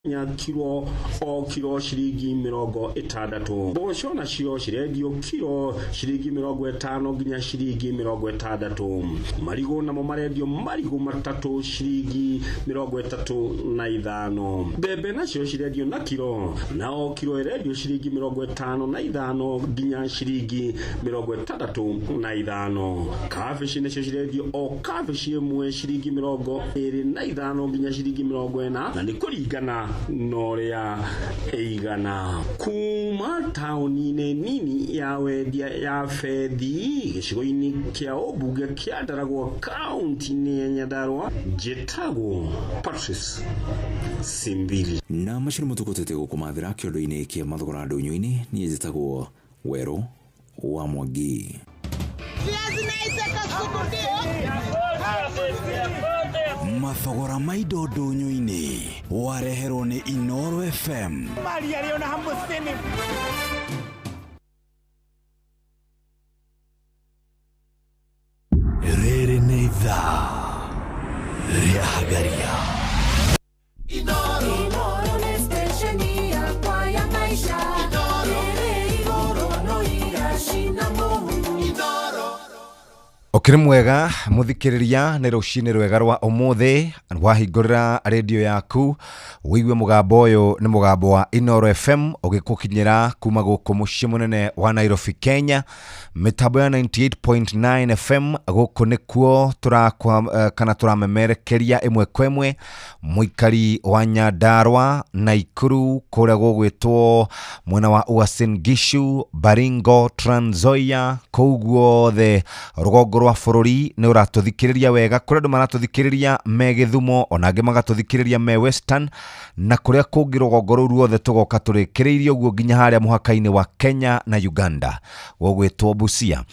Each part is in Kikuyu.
Nya kiro o kiro ciringi 60. Mboco nacio cirendio kiro ciringi 50 nginya ciringi 60. Marigũ namo marendio marigũ matatũ ciringi 35. Mbembe nacio cirendio na kiro, na o kiro ĩrendio ciringi 55 nginya ciringi 65. Kabici nacio cirendio o kabici ĩmwe ciringi 25 nginya ciringi 40, na nĩ kũringana na ũrĩa ĩigana. Kuma taũni-inĩ nini ya wendia ya Bethi gĩcigo-inĩ kĩa ũmbunge kĩa Ndaragwa kaũntĩ-inĩ ya Nyandarua, njĩtagwo Patrice Simbili. Na macio nĩmo tũkũtete gũkũmathĩra kĩondo-inĩ kĩa mathogora ndũnyũ-inĩ. Niĩ njĩtagwo Werũ wa Mwangi. Mathogora ma indo ndũnyũ-inĩ wareherwo nĩ Inooro FM. Rĩrĩ nĩ ithaa rĩa Hagaria. Inooro nĩ stesheni yakwa ya maisha. Ĩrĩ igũrũ no iracina mũhu. Ũkĩrĩ mwega mũthikĩrĩria, nĩ rũcinĩ rwega rwa ũmũthĩ. Wahingũrĩra rĩndiũ yaku wĩigue mũgambo ũyũ, nĩ mũgambo wa Inooro FM ũgĩkũkinyĩra kuma gũkũ mũciĩ mũnene wa Nairobi, Kenya, mĩtambo ya 98.9 FM. Gũkũ nĩkuo tũrakwa kana tũramemerekeria ĩmwe kwa ĩmwe mũikari wa Nyandarua, Naikuru, kũrĩa gũgwĩtwo mwena wa Uasin Gishu, Baringo, Trans Nzoia, kũu guothe rũgongo rwa bũrũri nĩ ũratũthikĩrĩria wega. Kũrĩ andũ maratũthikĩrĩria me Gĩthumo, ona angĩ magatũthikĩrĩria me Western na kũrĩa kũngĩ rũgongo rũu ruothe, tũgoka tũrĩkĩrĩirie ũguo nginya harĩa mũhaka-inĩ wa Kenya na Uganda gũgwĩtwo Busia.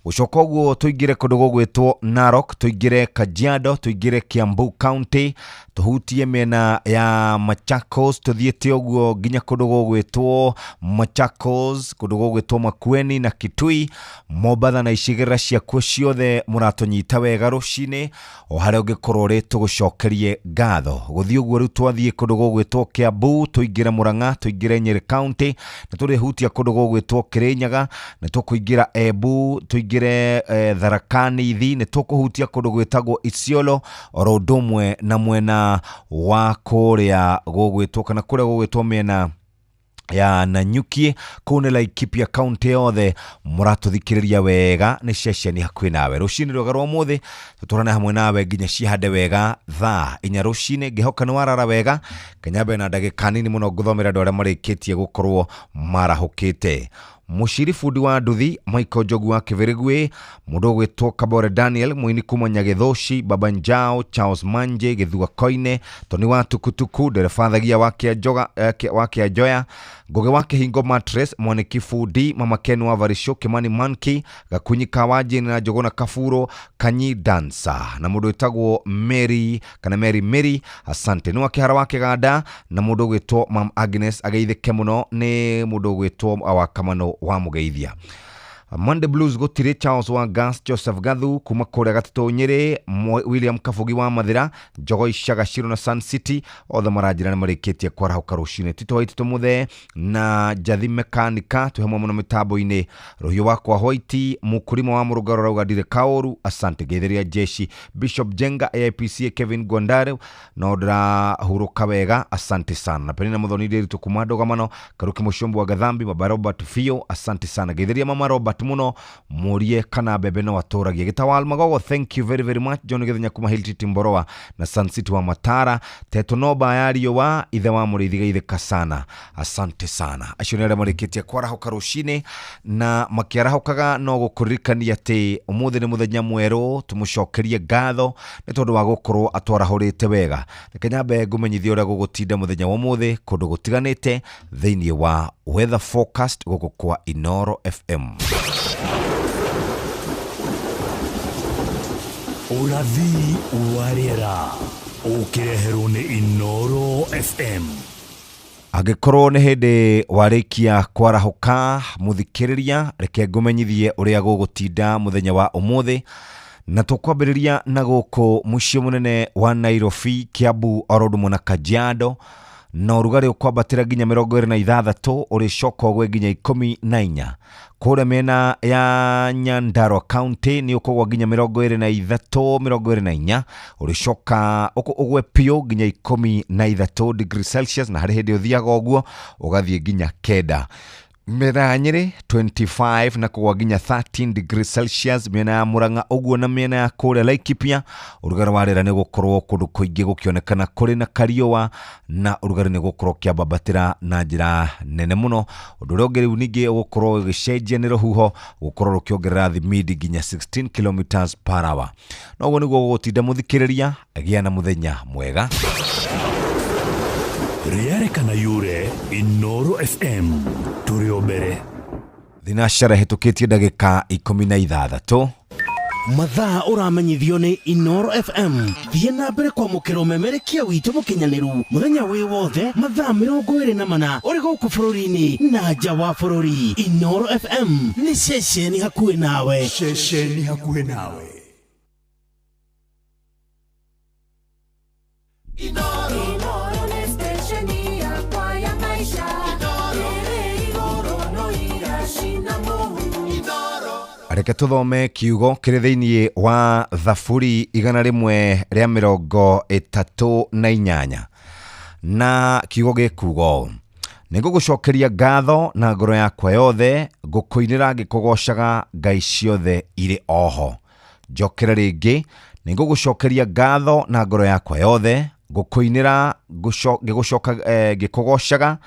Gũcoka ũguo tũingĩre kũndũ gũgwĩtwo Narok, tũingĩre Kajiado, tũingĩre Kiambu County, tũhutie mĩena ya Machakos, tũthiĩte ũguo nginya kũndũ gũgwĩtwo Machakos, kũndũ gũgwĩtwo Makueni na Kitui, Mombatha na icigĩrĩra ciakuo ciothe. Mũratũnyita wega rũcinĩ o harĩa ũngĩkorwo ũrĩ, tũgũcokerie ngatho. Gũthiĩ ũguo rĩu twathiĩ kũndũ gũgwĩtwo Kiambu, tũingĩre Murang'a, tũingĩre Nyĩrĩ County, nĩ tũrĩhutia kũndũ gũgwĩtwo Kĩrĩnyaga, nĩ tũkũingĩra Embu, tũingĩre Tharaka Nithi, nĩ tũkũhutia kũndũ gwĩtagwo Isiolo, oro ũndũ ũmwe na mwena wa kũrĩa gũgwĩtwo kana kũrĩa gũgwĩtwo mĩena ya Nanyuki, kũu nĩ Laikipia County. Yothe mũratũthikĩrĩria wega, nĩ ceceni hakuhĩ nawe. Rũcinĩ rwega rwa ũmũthĩ, tũtwarane hamwe nawe nginya cihande wega thaa 4 rũcinĩ. Ngĩhoka nĩ warara wega. Kanyambe na ndagĩka nini mũno ngũthomera andũ arĩa marĩkĩtie gũkorwo marahũkĩte. Mũciri bundi wa nduthi Michael Njogu wa Kĩbĩrĩgwĩ, mũndũ ũgwĩtwo Kabore Daniel mũini kuma Nyagĩthũci, Baba Njao, Charles Manje Gĩthua Koine, Toni wa Tukutuku, ndereba thagia wa Kĩanjoga, wa Kĩanjoya, Ngũgĩ wa Kĩhingo Mattress, Mwanĩki bundi, Mama Ken wa Varisho, Kimani Monkey, Gakunyi ka Wanjini na Njũgũna Kaburo, Kanyi Dancer na mũndũ wĩtagwo Mary kana Mary Mary, asante. Nĩ wa Kĩhara wa Kĩganda na mũndũ ũgwĩtwo Mam Agnes ageithĩke mũno, nĩ mũndũ ũgwĩtwo wa Kamano wa Mũgeithia. Monday Blues gũtirĩ, Charles wa Gas, Joseph Gathu kuma kũrĩa Gatitũ Nyĩrĩ, William Kabugi wa Mathĩra, Njogo Icaga Ciro na Sun City, othe maranjĩra nĩ marĩkĩtie kwarahũka rũcinĩ. Tito wa Itito Mũthee na Njathi Mekanika twĩ hamwe mũno mĩtambo-inĩ. Rũhiũ wakwa White Mũkũrima wa Mũrũngaro rauga ndirĩ kaũru, asante. Ngeithĩria jeshi Bishop Jenga AIPCA Kevin Gondare, no ndĩrahurũka wega, asante sana. Na Penina Muthoni Ndiritu kuma Ndũgamano, Karuki Mũcombo wa Gathambi, Baba Robert Fio, asante sana. Ngeithĩria Mama Robert mũno, mũrie kana mbembe no atũragie. Gĩtawal Magogo, thank you very very much. John Gĩthenya kuma Hill Timboroa na Sun City wa Matara, Teto Noba ya Riũa, ithe wa Mũrĩithi geithĩka sana, asante sana. Acio nĩ arĩa marĩkĩtie kwarahũka rũcinĩ na makĩarahũkaga, no gũkũririkania atĩ ũmũthĩ nĩ mũthenya mwerũ, tũmũcokerie ngatho nĩ tondũ wa gũkorwo atwarahũrĩte wega. Reke nyambe ngũmenyithie ũrĩa gũgũtinda mũthenya wa ũmũthĩ kũndũ gũtiganĩte thĩinĩ wa weather forecast gũkũ kwa Inooro FM. Ũrathi wa rĩera ũkĩreherwo nĩ Inooro FM. Angĩkorwo nĩ hĩndĩ warĩkia kwarahũka mũthikĩrĩria, reke ngũmenyithie ũrĩa gũgũtinda mũthenya wa ũmũthĩ, na tũkwambĩrĩria na gũkũ mũciĩ mũnene wa Nairobi, Kiambu oro ũndũ ũmwe na Kajiado. Na ũrugarĩ ũkwambatĩra nginya 26, ũrĩcoka ũgwe nginya 14. Kũrĩa mĩena ya Nyandarua County nĩ ũkũgwa nginya 23, 24, ũrĩcoka ũgwe piũ nginya 13 degrees Celsius, na harĩ hĩndĩ ũthiaga ũguo ũgathiĩ nginya 9. Mĩena ya Nyĩrĩ 25 na kũgwa nginya 13 degrees Celsius, mĩena ya Murang'a ũguo na mĩena ya kũrĩa Laikipia ũrugarĩ wa rĩera nĩ gũkorwo kũndũ kũingĩ gũkĩonekana kũrĩ na kariũa, na ũrugarĩ nĩ gũkorwo ũkĩambambatĩra na njĩra nene mũno. Ũndũ ũrĩa ũngĩ rĩu ningĩ ũgũkorwo ũgĩcenjia nĩ rũhuho gũkorwo rũkĩongerera thimidi nginya 16 kilometers per hour. Na ũguo nĩguo gũgũtinda mũthikĩrĩria, gĩa na mũthenya mwega. Rĩarĩ kana yure Inoro FM tũrĩ o mbere. Thinacara ĩhĩtũkĩtie ndagĩka 16. Mathaa ũramenyithio nĩ Inoro FM. Thiĩ na mbere kwamũkĩra ũmemerekia witũ mũkinyanĩru mũthenya wĩ wothe mathaa 24 ũrĩ gũkũ bũrũri-inĩ na nja wa bũrũri. Inoro FM nĩ ceceni hakuhĩ nawe. Ceceni hakuhĩ nawe. Inoro nĩ stesheni yakwa ya maisha. Ĩrĩ igũrũ no iracina mũhu. Reke tũthome kiugo kĩrĩ thĩinĩ wa Thaburi 138, na kiugo gĩkuga ũũ: nĩngũgũcokeria ngatho na ngoro yakwa yothe, ngũkũinĩra ngĩkũgoocaga ngai ciothe irĩ oho. Njokere rĩngĩ, nĩngũgũcokeria ngatho na ngoro yakwa yothe, ngũkũinĩra ngĩkũgoocaga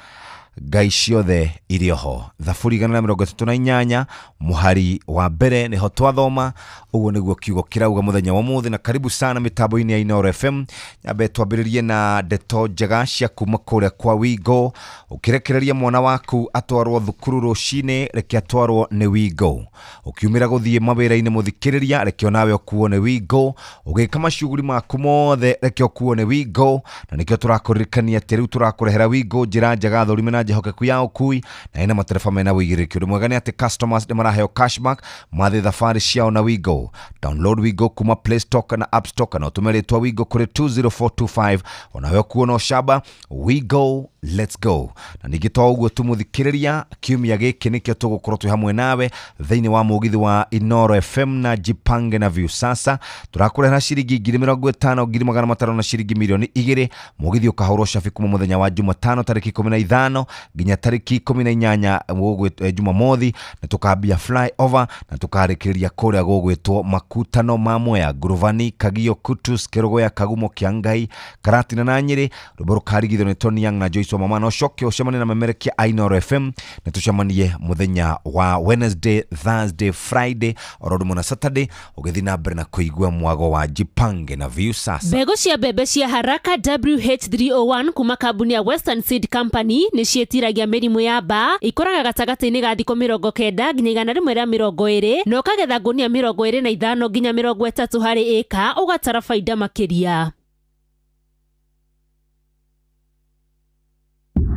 ngai ciothe irĩ oho. Thaburi 138 mũhari wa mbere nĩho twathoma. Ũguo nĩguo kiugo kĩrauga mũthenya wa ũmũthĩ. Na karibu sana mĩtambo-inĩ ya Inoro FM. Nyambe twambĩrĩrie na ndeto njega cia kuma kũrĩa kwa Wigo. Ũkĩrekereria mwana waku atwarwo thukuru rũcinĩ, reke atwarwo nĩ Wigo. Ũkiumĩra gũthiĩ mawĩra-inĩ mũthikĩrĩria, reke onawe ũkuo nĩ Wigo. Ũgĩka macuguri maku mothe, reke ũkuo nĩ Wigo. Na nĩkĩo tũrakũririkania atĩ rĩu tũrakũrehera Wigo, njĩra njega thũrime na njĩhokeku ya ũkui, na ĩna matereba mena ũigĩrĩrĩki. Ũndũ mwega nĩ atĩ customers nĩ maraheo cashback mathiĩ thabarĩ ciao na Wigo. Download Wigo kuma Play Store kana App Store, kana ũtũme rĩtwa Wigo kũrĩ 20425, onawe ũkuo na ũcamba. Wigo, let's go. Na ningĩ to ũguo tu mũthikĩrĩria, kiumia gĩkĩ nĩkĩo tũgũkorwo twĩ hamwe nawe thĩinĩ wa mũgithi wa Inoro FM na Jipange na Viusasa. Tũrakũrehera ciringi 50,000, 500,000 na ciringi 2,000,000. Mũgithi ũkahũrwo cabi kuma mũthenya wa Jumatano tarĩki 15 nginya tarĩki 18 Jumamothi, na tũkambia flyover na tũkarĩkĩrĩria kũrĩa gũgwĩtwo Makutano ma Mwea, Nguruvani, Kagio, Kutus, Kĩrũgũya, Kagumo, Kĩangai, Karatina na Nyĩrĩ. Rwĩmbo rũkarigithio nĩ Tony Young na Joyce Mama. Na ũcoke ũcemanie na memerekia a Inoro FM, na tũcemanie mũthenya wa Wednesday, Thursday, Friday oro ũndũ ũmwe na Saturday, ũgĩthiĩ na mbere na kũigua mwago wa Jipange na Viusasa. Mbegũ cia mbembe cia Haraka WH301 kuma kambuni ya Western Seed Company nĩ ciĩtiragia mĩrimũ ya mbaa, ikũraga gatagatĩ-inĩ ga thikũ 90 nginya 120, na ũkagetha ngũnia 25 nginya 30 harĩ ĩka, ũgatara baida makĩria.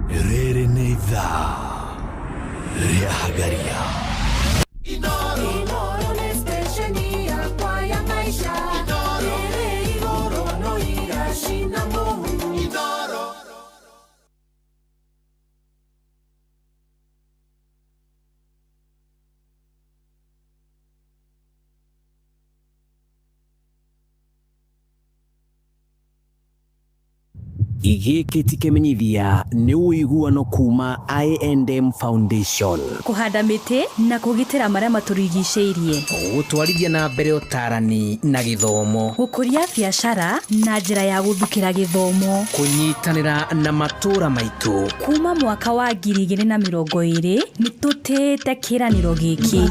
Rĩrĩ nĩ ithaa rĩa Hagaria. Inoro nĩ stesheni yakwa ya maisha. Ĩrĩ igũrũ no iracina mũhu. Gĩkĩ ti kĩmenyithia nĩ ũiguano kuma I&M Foundation. Kũhanda mĩtĩ na kũgitĩra marĩa matũrigicĩirie, gũtwarithia na mbere ũtarani na gĩthomo, gũkũria biacara na njĩra ya gũthukĩra gĩthomo, kũnyitanĩra na matũũra maitũ. Kuma mwaka wa 2020 nĩ tũtĩĩte kĩĩranĩro gĩkĩ.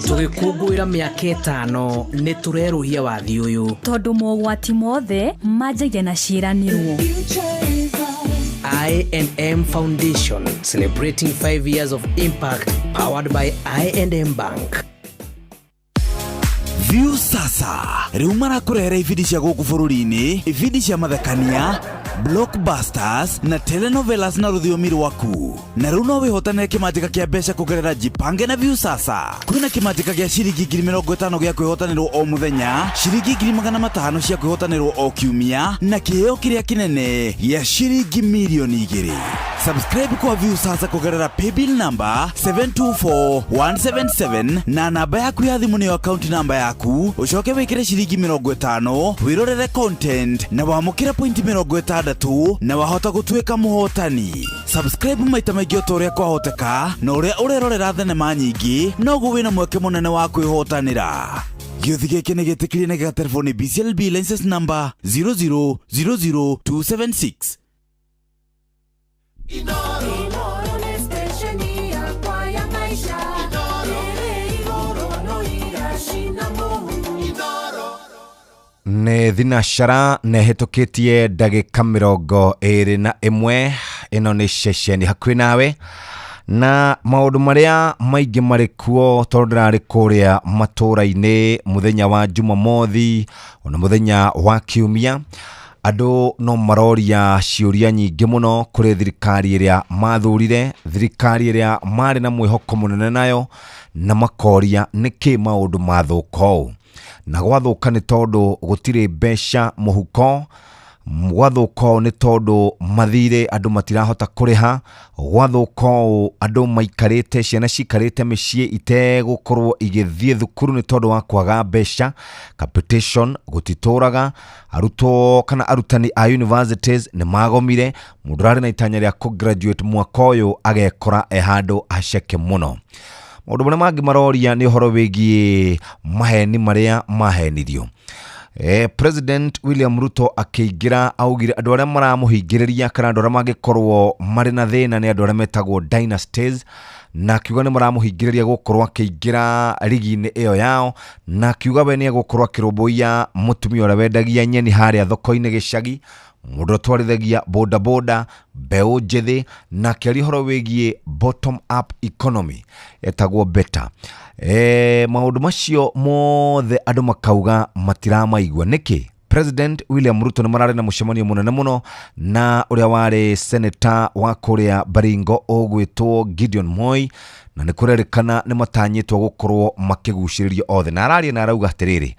Tũgĩkũngũĩra mĩaka 5 nĩ tũrerũhia wathi ũyũ, tondũ mogwati mothe manjagia na ciĩranĩro. I&M Foundation, celebrating 5 years of impact, powered by I&M Bank. Viusasa rĩu marakũrehera ibindi cia gũkũ bũrũri-inĩ, ibindi cia mathekania, Blockbusters na telenovelas na rũthiomi rwaku. Na rĩu no wĩhotanĩre kĩmanjĩka kĩa mbeca kũgerera Jipange na Viusasa. Kwĩna kĩmanjĩka gĩa ciringi 50,000 gĩa kwĩhotanĩrwo o mũthenya, ciringi 500,000 cia kwĩhotanĩrwo o kiumia, na kĩheo kĩrĩa kĩnene gĩa ciringi 2,000,000. Subscribe kwa Viusasa kũgerera paybill number 724177 na namba yaku ya thimũ nĩyo account namba yaku, ũcoke wĩkĩre ciringi 50 wĩrorere content na wamũkĩre pointi 60 na wahota gũtuĩka mũhotani. Subscribe maita maingĩ o ta ũrĩa kwahoteka, na ũrĩa ũrerorera thenema nyingĩ noguo wĩna mweke mũnene wa kwĩhotanĩra. Gĩũthi gĩkĩ nĩ gĩtĩkĩrie na gĩgaterebo nĩ BCLB license number 0000276. Inooro nĩ stesheni yakwa ya maisha ĩrĩ igũrũ no iracina mũhu. Nĩ thinacara na ĩhĩtũkĩtie ndagĩka 21. Ĩno nĩ ceceni hakuhĩ nawe na maũndũ marĩa maingĩ marĩ kuo, tondũ ndĩrarĩ kũrĩa matũũra-inĩ mũthenya wa Jumamothi ona mũthenya wa Kiumia. Andũ no maroria ciũria nyingĩ mũno kũrĩ thirikari ĩrĩa mathurire, thirikari ĩrĩa marĩ na mwĩhoko mũnene nayo, na makoria nĩkĩ maũndũ mathũka ũũ. Na gwathũka nĩ tondũ gũtirĩ mbeca mũhuko, gwathũka ũũ nĩ tondũ mathirĩ andũ matirahota kũrĩha, gwathũka ũũ andũ maikarĩte, ciana cikarĩte mĩciĩ itegũkorwo igĩthiĩ thukuru nĩ tondũ wa kwaga mbeca, capitation gũtitũraga, arutwo kana arutani a universities nĩ magomire, mũndũ ũrarĩ na itanya rĩa kũ-graduate mwaka ũyũ agekora e handũ haceke mũno. Maũndũ marĩa mangĩ maroria nĩ ũhoro wĩgiĩ maheni marĩa mahenirio. President William Ruto akĩingĩra augire andũ arĩa maramũhingĩrĩria kana andũ arĩa mangĩkorwo marĩ na thĩna nĩ andũ arĩa metagwo dynasties, na akiuga nĩ maramũhingĩrĩria gũkorwo akĩingĩra rigi-inĩ ĩyo yao, na akiuga we nĩ egũkorwo akĩrũmbũiya mũtumia ũrĩa wendagia nyeni harĩa thoko-inĩ gĩcagi, mũndũ ũtwarithagia bodaboda, mbeũ njĩthĩ, na akĩaria ũhoro wĩgiĩ bottom up economy etagwo beta. Maũndũ macio mothe andũ makauga matiramaigua nĩkĩ. President William Ruto nĩ mararĩ na mũcemanio mũnene mũno na ũrĩa warĩ senator wa kũrĩa Baringo ũgwĩtwo Gideon Moi, na nĩ kũrerĩkana nĩ matanyĩtwo gũkorwo makĩgucĩrĩrio othe. Na araria na arauga atĩrĩrĩ,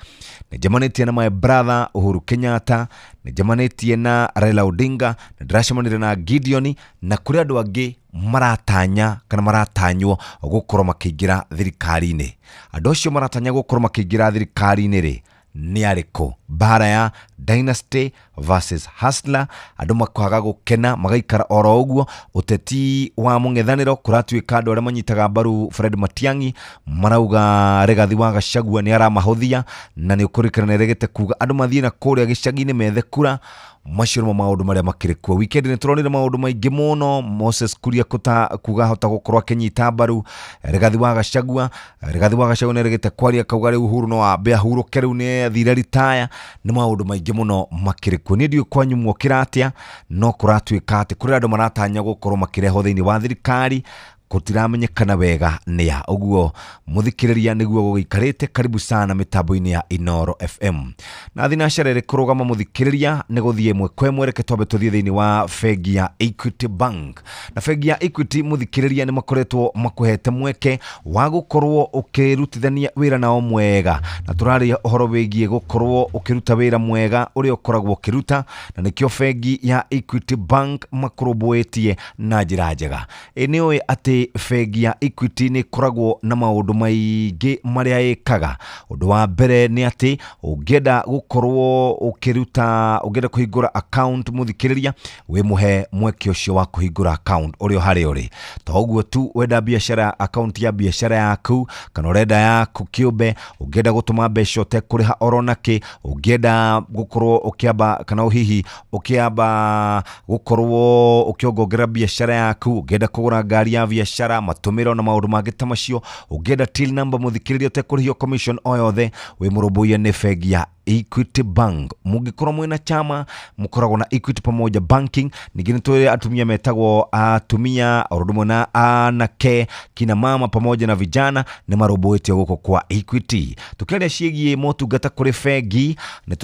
nĩ njemanĩtie na my brother Uhuru Kenyatta, nĩ njemanĩtie na Raila Odinga, nĩ ndĩracemanire na Gideon, na kũrĩ andũ angĩ maratanya kana maratanywo gũkorwo makĩingĩra thirikari-inĩ. Andũ acio maratanya gũkorwo makĩingĩra thirikari-inĩ rĩ nĩ arĩkũ? Mbara ya dynasty versus hustler, andũ makaga gũkena magaikara oro ũguo. Ũteti wa mũng'ethanĩro kũratuĩka andũ arĩa manyitaga mbaru Fred Matiang'i marauga Rigathi wa Gachagua nĩ aramahũthia, na nĩ ũkũrikana nĩ aregete kuga andũ mathiĩ na kũrĩa gĩcagi-inĩ methe kura. Macio nĩmo maũndũ marĩa makĩrĩ kuo. Weekend nĩ tũronire maũndũ maingĩ mũno, Moses Kuria kuga ahota gũkorwo akĩnyita mbaru Rigathi wa Gachagua. Rigathi wa Gachagua nĩ aregete kwaria akauga rĩu Uhuru no ambe ahurũke, rĩu nĩ athire ritaya. Nĩ maũndũ maingĩ mũno makĩrĩ kuo. Niĩ ndiũĩ kwanyu mwokĩra atĩa, no kũratuĩka atĩ kũrĩ andũ maratanya gũkorwo makĩrehwo thĩinĩ wa thirikari, gũtiramenyekana wega nĩ a. Ũguo mũthikĩrĩria nĩguo gũgĩikarĩte. Karibu sana mĩtambo-inĩ ya Inooro FM. Na thinacara ĩrĩ kũrũgama mũthikĩrĩria nĩ gũthiĩ ĩmwe kwa ĩmwe. Reke twambe tũthiĩ thĩinĩ wa bengi ya Equity Bank. Na bengi ya Equity mũthikĩrĩria nĩ makoretwo makũhete mweke wa gũkorwo ũkĩrutithania wĩra nao mwega, na tũraria ũhoro wĩgiĩ gũkorwo ũkĩruta wĩra mwega ũrĩa ũkoragwo ũkĩruta, na nĩkĩo bengi ya Equity Bank makũrũmbũĩtie na njĩra njega. Ĩ nĩ ũĩ atĩ bengi ya Equity nĩ ĩkoragwo na maũndũ maingĩ marĩa ĩkaga. Ũndũ wa mbere nĩ atĩ ũngĩenda gũkorwo ũkĩruta, ũngĩenda kũhingũra account mũthikĩrĩria, wĩmũhe mweke ũcio wa kũhingũra account ũrĩ o harĩa ũrĩ. To ũguo tu, wenda biacara, account ya biacara yaku kana ũrenda yaku kĩũmbe, ũngĩenda gũtũma mbeca ũtekũrĩha oro nakĩ, ũngĩenda gũkorwo ũkĩamba kana hihi ũkĩamba gũkorwo ũkĩongongerera biacara yaku, ũngĩenda kũgũra ngari ya biacara, matũmĩro na maũndũ mangĩ ta macio, ũngĩenda till number mũthikĩrĩria ũtekũrĩhio commission o yothe, wĩ mũrũmbũiye nĩ bengi ya Equity Bank. Mũngĩkorwo mwĩna chama mũkoragwo na Equity Pamoja Banking. Ningĩ nĩ tũrĩ atumia metagwo atumia o ũndũ ũmwe na anake, kina mama pamoja na vijana nĩ marũmbũĩtio gũkũ kwa Equity. Tũkĩaria ciĩgiĩ motungata kũrĩ bengi, nĩ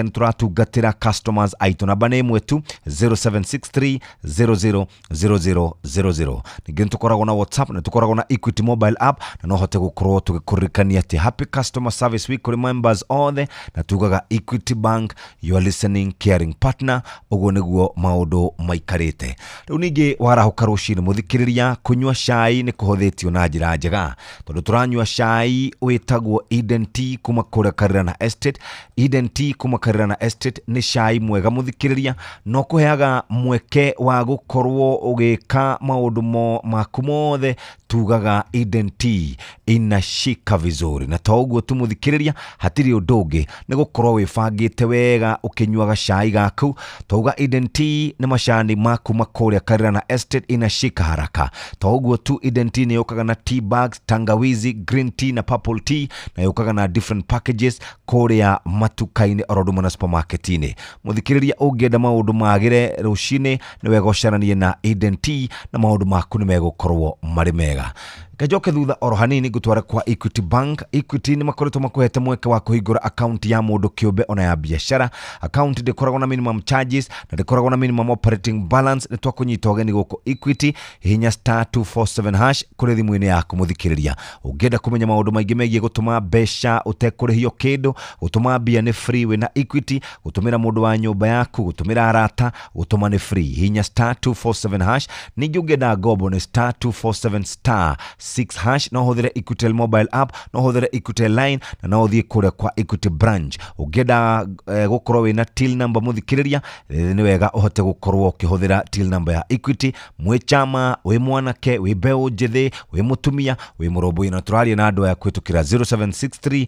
tũratungatĩra customers aitũ. Namba nĩ ĩmwe tu, 0763 000000. Ningĩ nĩ tũkoragwo na WhatsApp, nĩ tũkoragwo na Equity mobile app, na no hote gũkorwo tũgĩkũririkania atĩ happy customer service week kũrĩ members othe, na tugaga Equity Bank, your listening caring partner. Ũguo nĩguo maũndũ maikarĩte. Rĩu ningĩ warahũka rũcinĩ mũthikĩrĩria, kũnyua cai nĩ kũhũthĩtio na njĩra njega, tondũ tũranyua cai wĩtagwo Eden Tea kuma kũrĩa Karirana Estate. Eden Tea kuma Karirana Estate nĩ cai mwega mũthikĩrĩria, no kũheaga mweke wa gũkorwo ũgĩka maũndũ maku mothe. Tugaga Eden Tea inashika vizuri, na to ũguo tu mũthikĩrĩria, hatirĩ ũndũ ũngĩ nĩ gũkorwo wĩbangĩte wega ũkĩnyuaga cai gaku. Twauga Eden Tea nĩ macani ma kuma kũrĩa Karirana Estate, inashika haraka. To ũguo tu, Eden Tea nĩ yũkaga na tea bags, tangawizi, green tea na purple tea, na yũkaga na different packages kũrĩa matuka-inĩ oro ũndũ ũmwe na supermarket-inĩ. Mũthikĩrĩria, ũngĩenda maũndũ magĩre rũcinĩ, nĩ wega ũcaranie na Eden Tea na maũndũ maku nĩ megũkorwo marĩ mega. Njoke thutha oro hanini ngũtware kwa Equity Bank. Equity nĩ makoretwo makũhete mweke wa kũhingũra account ya mũndũ kĩũmbe ona ya biacara. Account ndĩkoragwo na minimum charges na ndĩkoragwo na minimum operating balance. Nĩ twakũnyita ũgeni gũkũ Equity. Hihinya *247# kũrĩ thimũ-inĩ yaku mũthikĩrĩria. Ũngĩenda kũmenya maũndũ maingĩ megiĩ gũtũma mbeca ũtekũrĩhio kĩndũ, gũtũma mbia nĩ free wĩna Equity, gũtũmĩra mũndũ wa nyũmba yaku, gũtũmĩra arata, gũtũma nĩ free. Hihinya *247#. Ningĩ ũngĩenda ngombo nĩ *247*6#. No ũhũthĩre Equitel mobile app, no ũhũthĩre Equitel line, na no ũthiĩ kũrĩa kwa Equity branch. Ũngĩenda gũkorwo wĩna till number mũthikĩrĩria, nĩ wega ũhote gũkorwo ũkĩhũthĩra till number ya Equity. Mwĩ chama, wĩ mwanake, wĩ mbeũ njĩthĩ, wĩ mũtumia, wĩ mũrũmbũi, na tũraria na andũ aya kũhĩtũkĩra 0763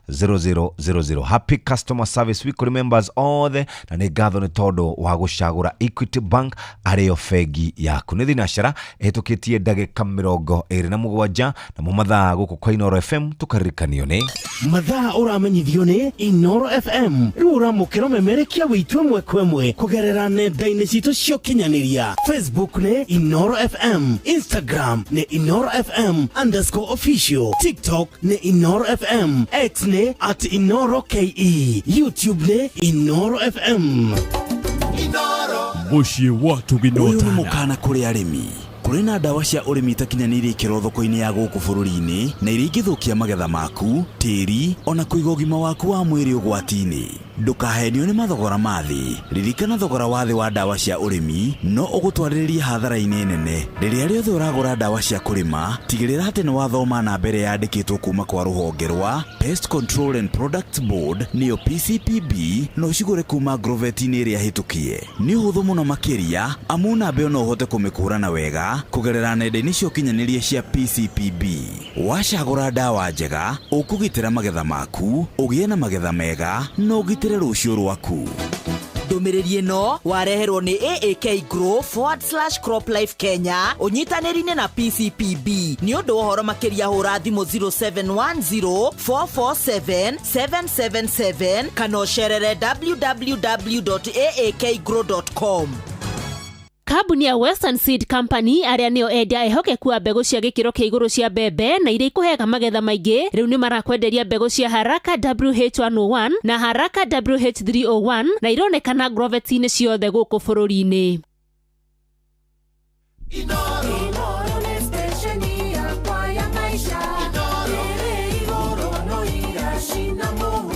000000. Happy customer service week kũrĩ members othe, na nĩ ngatho nĩ tondũ wa gũcagũra Equity Bank arĩyo bengi yaku. Nĩ thinacara ĩhĩtũkĩtie ndagĩka 27, namo mathaa gũkũ kwa Inooro FM tũkaririkanio nĩ Mathaa ũramenyithio nĩ Inooro FM. Rĩu ũramũkĩra ũmemerekia witũ ĩmwe kwa ĩmwe kũgerera nenda-inĩ citũ cia ũkinyanĩria. Facebook nĩ Inooro FM, Instagram nĩ Inooro FM _official, TikTok nĩ Inooro FM, X nĩ @InooroKE, YouTube nĩ Inooro FM. Mũciĩ wa Ũyũ nĩ tũgĩnotana. Mũkana kũrĩ arĩmi. Kũrĩ na ndawa cia ũrĩmi itakinyanĩirie ikĩro thoko-inĩ ya gũkũ bũrũri-inĩ, na iria ingĩthũkia magetha maku, tĩri, ona kũiga ũgima waku wa mwĩrĩ ũgwati-inĩ. Ndũkahenio nĩ mathogora ma thĩ. Ririkana, thogora wa thĩ wa ndawa cia ũrĩmi no ũgũtwarĩrĩrie hathara-inĩ nene. Rĩrĩa rĩothe ũragũra ndawa cia kũrĩma, tigĩrĩra atĩ nĩ wathoma namba ĩrĩa yandĩkĩtwo kuma kwa rũhonge rwa Pest Control and Products Board, nĩyo PCPB, na ũcigũre kuma ngroveti-inĩ ĩrĩa hĩtũkie. Nĩ ũhũthũ mũno makĩria, amu namba ĩyo no ũhote kũmĩkũrana wega kũgerera nenda-inĩ cia ũkinyanĩria cia PCPB. Wacagũra ndawa njega, ũkũgitĩra magetha maku, ũgĩe na magetha mega, na ũgitĩre rũciũ rwaku. Ndũmĩrĩri ĩno wareherwo nĩ AAK Grow/CropLife Kenya ũnyitanĩri-inĩ na PCPB. Nĩ ũndũ wa ũhoro makĩria, hũra thimũ 0710 447 777 kana ũcerere www.aakgrow.com. Kambuni ya Western Seed Company, arĩa nĩo endia ehokeku a mbegũ cia gĩkĩro kĩa igũrũ cia mbembe na iria ikũheaga magetha maingĩ, rĩu nĩ marakwenderia mbegũ cia Haraka WH101 na Haraka WH301, na ironekana ngroveti-inĩ ciothe gũkũ bũrũri-inĩ. Inooro nĩ stesheni yakwa ya maisha ĩrĩ igũrũ no iracina mũhu.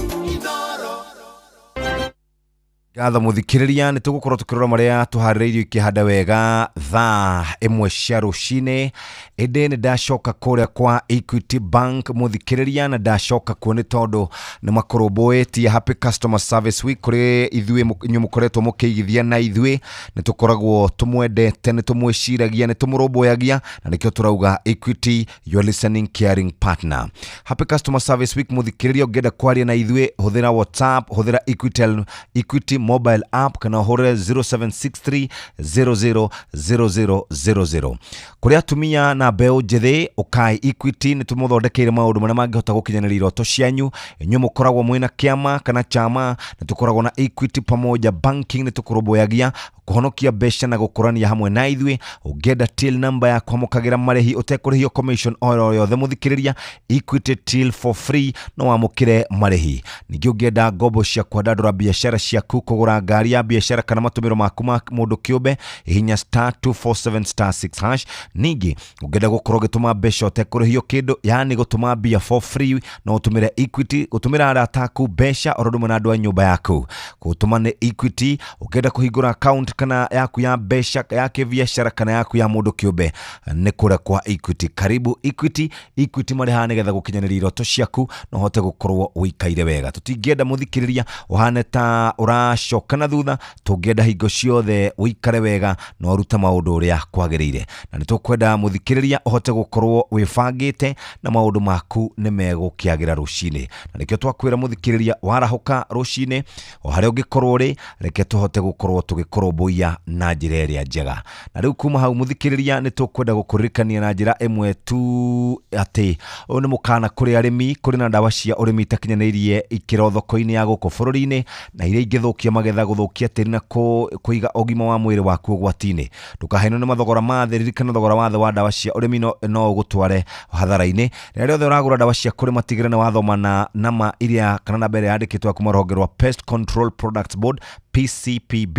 Ngatho mũthikĩrĩria, nĩ tũgũkorwo tũkĩrora marĩa tũharĩrĩirio ikĩhanda wega thaa 1 cia rũcinĩ. Ĩndĩ nĩ ndacoka kũrĩa kwa Equity Bank mũthikĩrĩria, na ndacoka kuo nĩ tondũ nĩ makũrũmbũĩtie happy customer service week kũrĩ ithuĩ inyuĩ mũkoretwo mũkĩigithia na ithuĩ. Nĩ tũkoragwo tũmwendete, nĩ tũmwĩciragia, nĩ tũmũrũmbũyagia, na nĩkĩo tũrauga Equity, your listening caring partner. Happy customer service week mũthikĩrĩria. Ũngĩenda kwaria na ithuĩ, hũthĩra WhatsApp, hũthĩra Equitel, Equity mobile app kana ũhũrĩre 0763 000000. Kũrĩ atumia na mbeũ njĩthĩ, ũkai Equity, nĩ tũmũthondekeire maũndũ marĩa mangĩhota gũkinyanĩria iroto cianyu. Inyuĩ mũkoragwo mwĩna kĩama kana chama, nĩ tũkoragwo na Equity Pamoja Banking, nĩ tũkũrũmbũyagia kũhonokia mbeca na gũkũrania hamwe na ithuĩ. Ũngĩenda till number ya kwamũkagĩra marĩhi ũtekũrĩhio commission o yothe, mũthikĩrĩria, Equity till for free, no wamũkĩre marĩhi. Ningĩ ũngĩenda ngombo cia kwandandũra biacara ciaku, kũgũra ngari ya biacara kana matũmĩro maku ma mũndũ kĩũmbe, hihinya *247*6#. Ningĩ ũngĩenda gũkorwo ũgĩtũma mbeca ũtekũrĩhio kĩndũ, yani gũtũma mbia for free, no ũtũmĩre Equity gũtũmĩra arata aku mbeca oro ũndũ ũmwe na andũ a nyũmba yaku, gũtũma nĩ Equity. Ũngĩenda kũhingũra account kana yaku ya mbeca ya kĩbiacara kana yaku ya mũndũ kĩũmbe, nĩ kũrĩa kwa Equity. Karibu Equity. Equity marĩ haha nĩgetha gũkinyanĩria iroto ciaku na ũhote gũkorwo ũikaire wega. Tũtingĩenda, mũthikĩrĩria, ũhane ta ũracoka na thutha. Tũngĩenda hingo ciothe ũikare wega na ũrute maũndũ ũrĩa kwagĩrĩire, na nĩ tũkwenda, mũthikĩrĩria, ũhote gũkorwo wĩbangĩte na maũndũ maku nĩ megũkĩagĩra rũcinĩ. Na nĩkĩo twakwĩra, mũthikĩrĩria, warahũka rũcinĩ, o harĩa ũngĩkorwo ũrĩ, reke tũhote gũkorwo tũgĩkũrũmbũiya na njĩra ĩrĩa njega. Na rĩu kuma hau, mũthikĩrĩria, nĩ tũkwenda gũkũririkania na njĩra ĩmwe tu atĩ ũyũ nĩ mũkana kũrĩ arĩmi. Kũrĩ na ndawa cia ũrĩmi itakinyanĩirie ikĩro thoko-inĩ ya gũkũ bũrũri-inĩ, na iria ingĩthũkia magetha, gũthũkia tĩri na kũiga ũgima wa mwĩrĩ waku ũgwati-inĩ. Ndũkahenwo nĩ mathogora ma thĩ. Ririkana, thogora wa thĩ wa ndawa cia ũrĩmi no ũgũtware hathara-inĩ. Rĩrĩa rĩothe ũragũra ndawa cia kũrĩma, tigĩrĩra nĩ wathoma na nama iria kana namba ĩrĩa yandĩkĩtwo ya kuma rũhonge rwa Pest Control Products Board, PCPB.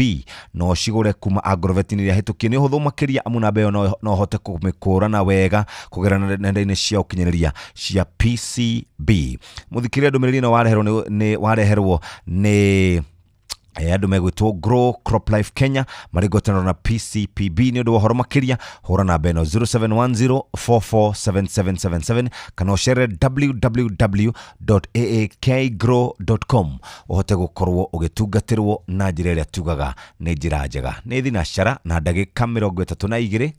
No cigũre kuma agrovet-inĩ ĩrĩa hĩtũkie, nĩ ũhũthũ makĩria, amu namba ĩyo no ũhote kũmĩkũrana wega kũgerera nenda-inĩ cia ũkinyanĩria cia PCB. Mũthikĩrĩria, ndũmĩrĩri ĩno wareherwo nĩ wareherwo nĩ andũ megwĩtwo Grow Crop Life Kenya marĩ ngwatanĩro na PCPB. Nĩ ũndũ wa ũhoro makĩria, hũra namba ĩno 0710447777 kana ũcere www.aakgrow.com ũhote gũkorwo ũgĩtungatĩrwo na njĩra ĩrĩa tugaga nĩ njĩra njega. Nĩ thinacara na ndagĩka 32.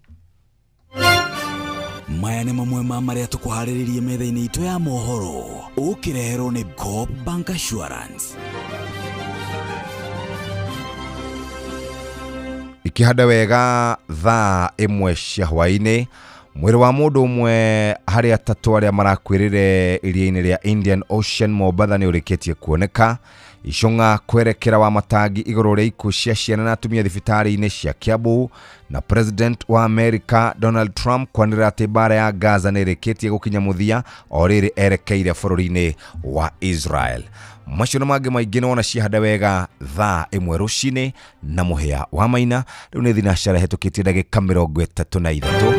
Maya nĩ mamwe ma marĩa tũkũharĩrĩrie metha-inĩ itũ ya mohoro, ũkĩreherwo nĩ Coop Bank Assurance. Ikĩhanda wega thaa 1 cia hwaĩ-inĩ, mwĩrĩ wa mũndũ ũmwe harĩ atatũ arĩa marakuĩrĩre iria-inĩ rĩa Indian Ocean Mombatha nĩ ũrĩkĩtie kuoneka. Icũng'a kwerekera wa matangi igũrũ rĩa ikuũ cia ciana na atumia thibitarĩ-inĩ cia Kiambu, na President wa America Donald Trump kwanĩrĩra atĩ mbara ya Gaza nĩ ĩrĩkĩtie gũkinya mũthia o rĩrĩ erekeire bũrũri-inĩ wa Israel. Macio na mangĩ maingĩ nĩwona ciahanda wega thaa 1 rũcinĩ na mũhĩa wa maina. Rĩu nĩ thinacara hetũkĩtie ndagĩka 33.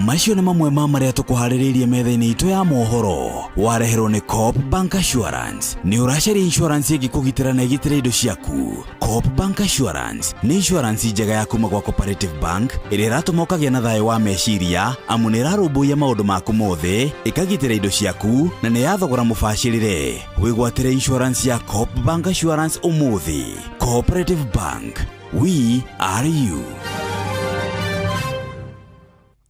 Macio nĩ mamwe ma marĩa tũkũharĩrĩirie metha-inĩ itũ ya mohoro, wareherwo nĩ Coop Bank Assurance. Nĩ ũracaria insurance ĩngĩkũgitĩra na ĩgitĩre indo ciaku? Coop Bank Assurance nĩ insurance njega ya kuma gwa Cooperative Bank ĩrĩa ĩratũma ũkagĩa na thayũ wa meciria, amu nĩ ĩrarũmbũiya maũndũ maku mothe, ĩkagitĩra indo ciaku, na nĩ ya thogora mũbacĩrĩre. Wĩgwatĩre insurance ya Coop Bank Assurance ũmũthĩ. Cooperative Bank, we are you.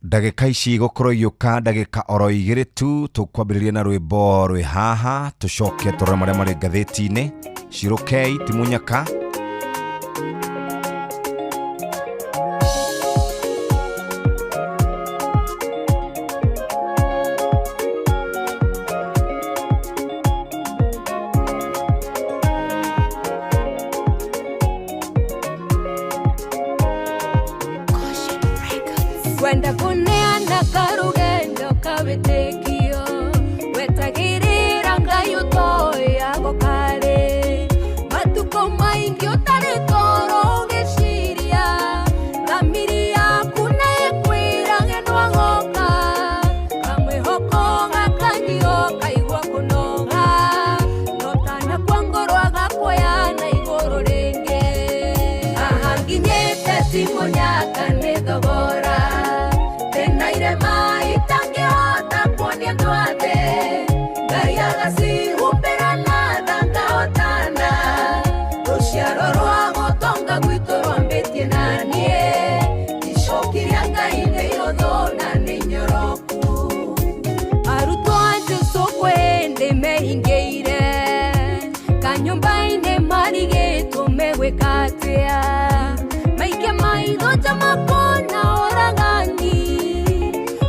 Ndagĩka ici gũkorwo igĩũka ndagĩka oro 2 tu, tũkwambĩrĩria na rwĩmbo rwĩ haha, tũcoke tũrore marĩa marĩ ngathĩti-inĩ. Cirũkei timunyaka. Kwenda kuneana karugendo kawĩtĩkio, wetagĩrĩra Ngai ũtoyagwo karĩ matukũ maingĩ ũtarĩ toro, ũgĩciria thamiri yaku na ĩkwĩra nĩwagoka kamwĩhoko gakanyio kaigua kũnoga, no tanakua ngoro agakuoya na igũrũ rĩngĩ. Haha nginyĩte ti mũnyaka, nĩ thogora thĩna irema itangĩhota kuonia andũ othe. Ngai agacihumbĩra na tha ngahotana. Rũciaro rwa gũtonga gwitũ rwambĩtie na niĩ. Icoki rĩa Ngai nĩ ihũthũ na nĩ inyoroku. Arutwo a Jesũ kwĩ hĩndĩ mehingĩire kanyũmba-inĩ marigĩ. atia maike maitho ta makona oragani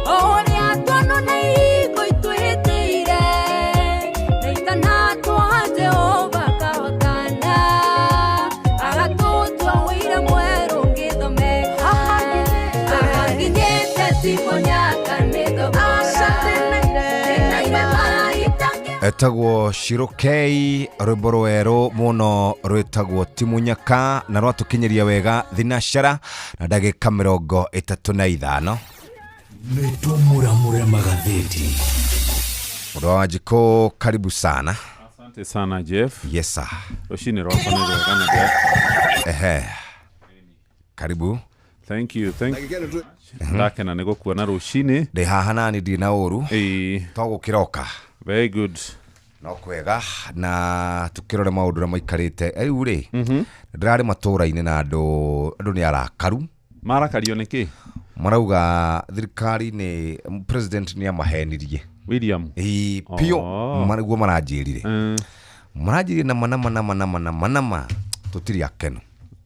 oria twono na ihingo itwihitiire na itana twa Jehova kahotana agatutua wira mwerũ ngĩthomeka akanginyĩte timũnyaka nĩ thogora. Etagwo Shirokei, rwimbo rwerũ mũno rwĩtagwo Timunyaka na rwatũkinyiria wega thinacara na ndagĩka 35. Nĩtũmuramure magathĩti. Mũndũ wa Wanjikũ, karibu sana. Asante sana Jeff. Yes sir. Rũcinĩ rwakwa nĩ rwega na Jeff. Ehe. Karibu. Thank you, thank you. Ndakena nĩ gũkuona rũcinĩ. Ndĩ haha nani ndirĩ na ũru. Ĩĩ. To gũkĩroka. Very good. No kwega na tukĩrore maũndũ ũrĩa maikarĩte rĩu rĩ, ndĩrarĩ matũra-inĩ na andũ nĩ arakaru. Marakario nĩ kĩ? Marauga thirikari nĩ president nĩ amahenirie. William. Ĩĩ piũ. Mariguo maranjĩrire. Maranjĩrire nama nama nama nama nama nama tũtirĩ akenu.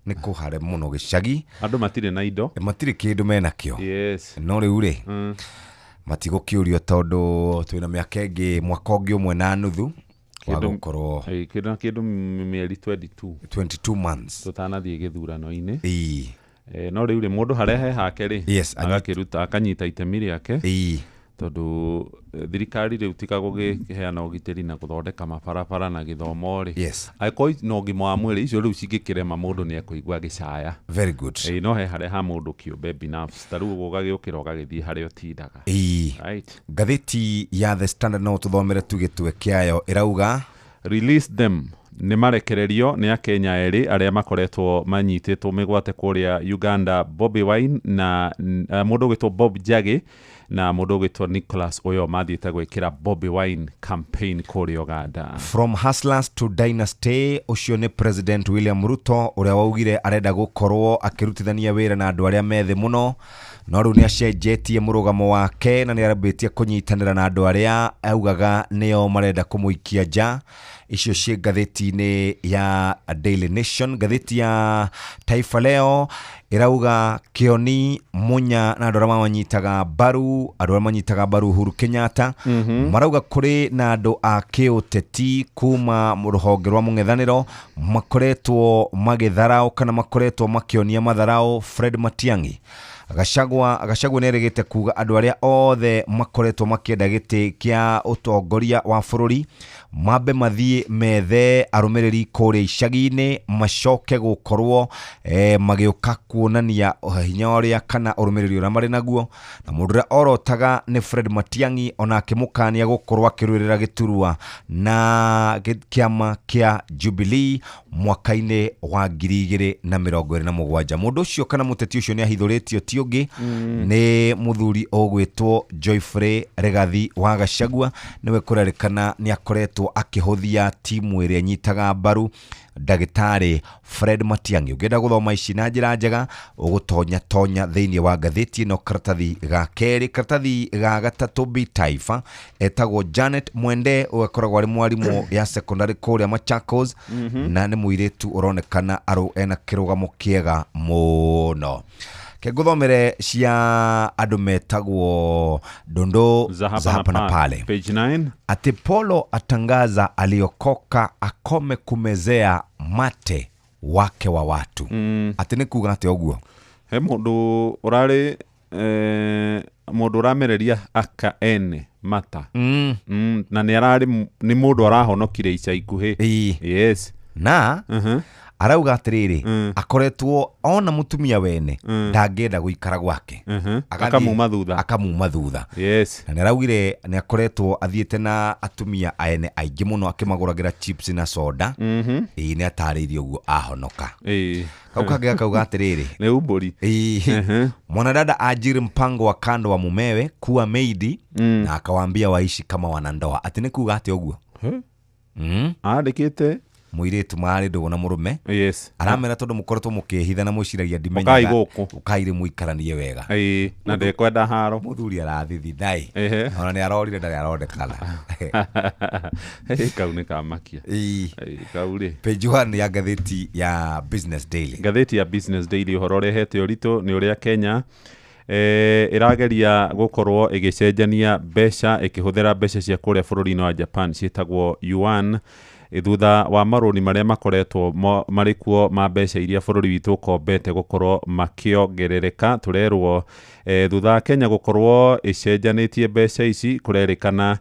Nĩ kũhare mũno gĩcagi. Andũ matirĩ na indo. Matirĩ kĩndũ menakĩo. Yes. No rĩu rĩ, matigũkĩũrio tondũ twĩna mĩaka ĩngĩ mwaka ũngĩ ũmwe na nuthu wa gũkorwo kĩndũ na kĩndũ mĩeri 22. 22 months tũtanathiĩ gĩthurano-inĩ. Ĩĩ. No rĩu rĩ, mũndũ harĩa he hake rĩ, yes, agakĩruta akanyita itemi rĩake. Ĩĩ. Tondũ thirikari rĩu tiga gũkĩheana ũgitĩri na gũthondeka mabarabara na gĩthomo rĩ, yes, angĩkorwo na ũgima wa mwĩrĩ icio rĩu cingĩkĩrema mũndũ nĩ ekũigua agĩcaya. Very good. Ĩĩ, no he harĩa ha mũndũ kĩũmbe binafsi ta rĩu ũgagĩũkĩra ũgagĩthiĩ harĩa ũtindaga. Ĩĩ. Right. Ngathĩti ya The Standard no tũthomere tu gĩtwe kĩayo ĩrauga Release them nĩ marekererio nĩ akenya erĩ arĩa makoretwo manyitĩtwo mĩgwate kũrĩa Uganda, Bobi Wine na mũndũ ũgwĩtwo Bob Njagi na mũndũ ũgwĩtwo Nicholas Oyo mathiĩte gwĩkĩra Bobi Wine campaign kũrĩa Uganda. From hustlers to dynasty, ũcio nĩ President William Ruto ũrĩa waugire arenda gũkorwo akĩrutithania wĩra na andũ arĩa methĩ mũno, no rĩu nĩ acenjetie mũrũgamo wake na nĩ arambĩtie kũnyitanĩra na andũ arĩa augaga nĩo marenda kũmũikia nja. Icio ciĩ ngathĩti-inĩ ya Daily Nation. Ngathĩti ya Taifa Leo ĩrauga Kĩoni Munya na andũ arĩa mamanyitaga mbaru, andũ arĩa manyitaga mbaru Uhuru Kenyatta, marauga kũrĩ na andũ a kĩũteti kuma rũhonge rwa mũng'ethanĩro makoretwo magĩtharaũ kana makoretwo makĩonia matharaũ Fred Matiang'i. Gachagua nĩ erĩgĩte kuga andũ arĩa othe makoretwo makĩenda gĩtĩ kĩa ũtongoria wa bũrũri mambe mathiĩ methe arũmĩrĩri kũrĩa icagi-inĩ macoke gũkorwo magĩũka kuonania hinya ũrĩa kana ũrũmĩrĩri ũrĩa marĩ naguo. Na mũndũ ũrĩa orotaga nĩ Fred Matiang'i, onake mũkania gũkorwo akĩrũĩrĩra gĩturwa na kĩama kĩa Jubilee mwaka-inĩ wa 2027. Mũndũ ũcio kana mũteti ũcio nĩ ahithũrĩtio ti ũngĩ nĩ mũthuri ũgwĩtwo Geoffrey Rigathi wa Gachagua, nĩwe kũrerĩkana nĩ akoretwo akĩhũthia timu ĩrĩa ĩnyitaga mbaru ndagĩtarĩ Fred Matiang'i. Ũngĩenda gũthoma ici na njĩra njega ũgũtonya tonya thĩinĩ wa ngathĩti ĩno karatathi ga kerĩ. Karatathi ga gatatũ B Taifa etagwo Janet Mwende, ũgakoragwo arĩ mwarimũ ya secondary kũrĩa Machakos, na nĩ mũirĩtu ũronekana ena kĩrũgamo kĩega mũno. Kengũthomere cia andũ metagwo Dondo za hapa na pale. Page 9. Ati Polo atangaza aliokoka akome kumezea mate wake wa watu. Ati nĩ kuga atĩ ũguo he mũndũ ũrarĩ mũndũ ũramereria aka ene mata. Na nĩ ararĩ nĩ mũndũ arahonokire ica ikuhĩ. Yes. Na arauga atĩrĩrĩ, akoretwo ona mũtumia wene ndangĩenda gũikara gwake, akamuma thutha, akamuma thutha. Yes. Na nĩ araugire nĩ akoretwo athiĩte na atumia aene aingĩ mũno akĩmagũragĩra chips na soda. Ĩĩ, nĩ atarĩirie ũguo ahonoka. Kau kangĩ gakauga atĩrĩrĩ, nĩ umbũri. Mwanadada ajiri mpango wa kando wa mumewe kuwa meidi, na akawaambia waishi kama wanandoa. Atĩ nĩ kuga atĩ ũguo andĩkĩte Mũirĩtu marĩ ndũgũ na mũrũme. Yes. Aramera tondũ mũkoretwo mũkĩhitha na mwĩciragia Ũkai ndimenyaga. Gũkũ. Ũkai rĩ mũikaranie wega. Ĩĩ, na ndekwenda haro. Mũthuri arathithithaĩ. Ehe. Ona nĩ arorire ndarĩ aronekana. Ĩ, kau nĩ kamakia. Ĩĩ. Ĩ, kau rĩ. Page 1 ya ngathĩti ya Business Daily. Ngathĩti ya Business Daily ũhoro ũrehete ũritũ nĩ ũrĩa Kenya ĩrageria gũkorwo ĩgĩcenjania mbeca ĩkĩhũthĩra mbeca cia kũrĩa bũrũri-inĩ wa Japan ciĩtagwo yuan, thutha wa marũni marĩa makoretwo marĩ kuo ma mbeca iria bũrũri witũ ũkombete gũkorwo makĩongerereka. Tũrerwo thutha wa Kenya gũkorwo ĩcenjanĩtie mbeca ici kũrerĩkana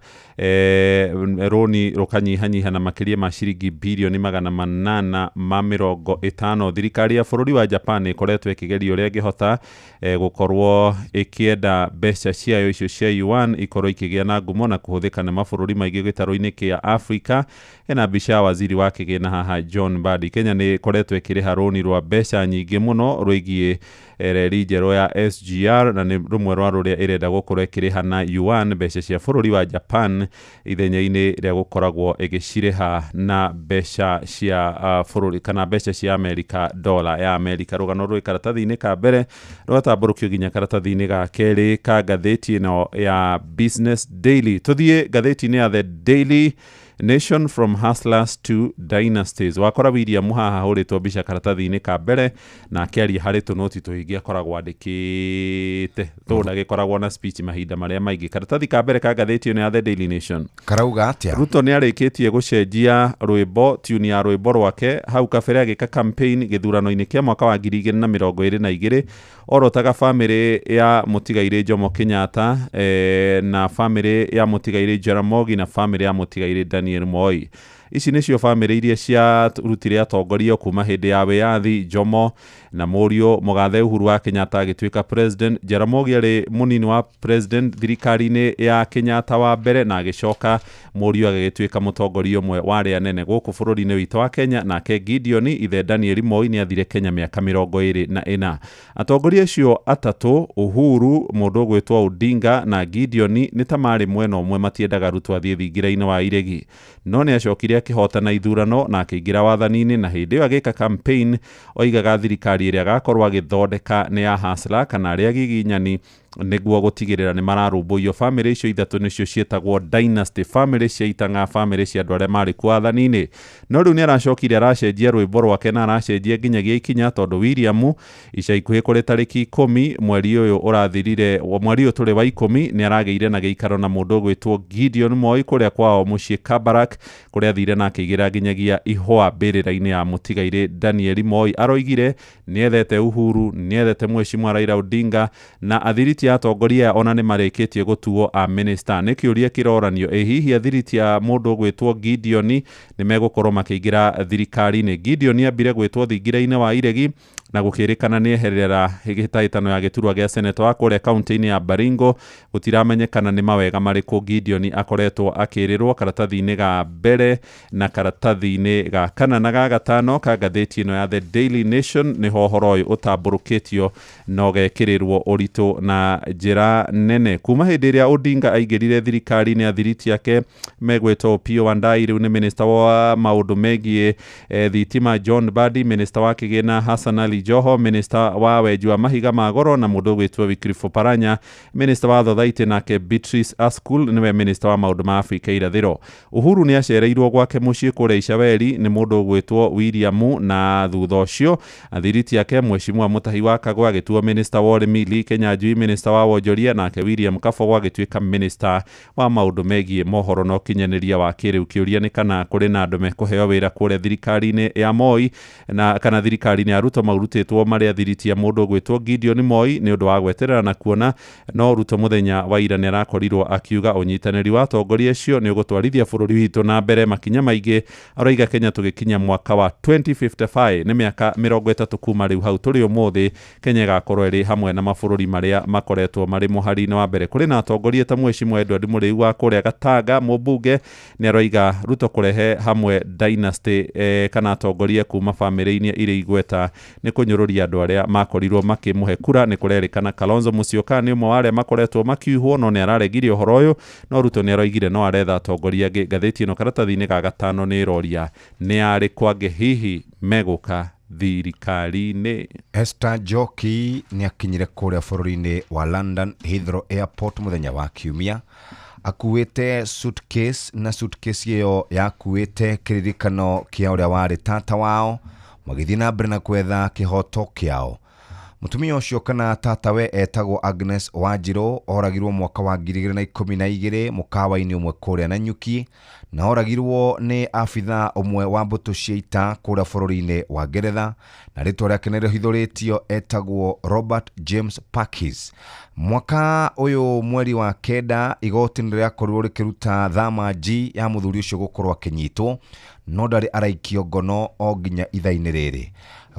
rũni rũkanyihanyiha na makĩria ma ciringi birioni 850. Thirikari ya bũrũri wa Japan ĩkoretwo ĩkĩgeria ũrĩa ĩngĩhota gũkorwo ĩkĩenda mbeca ciayo icio cia yuan ikorwo ikĩgĩa na ngumo na kũhũthĩka nĩ mabũrũri maingĩ gĩtarũ-inĩ kĩa Afrika. Hena mbica ya waziri wa kĩgĩna haha John Mbadi. Kenya nĩ ĩkoretwo ĩkĩrĩha rũni rwa mbeca nyingĩ mũno rwĩgiĩ reri njerũ ya SGR, na nĩ rũmwe rwa rũrĩa ĩrenda gũkorwo ĩkĩrĩha na yuan, mbeca cia bũrũri wa Japan, ithenya-inĩ rĩa gũkoragwo ĩgĩcirĩha na mbeca cia bũrũri kana mbeca cia Amerika, dola ya Amerika. Rũgano rwĩ karatathi-inĩ ka mbere rũgatambũrũkio nginya karatathi-inĩ ga kerĩ ka ngathĩti ĩno ya Business Daily. Tũthiĩ ngathĩti-inĩ ya The Daily Nation, from hustlers to dynasties. Wakora William haha ahũrĩtwo mbica karatathi-inĩ ka mbere na akĩaria harĩ tũnoti tũingĩ akoragwo andĩkĩte tũũ ndagĩkoragwo na speech mahinda marĩa maingĩ. Karatathi ka mbere ka ngathĩti ĩno ya The Daily Nation karauga atĩa? Ruto nĩ arĩkĩtie gũcenjia rwĩmbo, tune ya rwĩmbo rwake hau kabere agĩka campaign gĩthurano-inĩ kĩa mwaka wa 2022. Orotaga bamĩrĩ ya mũtigairĩ Jomo Kenyatta, na bamĩrĩ ya mũtigairĩ Jaramogi na bamĩrĩ ya mũtigairĩ Daniel Moi. Ici nĩcio bamĩrĩ iria ciarutire atongoria kuma hĩndĩ ya wĩyathi. Jomo na mũriũ mũgathe Uhuru wa Kenyatta agĩtuĩka president. Jaramogi arĩ mũnini wa president thirikari-inĩ ya Kenyatta wa mbere, na agĩcoka mũriũ agĩgĩtuĩka mũtongoria ũmwe wa arĩa anene gũkũ bũrũri-inĩ witũ wa Kenya. Nake Gideon ithe Daniel Moi nĩ athire Kenya mĩaka 24. Atongoria acio atatũ, Uhuru, mũndũ ũgwĩtwo Odinga na Gideon, nĩ ta marĩ mwena ũmwe, matiendaga Ruto athiĩ thingira-inĩ wa iregi, no nĩ acokire akĩhotana ithurano na akĩingĩra wathani-inĩ, na hĩndĩ ĩyo agĩka campaign oigaga thirikari ĩrĩa agakorwo agĩthondeka nĩ ya hustler kana arĩa giginyani, nĩguo gũtigĩrĩra nĩ mararũmbũiyo. Bamĩrĩ icio ithatũ nĩcio ciĩtagwo dynasty, bamĩrĩ cia itang'a, bamĩrĩ cia andũ arĩa marĩ kuo wathani-inĩ. No rĩu nĩ aracokire aracenjia rwĩmbo rwake na aracenjia nginyagia ikinya, tondũ William ica ikuhĩ kũrĩ tarĩki 10 mweri ũyũ ũrathirire, mweri ũyũ tũrĩ wa 10, nĩ aragĩire na gĩikaro na mũndũ ũgwĩtwo Gideon Moi kũrĩa kwao mũciĩ Kabarak, kũrĩa athire na akĩigĩra nginyagia ihũa mbĩrĩra-inĩ ya mũtigairĩ Daniel Moi. Aroigire nĩethete Uhuru, nĩethete Mheshimiwa Raila Odinga na athiriti ya atongoria ona nĩ marĩkĩtie gũtuo a minister. Nĩ kĩũria kĩroranio, ĩ hihi athiriti ya mũndũ ũgwĩtwo Gideon nĩ megũkorwo makĩingĩra thirikari-inĩ? Gideon ambire gwĩtwo thingira-inĩ wa iregi na gũkĩrĩkana nĩ eherera hĩtahĩtano ya gĩturwa gĩa seneta wa kũrĩa kaunti-inĩ ya Baringo. Gũtiramenyekana nĩ mawega marĩkũ Gideon akoretwo akĩrĩrwo. Karatathi-inĩ ga mbere na karatathi-inĩ ga kana na ga gatano ka ngathĩti ĩno ya The Daily Nation nĩho ũhoro ũyũ ũtambũrũkĩtio na ũgekĩrĩrwo ũritũ na njĩra nene. Kuma hĩndĩ ĩrĩa Odinga aingĩrire thirikari-inĩ, athiriti ake megwĩtwo Opiyo Wandayi rĩu nĩ minister wa maũndũ megiĩ thitima, John Mbadi minister wa kĩgĩna, Hassan Ali Joho minister wa wenji wa mahiga ma goro, na mũndũ ũgwĩtwo Wycliffe Oparanya minister wa thothaitĩ, nake Beatrice Askul nĩwe minister wa maũndũ ma Afrika irathĩro. Uhuru nĩ acereirwo gwake mũciĩ kũrĩa Icaweri nĩ mũndũ ũgwĩtwo William, na thutha ũcio athiriti ake Mheshimiwa Mutahi wa Kagwe agĩtuo minister wa ũrĩmi, Lee Kinyanjui minister wa wonjoria, nake William Kabogo agĩtuĩka minister wa maũndũ megiĩ mohoro na ũkinyanĩria wa kĩrĩu. Kĩũria nĩ kana kũrĩ na andũ mekũheo wĩra kũrĩa thirikari-inĩ ya Moi na kana thirikari-inĩ ya Ruto maurutĩtwo marĩ athiriti ya mũndũ ũgwĩtwo Gideon Moi, nĩ ũndũ wa gweterera na kuona. No Ruto mũthenya wa ira nĩ arakorirwo akiuga ũnyitanĩri wa atongoria acio nĩ ũgũtwarithia bũrũri witũ na mbere makinya maingĩ. Aroiga Kenya tũgĩkinya mwaka wa 2055, nĩ mĩaka 30 kuma rĩu hau tũrĩ ũmũthĩ, Kenya ĩgakorwo ĩrĩ hamwe na mabũrũri marĩa makoretwo marĩ mũhari-inĩ wa mbere. Kũrĩ na atongoria ta Mheshimiwa Edward Mũrĩu wa kũrĩa Gatanga mũmbunge, nĩ aroiga Ruto kũrehe hamwe dynasty, kana atongoria kuma bamĩrĩ-inĩ irĩ igweta nĩ kũnyũrũria andũ arĩa makorirwo makĩmũhe kura. Nĩ kũrerĩkana Kalonzo Musyoka nĩ ũmwe wa arĩa makoretwo makiuhwo, no nĩ araregire ũhoro ũyũ, no Ruto nĩ aroigire no aretha atongoria angĩ. Ngathĩti ĩno karatathi-inĩ ga gatano nĩ ĩroria nĩ arĩkũ angĩ hihi megũka thirikari-inĩ. Esther Njoki nĩ akinyire kũrĩa bũrũri-inĩ wa London Heathrow Airport mũthenya wa Kiumia akuĩte suitcase, na suitcase ĩyo yakuĩte kĩririkano kĩa ũrĩa warĩ tata wao magĩthiĩ na mbere na kwetha kĩhoto kĩao. Mũtumia ũcio kana tatawe etagwo Agnes Wanjirũ, oragirwo mwaka wa 2012 mũkawa-inĩ ũmwe kũrĩa Nanyuki, na oragirwo nĩ abitha ũmwe wa mbũtũ cia ita kũrĩa bũrũri-inĩ wa Ngeretha, na rĩtwa rĩake nĩ rĩhithũrĩtio, etagwo Robert James Parkes. Mwaka ũyũ mweri wa 9 igoti nĩ rĩakorirwo rĩkĩruta thama ya mũthuri ũcio gũkorwo akĩnyitwo, no ndarĩ araikio ngono o nginya ithaa-inĩ rĩrĩ.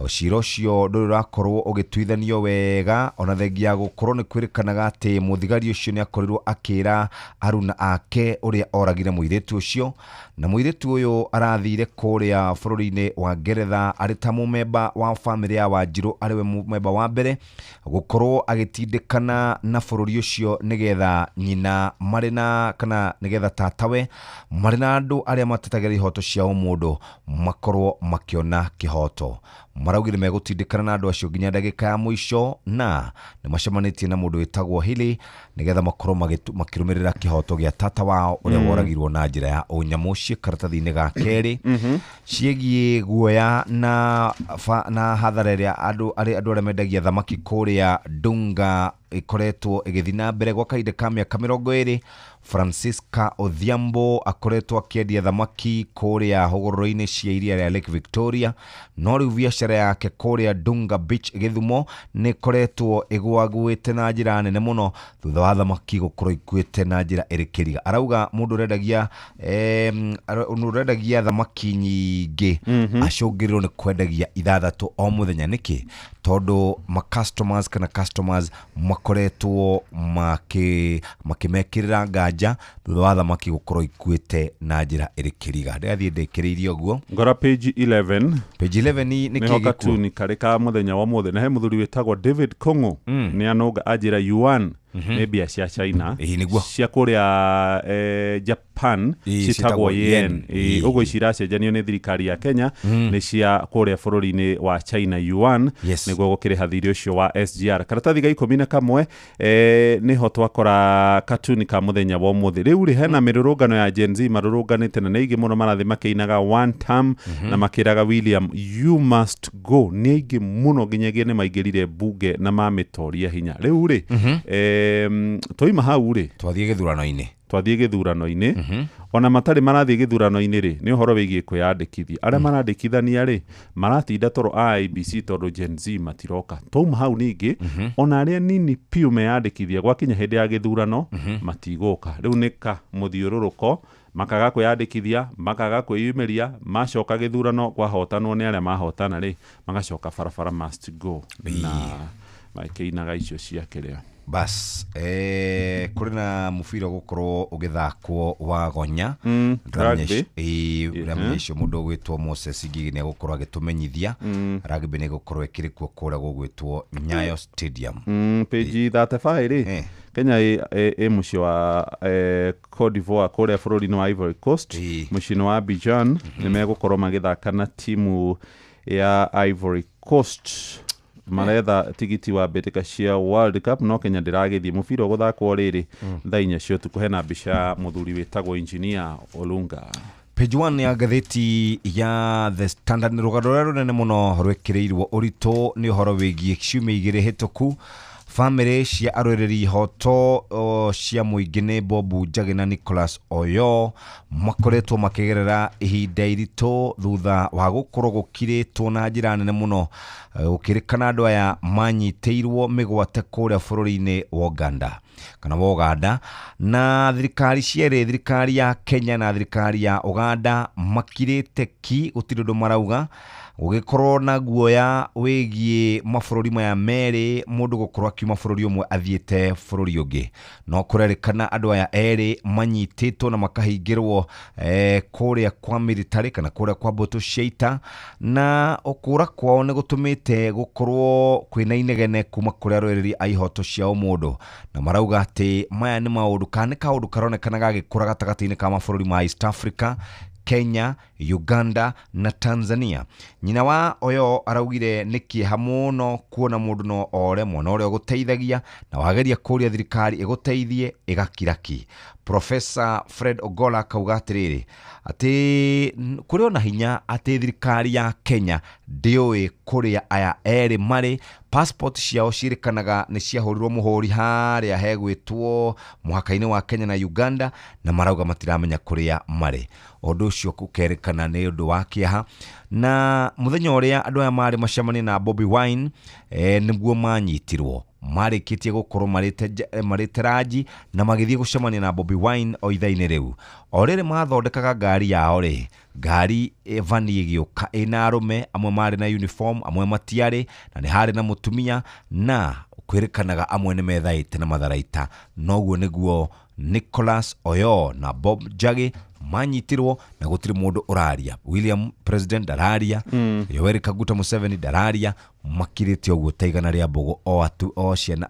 Cira ũcio ndũrĩ ũrakorwo ũgĩtuithanio wega, ona thengia ya gũkorwo nĩ kwĩrĩkanaga atĩ mũthigari ũcio nĩ akorirwo akĩra aruna ake ũrĩa oragire mũirĩtu ũcio, na mũirĩtu ũyũ arathire kũrĩa bũrũri-inĩ wa Ngeretha arĩ ta mũmemba wa bamĩrĩ ya Wanjirũ, arĩ we mũmemba wa mbere gũkorwo agĩtindĩkana na bũrũri ũcio nĩgetha nyina marĩ na kana nĩgetha tatawe marĩ na andũ arĩa matetagĩra ihoto cia ũmũndũ makorwo makĩona kĩhoto. Maraugire megũtindĩkana na andũ acio nginya ndagĩka ya mũico, na nĩ macemanĩtie na mũndũ wĩtagwo Hili nĩgetha makorwo makĩrũmĩrĩra kĩhoto gĩa tata wao ũrĩa woragirwo na njĩra ya ũnyamũ. Ciĩ karatathi-inĩ ga kerĩ ciĩgiĩ guoya na hathara ĩrĩa andũ arĩa mendagia thamaki kũrĩa Dunga ikoretwo ĩgĩthiĩ na mbere gwa kahinda ka mĩaka 20. Francisca Odhiambo akoretwo akĩendia thamaki kũrĩa hũgũrũrũ-inĩ cia iria rĩa Lake Victoria, no rĩu biacara yake kũrĩa Dunga Beach Gĩthumo nĩ ĩkoretwo ĩgũagũĩte na njĩra nene mũno thutha wa thamaki gũkorwo ikuĩte na njĩra ĩrĩ kĩriga. Arauga mũndũ ũrendagia thamaki nyingĩ acũngĩrĩrwo nĩ kwendagia 6 o mũthenya. Nĩkĩ? Tondũ ma customers kana customers makoretwo makĩmekĩrĩra nganja thutha wa thamaki gũkorwo ikuĩte na njĩra ĩrĩ kĩriga. Ndĩrathiĩ ndĩkĩrĩirie ũguo. Ngora page 11. Page 11 nĩ nĩho kĩ gĩkuo? Katuni karĩ ka mũthenya wa mũthĩ, na he mũthuri wĩtagwo David Kong'o nĩ anũnga anjĩra yuan nĩ mbia cia China cia kũrĩa Japan citagwo yen. Ũguo ici iracenjanio nĩ thirikari ya Kenya nĩ cia kũrĩa bũrũri-inĩ wa China yuan, nĩguo gũkĩrĩha thirĩ ũcio wa SGR. Karatathi ga 11 nĩho twakora katuni ka mũthenya wa ũmũthĩ. Rĩu rĩ hena mĩrũrũngano ya Gen Z marũrũnganĩte na nĩ aingĩ mũno marathiĩ makĩinaga one term na makĩraga William you must go. Nĩ aingĩ mũno nginyagia nĩ maingĩrire mbunge na mamĩtoria hinya. Rĩu rĩ twaima hau rĩ twathiĩ gĩthurano-inĩ, ona matarĩ marathiĩ gĩthurano-inĩ rĩ nĩ ũhoro wĩgiĩ kwĩyandĩkithia. Arĩa marandĩkithania rĩ maratinda toro IEBC tondũ Gen Z matiroka. Twauma hau ningĩ ona arĩa nini piũ meyandĩkithia gwakinya hĩndĩ ya gĩthurano matigũka. Rĩu nĩ ka mũthiũrũrũko, makaga kwĩyandĩkithia, makaga kwĩyumĩria, macoka gĩthurano kwahotanwo nĩ arĩa mahotana rĩ magacoka barabara must go na makĩinaga icio cia kĩrĩa. Bas, kũrĩ na mũbira ũgũkorwo ũgĩthakwo wa gonya rugby. Ndĩramenya mũndũ ũgwĩtwo Moses Ngigi nĩ egũkorwo agĩtũmenyithia rugby nĩ ĩgũkorwo ĩkĩrĩ kuo kũrĩa gũgwĩtwo Nyayo Stadium. Page 35 rĩ Kenya ĩ mũciĩ wa Cote d'Ivoire kũrĩa bũrũri-inĩ wa Ivory Coast, mũciĩ-inĩ wa Abidjan nĩ megũkorwo magĩthaka na timu ya Ivory Coast. Maretha tigiti wa mbĩtĩka cia World Cup, no Kenya ndĩragĩthiĩ. Mũbira ũgũthakwo rĩrĩ thaa 4 cia ũtukũ. Hena mbica ya mũthuri wĩtagwo Engineer Olunga. Page 1 ya ngathĩti ya The Standard nĩ rũgano rũrĩa rũnene mũno rwĩkĩrĩirwo ũritũ nĩ ũhoro wĩgiĩ ciumia 2 hĩtũku bamĩrĩ cia arũĩrĩri ihoto cia mũingĩ nĩ Bob Njagi na Nicholas Oyo makoretwo makĩgerera ihinda iritũ thutha wa gũkorwo gũkirĩtwo na njĩra nene mũno, gũkĩrĩkana andũ aya manyitĩirwo mĩgwate kũrĩa bũrũri-inĩ wa Uganda kana wa Uganda, na thirikari cierĩ, thirikari ya Kenya na thirikari ya Uganda makirĩte ki, gũtirĩ ũndũ marauga. Gũgĩkorwo na guoya wĩgiĩ mabũrũri maya merĩ, mũndũ gũkorwo akiuma bũrũri ũmwe athiĩte bũrũri ũngĩ. No kũrerĩkana andũ aya erĩ manyitĩtwo na makahingĩrwo kũrĩa kwa military kana kũrĩa kwa mbũtũ cia ita, na kũra kwao nĩ gũtũmĩte gũkorwo kwĩna inegene kuma kũrĩ arũĩrĩri a ihoto cia ũmũndũ, na marauga atĩ maya nĩ maũndũ kana nĩ kaũndũ karonekana gagĩkũra gatagatĩ-inĩ ka mabũrũri ma East Africa, Kenya, Uganda na Tanzania. Nyina wa Oyo araugire nĩ kĩeha mũno kuona mũndũ no ore mwana ũrĩa ũgũteithagia, na wageria kũria thirikari ĩgũteithie ĩgakiraki. Professor Fred Ogola akauga atĩrĩrĩ, atĩ kũrĩ ona hinya atĩ thirikari ya Kenya ndĩũĩ kũrĩa aya erĩ marĩ. Passport ciao ciĩrĩkanaga nĩ ciahũrirwo mũhũri harĩa hegwĩtwo mũhaka-inĩ wa Kenya na Uganda, na marauga matiramenya kũrĩa marĩ. Ũndũ ũcio ũkerĩkana nĩ ũndũ wa kĩeha. Na mũthenya ũrĩa andũ aya marĩ macemania na Bobi Wine, nĩguo manyitirwo, marĩkĩtie gũkorwo marĩte ranji na magĩthiĩ gũcemania na Bobi Wine o ithaa-inĩ rĩu. O rĩrĩ mathondekaga ngari yao rĩ, ngari vani ĩgĩũka ĩna arũme amwe marĩ na uniform, amwe matiarĩ, na nĩ harĩ na mũtumia, na kwĩrĩkanaga amwe nĩ methaĩte na matharaita. Noguo nĩguo Nicholas Oyo na Bob Njagi manyitirwo, na gũtirĩ mũndũ ũraria. William President ndararia, Yoweri Kaguta Museveni ndararia, makirĩte ũguo ta igana rĩa mbũgũ o atu o ciana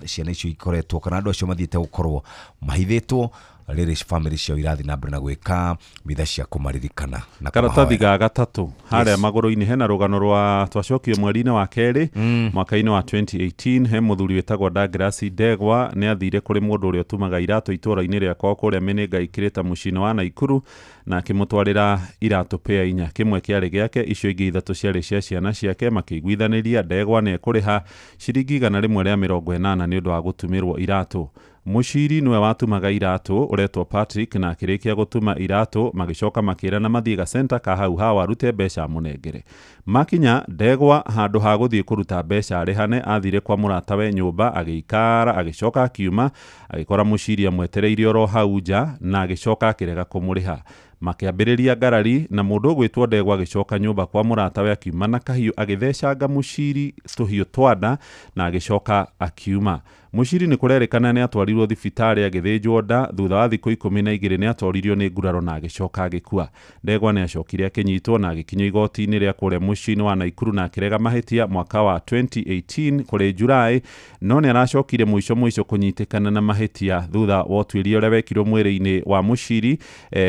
ciana icio ikoretwo kana andũ acio mathiĩte gũkorwo mahithĩtwo. Rĩrĩ family ciao irathiĩ na mbere na gwĩka mitha cia kũmaririkana na Karatathi kũmahoera. ga gatatũ harĩa magũrũ-inĩ hena rũgano rwa twacokio mweri-inĩ wa kerĩ mwaka-inĩ wa 2018. He mũthuri wĩtagwo Douglas Ndegwa nĩ athire kũrĩ mũndũ ũrĩa ũtumaga iratũ itũũra-inĩ rĩa kwao kũrĩa Mĩnĩnga Ikĩrĩta mũciĩ-inĩ wa Naikuru, na akĩmũtwarĩra iratũ pĩa inya, kĩmwe kĩarĩ gĩake, icio ingĩ ithatũ ciarĩ cia ciana ciake. Makĩiguithanĩria Ndegwa nĩ ekũrĩha ciringi 180 nĩ ũndũ wa gũtumĩrwo iratũ. Mũciri nĩwe watumaga iratũ ũretwo Patrick, na akĩrĩkia gũtuma iratũ magĩcoka makĩrana mathiĩ gacenta ka hau hau arute mbeca amũnengere. Makinya Ndegwa handũ ha gũthiĩ kũruta mbeca arĩhane, athire kwa mũratawe nyũmba agĩikara, agĩcoka akiuma agĩkora mũciri amwetereire oro hau nja, na agĩcoka akĩrega kũmũrĩha. Makĩambĩrĩria ngarari na mũndũ ũgwĩtwo Ndegwa agĩcoka nyũmba kwa mũratawe akiuma na kahiũ agĩthecanga mũciri tũhiũ twa nda na agĩcoka akiuma. Mũciri nĩ kũrerĩkana nĩ atwarirwo thibitarĩ agĩthĩnjwo nda. Thutha wa thikũ 12 nĩ atoririo nĩ nguraro na agĩcoka agĩkua. Ndegwa nĩ acokire akĩnyitwo na agĩkinyio igoti-inĩ rĩa kũrĩa mũciĩ-inĩ wa Naikuru na akĩrega mahĩtia mwaka wa 2018 kũrĩ Julaĩ, no nĩ aracokire mũico mũico kũnyitĩkana na mahĩtia thutha wa ũtuĩria ũrĩa wekirwo mwĩrĩ-inĩ wa mũciri,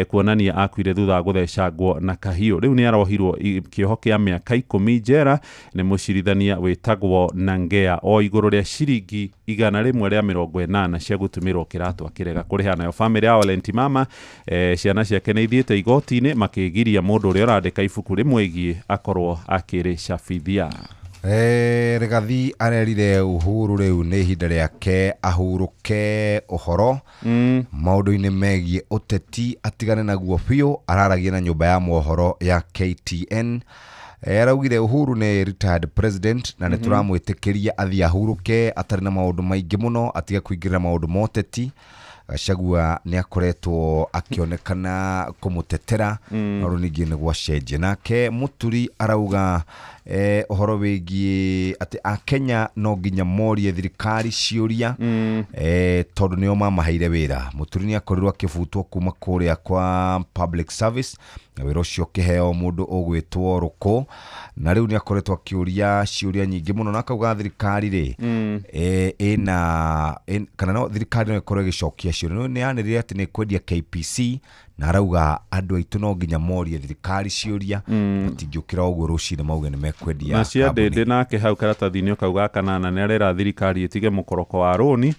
kuonania akuire thutha wa gũthecangwo na kahiũ. Rĩu nĩ arohirwo kĩoho kĩa mĩaka 10 njera nĩ mũcirithania wĩtagwo Nangea o igũrũ rĩa ciringi 180 cia gũtumĩrwo kĩratũ akĩrega kũrĩha. Nayo famĩlĩ ya Valenti Mama, ciana ciake nĩ ithiĩte igoti-inĩ makĩgiria mũndũ ũrĩa ũrandĩka ibuku rĩmwĩgiĩ akorwo akĩrĩcabithia. Rigathi arerire Uhuru rĩu nĩ ihinda rĩake ahurũke ũhoro maũndũ-inĩ megiĩ ũteti, atigane naguo biũ. Araragia na nyũmba ya mohoro ya KTN. Araugire Uhuru nĩ retired president na nĩ tũramwĩtĩkĩria athiĩ ahurũke atarĩ na maũndũ maingĩ mũno, atige kũingĩrĩra maũndũ ma ũteti. Gachagua nĩ akoretwo akĩonekana kũmũtetera, no rĩu ningĩ nĩ gwacenjia. Nake Mũturi arauga ũhoro wĩgiĩ atĩ akenya no nginya morie thirikari ciũria, tondũ nĩo mamaheire wĩra. Mũturi nĩ akorirwo akĩbutwo kuma kũrĩa kwa public service, na wĩra ũcio ũkĩheo mũndũ ũgwĩtwo Rũkũ, na rĩu nĩ akoretwo akĩũria ciũria nyingĩ mũno, na akauga thirikari rĩ, ĩna kana no thirikari no ĩkorwo ĩgĩcokia ciũria. Nĩ yanĩrĩire atĩ nĩ ĩkwendia KPC, na arauga andũ aitũ no nginya morie thirikari ciũria, matingĩũkĩra ũguo rũcinĩ mauge nĩ mekwendia na cia kambuni. Ndĩndĩ nake hau karatathi-inĩ kau ga kanana nĩ arera thirikari ĩtige mũkoroko wa rũni.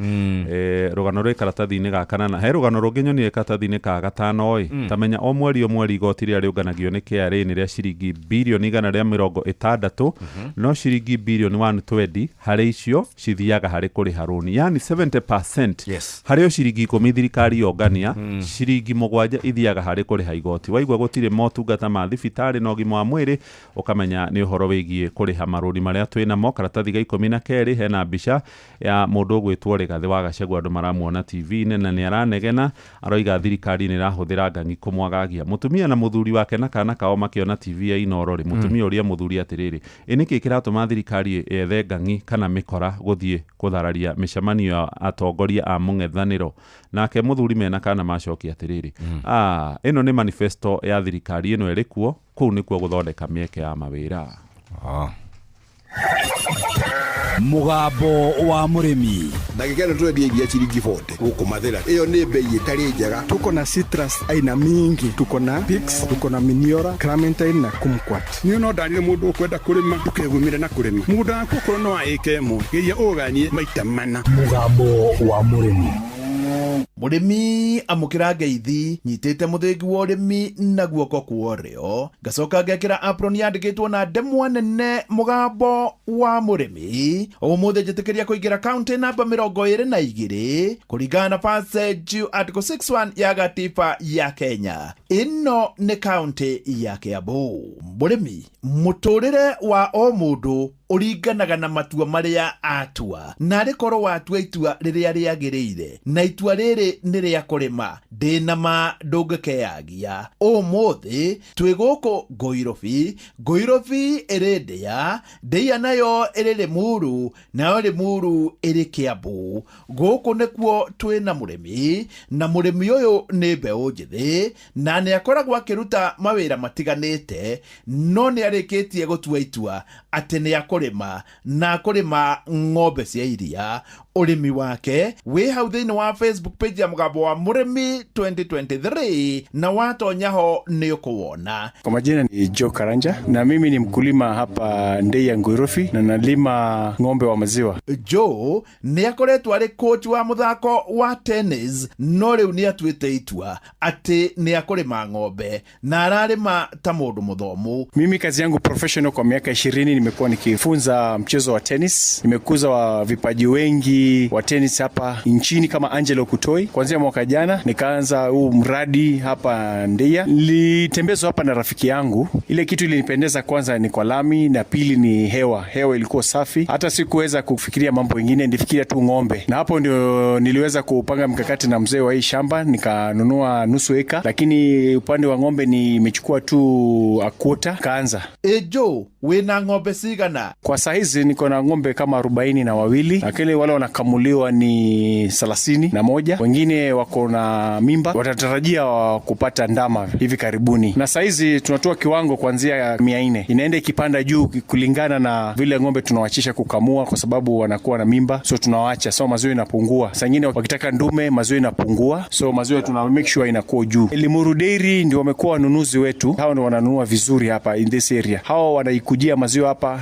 Rũgano rwĩ karatathi-inĩ ga kanana. He rũgano rũngĩ nyonire karatathi-inĩ ka gatano ĩ, tamenya o mweri o mweri igoti rĩrĩa rĩũnganagio nĩ KRA nĩ rĩa ciringi birioni 160, no ciringi birioni 120 harĩ icio cithiaga harĩ kũrĩha rũni, yani 70%. Yes. Harĩ o ciringi 10 thirikari yongania, ciringi 7 Ithiaga harĩ kũrĩha igoti. Waigua gũtirĩ motungata ma thibitarĩ na ũgima wa mwĩrĩ, ũkamenya nĩ ũhoro wĩgiĩ kũrĩha marũni marĩa twĩ namo. Karatathi ga 12 hena mbica ya mũndũ ũgwĩtwo Rigathĩ wa Gachagua, andũ maramuona TV-inĩ na nĩ aranegena, aroiga thirikari nĩ ĩrahũthĩra ngangi kũmwagagia. Mũtumia na mũthuri wake na kana kao makĩona TV ya Inoro rĩ, mũtumia ũria mũthuri atĩrĩrĩ, ĩ nĩkĩ kĩratũma thirikari yethe ngangi kana mĩkora gũthiĩ kũthararia mĩcemanio ya atongoria a mũng'ethanĩro? Nake mũthuri mena kana macokia atĩrĩrĩ, ĩno nĩ manifesto ya thirikari ĩno ĩrĩ kuo, kũu nĩkuo gũthondeka mĩeke ya mawĩra. Mũgambo wa mũrĩmi. Ndagĩka ĩno tũrendia iria ciringi 40 gũkũ Mathĩra, ĩyo nĩ bei ĩtarĩ njega. Tuko na citrus aina mingi, tuko na Pix, tuko na Miniora, Clementine na Kumquat. Niĩ no ndarire mũndũ ũkwenda kũrĩma, ndũkegumire na kũrĩma mũgũnda waku, okorwo no wa ĩka 1, geria ũganie maita mana. Mũgambo wa mũrĩmi. Mũrĩmi, amũkĩra ngeithi. Nyitĩte mũthĩgi wa ũrĩmi na guoko kwa ũrĩo, ngacoka ngekĩra apron yandĩkĩtwo na ndemwa nene "Mũgambo wa mũrĩmi". Ũmũthĩ njĩtĩkĩria kũingĩra kaunti namba 22 kũringana na passage article 61 ya gatiba ya Kenya. Ĩno nĩ kaunti ya Kiambu. Mũrĩmi, mũtũrĩre wa o mũndũ ũringanaga na matua marĩa atua, na arĩ korwo watua itua rĩrĩa rĩagĩrĩire, na itua rĩrĩ nĩ rĩa kũrĩma, ndĩna ma ndũngĩkeyagia. Ũmũthĩ twĩ gũkũ Ngũirobi. Ngũirobi ĩrĩ Ndĩa, Ndĩa nayo ĩrĩ Rĩmuru, nayo Rĩmuru ĩrĩ Kĩambu. Gũkũ nĩkuo twĩna mũrĩmi, na mũrĩmi ũyũ nĩ mbeũ njĩthĩ na nĩ akoragwo akĩruta mawĩra matiganĩte, no nĩ arĩkĩtie gũtua itua atĩ nĩ akũrĩma, na akũrĩma ng'ombe cia iria. Ũrĩmi wake wĩ hau thĩinĩ wa Facebook page ya Mũgambo wa Mũrĩmi 2023, na watonya ho nĩ ũkũwona. Kwa majina ni Joe Karanja na mimi ni mkulima hapa Ndei ya Nguirofi na nalima ng'ombe wa maziwa. Joe nĩ akoretwo arĩ coach wa mũthako wa tennis, no rĩu nĩ atuĩte itua atĩ nĩ akũrĩma ng'ombe na ararĩma ta mũndũ mũthomu. Mimi kazi yangu professional kwa miaka 20 nimekuwa nikifunza mchezo wa tennis. Nimekuza wa vipaji wengi wa tennis hapa nchini kama Angelo Kutoi. Kuanzia mwaka jana nikaanza huu mradi hapa Ndeia. Nilitembezwa hapa na rafiki yangu. Ile kitu ilinipendeza kwanza ni kwa lami na pili ni hewa. Hewa ilikuwa safi, hata sikuweza kufikiria mambo mengine, nilifikiria tu ng'ombe, na hapo ndio niliweza kupanga mkakati na mzee wa hii shamba, nikanunua nusu eka, lakini upande wa ng'ombe nimechukua tu a quarter, kaanza. Ĩ Joe, wĩna ng'ombe cigana? Kwa saa hizi niko na ng'ombe kama 42, lakini wale wanakamuliwa ni 31. Wengine wako na mimba, watatarajia kupata ndama hivi karibuni, na saa hizi tunatoa kiwango kuanzia 400, inaenda ikipanda juu kulingana na vile ng'ombe tunawachisha kukamua, kwa sababu wanakuwa na mimba, so tunawacha, so maziwa inapungua. Saa ingine wakitaka ndume, maziwa inapungua, so maziwa tuna make sure inakuwa juu. Limuru Dairy ndio wamekuwa wanunuzi wetu, hao ndio wananunua vizuri hapa in this area. Hao wanaikujia maziwa hapa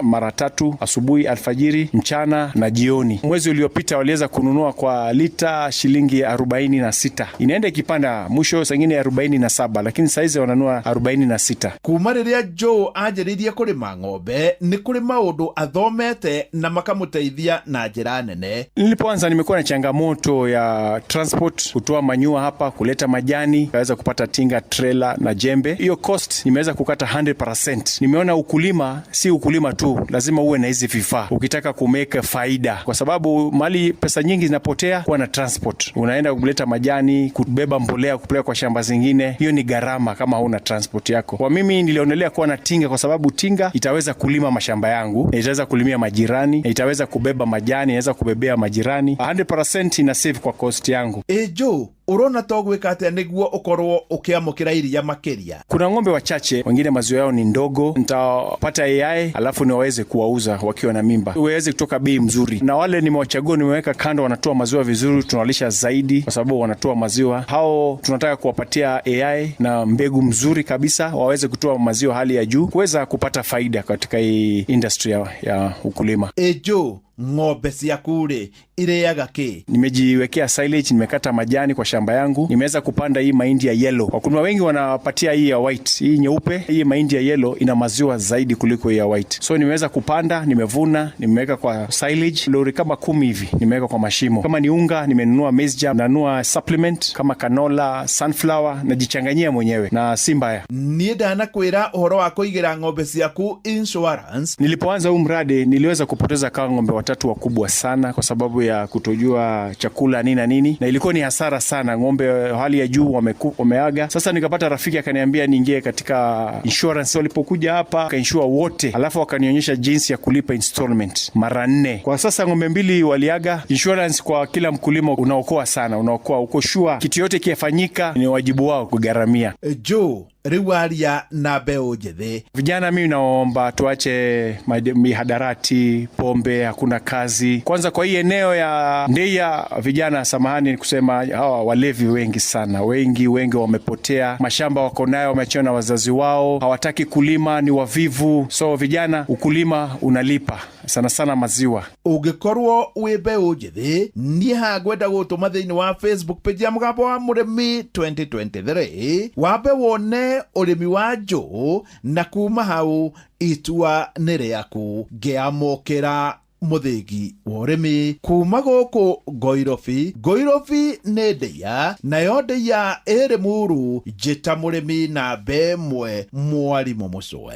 mara tatu: asubuhi, alfajiri, mchana na jioni. Mwezi uliopita waliweza kununua kwa lita shilingi 46, inaenda ikipanda, mwisho saa ingine 47, lakini saizi wananunua 46. Kuma rĩrĩa Joe anjĩrĩirie kũrĩma ng'ombe, nĩ kũrĩ maũndũ athomete na makamũteithia na njĩra nene. Nilipoanza nimekuwa na changamoto ya transport, kutoa manyua hapa, kuleta majani, kaweza kupata tinga, trela na jembe. Hiyo cost nimeweza kukata 100%. Nimeona ukulima si ukulima tu, lazima uwe na hizi vifaa ukitaka kumake faida, kwa sababu mali pesa nyingi zinapotea kuwa na transport. Unaenda kuleta majani, kubeba mbolea, kupeleka kwa shamba zingine, hiyo ni gharama kama huna transport yako. Kwa mimi nilionelea kuwa na tinga, kwa sababu tinga itaweza kulima mashamba yangu, na itaweza kulimia majirani, na itaweza kubeba majani, inaweza kubebea majirani. 100% ina save kwa cost yangu. Ĩ Joe, ũrona to gwĩka atĩa nĩguo ũkorwo ũkĩamũkĩra iria makĩria? Kuna ng'ombe wachache, wengine maziwa yao ni ndogo, nitapata AI alafu niwaweze kuwauza wakiwa na mimba, waweze kutoka bei mzuri, na wale nimewachagua, nimeweka kando, wanatoa maziwa vizuri, tunawalisha zaidi kwa sababu wanatoa maziwa. Hao tunataka kuwapatia AI na mbegu mzuri kabisa, waweze kutoa maziwa hali ya juu, kuweza kupata faida katika hii industry ya ukulima. Ĩ Joe, Ng'ombe ciaku rĩ irĩaga kĩ? Nimejiwekea silage, nimekata majani kwa shamba yangu, nimeweza kupanda hii mahindi ya yellow. Wakulima wengi wanapatia hii ya white, hii nyeupe. Hii mahindi ya yellow ina maziwa zaidi kuliko hii ya white, so nimeweza kupanda, nimevuna, nimeweka kwa silage lori kama 10 hivi, nimeweka kwa mashimo. Kama ni unga, nimenunua maize germ, nanunua supplement kama canola, sunflower, najichanganyia mwenyewe na si mbaya. Niĩ ndanakwĩra ũhoro wa kũigĩra ng'ombe ciaku insurance. Nilipoanza huu mradi niliweza kupoteza kama ng'ombe 3 wakubwa sana kwa sababu ya kutojua chakula nini na nini, na ilikuwa ni hasara sana. Ng'ombe hali ya juu wameaga. Sasa nikapata rafiki akaniambia niingie katika insurance. Walipokuja hapa wakainsure wote, alafu wakanionyesha jinsi ya kulipa installment mara 4. Kwa sasa ng'ombe 2 waliaga. Insurance kwa kila mkulima unaokoa sana, unaokoa, uko sure kitu yote kifanyika ni wajibu wao kugharamia. Joe rĩu aria na mbeũ njĩthĩ. Vijana, mimi naomba tuache mihadarati, pombe, hakuna kazi. Kwanza kwa hii eneo ya Ndeia, vijana, samahani kusema, hawa walevi wengi sana, wengi wengi wamepotea, mashamba wako nayo wameachiwa na wazazi wao, hawataki kulima, ni wavivu. So vijana, ukulima unalipa sana sana maziwa. Ũngĩkorwo wĩ mbeũ njĩthĩ, niĩ haha ngwenda gũtũma thĩinĩ wa Facebook page ya Mũgambo wa Mũrĩmi 2023 wambe wone ũrĩmi wa njũũ, na kuma hau itua nĩ rĩaku. Ngĩamũkĩra mũthĩgi wa ũrĩmi kuma gũkũ Ngoirobi. Ngoirobi nĩ Ndeia, nayo Ndeia ĩrĩ Muru. Njĩta mũrĩmi namba 1 mwarimũ Mũcwe.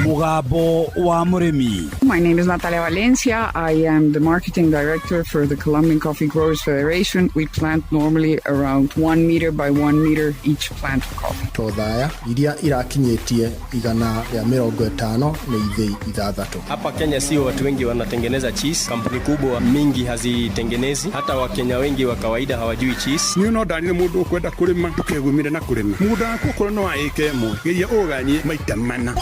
Mũgambo wa Mũrĩmi. My name is Natalia Valencia. I am the marketing director for the Colombian Coffee Growers Federation. We plant normally around 1 meter by 1 meter each plant of coffee. Tothaya iria irakinyĩtie 150 nĩ ithĩi 6. Hapa Kenya sio watu wengi wanatengeneza cheese. Kampuni kubwa mingi hazitengenezi. Hata Wakenya wengi wa kawaida hawajui cheese. Niĩ no ndanire mũndũ ũkwenda kũrĩma ndũkegumire na kũrĩma mũgũnda waku okorwo no wa ĩka 1 geria ũganie maita 4.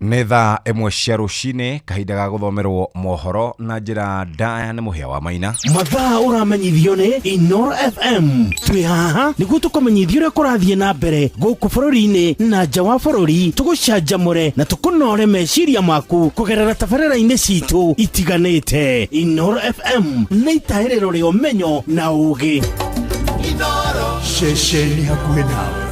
Nĩ thaa 1 cia rũcinĩ, kahinda ga gũthomerwo mohoro na njĩra ndaya nĩ Mũhĩa wa Maina. Mathaa ũramenyithio nĩ Inoro FM. Twĩ haha nĩguo tũkũmenyithie ũrĩa kũrathiĩ na mbere gũkũ bũrũri-inĩ na nja wa bũrũri, tũgũcanjamũre na tũkũnore meciria maku kũgerera tabarĩra-inĩ citũ itiganĩte. Inoro FM nĩ itahĩrĩro rĩa ũmenyo na ũũgĩ. Ceceni hakuhĩ nawe.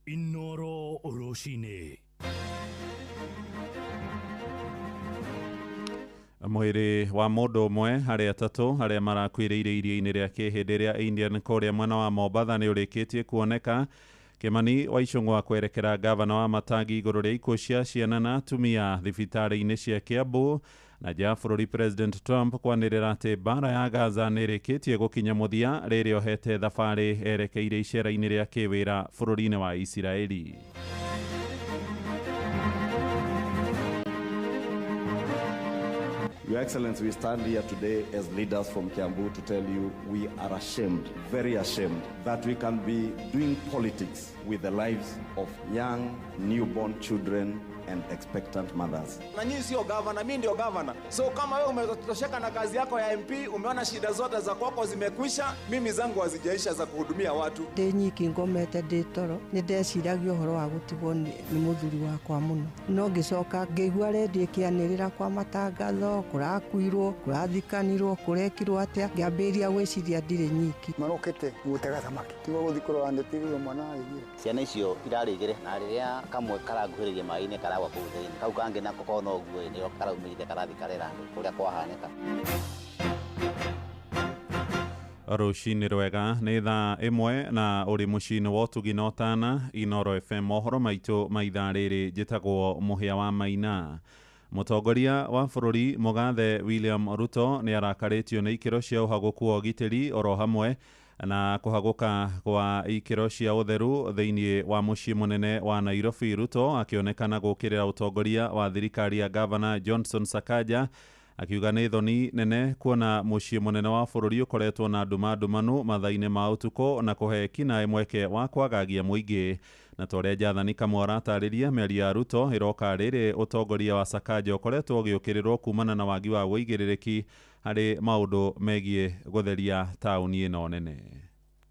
Inoro rũcinĩ. Mwĩrĩ wa mũndũ ũmwe harĩ 3 arĩa marakuĩrĩire iria-inĩ rĩa Kĩhĩndĩ rĩa Indian kũrĩa mwena wa Mombatha nĩ ũrĩkĩtie kuoneka. Kimani wa Ichung'wa kwerekera gavana wa Matangi igũrũ rĩa ikuũ cia ciana na atumia thibitarĩ-inĩ cia Kiambu. Na nja ya bũrũri, President Trump kwanĩrĩra atĩ mbara ya Gaza nĩ ĩrĩkĩtie gũkinya mũthia rĩrĩa ohete thabarĩ erekeire icera-inĩ rĩa kĩwĩra bũrũri-inĩ wa Isiraeli. Your Excellency, we stand here today as leaders from Kiambu to tell you we are ashamed, very ashamed, that we can be doing politics with the lives of young, newborn children and expectant mothers. Na nyinyi sio governor, mimi ndio governor. So kama wewe umetosheka na kazi yako ya MP, umeona shida zote za kwako zimekwisha, mimi zangu hazijaisha za kuhudumia watu. Ndĩ nyiki ngomete ndĩ toro, nĩ ndeciragia ũhoro wa gũtigwo nĩ mũthuri wakwa mũno. No ngĩcoka ngĩigua redio ĩkĩanĩrĩra kwa matangatho, kũrakuirwo, kũrathikanirwo, kũrekirwo atĩa, ngĩambĩrĩria gwĩciria ndirĩ nyiki. Marokĩte gũtega thamaki, tigo gũthiĩ kũrora nĩtigwo mwana agĩthira. Ciana icio irarĩ igĩrĩ, na rĩrĩa kamwe karanguhĩrĩria maĩ-inĩ karagwa kũu thĩinĩ, kau kangĩ nako kona ũguo nĩo karaumĩrire karathi karera andũ kũrĩa kwahanĩka. Rũcinĩ rwega, nĩ thaa 1 na ũrĩ mũciĩ-inĩ wa ũtugi na ũtana Inoro FM. Mohoro maitũ ma ithaa rĩrĩ, njĩtagwo Mũhĩa wa Maina. Mũtongoria wa bũrũri Mũgathe William Ruto nĩ arakarĩtio nĩ ikĩro cia ũhagũku wa ũgitĩri oro hamwe na kũhagũka kwa ikĩro cia ũtheru thĩinĩ wa mũciĩ mũnene wa Nairobi. Ruto akĩonekana gũkĩrĩra ũtongoria wa thirikari ya Gavana Johnson Sakaja Akiuga nĩ thoni nene kuona mũciĩ mũnene wa bũrũri ũkoretwo na nduma ndumanu mathaa-inĩ ma ũtukũ na kũhe kinaĩ mweke wa kwagagia mũingĩ. Na ta ũrĩa Jathani Kamau aratarĩria, mĩario ya Ruto ĩroka rĩrĩ ũtongoria wa Sakaja ũkoretwo ũgĩũkĩrĩrwo kumana na wagi wa ũigĩrĩrĩki harĩ maũndũ megiĩ gũtheria taũni ĩno nene.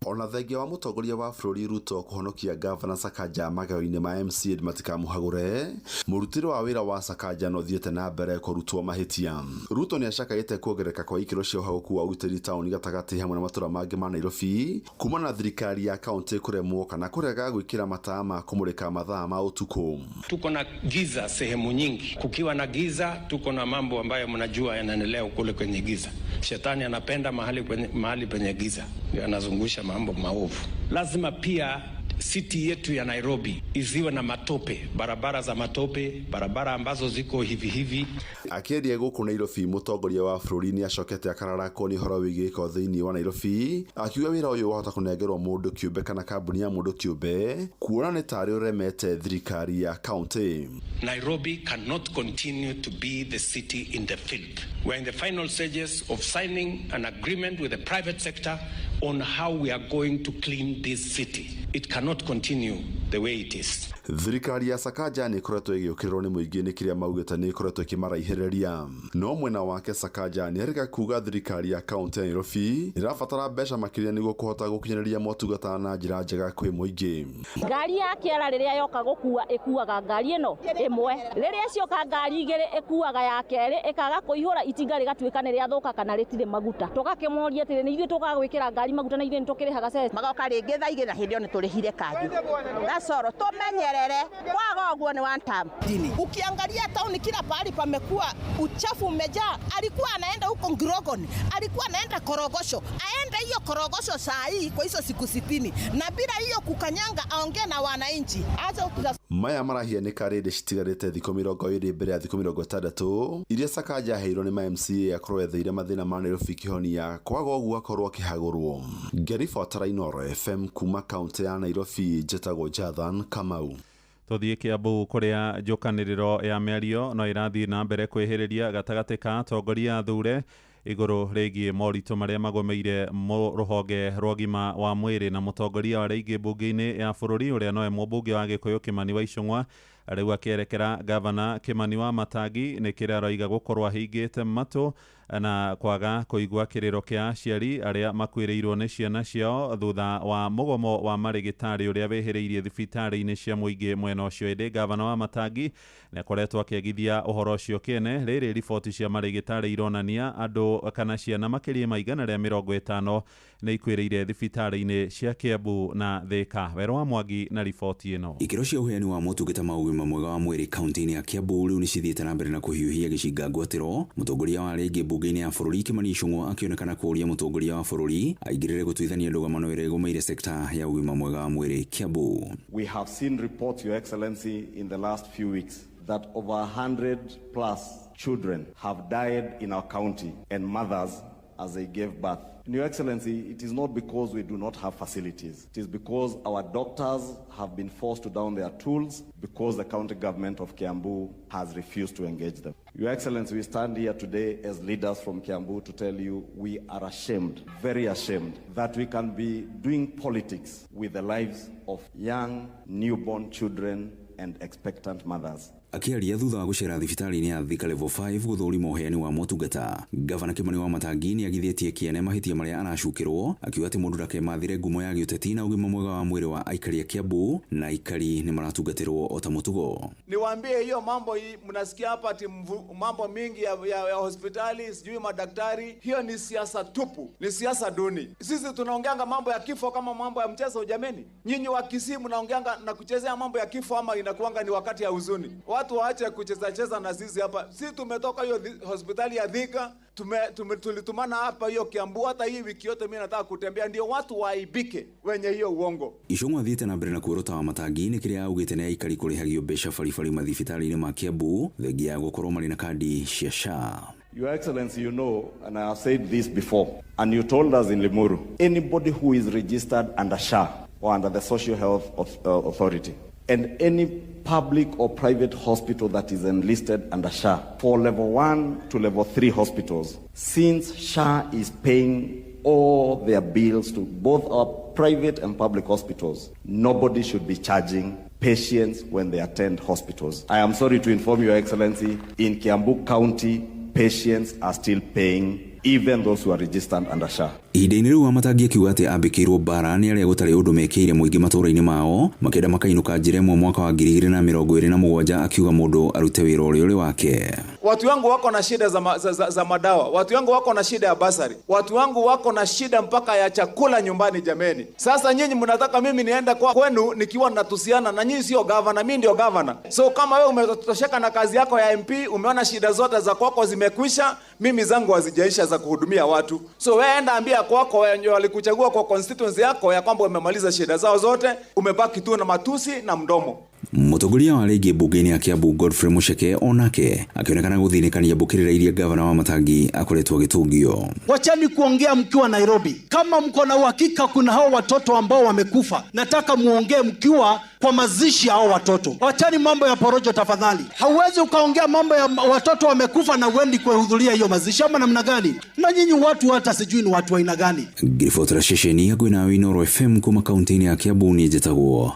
Ona thengia wa mũtongoria wa bũrũri Ruto kũhonokia gavana Sakaja mageo-inĩ ma MCA matikamuhagũre, mũrutĩre wa wĩra wa Sakaja no ũthiĩte na mbere kũrutwo mahĩtia. Ruto nĩ acakaĩte kuongerereka kwa ikĩro cia ũhagũku wa ũgitĩri taũni gatagatĩ hamwe na matũra mangĩ ma Nairobi kumana na thirikari ya kaũntĩ kũremwo kana kũrega gwĩkĩra mataa ma kũmũrĩka mathaa ma ũtukũ. Tuko na giza sehemu nyingi. Kukiwa na giza, tuko na mambo ambayo mnajua yanaendelea kule kwenye giza. Shetani anapenda mahali penye giza, ndio anazungusha mambo maovu. Lazima pia city yetu ya Nairobi isiwe na matope, barabara za matope, barabara ambazo ziko hivi hivi. Akĩaria gũkũ Nairobi, mũtongoria wa bũrũri nĩ acokete akararakwo nĩ ũhoro wĩgiĩ gĩko thĩinĩ wa Nairobi, akiuga wĩra ũyũ wahota kũnengerwo mũndũ kĩũmbe kana kambuni ya mũndũ kĩũmbe kuona nĩ tarĩ ũremete thirikari ya kaũntĩ. Nairobi cannot continue to be the city in the field. We are in the final stages of signing an agreement with the private sector on how we are going to clean this city. It cannot continue the way it is. Thirikari ya Sakaja nĩ ĩkoretwo ĩgĩũkĩrĩrwo nĩ mũingĩ nĩ kĩrĩa maugĩte nĩ ĩkoretwo ĩkĩmaraihĩrĩria. No mwena wake Sakaja nĩ arega kuga thirikari ya kaũntĩ ya Nairobi ĩrabatara mbeca makĩria nĩguo kũhota gũkinyanĩria motungata na njĩra njega kwĩ mũingĩ. Ngari ya kĩara rĩrĩa yoka gũkua ĩkuaga ngari ĩno ĩmwe, rĩrĩa cioka ngari igĩrĩ ĩkuaga ya kerĩ, ĩkaga kũihũra itinga rĩgatuĩka nĩ rĩathũka kana rĩtirĩ maguta. Tũgakĩmoria atĩrĩ, nĩ ithuĩ tũkaga gwĩkĩra ngari maguta na ithuĩ nĩ tũkĩrĩhaga ceci. Magoka rĩngĩ thaa igĩrĩ na hĩndĩ ĩyo nĩ tũrĩhire kanjũ. That's all. Tumenyerere kwaga ũguo nĩ one term. Ukiangalia tauni kila pahali pamekuwa uchafu umejaa. Alikuwa anaenda huko Ngirogoni, alikuwa anaenda Korogosho, aende hiyo Korogosho saa hii kwa hizo siku 60 na bila hiyo kukanyanga, aongee na wananchi. Acha maya marahianĩka rĩrĩ citigarĩte thikũ 20 mbere ya thikũ 60 iria Sakaja aheirwo nĩ ma MCA akorwo etheire mathĩna ma Nairobi kĩhonia kwaga ũguo akorwo akĩhagũrwo. Ngĩribotera Inooro FM kuma kaũntĩ ya Nairobi, njĩtagwo Jathan Kamau. Tũthiĩ Kiambu kũrĩa njũkanĩrĩro ya mĩario no ĩrathiĩ na mbere kwĩhĩrĩria gatagatĩ ka atongoria athure igũrũ rĩgiĩ moritũ marĩa magũmĩire rũhonge rwa ũgima wa mwĩrĩ na mũtongoria wa rĩingĩ mbunge-inĩ ya bũrũri ũrĩa nowe mũmbunge wa Gĩkũyũ Kĩmani wa Ichung'wa rĩu akĩerekera gavana Kĩmani wa Matangi nĩ kĩrĩa aroiga gũkorwo ahingĩte matũ na kwaga kũigua kĩrĩro kĩa aciari arĩa makuĩrĩirwo nĩ ciana ciao thutha wa mũgomo wa marĩgĩtarĩ ũrĩa wĩhĩrĩirie thibitarĩ-inĩ cia mũingĩ mwena ũcio. Ĩndĩ gavana wa Matangi nĩ akoretwo akĩagithia ũhoro ũcio kĩene rĩrĩ riboti cia marĩgĩtarĩ ironania andũ kana ciana makĩria ma 150 nĩ ikuĩrĩire thibitarĩ-inĩ cia Kiambu na Thika. Werũ wa Mwangi na riboti ĩno. Ikĩro cia ũheani wa motungata ma ũgima mwega wa mwĩrĩ kaunti-inĩ ya Kiambu rĩu nĩ cithiĩte na mbere na kũhiũhia gĩcinga ngwatĩro. Mũtongoria wa rĩngĩ mbunge-inĩ ya bũrũri Kĩmani Ichung'wa akĩonekana kũũria mũtongoria wa bũrũri aingĩrĩre gũtuithania ndũgamano ĩrĩa ĩgũmĩire sekta ya ũgima mwega wa mwĩrĩ Kiambu. We have seen reports, Your Excellency, in the last few weeks that over 100 plus children have died in our county and mothers as they gave birth. And Your Excellency, it is not because we do not have facilities. It is because our doctors have been forced to down their tools because the county government of Kiambu has refused to engage them. Your Excellency, we stand here today as leaders from Kiambu to tell you we are ashamed, very ashamed, that we can be doing politics with the lives of young, newborn children and expectant mothers. Akĩaria thutha wa gũcera thibitarĩ-inĩ ya Thika Level 5 gũthũrima ũheani wa motungata, Gavana Kĩmani wa Matangi nĩ agithĩtie kĩene mahĩtia marĩa aracukĩrwo, akiuga atĩ mũndũ ndakemathĩre ngumo ya gĩũteti na ũgima mwega wa mwĩrĩ wa aikari a Kiambu na aikari nĩ maratungatĩrwo o ta mũtugo. Niwaambie hiyo mambo hii mnasikia hapa ati mambo mingi ya hospitali, sijui madaktari, hiyo ni siasa tupu, ni siasa duni. Sisi tunaongeanga mambo ya kifo kama mambo ya mchezo jameni. Nyinyi wa Kisii mnaongeanga na kuchezea mambo ya kifo ama inakuanga ni wakati ya huzuni. Watu waache kucheza cheza na sisi hapa. Sisi tumetoka hiyo hospitali ya Thika, tulitumana hapa hiyo Kiambu, hata hii wiki yote mimi nataka kutembea ndio watu waibike wenye hiyo uongo. Ichung'wa thiete na mbere na kwĩrota wa Matangi nĩ kĩrĩa augĩte nĩ aikari kũrĩhagio mbeca baribari mathibitarĩ-inĩ ma Kiambu thengia ya gũkorwo marĩ na kandi cia SHA. Your Excellency, you know, and I have said this before, and you told us in Limuru, anybody who is registered under SHA or under the Social Health Authority And any public or private hospital that is enlisted under SHA for level 1 to level 3 hospitals, since SHA is paying all their bills to both our private and public hospitals, nobody should be charging patients when they attend hospitals. I am sorry to inform Your Excellency, in Kiambu County, patients are still paying, even those who are registered under SHA. Ihinda-inĩ rĩu Wamatangi akiuga atĩ ambĩkĩirwo mbara nĩ arĩa gũtarĩ ũndũ mekĩire mũingĩ matũũra-inĩ mao makĩenda makainũka njĩra ĩmwe mwaka wa 2027 akiuga mũndũ arute wĩra ũrĩa ũrĩ wake. Watu wangu wako na shida za, ma, za, za, za madawa, watu wangu wako na shida ya basari, watu wangu wako na shida mpaka ya chakula nyumbani. Jameni, sasa nyinyi mnataka mimi niende kwa kwenu nikiwa natusiana na nyinyi? Sio gavana, mimi ndio gavana. So kama wewe umetosheka na kazi yako ya MP, umeona shida zote za kwako zimekwisha, mimi zangu hazijaisha za kuhudumia watu. So wewe enda ambia kwako wenye walikuchagua kwa constituency yako ya kwamba umemaliza shida zao zote, umebaki tu na matusi na mdomo. Mũtongoria wa rĩngĩ mbunge-inĩ ya Kiambu Godfrey Mucheke onake akĩonekana gũthĩnĩkania mbũkĩrĩra iria gavana wa Matangi akoretwo agĩtũngio. Wachani kuongea mkiwa Nairobi. Kama mko na uhakika kuna hao watoto ambao wamekufa, nataka muongee mkiwa kwa mazishi ya hao watoto. Wachani mambo ya porojo tafadhali. Hauwezi ukaongea mambo ya watoto wamekufa na uendi kuhudhuria hiyo mazishi ama namna gani? Na nyinyi watu hata sijui ni watu wa aina gani. Ngiribotera ceceni ya Ngwĩ Inooro FM kuma kaunti-inĩ ya Kiambu niĩ njĩtagwo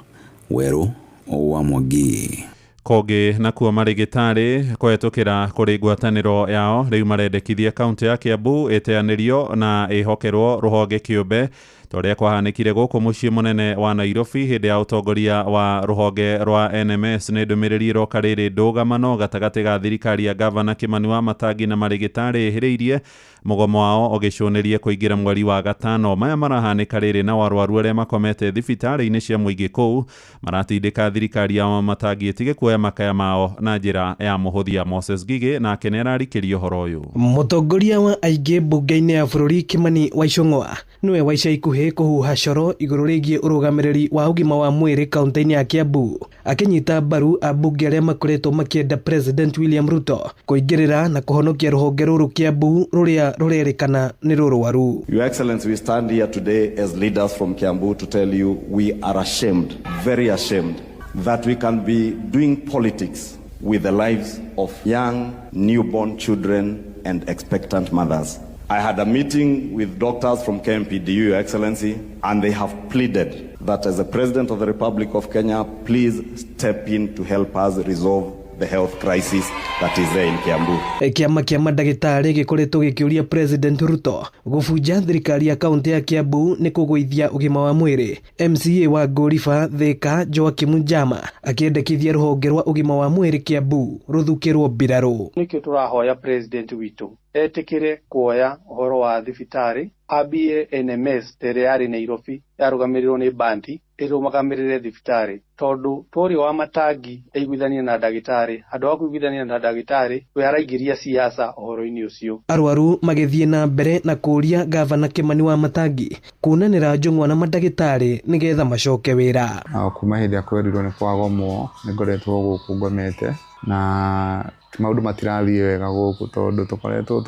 Werũ wa Mwangi. Kũngĩ nakuo marĩgĩtarĩ kũhetũkĩra kũrĩ ngwatanĩro yao rĩu marendekithia kaunti ya Kiambu ĩteanĩrio na ĩhokerwo rũhonge kĩũmbe ta ũrĩa kwahanĩkire gũkũ mũciĩ mũnene wa Nairobi hĩndĩ ya ũtongoria wa rũhonge rwa NMS. Nĩ ndũmĩrĩri ĩroka rĩrĩ ndũgamano gatagatĩ ga thirikari ya gavana Kimani wa Matangi na marĩgĩtarĩ ĩhĩrĩirie mũgomo wao ũgĩcũnĩrie kũingĩra mweri wa gatano. Maya marahanĩka rĩrĩ na arwaru arĩa makomete thibitarĩ-inĩ cia mũingĩ kũu maratindĩka thirikari ya Wamatangi ĩtige kuoya makaya mao na njĩra ya mũhũthia. Moses Ngigĩ nake nĩararikĩria ũhoro ũyũ. Mũtongoria wa aingĩ mbunge-inĩ ya bũrũri Kimani wa Ichung'wa nĩwe wa ica ikuhĩ kũhuha coro igũrũ rĩgiĩ ũrũgamĩrĩri wa ũgima wa mwĩrĩ kaunti-inĩ ya Kiambu, akĩnyita mbaru ambunge arĩa makoretwo makĩenda President William Ruto kũingĩrĩra na kũhonokia rũhonge rũrũ Kiambu rũrĩa rũrerĩkana nĩ rũrwaru. Your Excellency, we stand here today as leaders from Kiambu to tell you we are ashamed, very ashamed, that we can be doing politics with the lives of young newborn children and expectant mothers. I had a meeting with doctors from KMPDU, Your Excellency, and they have pleaded that as the President of the Republic of Kenya, please step in to help us resolve the health crisis that is there in Kiambu. Kĩama kĩa mandagĩtarĩ gĩkoretwo gĩkĩũria President Ruto gũbunja thirikari ya kaunti ya Kiambu nĩ kũgũithia ũgima wa mwĩrĩ. MCA wa Ngũriba Thika Joakim Njama akĩendekithia rũhonge rwa ũgima wa mwĩrĩ Kiambu rũthukĩrwo mbirarũ. Nĩkĩo tũrahoya president witũ etĩkĩre kuoya ũhoro wa thibitarĩ, ambie NMS ĩrĩa yarĩ Nairobi yarũgamĩrĩrwo nĩ Bandi ĩrũgamĩrĩre thibitarĩ, tondũ tũrĩa wa Matangi aiguithanie na ndagĩtarĩ, handũ ha kũiguithania na ndagĩtarĩ we araingĩria siasa ũhoro-inĩ ũcio. Arwaru magĩthiĩ na mbere na kũũria gavana Kimani wa Matangi kunanĩra njũng'wa na mandagĩtarĩ nĩgetha macoke wĩra. Kuma hĩndĩ ĩrĩa kwerirwo nĩ kwagomwo nĩ ngoretwo gũkũ ngomete na maũndũ matirathiĩ wega gũkũ tondũ tũkoretwo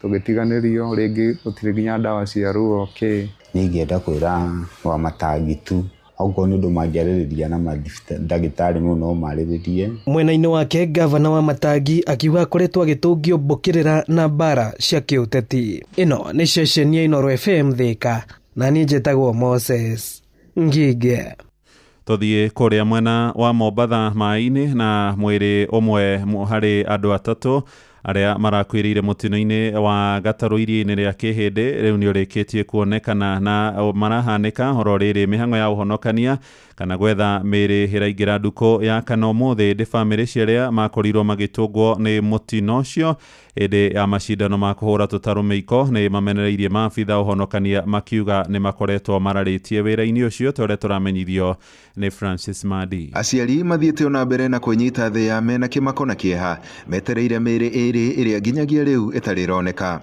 tũgĩtiganĩrio, rĩngĩ gũtirĩ nginya ndawa cia ruo kĩ. Niĩ ingĩenda kwĩra Wamatangi tu okorwo nĩ ũndũ mangĩarĩrĩria na ndagĩtarĩ mau no marĩrĩrie. Mwena-inĩ wake gavana wa Matangi akiuga akoretwo agĩtũngio mbũkĩrĩra na mbara cia kĩũteti. Ĩno nĩ ceceni ya Inooro FM Thika na niĩ njĩtagwo Moses Ngige. Tũthiĩ kũrĩa mwena wa Mombatha maĩ-inĩ na mwĩrĩ ũmwe harĩ andũ atatũ arĩa marakuĩrĩire mũtino-inĩ wa gatarũ iria-inĩ rĩa Kĩhĩndĩ rĩu nĩ ũrĩkĩtie kuonekana na marahanĩka oro rĩrĩ mĩhang'o ya ũhonokania kana gwetha mĩĩrĩ ĩraingĩra ndukũ ya kana ũmũthĩ ndĩ bamĩrĩ cia arĩa makorirwo magĩtũngwo nĩ mũtino ũcio hĩndĩ ya macindano ma kũhũra tũtarũ mĩiko nĩ mamenereirie maabitha ũhonokania makiuga nĩ makoretwo mararĩtie wĩra-inĩ ũcio ta ũrĩa tũramenyithio nĩ Francis Madi. Aciari mathiĩte ona mbere na kwĩnyita thĩ ya mena kĩmako na kĩeha metereire mĩĩrĩ ĩrĩ ĩrĩa nginyagia rĩu ĩtarĩ ĩroneka.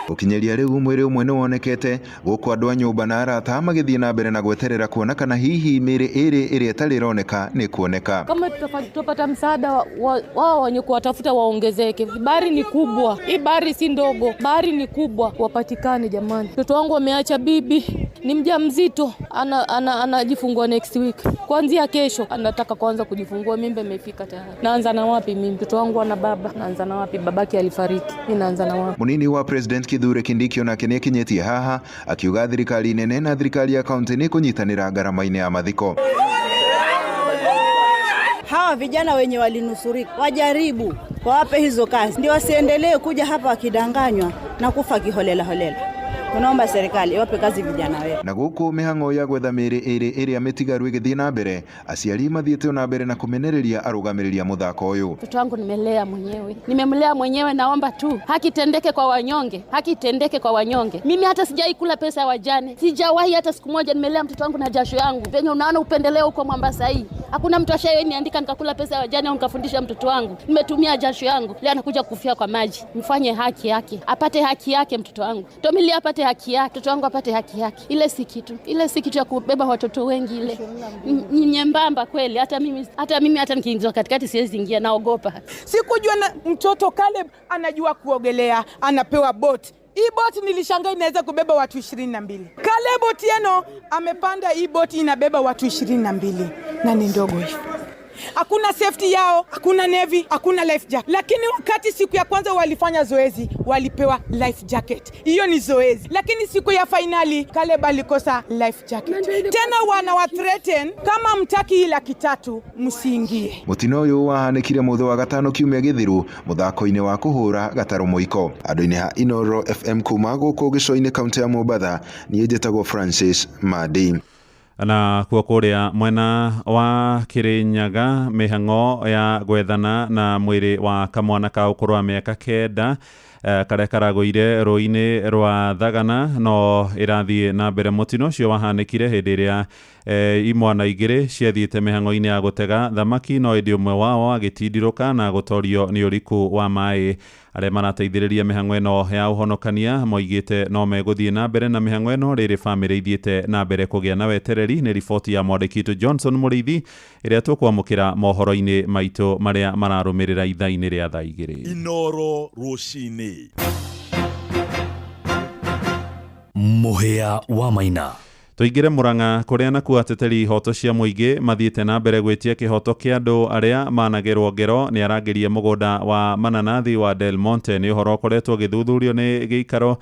Gũkinyĩria rĩu mwĩrĩ ũmwe nĩ wonekete gũkũ andũ a nyũmba na arata magĩthiĩ na mbere na gweterera kuona kana hihi mĩĩrĩ ĩrĩ ĩrĩa ĩtarĩ ĩroneka nĩ kuoneka. Kama tutapata msaada wao wenye kuwatafuta waongezeke. Bahari ni kubwa, hii bahari si ndogo, bahari ni kubwa, wapatikane jamani. Mtoto wangu ameacha bibi, ni mjamzito, anajifungua next week. Kuanzia kesho anataka kuanza kujifungua, mimba imefika tayari. Naanza na wapi mimi? Mtoto wangu ana baba, naanza na wapi? Babake alifariki, mimi naanza na wapi? Munini wa President Kithure Kindiki onake nĩakinyĩtie haha akiuga thirikari nene na thirikari ya kaunti nĩ kũnyitanĩra ngarama-inĩ ya mathiko. Hawa vijana wenye walinusurika wajaribu wawape hizo kazi, ndio wasiendelee kuja hapa wakidanganywa na kufa kiholela holela. Tunaomba serikali iwape kazi vijana wetu. Na gũkũ mĩhang'o ya gwetha mĩĩrĩ ĩrĩ ĩrĩa mĩtigaru ĩgĩthiĩ na mbere, aciari mathiĩte na mbere na kũmenereria arũgamĩrĩri a mũthako ũyũ. Mtoto wangu nimelea mwenyewe, nimemlea mwenyewe, naomba tu haki itendeke kwa wanyonge, haki itendeke kwa wanyonge. Mimi hata sijai kula pesa ya wajane, sijawahi hata siku moja. Nimelea mtoto wangu na jasho yangu. Venye unaona upendeleo huko Mombasa hii, hakuna mtu ashaye niandika nikakula pesa ya wajane au nikafundisha mtoto wangu. Nimetumia jasho yangu, leo anakuja kufia kwa maji. Mfanye haki yake, apate haki yake mtoto wangu. Tomili apate haki yake, mtoto wangu apate haki yake. Ile si kitu ya kubeba watoto wengi, ile ni nyembamba kweli. Hata mimi hata nikiingizwa katikati siwezi ingia, naogopa. Sikujua na mtoto Caleb anajua kuogelea, anapewa boti. Hii boti nilishangaa inaweza kubeba watu 22. Caleb Otieno amepanda hii boti inabeba watu 22 na ni ndogo hivi. Hakuna safety yao, hakuna navy, hakuna life jacket. Lakini wakati siku ya kwanza walifanya zoezi, walipewa life jacket. Hiyo ni zoezi. Lakini siku ya fainali Caleb alikosa life jacket. Tena wana threaten kama mtaki hii 300,000 msiingie. Mũtino ũyũ wahanĩkire mũthĩ wa gatano kiumia gĩthiru mũthako-inĩ wa kũhũra gatarũ mũiko. Andũ-inĩ ha Inoro FM kuma gũkũ gĩcũa-inĩ kaunti ya Mombatha, niĩ njĩtagwo Francis Madi. Na kuo kũrĩa mwena wa Kirinyaga, mĩhang'o ya gwethana na mwĩrĩ wa kamwana ka ũkũrũ wa mĩaka 9 karĩa karagũire rũĩ-inĩ rwa Thagana no ĩrathiĩ na mbere. Mũtino ũcio wahanĩkire hĩndĩ ĩrĩa imwana igĩrĩ ciathiĩte mĩhang'o-inĩ ya gũtega thamaki, no ĩndĩ ũmwe wao agĩtindirũka na gũtorio nĩ ũriku wa maĩ. Arĩa marateithĩrĩria mĩhang'o ĩno ya ũhonokania moigĩte no megũthiĩ na mbere na mĩhang'o ĩno rĩrĩ bamĩrĩ ithiĩte na mbere kũgĩa na wetereri. Nĩ riboti ya mwandĩki witũ Johnson Mũrĩithi ĩrĩa tũkwamũkĩra mohoro-inĩ maitũ marĩa mararũmĩrĩra ithaa-inĩ rĩa thaa 2. Inoro rũcinĩ. Mũhĩa wa Maina. Tũingĩre Murang'a kũrĩa nakuo ateteri ihoto cia mũingĩ mathiĩte na mbere gwĩtia kĩhoto kĩa andũ arĩa managerwo ngero nĩ arangĩrie mũgũnda wa mananathi wa Del Monte. Nĩ ũhoro ũkoretwo ũgĩthuthurio nĩ gĩikaro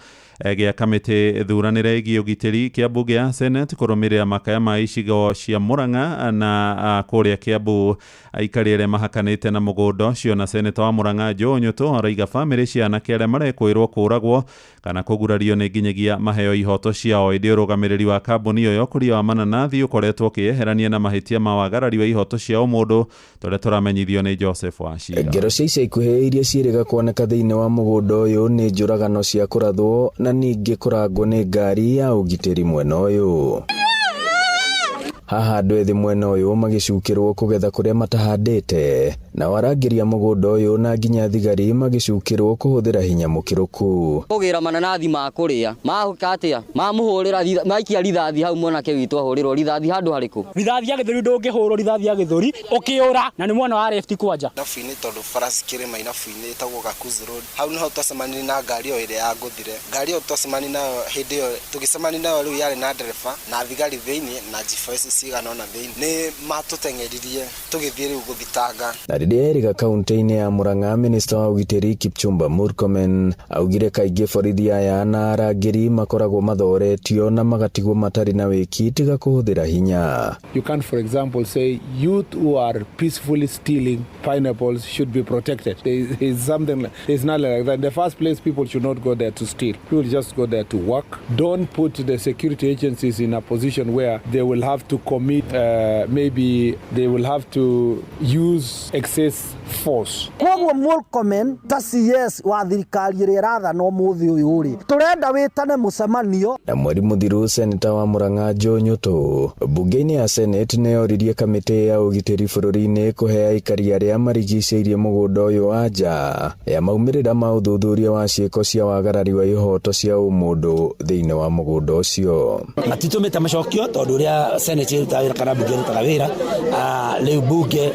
gĩa kamĩtĩ thuranĩre ĩgiĩ ũgitĩri kĩa mbunge ya Senate kũrũmĩrĩra makaya ma icigo cia Murang'a na kũrĩa Kiambu, aikari arĩa mahakanĩte na mũgũnda ũcio. Na seneta wa Murang'a Joe Nyutu araiga bamĩrĩ cia anake arĩa marekũĩrwo kũragwo kana kũgurario nĩ nginyagia maheo ihoto ciao. Ĩndĩ ũrũgamĩrĩri wa kambuni ĩyo ya ũkũria wa mananathi ũkoretwo ũkĩyeherania na mahĩtia ma wagarari wa ihoto cia ũmũndũ, tũrĩa tũramenyithio nĩ Joseph Wachira. Ngero cia ica ikuhĩ iria ciĩrĩga kuoneka thĩinĩ wa mũgũnda ũyũ nĩ njũragano cia kũrathwo na ningĩ kũrangwo nĩ ngari ya ũgitĩri mwena ũyũ. Haha andũ ethĩ mwena ũyũ magĩcukĩrwo kũgetha kũrĩa matahandĩte, nao arangĩri a mũgũnda ũyũ na nginya thigari magĩcukĩrwo kũhũthĩra hinya mũkĩrũku. Kũgĩra mananathi ma kũrĩa mahuka atĩa mamũhũrĩra maikia rithathi hau, mwanake witũ ahũrĩrwo rithathi handũ harĩkũ? Rithathi ya gĩthũri, ndũngĩhũrwo rithathi ya gĩthũri ũkĩũra na nĩ mwena wa left kwanja. Inabu-inĩ, tondũ bara cikĩrĩma inabu-inĩ ĩtagwo Gakuzi Road, hau nĩho twacemanirie na ngari ĩyo ĩrĩa yangũthire. Ngari ĩyo twacemania nayo hĩndĩ ĩyo tũgĩcemania nayo rĩu yarĩ na ndereba na thigari thĩinĩ na G4S cigana ũna thĩinĩ. Nĩ matũteng'eririe tũgĩthiĩ rĩu gũthitanga. Na rĩrĩa erĩga kaunti-inĩ ya Murang'a, minista wa ũgitĩri Kipchumba Murkomen augire kaingĩ borithi aya na arangĩri makoragwo mathoretio na magatigwo matarĩ na wĩki tiga kũhũthĩra hinya. You can't, for example, say youth who are peacefully stealing pineapples should be protected. There is something, there's nothing like that. In the first place, people should not go there to steal. People just go there to work. Don't put the security agencies in a position where they will have to commit, maybe they will have to use excessive access force. Koguo Murkomen ta CS wa thirikari ĩrĩa ĩrathana ũmũthĩ ũyũ rĩ, tũrenda wĩtane mũcemanio. Na mweri mũthiru seneta wa Murang'a Joe Nyutu mbunge-inĩ ya Senate nĩyoririe kamĩtĩ ya ũgitĩri bũrũri-inĩ kũhe aikari arĩa marigicĩirie mũgũnda ũyũ anja ya maumĩrĩra ma ũthuthuria wa ciĩko cia wagarari wa ihoto cia ũmũndũ thĩinĩ wa mũgũnda ũcio. Matitũmĩte macokio tondũ ũrĩa Senate ĩrutaga wĩra kana mbunge ĩrutaga wĩra, rĩu mbunge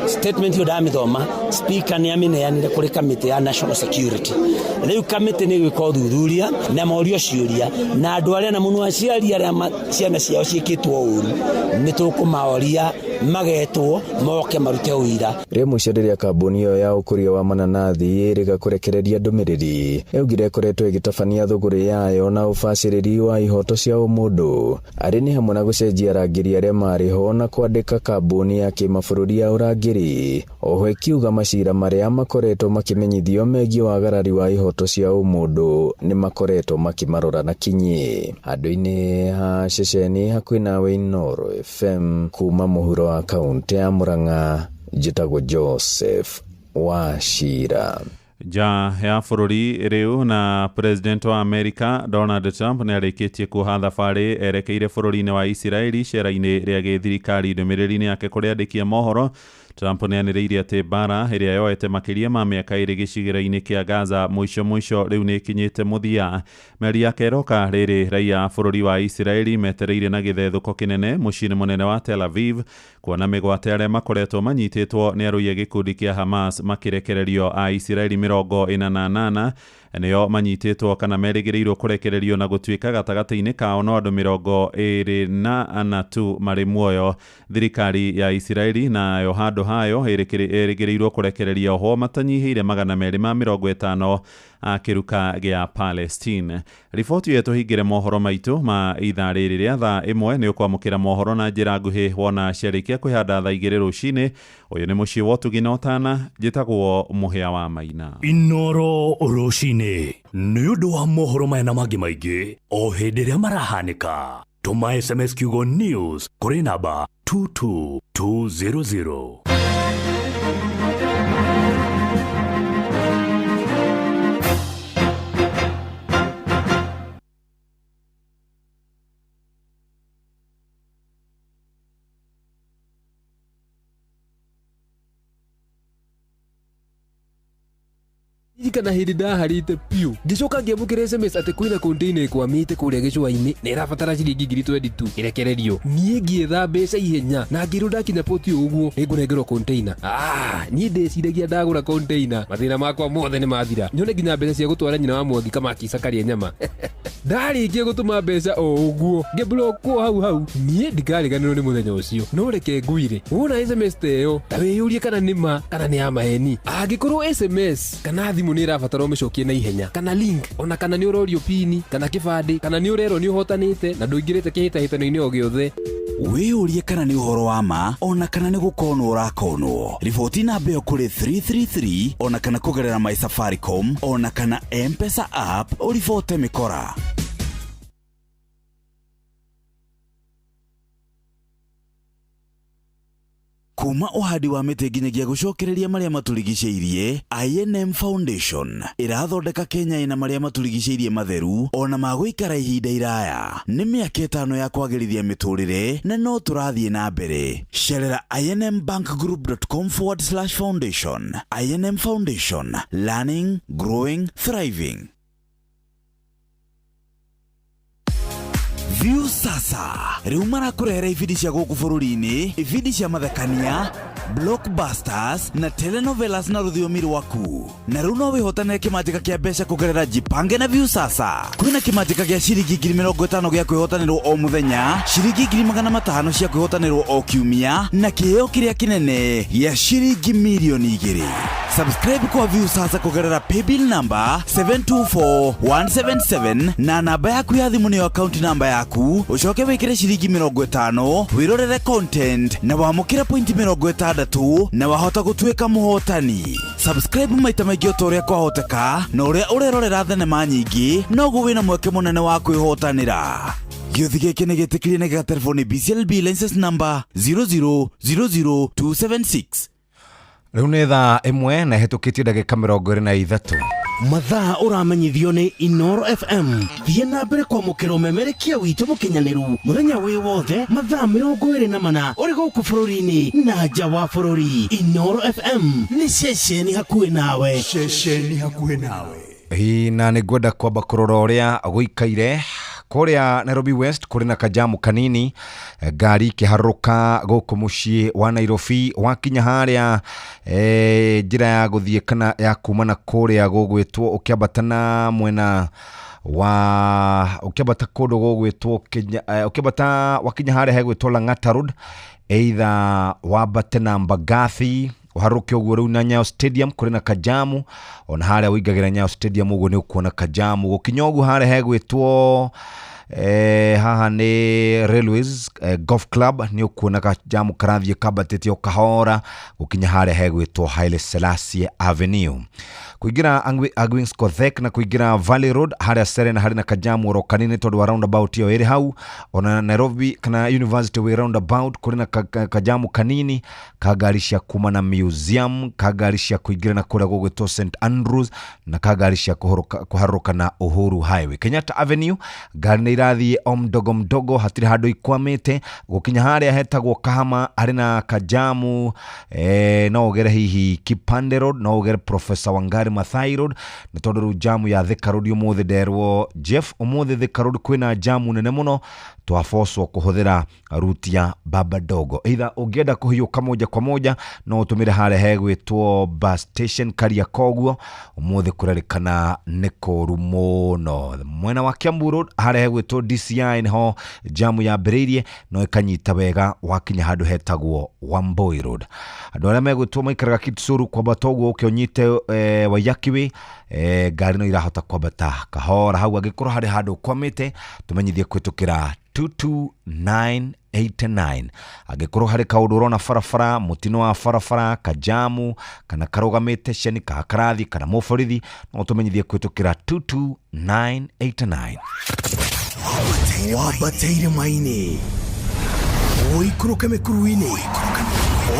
statement ĩyo ndamĩthoma, speaker nĩ amĩneanire kũrĩ kamĩtĩ ya national security. Rĩu kamĩtĩ nĩ ĩgwĩka ũthuthuria na morio ciũria na andũ arĩa na mũno aciari arĩa ciana ciao ciĩkĩtwo ũru nĩ tũkũmaoria magetwo moke marute ũira. Rĩa mũico rĩrĩa kambuni ĩyo ya ũkũria wa mananathi ĩrĩga kũrekereria ndũmĩrĩri yaugire ĩkoretwo ĩgĩtabania thũgũrĩ yayo na ũbacĩrĩri wa ihoto cia ũmũndũ arĩ nĩ hamwe na gũcenjia arangĩri arĩa marĩ ho na kwandĩka kambuni ya kĩmabũrũri ya ũrangĩri. Oho ĩkiuga macira marĩa makoretwo makĩmenyithio megiĩ wagarari wa ihoto cia ũmũndũ nĩ makoretwo makĩmarora na kinyi. Handũ-inĩ ha ceceni hakuhĩ nawe Inooro FM kuma mũhuro wa kaũntĩ ya Murang'a, njĩtagwo Joseph Wachira. Nja ya bũrũri rĩu na president wa America Donald Trump nĩ arĩkĩtie kuoha thabarĩ erekeire bũrũri-inĩ wa Isiraeli cera-inĩ rĩa gĩthirikari. Ndũmĩrĩri-inĩ yake kũrĩ andĩki a mohoro, Trump nĩ anĩrĩire atĩ mbara ĩrĩa yoete makĩria ma mĩaka ĩrĩ gĩcigĩrĩra-inĩ kĩa Gaza mũico mũico rĩu nĩ ĩkinyĩte mũthia. Mĩario yake ĩroka rĩrĩ raia a bũrũri wa Isiraeli metereire na gĩthethũko kĩnene mũciĩ-inĩ mũnene wa Tel Aviv kuona mĩgwate arĩa makoretwo manyitĩtwo nĩ arũi a gĩkundi kĩa Hamas makĩrekererio. A Isiraeli 48 nĩo manyitĩtwo kana merĩgĩrĩirwo kũrekererio na gũtuĩka gatagatĩ-inĩ kao no andũ 24 tu marĩ muoyo. Thirikari ya Isiraeli nayo handũ hayo ĩrĩgĩrĩirwo kũrekereria ohwo matanyihĩire 250 a kĩruka gĩa Palestine. Riboti ĩyo tũhingĩre mohoro maitũ ma ithaa rĩrĩ rĩa thaa 1 nĩ ũkwamũkĩra mohoro na njĩra nguhĩ wona ciarĩkia kwĩhanda thaa 2 rũcinĩ. Ũyũ nĩ mũciĩ wa ũtugi na ũtana, njĩtagwo Mũhĩa wa Maina. Inooro rũcinĩ nĩ ũndũ wa mohoro maya na mangĩ maingĩ o hĩndĩ ĩrĩa marahanĩka. Tũma SMS kiugo news kũrĩ namba 22200. Ririkana hĩndĩ ndaharĩte piũ ngĩcoka ngĩamũkĩra SMS atĩ kwĩna container ĩkwamĩte kũrĩa gĩcũa-inĩ na ĩrabatara ciringi 22,000 ĩrekererio. Niĩ ngĩetha mbeca ihenya na ngĩrwo ndakinya poti ũguo nĩngũnengerwo container. Niĩ ndeciragia ndagũra container mathĩna makwa mothe nĩ mathira, nyone nginya mbeca cia gũtwara nyina wa Mwangi Kamakisa karĩe nyama. Ndarĩkia gũtũma mbeca o ũguo ngĩblockwo hau hau. Niĩ ndikariganĩrwo nĩ mũthenya ũcio, no reke ngwĩre, wona SMS ta ĩyo ta wĩyũrie kana nĩ ma kana nĩ ya maheni. Angĩkorwo SMS kana thimũ nĩ ĩrabatara ũmĩcokie na ihenya, kana link, ona kana nĩ ũrorio pini kana kĩbandĩ, kana nĩ ũrerwo nĩ ũhotanĩte na ndũingĩrĩte kĩhĩtahĩtano-inĩ o gĩothe, wĩyũrie kana nĩ ũhoro wa ma ona kana nĩ gũkonwo ũrakonwo. Riboti namba ĩyo kũrĩ 333 ona kana kũgerera My Safaricom ona kana M-Pesa app ũribote mĩkora. Kuma ũhandi wa mĩtĩ nginyagia gũcokereria marĩa matũrigicĩirie, INM Foundation ĩrathondeka Kenya ĩna marĩa matũrigicĩirie matheru ona ma gũikara ihinda iraya. Nĩ mĩaka 5 ya kwagĩrithia mĩtũrĩre na no tũrathiĩ na mbere. Cerera inmbankgroup.com/foundation. INM Foundation, learning, growing, thriving. View sasa rĩu marakũrehera ibindi cia gũkũ bũrũri-inĩ, ibindi cia mathekania, blockbusters na telenovelas na rũthiomi rwaku. Na rĩu no wĩhotanĩre kĩmanjĩka kĩa mbeca kũgerera Jipange na View sasa. Kwĩna kĩmanjĩka gĩa ciringi 50,000 gĩa kwĩhotanĩrwo o mũthenya, ciringi 500,000 cia kwĩhotanĩrwo o kiumia, na kĩheo kĩrĩa kĩnene gĩa ciringi 2,000,000. Subscribe kwa View sasa kũgerera paybill number 724177 na namba yaku ya thimũ nĩyo account namba yaku, ũcoke wĩkĩre ciringi 50 wĩrorere content na wamũkĩre pointi 60 na wahota gũtuĩka mũhotani. Subscribe maita maingĩ o ta ũrĩa kwahoteka, na ũrĩa ũrerorera thenema nyingĩ noguo wĩna mweke mũnene wa kwĩhotanĩra. Gĩũthi gĩkĩ nĩ gĩtĩkĩrie na gĩgaterefoni BCLB license number 0000276. Rĩu nĩ thaa 1 na ĩhĩtũkĩtie ndagĩka 23. Mathaa ũramenyithio nĩ Inoro FM. Thiĩ na mbere kwamũkĩra ũmemerekia witũ mũkinyanĩru mũthenya wĩ wothe mathaa 24 ũrĩ gũkũ bũrũri-inĩ na nja wa bũrũri. Inoro FM nĩ ceceni hakuhĩ nawe. Ceceni hakuhĩ nawe. Ĩĩ, na nĩ ngwenda kwamba kũrora ũrĩa gũikaire kũrĩa Nairobi West. Kũrĩ na kajamu kanini, ngari ikĩharũrũka gũkũ mũciĩ wa Nairobi. Wakinya harĩa njĩra ya gũthiĩ kana ya kuma na kũrĩa gũgwĩtwo ũkĩambata na mwena wa ũkĩambata kũndũ gũgwĩtwo Kenya, ũkĩambata wakinya harĩa hegwĩtwo Lang'ata Road, either wambate na Mbagathi ũharũke ũguo rĩu na Nyayo Stadium, kũrĩ na kajamu. Ona harĩa ũingagĩra Nyayo Stadium ũguo nĩ ũkuona kajamu. Gũkinya ũguo harĩa hegwĩtwo haha nĩ Railways Golf Club, nĩ ũkuona kajamu karathiĩ kambatĩte o kahora gũkinya harĩa hegwĩtwo Haile Selassie Avenue. Kũingĩra Argwings Kodhek na kũingĩra Valley Road harĩa Serena harĩ na kajamu oro kanini tondũ wa roundabout ĩyo ĩrĩ hau. Ona Nairobi kana University Way roundabout kũrĩ na kajamu kanini ka ngari cia kuma na museum, ka ngari cia kũingĩra na kũrĩa gũgwĩtwo St Andrews, na ka ngari cia kũharũrũka na Uhuru Highway. Kenyatta Avenue ngari nĩ irathiĩ o mdogo mdogo, hatirĩ handũ ikwamĩte. Gũkinya harĩa hetagwo Kahama harĩ na kajamu, no ũgere hihi Kipande Road, no ũgere Professor Wangari Maathai Road, nĩ tondũ rĩu jamu ya Thika Road ũmũthĩ nderwo Jeff, ũmũthĩ Thika Road kwĩna jamu nene mũno, twabocwo kũhũthĩra ruti ya Baba Dogo. Either ũngĩenda kũhiũka moja kwa moja no ũtũmĩre harĩa hegwĩtwo bus station Kariakoo ũguo. Ũmũthĩ kũrerĩkana nĩ kũũru mũno. Mwena wa Kiambu Road harĩa hegwĩtwo DCI nĩho jamu yambĩrĩirie, no ĩkanyita wega wakinya handũ hetagwo Wamboi Road. Andũ arĩa megwĩtwo maikaraga Kitsuru kwambata ũguo ũke ũnyite Waiyaki Way, ngari no irahota kwambata kahora hau. Angĩkorwo harĩ handũ ũkwamĩte tũmenyithie kũhĩtũkĩra 22989. Angĩkorwo harĩ kaũndũ ũrona barabara, mũtino wa barabara, kajamu kana karũgamĩte ceni ka karathi kana mũborithi, no ũtũmenyithie kũhĩtũkĩra 22989. Wambate irĩma-inĩ, ũikũrũke mĩkuru-inĩ,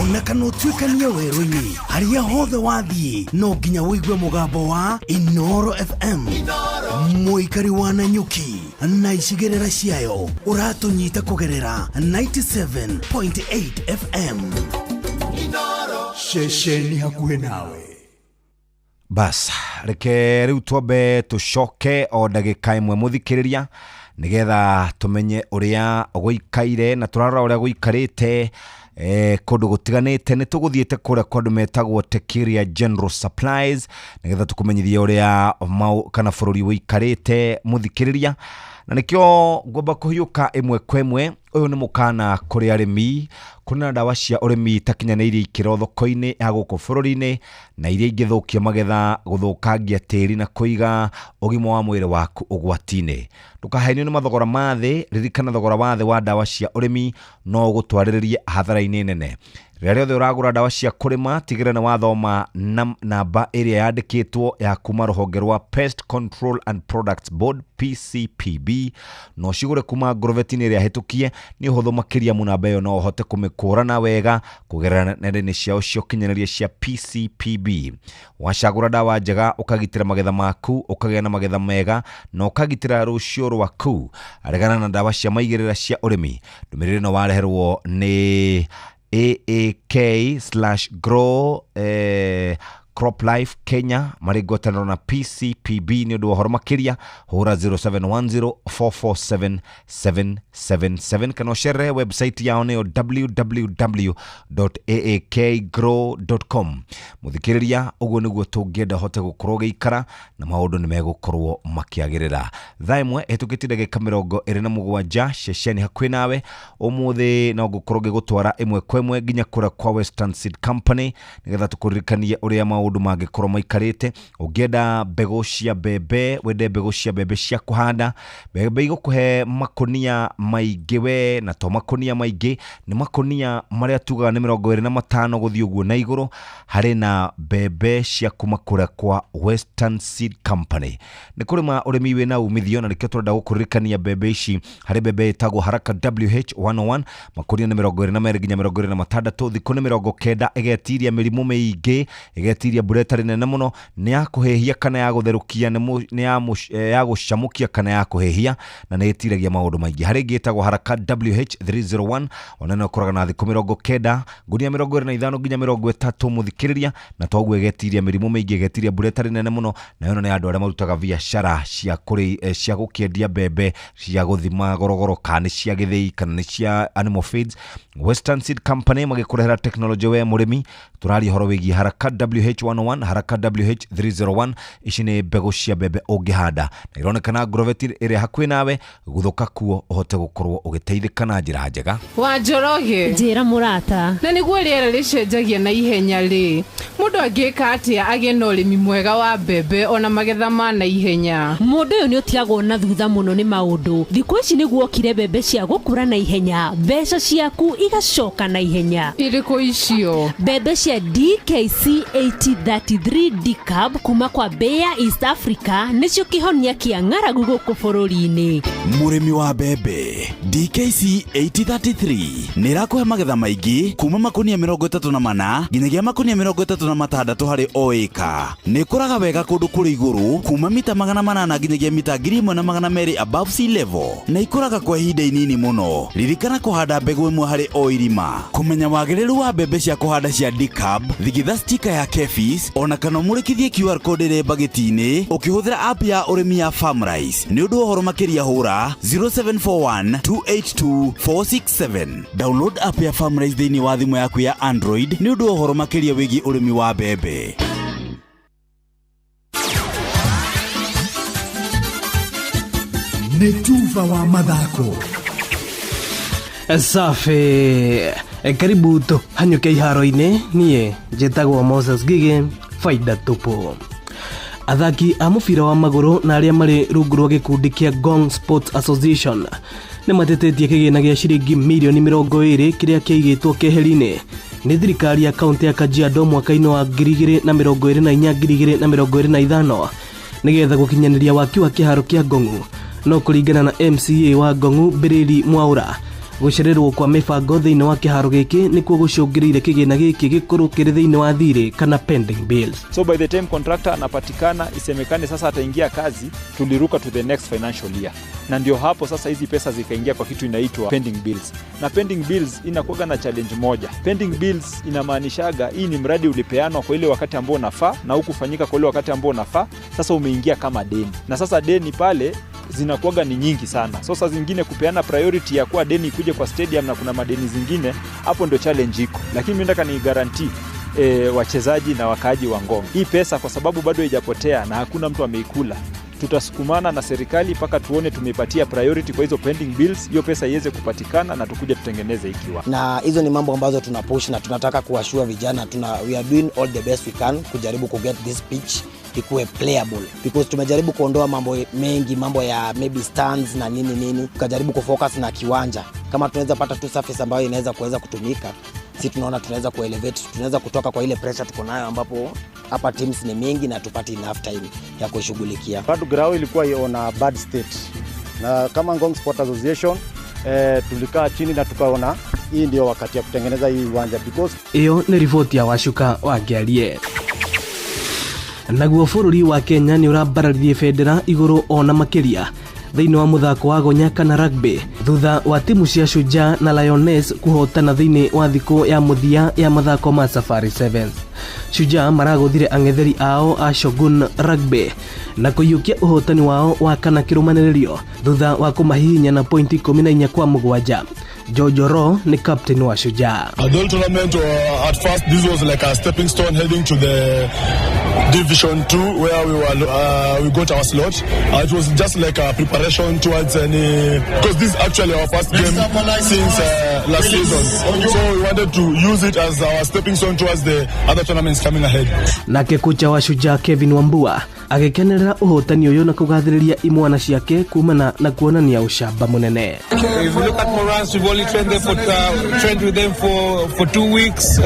ona kana ũtuĩkanie werũ-inĩ, harĩa hothe wathiĩ no nginya ũigue mũgambo wa Inoro FM. Mũikari wa Nanyuki na icigĩrĩra ciayo ũratũnyita kũgerera 97.8 FM. Ceceni hakuhĩ nawe. Bas, reke rĩu twambe tũcoke o ndagĩka ĩmwe mũthikĩrĩria, nĩgetha tũmenye ũrĩa gũikaire na tũrarora ũrĩa gũikarĩte kũndũ gũtiganĩte. Nĩ tũgũthiĩte kũrĩa kwa andũ metagwo Tekiria General Supplies nĩgetha tũkũmenyithie ũrĩa kana bũrũri ũikarĩte mũthikĩrĩria, na nĩkĩo ngwamba kũhiũka ĩmwe kwa ĩmwe. Ũyũ nĩ mũkana kũrĩ arĩmi. Kũrĩ na ndawa cia ũrĩmi itakinyanĩirie ikĩro thoko-inĩ ya gũkũ bũrũri-inĩ, na iria ingĩthũkia magetha, gũthũkangia tĩri na kũiga ũgima wa mwĩrĩ waku ũgwati-inĩ. Ndũkahenio nĩ mathogora ma thĩ. Ririkana thogora wa thĩ wa ndawa cia ũrĩmi no ũgũtwarĩrĩrie hathara-inĩ nene. Rĩrĩa rĩothe ũragũra ndawa cia kũrĩma, tigĩrĩra nĩ wathoma namba ĩrĩa yandĩkĩtwo ya kuma rũhonge rwa Pest Control and Products Board PCPB. No ũcigũre kuma ngorobeti-inĩ ĩrĩa hĩtũkie. Nĩ ũhũthũ makĩria mũno, namba ĩyo no ũhote kũmĩkũrana wega kũgerera nenda-inĩ ciao cia ũkinyanĩria cia PCPB. Wacagũra ndawa njega, ũkagitĩra magetha maku, ũkagĩa na magetha mega na ũkagitĩra rũciũ rwaku. Regana na ndawa cia maigĩrĩra cia ũrĩmi. Ndũmĩrĩri ĩno wareherwo nĩ AAK/grow Crop Life Kenya marĩ ngwatanĩro na PCPB. Nĩ ũndũ wa ũhoro makĩria hũra 0710 447 777 kana ũcerere website yao nĩyo www.aakgrow.com. Mũthikĩrĩria, ũguo nĩguo tũngĩenda ũhote gũkorwo ũgĩikara na maũndũ nĩ megũkorwo makĩagĩrĩra. Thaa 1 ĩhĩtũkĩtie ndagĩka 27, ceceni hakuhĩ nawe. Ũmũthĩ no ngũkorwo ngĩgũtwara ĩmwe kwa ĩmwe nginya kũrĩa kwa Western Seed Company nĩgetha tũkũririkanie ũrĩa maũndũ maũndũ mangĩkorwo maikarĩte. Ũngĩenda mbegũ cia mbembe, wende mbegũ cia mbembe cia kũhanda, mbembe igũkũhe makonia maingĩ we, na to makonia maingĩ, nĩ makonia marĩa tugaga nĩ 25 gũthiĩ ũguo na igũrũ. Harĩ na mbembe cia kuma kũrĩa kwa Western Seed Company. Nĩ kũrĩma ũrĩmi wĩna umithio, na nĩkĩo tũrenda gũkũririkania mbembe ici. Harĩ mbembe ĩtagwo Haraka WH101, makonia nĩ 22 nginya 26, thikũ nĩ 90, ĩgetiria mĩrimũ mĩingĩ, ĩgetiria mbura ĩtarĩ nene mũno, nĩ ya kũhĩhia kana ya gũtherũkia, nĩ ya gũcamũkia kana ya kũhĩhia, na nĩ ĩtiragia maũndũ maingĩ. Harĩ ĩngĩ ĩtagwo Haraka WH301, ona no ĩkoraga na thikũ 90, ngunia 25 nginya 30 mũthikĩrĩria, na toguo ĩgetiria mĩrimũ mĩingĩ, ĩgetiria mbura ĩtarĩ nene mũno, na ĩno nĩ andũ arĩa marutaga biacara cia cia gũkĩendia mbembe cia gũthima gorogoro, kana nĩ cia gĩthĩi kana nĩ cia animal feeds. Western Seed Company magĩkũrehera teknolojĩ we mũrĩmi. Tũraria ũhoro wĩgiĩ Haraka WH101, Haraka WH301. Ici nĩ mbegũ cia mbembe ũngĩhanda na ironekana Agrovet ĩrĩa hakuhĩ nawe, gũthũka kuo ũhote gũkorwo ũgĩteithĩka na njĩra njega. Wa Njoroge, njĩra mũrata, na nĩguo rĩera rĩcenjagia na ihenya rĩ, mũndũ angĩka atĩa agĩe na ũrĩmi mwega wa mbembe ona magetha ma na ihenya? Mũndũ ũyũ nĩ ũtigagwo na thutha mũno nĩ maũndũ. Thikũ ici nĩguo okire mbembe cia gũkũra na ihenya, mbeca ciaku igacoka na ihenya. Irĩkũ icio? Mbembe cia DKC 8033 DCAB kuma kwa Bayer East Africa nĩcio kĩhonia kĩa ng'aragu gũkũ bũrũri-inĩ. Mũrĩmi wa mbembe, DKC 8033 nĩ ĩrakũhe magetha maingĩ kuma makonia 34 nginyagia makonia 36 harĩ o ĩka. Nĩ ĩkũraga wega kũndũ kũrĩ igũrũ kuma mita 800 nginyagia mita 1200 above sea level, na ikũraga kwa ihinda inini mũno. Ririkana kũhanda mbegũ ĩmwe harĩ o irima. Kũmenya wagĩrĩru wa mbembe cia kũhanda cia DCAB, thigitha stika ya KEPHIS ona kana ũmũrĩkithie QR code ĩrĩ mbagĩti-inĩ ũkĩhũthĩra app ya ũrĩmi ya Farmrice. Nĩ ũndũ wa ũhoro makĩria hũra 0741 282 467. Download app ya Farmrice thĩinĩ wa thimũ yaku ya Android nĩ ũndũ wa ũhoro makĩria wĩgiĩ ũrĩmi wa mbembe. Nĩ tuba wa mathako. Safi, karibu tu hanyuke iharo-inĩ. Niĩ njĩtagwo Moses Ngigĩ, faida tupu. Athaki a mũbira wa magũrũ na arĩa marĩ rungu rwa gĩkundi kĩa Ngong Sports Association nĩ matetetie kĩgĩna gĩa ciringi mirioni 20 kĩrĩa kĩaigĩtwo keheri-inĩ nĩ thirikari ya kaunti ya Kajiado mwaka-inĩ wa 2024 2025 nĩgetha gũkinyanĩria waki wa kĩharo kĩa Ngong'u. No kũringana na MCA wa Ngong'u Mbiriri Mwaura, gũcererwo kwa mĩbango thĩinĩ wa kĩharo gĩkĩ nĩkuo gũcũngĩrĩire kĩgĩna gĩkĩ gĩkorwo kĩrĩ thĩinĩ wa thirĩ kana pending bills. So by the time contractor anapatikana isemekane sasa ataingia kazi, tuliruka to the next financial year, na ndio hapo sasa hizi pesa zikaingia kwa kitu inaitwa pending bills. Na pending bills inakuwa na challenge moja. Pending bills inamaanishaga hii ni mradi ulipeanwa kwa ile wakati ambao unafaa na hukufanyika kwa ile wakati ambao unafaa, sasa umeingia kama deni, na sasa deni pale zinakuwaga ni nyingi sana. So saa zingine kupeana priority ya kuwa deni ikuje kwa stadium na kuna madeni zingine, hapo ndio challenge iko. Lakini mimi nataka ni guarantee wachezaji na wakaaji wa Ngong, hii pesa kwa sababu bado haijapotea na hakuna mtu ameikula, tutasukumana na serikali mpaka tuone tumepatia priority kwa hizo pending bills, hiyo pesa iweze kupatikana na tukuje tutengeneze ikiwa. Na hizo ni mambo ambazo tunapush na tunataka kuwashua vijana, we are doing all the best we can kujaribu ku get this pitch ikuwe playable, because tumejaribu kuondoa mambo mengi, mambo ya maybe stands na nini nini, tukajaribu kufocus na kiwanja. Kama tunaweza pata tu surface ambayo inaweza kuweza kutumika, si tunaona tunaweza kuelevate, tunaweza kutoka kwa ile pressure tuko nayo ambapo hapa teams ni mingi na tupati enough time ya kushughulikia. Bado ground ilikuwa on a bad state, na kama Ngong Sport Association tulikaa chini na tukaona hii ndio wakati ya kutengeneza hii uwanja, because iyo ni riboti ya Wacuka wa Ngĩarie. Naguo bũrũri wa Kenya nĩ ũrambararirie bendera igũrũ ona makĩria thĩinĩ wa mũthako wa gonya kana rugby thutha wa timu cia Shujaa na Lioness kũhotana thĩinĩ wa thikũ ya mũthia ya mathako ma Safari Sevens. Shujaa maragũthire ang'etheri ao a Shogun Rugby na kũiyũkia ũhotani wao wa kana kĩrũmanĩrĩrio thutha wa kũmahihinya na pointi 14-7. Jojo Ro ni captain wa Shujaa. Adult tournament, at first this was like a stepping stone heading to the Division 2 where we got our slot. It was just like a preparation towards any, because this is actually our first game since last season. So we wanted to use it as our stepping stone towards the other tournaments coming ahead. Nake kocha wa Shujaa Kevin Wambua agĩkenerera ũhotani ũyũ na kũgathĩrĩria imwana ciake kumana na kuonania ũcamba mũnene. If you look at Morans, we've only trained them trained with them for 2 weeks,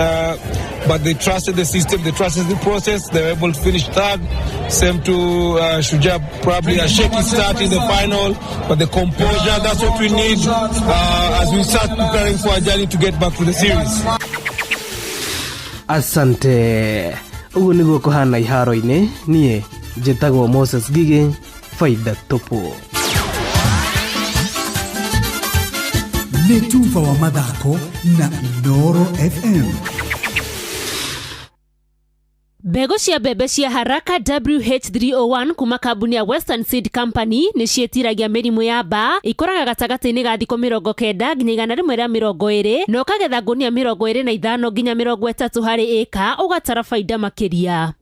but they trusted the system, they trusted the process. They were able to finish third. Same to Shujaa, probably a shaky start in the final, but the composure, that's what we need as we start preparing for our journey to get back to the series. Asante. Ũguo nĩguo kũhana iharo-inĩ. Niĩ njĩtagwo Moses Gige, faida tupu. Nĩ tuba wa mathako na Inooro FM. Mbegũ cia mbembe cia Haraka WH301 kuma kambuni ya Western Seed Company nĩ ciĩtiragia mĩrimũ ya mbaa, ikũraga gatagatĩ-inĩ ga thikũ 90 nginya 120 na ũkagetha ngũnia 25 nginya 30 harĩ ĩka, ũgatara baida makĩria.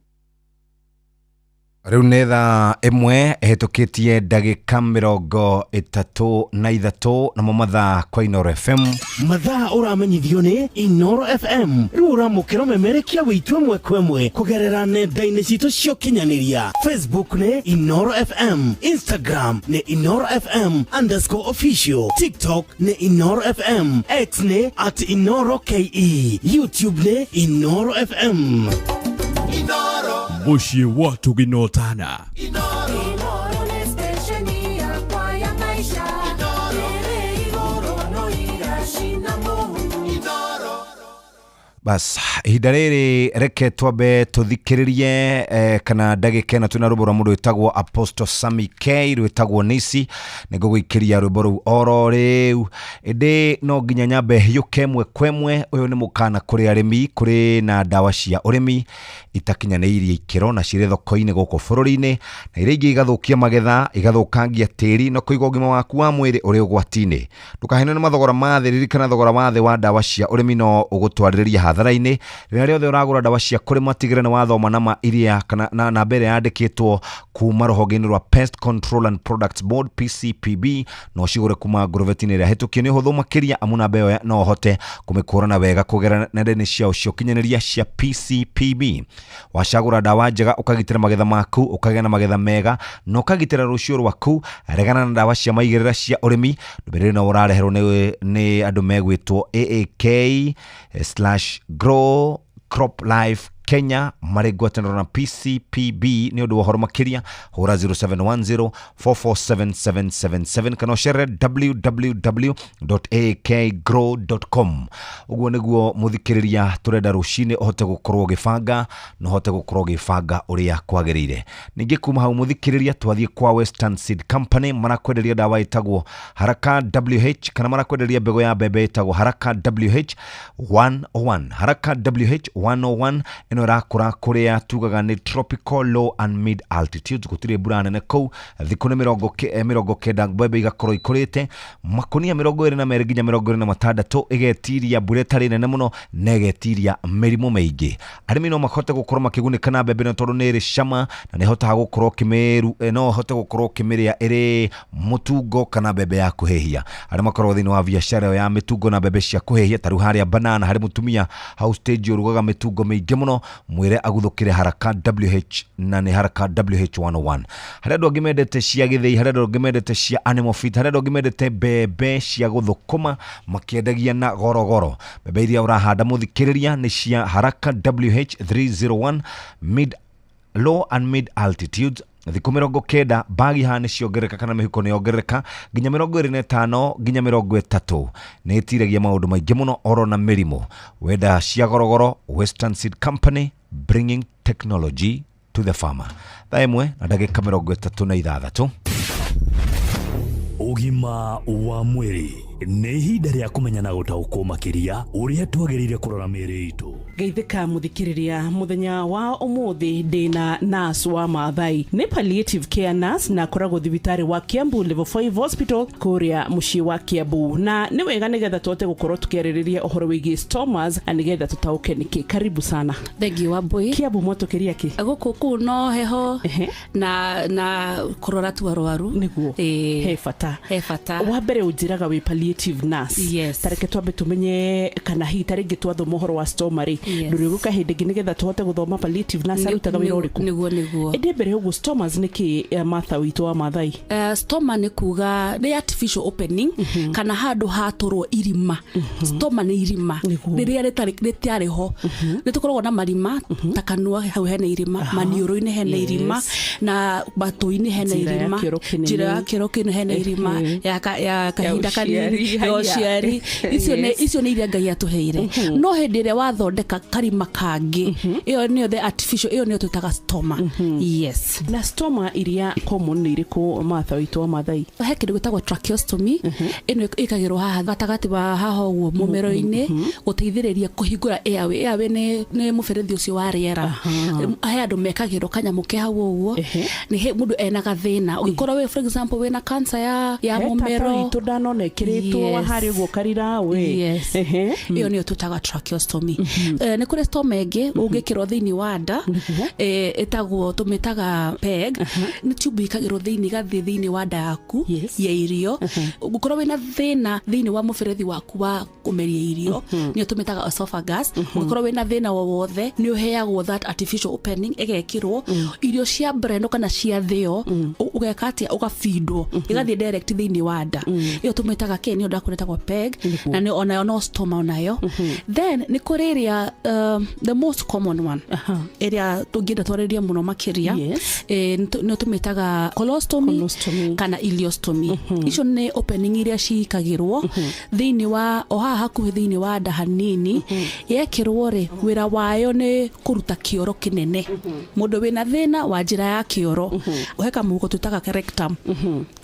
Rĩu nĩ thaa 1 ĩhĩtũkĩtie ndagĩka 33 namo mathaa kwa Inooro FM. Mathaa ũramenyithio nĩ Inooro FM. Rĩu ũramũkĩra ũmemerekia witũ ĩmwe kwa ĩmwe kũgerera nenda-inĩ citũ cia ũkinyanĩria. Facebook nĩ Inooro FM, Instagram nĩ Inooro FM _official, TikTok nĩ Inooro FM, X nĩ @InooroKE, YouTube nĩ Inooro FM. Mũciĩ wa tũginotana. Bas, ihinda rĩrĩ reke twambe tũthikĩrĩrie kana ndagĩka ĩno twĩna rwĩmbo rwa mũndũ wĩtagwo Apostle Sammy K rwĩtagwo Nisi. Nĩngũgũikĩria rwĩmbo rũu oro rĩu, ĩndĩ no nginya nyambe hiũke ĩmwe kwa ĩmwe. Ũyũ nĩ mũkana kũrĩ arĩmi, kũrĩ na ndawa cia ũrĩmi itakinyanĩirie ikĩro na cirĩ thoko-inĩ gũkũ bũrũri-inĩ, na iria ingĩ igathũkia magetha, igathũkangia tĩri na kũiga ũgima waku wa mwĩrĩ ũrĩ ũgwati-inĩ. Ndũkahenio nĩ mathogora ma thĩ, ririkana thogora wa thĩ wa ndawa cia ũrĩmi no ũgũtwarĩrĩria hathara-inĩ. Rĩrĩa rĩothe ũragũra ndawa cia kũrĩma, tigĩrĩra nĩ wathoma nama iria kana na namba ĩrĩa yandĩkĩtwo kuma rũhonge-inĩ rwa Pest Control and Products Board PCPB, no ũcigũre kuma ngũrũbeti-inĩ ĩrĩa hĩtũkie. Nĩ ũhũthũ makĩria amu namba ĩyo no ũhote kũmĩkũrana wega kũgerera nenda-inĩ ciao cia ũkinyanĩria cia PCPB. Wacagũra ndawa njega, ũkagitĩra magetha maku, ũkagĩa na magetha mega na ũkagitĩra rũciũ rwaku. Regana na ndawa cia maigĩrĩra cia ũrĩmi. Ndũmĩrĩri no ũrareherwo nĩ andũ megwĩtwo AAK/Grow Crop Life Kenya marĩ ngwatanĩro na PCPB. Nĩ ũndũ wa ũhoro makĩria hũra 0710 447777 kana ũcere www.aakgrow.com. Ũguo nĩguo mũthikĩrĩria tũrenda rũcinĩ ũhote gũkorwo ũgĩbanga na ũhote gũkorwo ũgĩbanga ũrĩa kwagĩrĩire. Ningĩ kuma hau mũthikĩrĩria twathiĩ kwa Western Seed Company, marakwenderia ndawa ĩtagwo Haraka WH kana marakwenderia mbegũ ya mbembe ĩtagwo Haraka WH 101. Haraka WH 101 ĩno ĩrakũra kũrĩa tugaga nĩ tropical low and mid altitudes, gũtirĩ mbura nene kũu, thikũ nĩ 90 mbembe igakorwo ikũrĩte, makonia 22 nginya 26, ĩgetiria mbura ĩtarĩ nene mũno na ĩgetiria mĩrimũ mĩingĩ. Arĩmi no mahote gũkorwo makĩgunĩka na mbembe ĩno tondũ nĩ ĩrĩ cama na nĩ ĩhotaga gũkorwo ũkĩmĩru, no ũhote gũkorwo ũkĩmĩrĩa ĩrĩ mũtungo kana mbembe ya kũhĩhia. Arĩa makoragwo thĩinĩ wa biacara ĩyo ya mĩtungo na mbembe cia kũhĩhia, ta rĩu harĩa Banana harĩ mũtumia hau stage ũrugaga mĩtungo mĩingĩ mũno, mwĩre aguthũkĩre Haraka WH na nĩ Haraka WH 101. Harĩ andũ angĩ mendete cia gĩthĩi, harĩ andũ angĩ mendete cia animal feed, harĩ andũ angĩ mendete mbembe cia gũthũkũma makĩendagia na gorogoro. Mbembe iria ũrahanda mũthikĩrĩria nĩ cia Haraka WH 301 mid low and mid altitudes, thikũ 90 bagi haha nĩ ciongerereka kana mĩhuko nĩ yongerereka nginya 25 nginya 30. Nĩ ĩtiragia maũndũ maingĩ mũno oro na mĩrimũ. Wenda cia gorogoro, Western Seed Company, bringing technology to the farmer. Thaa 1 na ndagĩka 36. Ũgima wa mwĩrĩ. Nĩ ihinda rĩa kũmenya na gũtaũkwo makĩria ũrĩa twagĩrĩire kũrora mĩĩrĩ itũ. Geithĩka mũthikĩrĩria, mũthenya wa ũmũthĩ ndĩna nurse wa Maathai, nĩ palliative care nurse na akoragwo thibitarĩ wa Kiambu Level 5 Hospital kũrĩa mũciĩ wa Kiambu, na nĩ wega nĩgetha tũhote gũkorwo tũkĩarĩrĩria ũhoro wĩgiĩ stomas na nĩgetha tũtaũke nĩkĩ. Karibu sana. Thank you, Wambui. Kiambu mwatũkĩria kĩ? Gũkũ kũu no heho na kũrora tu arwaru. Nĩguo. He bata. He bata. Wa mbere ũnjĩraga wĩ palliative nurse. Yes. Tareke twambe tũmenye kana hihi ta rĩngĩ twathoma ũhoro wa stoma rĩ, ndũrĩgũka hĩndĩ ĩngĩ nĩgetha tũhote gũthoma palliative nurse arutaga wĩra ũrĩkũ. Nĩguo. Ĩndĩ mbere ũguo, stomas nĩ kĩ, Martha witũ wa Maathai? Stoma nĩ kuga nĩ artificial opening kana handũ hatũrwo irima. Stoma nĩ irima rĩrĩa rĩtiarĩ ho. Nĩ tũkoragwo na marima ta kanua, hau hena irima, maniũrũ-inĩ hena irima, na matũ-inĩ hena Njĩra ya irima, kĩoro kĩnene. Njĩra ya kĩoro kĩnene hena irima, ya kahinda kanini, ũciari, ya ũciari. Icio nĩ icio nĩ iria Ngai atũheire. No hĩndĩ ĩrĩa wathondeka karima kangĩ, ĩyo nĩyo the artificial, ĩyo nĩyo twĩtaga stoma. Yes. Na stoma iria common nĩ irĩkũ, Martha witũ wa Maathai? He kĩndũ gĩtagwo tracheostomy. Ĩno ĩkagĩrwo haha gatagatĩ wa haha ũguo mũmero-inĩ gũteithĩrĩria kũhingũra airway. Airway nĩ mũberethi ũcio wa rĩera. He andũ mekagĩrwo kanyamũ ke hau ũguo, nĩ he mũndũ ena gathĩna, ũngĩkorwo wĩ, for example, wĩna cancer ya He tata mũmero. witũ ndanona ĩkĩrĩtwo harĩa ũguo karira we. Yes. Ĩyo nĩyo twĩtaga tracheostomy. Nĩ kũrĩ stoma ĩngĩ ũngĩkĩrwo thĩinĩ wa nda, ĩtagwo, tũmĩtaga PEG. Nĩ tube ĩkagĩrwo thĩinĩ, ĩgathiĩ thĩinĩ wa nda yaku ya irio. Ũngĩkorwo wĩna thĩna thĩinĩ wa mũberethi waku wa kũmeria irio, nĩyo tũmĩtaga esophagus, ũngĩkorwo wĩna thĩna o wothe, nĩ ũheagwo that artificial opening, ĩgekĩrwo irio cia brendo kana cia thĩo, ũgeka atĩa, ũgabindwo, ĩgathiĩ direct thĩinĩ wa nda. Ĩyo tũmĩtaga kĩ, nĩyo ndakwĩra ĩtagwo PEG, na nĩ onayo no stoma onayo. Then nĩ kũrĩ ĩrĩa the most common one ĩrĩa tũngĩenda twarĩrie mũno makĩria, nĩyo tũmĩtaga colostomy kana ileostomy. Icio nĩ opening iria ciikagĩrwo thĩinĩ wa o haha hakuhĩ thĩinĩ wa nda hanini. Yekĩrwo rĩ, wĩra wayo nĩ kũruta kĩoro kĩnene. Mũndũ wĩna thĩna wa njĩra ya kĩoro, he kamũhuko twĩtaga rectum.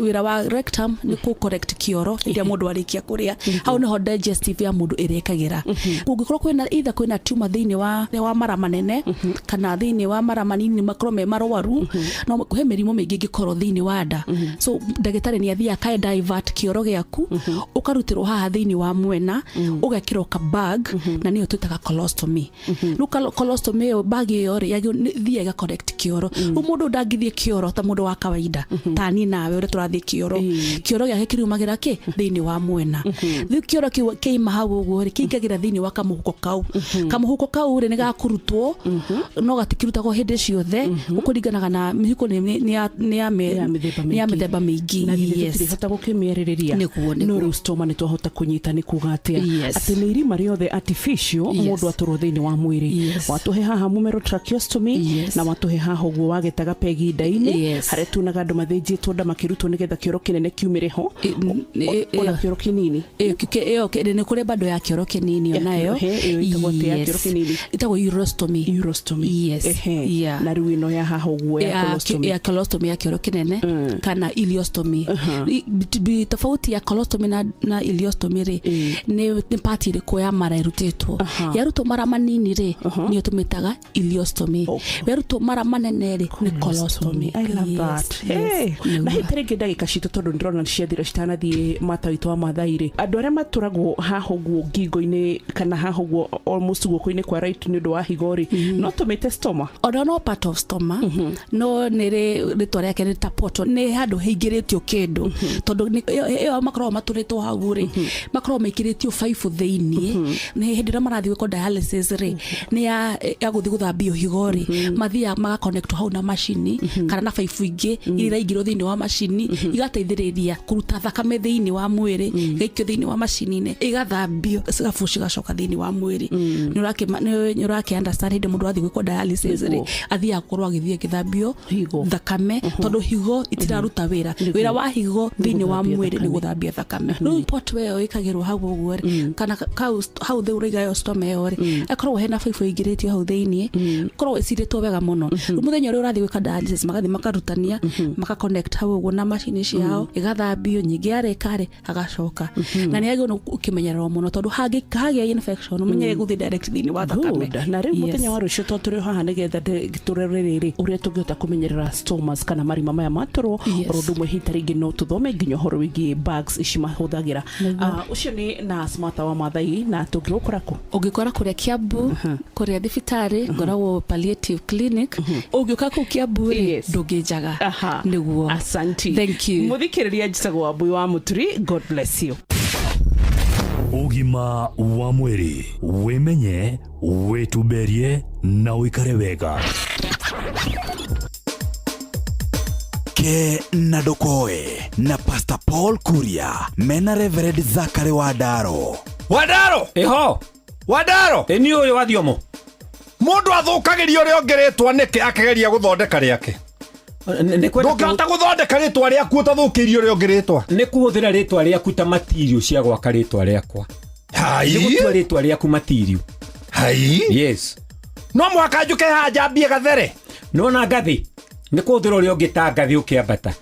Wĩra wa rectum nĩ kũ correct kĩoro hĩndĩ ĩrĩa mũndũ arĩkia kũrĩa. Hau nĩho digestive ya mũndũ ĩrĩkagĩra. Kũngĩkorwo kwĩna, either kwĩna tumor thĩinĩ wa mara manene kana thĩinĩ wa mara manini, makorwo me marwaru, no he mĩrimũ mĩingĩ ĩngĩkorwo thĩinĩ wa nda. So ndagĩtarĩ nĩ athiaga aka divert kĩoro gĩaku, ũkarutĩrwo haha thĩinĩ wa mwena, ũgekĩrwo ka bag, na nĩyo twĩtaga colostomy. Rĩu colostomy ĩyo, bag ĩyo rĩ, yagĩrĩirwo ĩthiĩ ĩga correct kĩoro. Rĩu mũndũ ndangĩthiĩ kĩoro ta mũndũ wa kawaida ta niĩ nawe ũrĩa tũrathiĩ kĩoro. Kĩoro gĩake kĩriumagĩra kĩ thĩinĩ wa mwena. Rĩu kĩoro kĩu kĩima hau ũguo rĩ, kĩingagĩra thĩinĩ wa kamũhuko kau. Kamũhuko kau rĩ, nĩ gakũrutwo, no gatikĩrutagwo hĩndĩ ciothe, gũkũringanaga na mĩhuko nĩ ya mĩthemba mĩingĩ. Na githĩ tũtirĩhota gũkĩmĩarĩrĩria? Nĩguo. No rĩu stoma nĩ twahota kũnyita nĩ kuga atĩa? Atĩ nĩ irima rĩothe artificial mũndũ atũrwo thĩinĩ wa mwĩrĩ. Watũhe haha mũmero tracheostomy, na watũhe haha ũguo wagetaga pegi nda-inĩ, harĩa tuonaga andũ mathĩnjĩtwo nda makĩrutwo nĩgetha kĩoro kĩnene kiumĩre ho, ona kĩoro kĩnini. Ĩyo nĩ kũrĩ bado ya kĩoro kĩnini onayo. Ĩyo ĩtagwo atĩa, ya kĩoro kĩnini? Ĩtagwo urostomy. Urostomy. Yes. Na rĩu ĩno ya haha ũguo ya colostomy? Ya colostomy ya kĩoro kĩnene kana ileostomy. Tofauti ya colostomy na ileostomy rĩ, nĩ part ĩrĩkũ ya mara ĩrutĩtwo. Yarutwo mara manini rĩ, nĩyo tũmĩtaga ileostomy. Yarutwo mara manene rĩ, nĩ colostomy. I love that. Hey. Na hihi tarĩngĩ ndagĩka citũ tondũ ndĩrona nĩ ciathira citanathiĩ, Mata witũ wa Maathai rĩ, andũ arĩa matũragwo haha ũguo ngingo-inĩ kana haha ũguo almost guoko-inĩ kwa right nĩ ũndũ wa higo rĩ, no tũmĩte stoma? Ona no part of stoma, no nĩ rĩ rĩtwa rĩake nĩ ta portal, nĩ handũ haingĩrĩtio kĩndũ, tondũ ĩyo makoragwo matũrĩtwo hau rĩ, makoragwo maikĩrĩtio baibũ thĩinĩ. Nĩ hĩndĩ ĩrĩa marathiĩ gwĩkwo dialysis rĩ, nĩ ya gũthiĩ gũthambio higo rĩ, mathiaga magaconnect hau na macini kana na baibũ ingĩ iria iraingĩrwo thĩinĩ wa macini, igateithĩrĩria kũruta thakame thĩinĩ wa mwĩrĩ, igaikio thĩinĩ wa macini-inĩ, igathambio cigabu, cigacoka thĩinĩ wa mwĩrĩ. Nĩ ũrakĩ understand, hĩndĩ mũndũ athiĩ gwĩkwo dialysis rĩ, athiaga gũkorwo agĩthiĩ agĩthambio thakame, tondũ higo itiraruta wĩra. Wĩra wa higo thĩinĩ wa mwĩrĩ nĩ gũthambia thakame. Rĩu port ĩyo ĩkagĩrwo hau ũguo rĩ, kana kau hau thĩ ũraiga ĩyo stoma ĩyo rĩ, ĩkoragwo hena baibũ ĩingĩrĩtio hau thĩinĩ, ĩkoragwo ĩcirĩtwo wega mũno. Rĩu mũthenya ũrĩa ũrathiĩ gwĩka dialysis, magathiĩ makarutania, maka connect hau ũguo na macini ciao, ĩgathambio nyingĩ, yarĩka rĩ, hagacoka. ũgacoka. Na nĩ yagĩrĩirwo nĩ gũkĩmenyererwo mũno tondũ hagĩa infection ũmenye ĩgũthiĩ direct thĩinĩ wa thakame. Good. Na rĩu mũthenya wa rũciũ to tũrĩ o haha nĩgetha tũrore rĩrĩ ũrĩa tũngĩhota kũmenyerera stomas kana marima maya matũrwo. Oro ũndũ ũmwe hihi ta rĩngĩ no tũthome nginya ũhoro wĩgiĩ bags ici mahũthagĩra. Nĩguo. Ũcio nĩ nurse Martha wa Mathai, na tũngĩgũkora kũ? Ũngĩkora kũrĩa Kiambu, kũrĩa thibitarĩ ngoragwo palliative clinic. Ũngĩũka kũu Kiambu rĩ, ndũngĩnjaga. Nĩguo. Asanti. Thank you. Mũthikĩrĩria, njĩtagwo Wambui wa Mũturi. God bless you. Ũgima wa mwĩrĩ: wĩmenye, wĩtumberie na ũikare wega. Ke na Ndũkoe na Pastor Paul Kuria mena Reverend Zakary Wandaro. Wandaro. Ĩho. Wandaro. Ĩ nĩ ũyũ wathiomo. Mũndũ athũkagĩria ũrĩa ũngĩ rĩtwa nĩkĩ akĩgeria gũthondeka rĩake? Ndũngĩhota gũthondeka rĩtwa rĩaku ũtathũkĩirie ũrĩa ũngĩ rĩtwa. Nĩ kũhũthĩra rĩtwa rĩaku ta material cia gwaka rĩtwa rĩakwa. Hai. Nĩ gũtua rĩtwa rĩaku material. Hai. Yes. No mũhaka njũke haha njambie gathere. Nona ngathĩ nĩ kũhũthĩra ũrĩa ũngĩ ta ngathĩ ũkĩambata.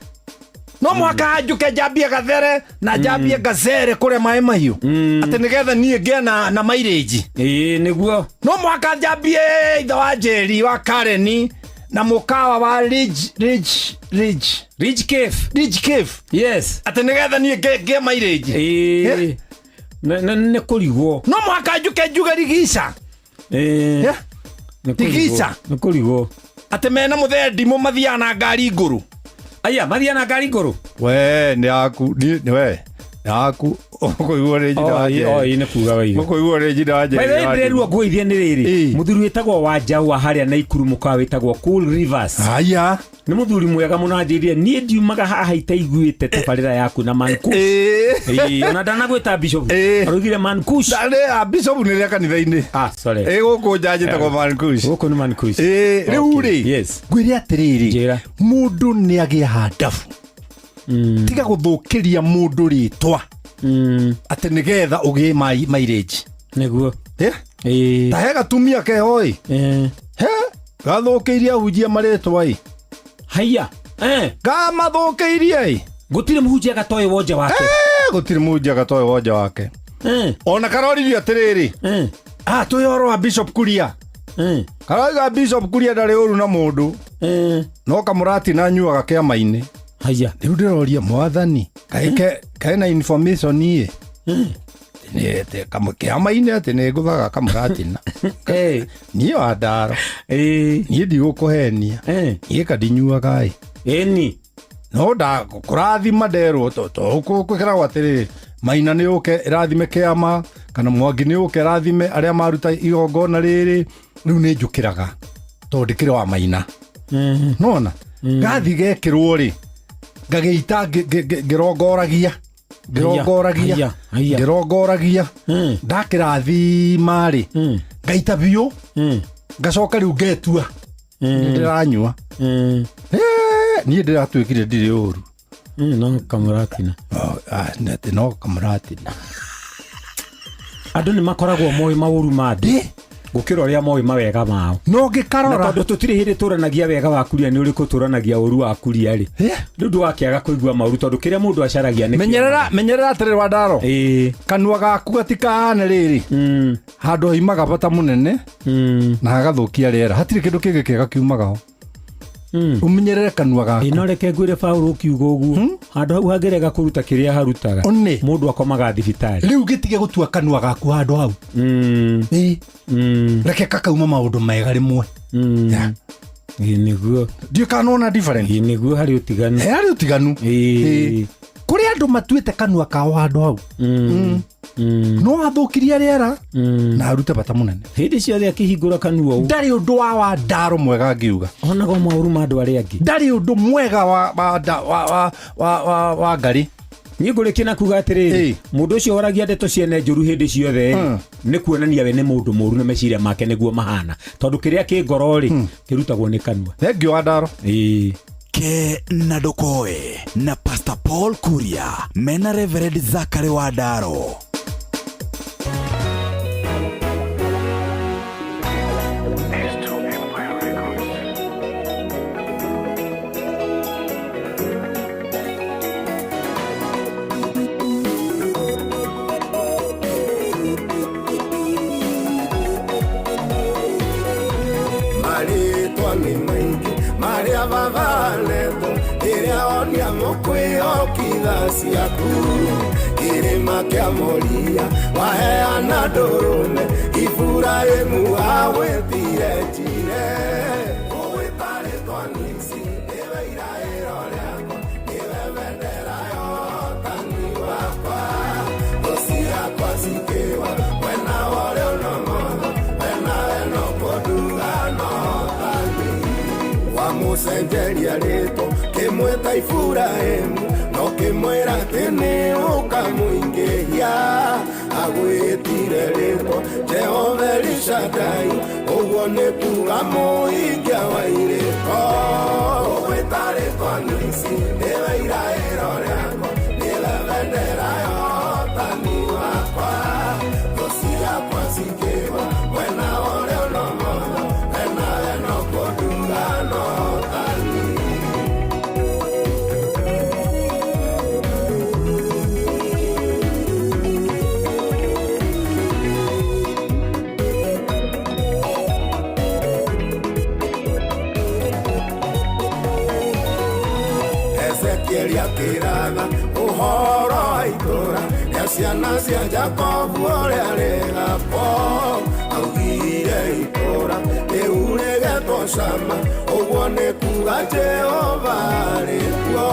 No mũhaka njuke njambie gathere na njambie ngacere kũrĩa maĩ mahiũ atĩ nĩgetha niĩ ngĩe na mileage. Ĩĩ nĩguo. No mũhaka njambie ithe wa Njeri wa Kareni na mũkawa wa Ridge Ridge Ridge Ridge Cave. Ridge Cave. Yes. Atĩ nĩgetha niĩ ngĩe mileage. Ĩĩ. Nĩ kũrigwo. No mũhaka njuke njuge rigica. Ĩĩ. Nĩ kũrigwo. Rigica. Nĩ kũrigwo. Atĩ mena mũthee ndimũ mathiaga na ngari ngũrũ. Aya mathiaga na ngari ngũrũ. We nĩ aku nĩ we nĩ aku ũkũigua nĩ njina wa Njeri. Oi nĩ kuga waiga. Ũkũigua nĩ njina wa Njeri. By the way, ndĩrerwo ngũithie nĩ rĩrĩ mũthuri wĩtagwo Wanjaũ wa harĩa Naikuru mũkawa wĩtagwo Cool Rivers. Aya. Nĩ mũthuri mwega mũno, anjĩrire niĩ ndiumaga haha itaiguĩte tabarĩra yaku na Mankush. Ĩĩ, ona ndanagwĩta Bishop. Araugire Mankush. Bishop nĩ rĩa kanitha-inĩ. Ah, sorry. Ĩ gũkũ nja njĩtagwo Mankush. Gũkũ nĩ Mankush. Ĩ rĩu rĩ. Yes. Ngwĩre atĩrĩrĩ. Mũndũ nĩ agĩa handabu. Tiga gũthũkĩria mũndũ rĩtwa. Atĩ nĩgetha ũgĩe mileage. Nĩguo. Ta he gatumia keho ĩ. He gathũkĩirie ahunjia marĩtwa ĩ. Haiya. Gamathũkĩirie ĩ. Gũtirĩ mũhunjia gatoĩ wonje wake. Gũtirĩ mũhunjia gatoĩ wonje wake. Ona karoririo atĩrĩrĩ. Ah, twĩ ũhoro wa Bishop Kuria. Karauga Bishop Kuria ndarĩ ũru na mũndũ. No kamũratina anyuaga kĩama-inĩ. Haiya. Rĩu ndĩroria mwathani kaĩ kaĩ na information ĩ. Kĩama-inĩ atĩ nĩ ngũthaga kamũratina. Niĩ wa ndaro. Niĩ ndigũkũhenia. Niĩ kandinyuaga ĩ. Ĩni. No nda kũrathima nderwo kwĩragwo atĩrĩrĩ Maina nĩ ũke ĩrathime kĩama kana Mwangi nĩ ũke ĩrathime arĩa maruta igongona rĩrĩ, rĩu nĩ njũkĩraga tondũ ndĩkĩrĩ wa Maina. Nona ngathi gekĩrwo rĩ ngagĩita ngĩrongoragia ngĩrongoragia ngĩrongoragia ndakĩrathima rĩ ngaita biũ ngacoka rĩu ngetua nĩ ndĩranyua. Niĩ ndĩratuĩkire ndirĩ ũru. No kamũratina. No kamũratina. Andũ nĩ makoragwo moĩ maũru ma andũ gũkĩra ũrĩa moĩ mawega mao. No ngĩkarora. Na tondũ tũtirĩ hĩndĩ tũranagia wega wa kuria nĩ ũrĩkũ tũranagia ũru wa kuria rĩ. Rĩu ndũgakĩaga kũigua maũru tondũ kĩrĩa mũndũ acaragia nĩ Menyerera menyerera atĩrĩrĩ Wandaro. Kanua gaku gatikahane rĩrĩ. Handũ hoimaga bata mũnene na hagathũkia rĩera. Hatirĩ kĩndũ kĩngĩ kĩega kiumaga ho. Umenyerere kanua gaku. No reke ngwĩre Paul ũkiuga ũguo handũ hau hangĩrega kũruta kĩrĩa harutaga mũndũ akomaga thibitarĩ. Rĩu gĩtige gũtua kanua gaku handũ hau. Reke kakauma maũndũ mega rĩmwe. Nĩguo. Ndiũĩ kana nĩwona different. Nĩguo harĩ ũtiganu. Harĩ ũtiganu. Kũrĩ andũ matuĩte kanua kao handũ hau. No athũkirie rĩera na arute bata mũnene. Hĩndĩ ciothe akĩhingũra kanua ũũ. Ndarĩ ũndũ wa Wandaro mwega ngiuga. Onaga maũru ma andũ arĩa angĩ. Ndarĩ ũndũ mwega wa Ngarĩ. Niĩ ngũrĩkia na kuga atĩrĩrĩ, mũndũ ũcio waragia ndeto ciene njũru hĩndĩ ciothe nĩ kuonania we nĩ mũndũ mũũru na meciria make nĩguo mahana, tondũ kĩrĩa kĩ ngoro rĩ kĩrutagwo nĩ kanua. Thengiũ Wandaro. Ke na Ndũkoe na Pastor Paul Kuria mena Reverend Zakary Wandaro. nĩ maingĩ marĩa babanetwo rĩrĩa onia mũkwĩhokitha ciaku kĩrĩma kĩa Moria waheana ndũrũme Iburahĩmu awĩtire Jire ũgwĩtarĩtwo Nisi nĩwe iraĩro rĩakwa nĩwe bendera ya ũhotani wakwa thũ ciakwa cikĩwa mwena wa ũrĩo na ũmotho wena weno kũnduga na ũhotani wamũcenjeria rĩtwa kĩmwĩta Iburahĩmu no kĩmwĩra atĩ nĩ ũkamũingĩhia agwĩtire rĩtwa Jehova Elishadai ũguo nĩ kuga mũhingia wa irĩko ũgwĩta rĩtwa Nisi nĩwe iraĩro rĩakwa nĩwe bendera ya ũhotani wakwa thũ ciakwa cikĩwa mwena wa ũrĩo na ũmotho wena weno kũnduga na ũhotani. Ezekieli akĩratha ũhoro wa itũũra rĩa ciana cia Jakobu ũrĩa rĩgakwo augire itũũra rĩu rĩgetwo Shama ũguo nĩ kuga Jehova arĩ kuo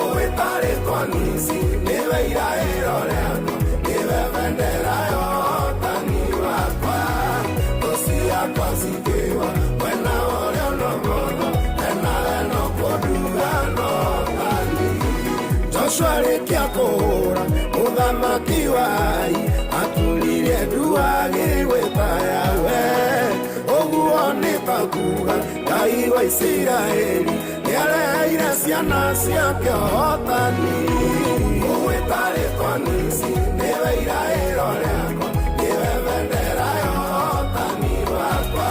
ũgwĩta rĩtwa Nisi nĩwe iraĩro rĩakwa nĩwe bendera ya ũhotani wakwa thũ ciakwa cikĩwa mwena wa ũrĩo na ũmotho wena weno kũnduga na ũhotani Joshua arĩkia kũhũra mũthamaki wa Ai aturirie ndu agĩgwĩta Yahweh ũguo nĩ ta kuga Ngai wa Isiraeli nĩareheire ciana ciake ũhotani ũgwĩta rĩtwa Nisi nĩwe iraĩro rĩakwa nĩwe bendera ya ũhotani wakwa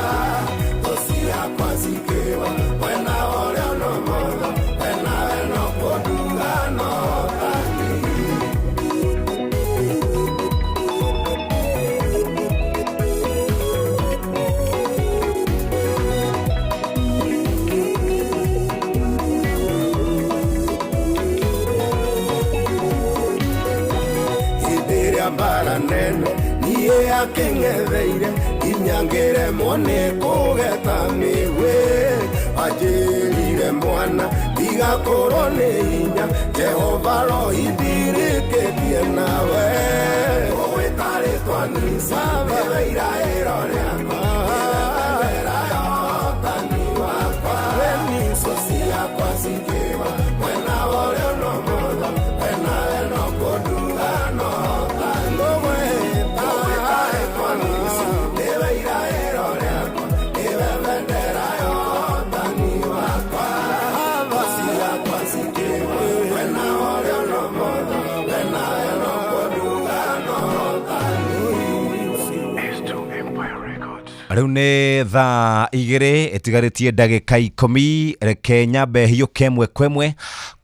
thũ ciakwa cikĩwa mwena wa ũrĩo na ũmotho wena weno kũnduga na ũhotani. Hĩndĩ ĩrĩa mbara nene niĩ akĩng'etheire nginya ngĩremwo nĩ kũgeta mĩgwĩ anjĩrire mwana ndigakorwo nĩ hinya Jehova rohindirĩkĩtie nawe ũgwĩta rĩtwa Nisi nĩwe iraĩro rĩakwa nĩwe bendera ya ũhotani wakwa thũ ciakwa cikĩwa mwena wa ũrĩo na ũmotho wena weno kũnduga na ũhotani ũgwĩta rĩtwa Nisi nĩwe iraĩro rĩakwa nĩwe bendera ya ũhotani wakwa thũ ciakwa cikĩwa mwena wa ũrĩo na ũmotho wena weno kũnduga na ũhotani. Rĩu nĩ thaa 2 ĩtigarĩtie ndagĩka 10 reke nyambe hiũke ĩmwe kwa ĩmwe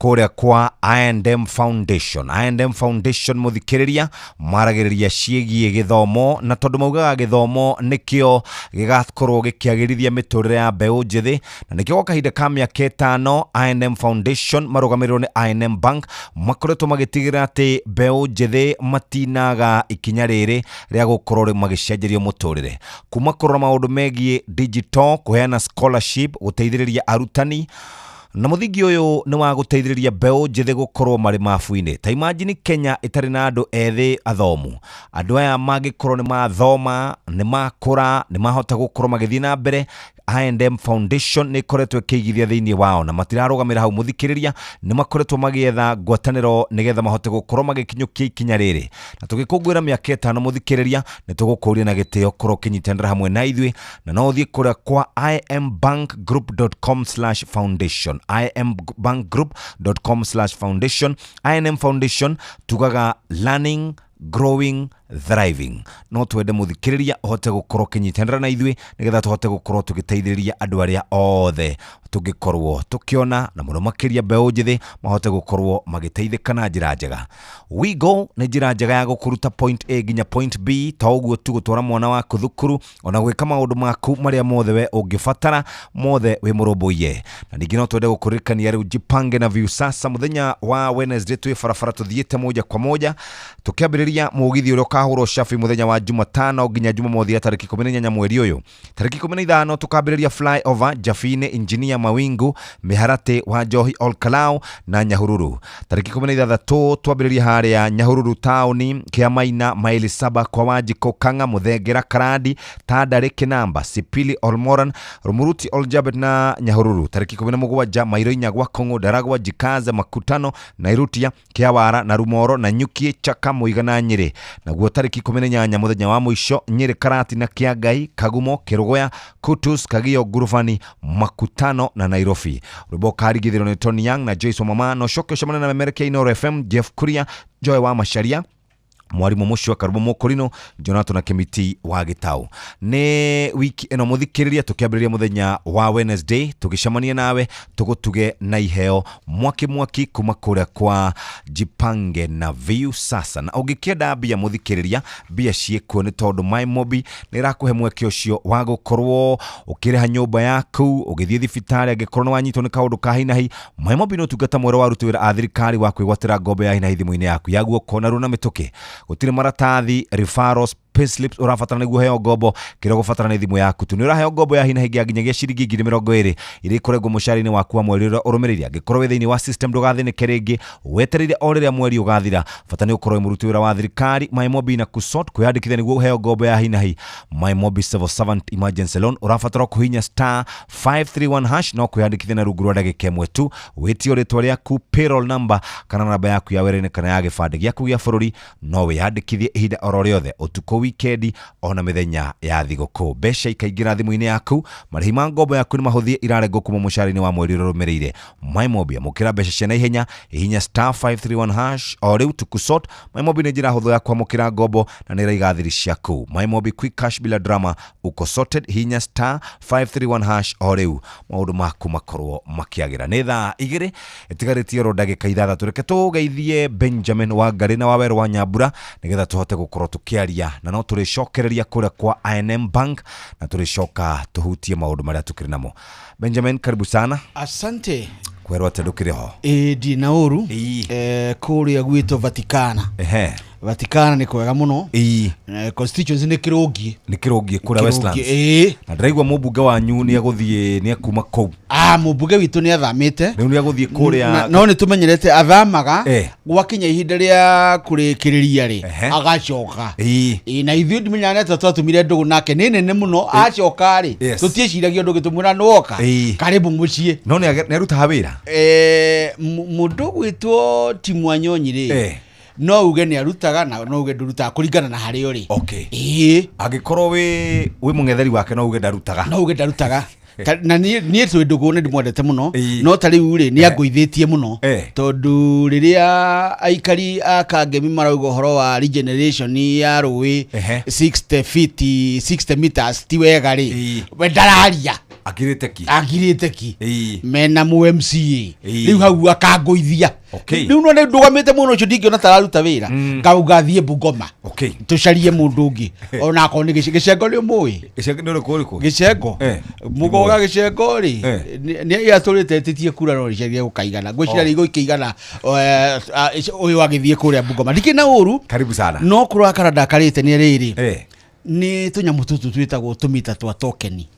kũrĩa kwa I&M Foundation. I&M Foundation mũthikĩrĩria maragĩrĩria ciĩgiĩ gĩthomo na tondũ maugaga gĩthomo nĩkĩo gĩgakorwo gĩkĩagĩrithia mĩtũrĩre ya mbeũ njĩthĩ na nĩkĩo gwa kahinda ka mĩaka 5 I&M Foundation marũgamĩrĩrwo nĩ I&M Bank makoretwo magĩtigĩrĩra atĩ mbeũ njĩthĩ matinaga ikinya rĩrĩ rĩa gũkorwo magĩcenjerio mũtũrĩre kuma kũrora maũndũ megiĩ digital kũheana scholarship gũteithĩrĩria arutani na mũthingi ũyũ nĩ wa gũteithĩrĩria mbeũ njĩthĩ gũkorwo marĩ mabu-inĩ. Ta imagine Kenya ĩtarĩ na andũ ethĩ athomu, andũ aya mangĩkorwo nĩ mathoma nĩ makũra nĩ mahota gũkorwo magĩthiĩ na mbere. I&M Foundation nĩ ĩkoretwo ĩkĩigithia thĩinĩ wao na matirarũgamĩra hau mũthikĩrĩria, nĩ makoretwo magĩetha ngwatanĩro nĩgetha mahote gũkorwo magĩkinyũkia ikinya rĩrĩ. Na tũgĩkũngũĩra mĩaka 5 mũthikĩrĩria, nĩ tũgũkũria na gĩtĩo korwo ũkĩnyitanĩra hamwe na ithuĩ, na no ũthiĩ kũrĩa kwa imbankgroup.com/foundation, imbankgroup.com/foundation. I&M Foundation tugaga learning, growing, thriving. No twende mũthikĩrĩria ũhote gũkorwo ũkĩnyitanĩra na ithuĩ nĩgetha tũhote gũkorwo tũgĩteithĩrĩria andũ arĩa othe tũngĩkorwo tũkĩona, na mũno makĩria mbeũ njĩthĩ mahote gũkorwo magĩteithĩka na njĩra njega. WeGo nĩ njĩra njega ya gũkũruta point A nginya point B, to ũguo tu gũtwara mwana waku thukuru ona gwĩka maũndũ maku marĩa mothe we ũngĩbatara mothe wĩ mũrũmbũiye. Na ningĩ no twende gũkũririkania rĩu Jipange na Viusasa mũthenya wa Wednesday twĩ barabara tũthiĩte moja kwa moja tũkĩambĩrĩria mũgithi ũrĩa ũkahũrwo cabi mũthenya wa Jumatano nginya Jumamothi ya tarĩki 18 mweri ũyũ. Tarĩki 15 tũkambĩrĩria flyover Jafine, Engineer Mawingu, Mĩharatĩ wa Njohi, Olkalau na Nyahururu. Tarĩki 16 twambĩrĩria harĩa Nyahururu taũni, Kĩamaina, maili 7 kwa Wanjikũ, Kang'a, Mũthengera, Karandi, Tandare, Kĩnamba, Sipili, Olmoran, Rumuruti, Oljabet na Nyahururu. Tarĩki 17 Mairo inya gwa Kong'o, Ndaragwa, Jikaza, Makutano, Nairutia, Kĩawara na Rumoro na Nyuki, Chaka, Mũiga na Nyĩrĩ. Naguo tarĩki 18 mũthenya wa mũico Nyĩrĩ, Karati na Kĩangai, Kagumo, Kĩrũgũya, Kutus, Kagio, Ngurubani, Makutano na Nairobi. Rwĩmbo ũkarigithĩrwo nĩ Tony Young na Joyce Mama. No coke ũcemanie na memerekia Inooro FM, Jeff Kuria, Joy wa Macharia, mwarimũ mũcio Karubo Mũkũrinũ, Jonathan na Kĩmiti wa Gĩtaũ. Nĩ wiki ĩno mũthikĩrĩria tũkĩambĩrĩria mũthenya wa Wednesday tũgĩcemania nawe tũgũtuge na iheo mwaki mwaki kuma kũrĩa kwa Jipange na Viusasa. Na ũngĩkĩenda mbia mũthikĩrĩria, mbia ciĩkuo nĩ tondũ MyMobi nĩ ĩrakũhe mweke ũcio wa gũkorwo ũkĩrĩha nyũmba yaku, ũgĩthiĩ thibitarĩ angĩkorwo nĩ wanyitwo nĩ kaũndũ ka hi na hi. MyMobi nĩ ũtungata mwerũ wa aruti wĩra a thirikari wa kwĩgwatĩra ngombo ya hi na hi thimũ-inĩ yaku ya guoko narua na mĩtũkĩ. Gũtirĩ maratathi, referrals, payslips ũrabatara nĩguo heo ngombo. Kĩrĩa ũgũbatara nĩ thimũ yaku tu. Nĩ ũraheo ngombo ya hi na hi nginyagia ciringi 20,000 iria ikũrengwo mũcara-inĩ waku wa mweri ũrĩa ũrũmĩrĩire. Angĩkorwo wĩ thĩinĩ wa system ndũgathĩnĩke rĩngĩ, wetereire o rĩrĩa mweri ũgathira. Bata nĩ ũkorwo wĩ mũruti wĩra wa thirikari. MyMobi na kusort kwĩyandĩkithia nĩguo ũheo ngombo ya hi na hi. MyMobi Civil Servant Emergency Loan ũrabatara kũhihinya star 531 hash no kwĩyandĩkithia na rungu rwa ndagĩka ĩmwe tu. Wĩtio rĩtwa rĩaku, payroll number kana namba yaku ya wĩra-inĩ kana ya gĩbandĩ gĩaku gĩa bũrũri. No wĩyandĩkithie ihinda oro rĩothe, ũtukũ, wikendi ona mĩthenya ya thigũkũ. Mbeca ikaingĩra thimũ-inĩ yaku, marĩhi ma ngombo yaku nĩ mahũthie irarengwo kuma mũcara-inĩ wa mweri ũrĩa ũrũmĩrĩire. MyMobi, amũkĩra mbeca cia naihenya, hihinya star 531 hash o rĩu tukusort. MyMobi nĩ njĩra hũthũ ya kwamũkĩra ngombo na nĩ ĩraiga thiri ciaku. MyMobi, quick cash bila drama, uko sorted. Hihinya star 531 hash o rĩu maũndũ maku makorwo makĩagĩra. Nĩ thaa 2 ĩtigarĩtie oro ndagĩka 6. Reke tũgeithie Benjamin Wangari na Wawerũ wa Nyambura nĩgetha tũhote gũkorwo tũkĩaria, na no tũrĩcokereria kũrĩa kwa I&M Bank na tũrĩcoka tũhutie maũndũ marĩa tũkĩrĩ namo. Benjamin, karibu sana. Asante. Kwerwo atĩ ndũkĩrĩ ho? Ĩĩ ndina ũru. Kũrĩa gwitũ Vatikana. Vatikana nĩ kwega mũno. Constituency nĩ Kĩrũngiĩ. Nĩ Kĩrũngiĩ kũrĩa Westlands. Ĩĩ. Na ndĩraigua mũmbunge wanyu nĩ egũthiĩ, nĩ ekuma kũu. Mũmbunge witũ nĩ athamĩte. Rĩu nĩ egũthiĩ kũrĩa. No nĩ tũmenyerete athamaga gwakinya ihinda rĩa kũrĩkĩrĩria rĩ agacoka. Ĩĩ, na ithuĩ ndimenyaga nĩ atĩa twatũmire ndũgũ nake nĩ nene mũno. Acoka rĩ tũtiĩciragia ũndũ ũngĩ, tũmwĩra nĩ woka karibu mũciĩ. No nĩ arutaga wĩra? Mũndũ ũgwĩtwo Timwanyonyi rĩ, no uge nĩ arutaga na no uge ndũrutaga kũringana na harĩa ũrĩ. Ĩĩ. Angĩkorwo wĩ mũng'etheri wake no uge ndarutaga. No uge ndarutaga. Na niĩ twĩ ndũgũ nĩ ndĩmwendete mũno, no ta rĩu rĩ nĩ angũithĩtie mũno tondũ rĩrĩa aikari a Kangemi marauga ũhoro wa regeneration ya rũĩ 60 feet 60 meters ti wega rĩ, we ndararia. Akirĩte ki. Akirĩte ki. Mena mũ MCA. Rĩu hau akangũithia. Rĩu no nĩ ndũgamĩte mũno ũcio ndingĩona ta araruta wĩra. Ngauga thiĩ Bungoma. Tũcarie mũndũ ũngĩ. Ona akorwo nĩ gĩcengo nĩ ũmũĩ. Gĩcengo nĩ ũrĩkũ ũrĩkũ? Gĩcengo. Mũgoga gĩcengo rĩ, nĩ atũrĩte ĩtĩtie kura no rĩcarie gũkaigana. Ngwĩciria rĩgũikĩigana ũyũ agĩthiĩ kũrĩa Bungoma. Ndikĩrĩ na ũru. Karibu sana. No kũrakara ndakarĩte nĩ rĩrĩ. Nĩ tũnyamũ tũtũ twĩtagwo tũmita twa tokeni.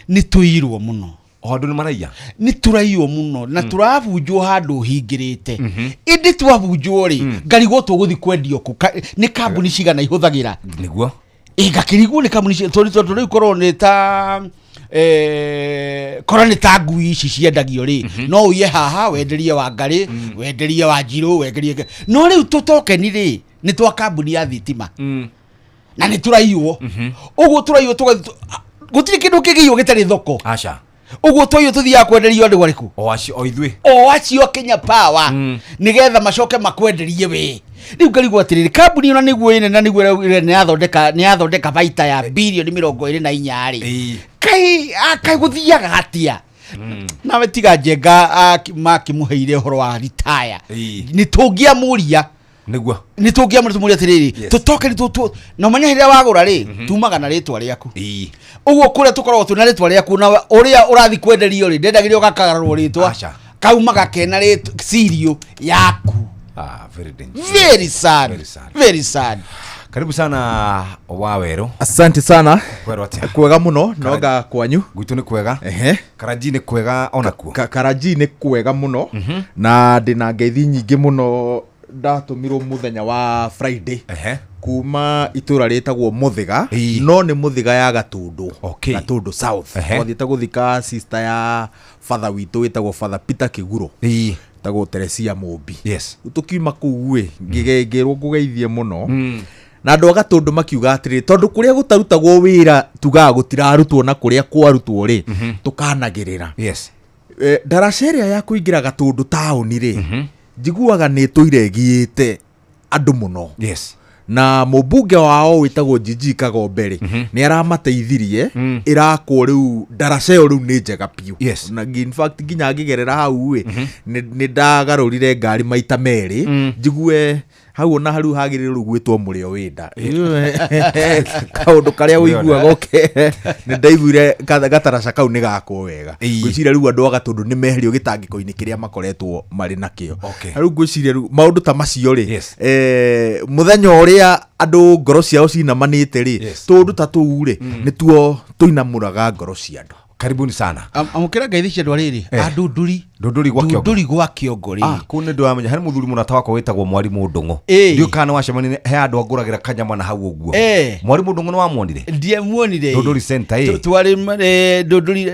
Nĩ tũirwo mũno. O andũ nĩ maraiya? Nĩ tũraiywo mũno na tũrabunjwo handũ hingĩrĩte. Ĩndĩ twabunjwo rĩ, ngarigwo tũgũthiĩ kwendio kũ? Nĩ kambuni cigana ihũthagĩra? Nĩguo. Ngakĩrigwo nĩ kambuni tondũ rĩu korwo nĩ ta korwo nĩ ta ngui ici ciendagio rĩ, no uiye haha wenderie Wangarĩ, wenderie Wanjirũ, wenderie, no rĩu tũtokeni rĩ nĩ twa kambuni ya thitima. Na nĩ tũraiywo. Ũguo tũraiywo tũgathiĩ gũtirĩ kĩndũ kĩngĩiywo gĩtarĩ thoko. Aca. Ũguo twaiywo tũthiaga kwenderio andũ arĩkũ? O acio, o ithuĩ. O acio Kenya Power. Nĩgetha macoke makwenderie we. Rĩu ngarigwo atĩrĩrĩ, kambuni ĩno nĩguo ĩnene na nĩguo ĩrĩa nĩyathondeka baita ya birioni 24 rĩ, kai kai gũthiaga atĩa? Nawe tiga Njenga makĩmũheire ũhoro wa ritaya, nĩ tũngĩamũria. Nĩguo. Nĩ tũngĩamũria tũmũrie atĩrĩrĩ, tũtoke nĩ na ũmenye hĩndĩ ĩrĩa wagũra rĩ, tumaga na rĩtwa rĩaku. Ũguo kũrĩa tũkoragwo twĩna rĩtwa rĩaku, na ũrĩa ũrathiĩ kwenderio rĩ, ndendagĩrio gakagarũrwo rĩtwa. Aca. Kaumaga kena rĩtwa cirio yaku. Ah, very dangerous. Very sad. Very sad. Very sad. Karibu sana Waweru. Asante sana. Kwerwo atia? Kwega muno, noga kwanyu. Gwitũ nĩ kwega. Ehe. Karanji nĩ kwega onakuo. Karanji nĩ kwega muno. Na ndĩna ngeithi nyingĩ mũno ndatũmirwo mũthenya wa Friday. Kuma itũra rĩtagwo Mũthĩga, no nĩ Mũthĩga ya Gatũndũ. Okay. Gatũndũ South. Twathiĩte gũthika sister ya father witũ wĩtagwo Father Peter Kĩguro. Wĩtagwo Teresia Mũmbi. Yes. Tũkiuma kũu ĩ, ngĩrwo ngũgeithie mũno. Na andũ a Gatũndũ makiuga atĩrĩrĩ, tondũ kũrĩa gũtarutagwo wĩra tugaga gũtirarutwo, na kũrĩa kwarutwo rĩ, tũkanagĩrĩra. Yes. Ndaraca ĩrĩa ya kũingĩra Gatũndũ taũni rĩ, njiguaga nĩ ĩtũire ĩgiĩte andũ mũno. Yes. Na mũmbunge wao wĩtagwo Gigi Kagombe rĩ, nĩ aramateithirie ĩrakwo rĩu ndaraca ĩyo rĩu nĩ njega biũ. Yes. Na in fact nginya ngĩgerera hau ĩ, nĩ ndagarũrire ngari maita merĩ njigue hau ona hau hagĩrĩirwo rĩu gwĩtwo mũrĩo wĩnda kaũndũ karĩa ũiguaga ũke. Nĩ ndaiguire gataraca kau nĩ gakwo wega. Ngwĩciria rĩu andũ a Gatũndũ nĩ meherio gĩtangĩko-inĩ kĩrĩa makoretwo marĩ nakĩo. Okay. Na rĩu ngwĩciria rĩu maũndũ ta macio rĩ, mũthenya ũrĩa andũ ngoro ciao cinamanĩte rĩ, tũũndũ ta tũu rĩ, nĩtuo tũinamũraga ngoro cia andũ. Karibuni sana. Amũkĩra ngeithi cia andũ arĩrĩ a Ndunduri. Ndunduri gwa Kĩongo. Ndunduri gwa Kĩongo rĩ. Ah, kũu nĩ ndĩramenya harĩ mũthuri mũrata wakwa wĩtagwo Mwarimũ Ndũng'ũ. Ĩĩ. Ndiũĩ kana nĩwacemania he andũ angũragĩra kanyama na hau ũguo. Mwarimũ Ndũng'ũ nĩwamuonire? Ndiamuonire. Ndunduri center ĩ. Twarĩ Ndunduri,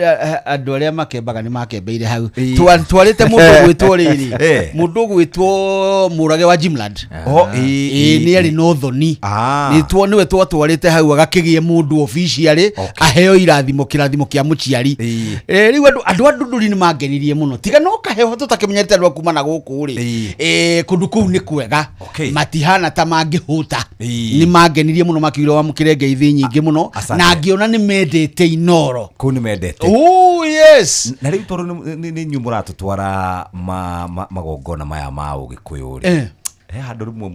andũ arĩa makembaga nĩ makembeire hau. Twarĩte mũndũ ũgwĩtwo rĩrĩ, mũndũ ũgwĩtwo Mũrage wa Jimland. Oh, ĩĩ, Ĩĩ, nĩ arĩ na ũthoni. Ah. Nĩwe twatwarĩte hau agakĩgĩe mũndũ officially aheo irathimo, kĩrathimo kĩa mũciari. Rĩu andũ a Ndunduri nĩ mangenirie mũno, tiga no kaheho tũtakĩmenyete andũ a kuma na gũkũ rĩ. Kũndũ kũu nĩ kwega, matihana ta mangĩhũta. Nĩ mangenirie mũno, makiuga wamũkĩre ngeithi nyingĩ mũno. Asante. Na ngĩona nĩ mendete Inoro. Kũu nĩ mendete. Oh, yes. Na rĩu tondũ nĩ inyuĩ mũratũtwara magongona maya ma ũgĩkũyũ rĩ, he handũ rĩmwe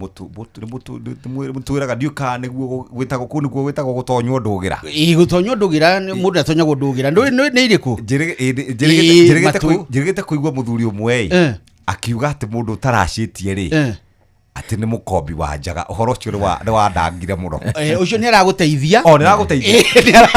mũtwĩraga, ndiũĩ kana nĩguo gwĩtagwo kũu, nĩguo gwĩtagwo gũtonywo ndũgĩra. Ĩĩ, gũtonywo ndũgĩra, mũndũ atonyagwo ndũgĩra. Nĩ irĩkũ? Ĩĩ, matũ. Njĩrĩgĩte kũigua mũthuri ũmwe ĩ akiuga atĩ mũndũ ũtaracĩtie rĩ, atĩ nĩ mũkombi wa njaga. Ũhoro ũcio nĩ wandangire mũno. Ũcio nĩ aragũteithia. O, nĩ aragũteithia. Nĩ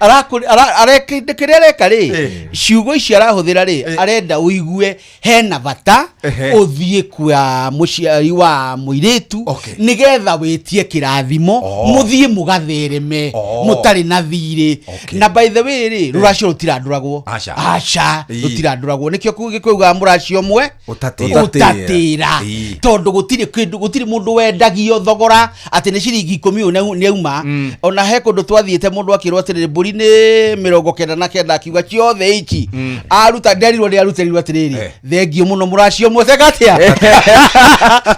aragũteithia. Kĩrĩa areka rĩ, ciugo ici arahũthĩra rĩ, arenda ũigue hena bata ũthiĩ kwa mũciari wa mũirĩtu nĩgetha wĩtie kĩrathimo, mũthiĩ mũgathereme mũtarĩ na thirĩ. Na by the way rĩ, rũracio rũtirandũragwo. Aca. Aca, rũtirandũragwo. Nĩkĩo gĩkũyũ mũracio ũmwe Ũtatĩra. ũtatĩra, tondũ gũtirĩ kĩndũ, gũtirĩ mũndũ wendagio thogora atĩ nĩ ciringi 10 ũyũ nĩauma. Ona he kũndũ twathiĩte mũndũ akĩrwo atĩrĩrĩ, mbũri nĩ 99, akiuga ciothe ici aruta, nderirwo nĩ arutĩrirwo atĩrĩrĩ, thengio mũno mũracio ũmwe tega atĩa,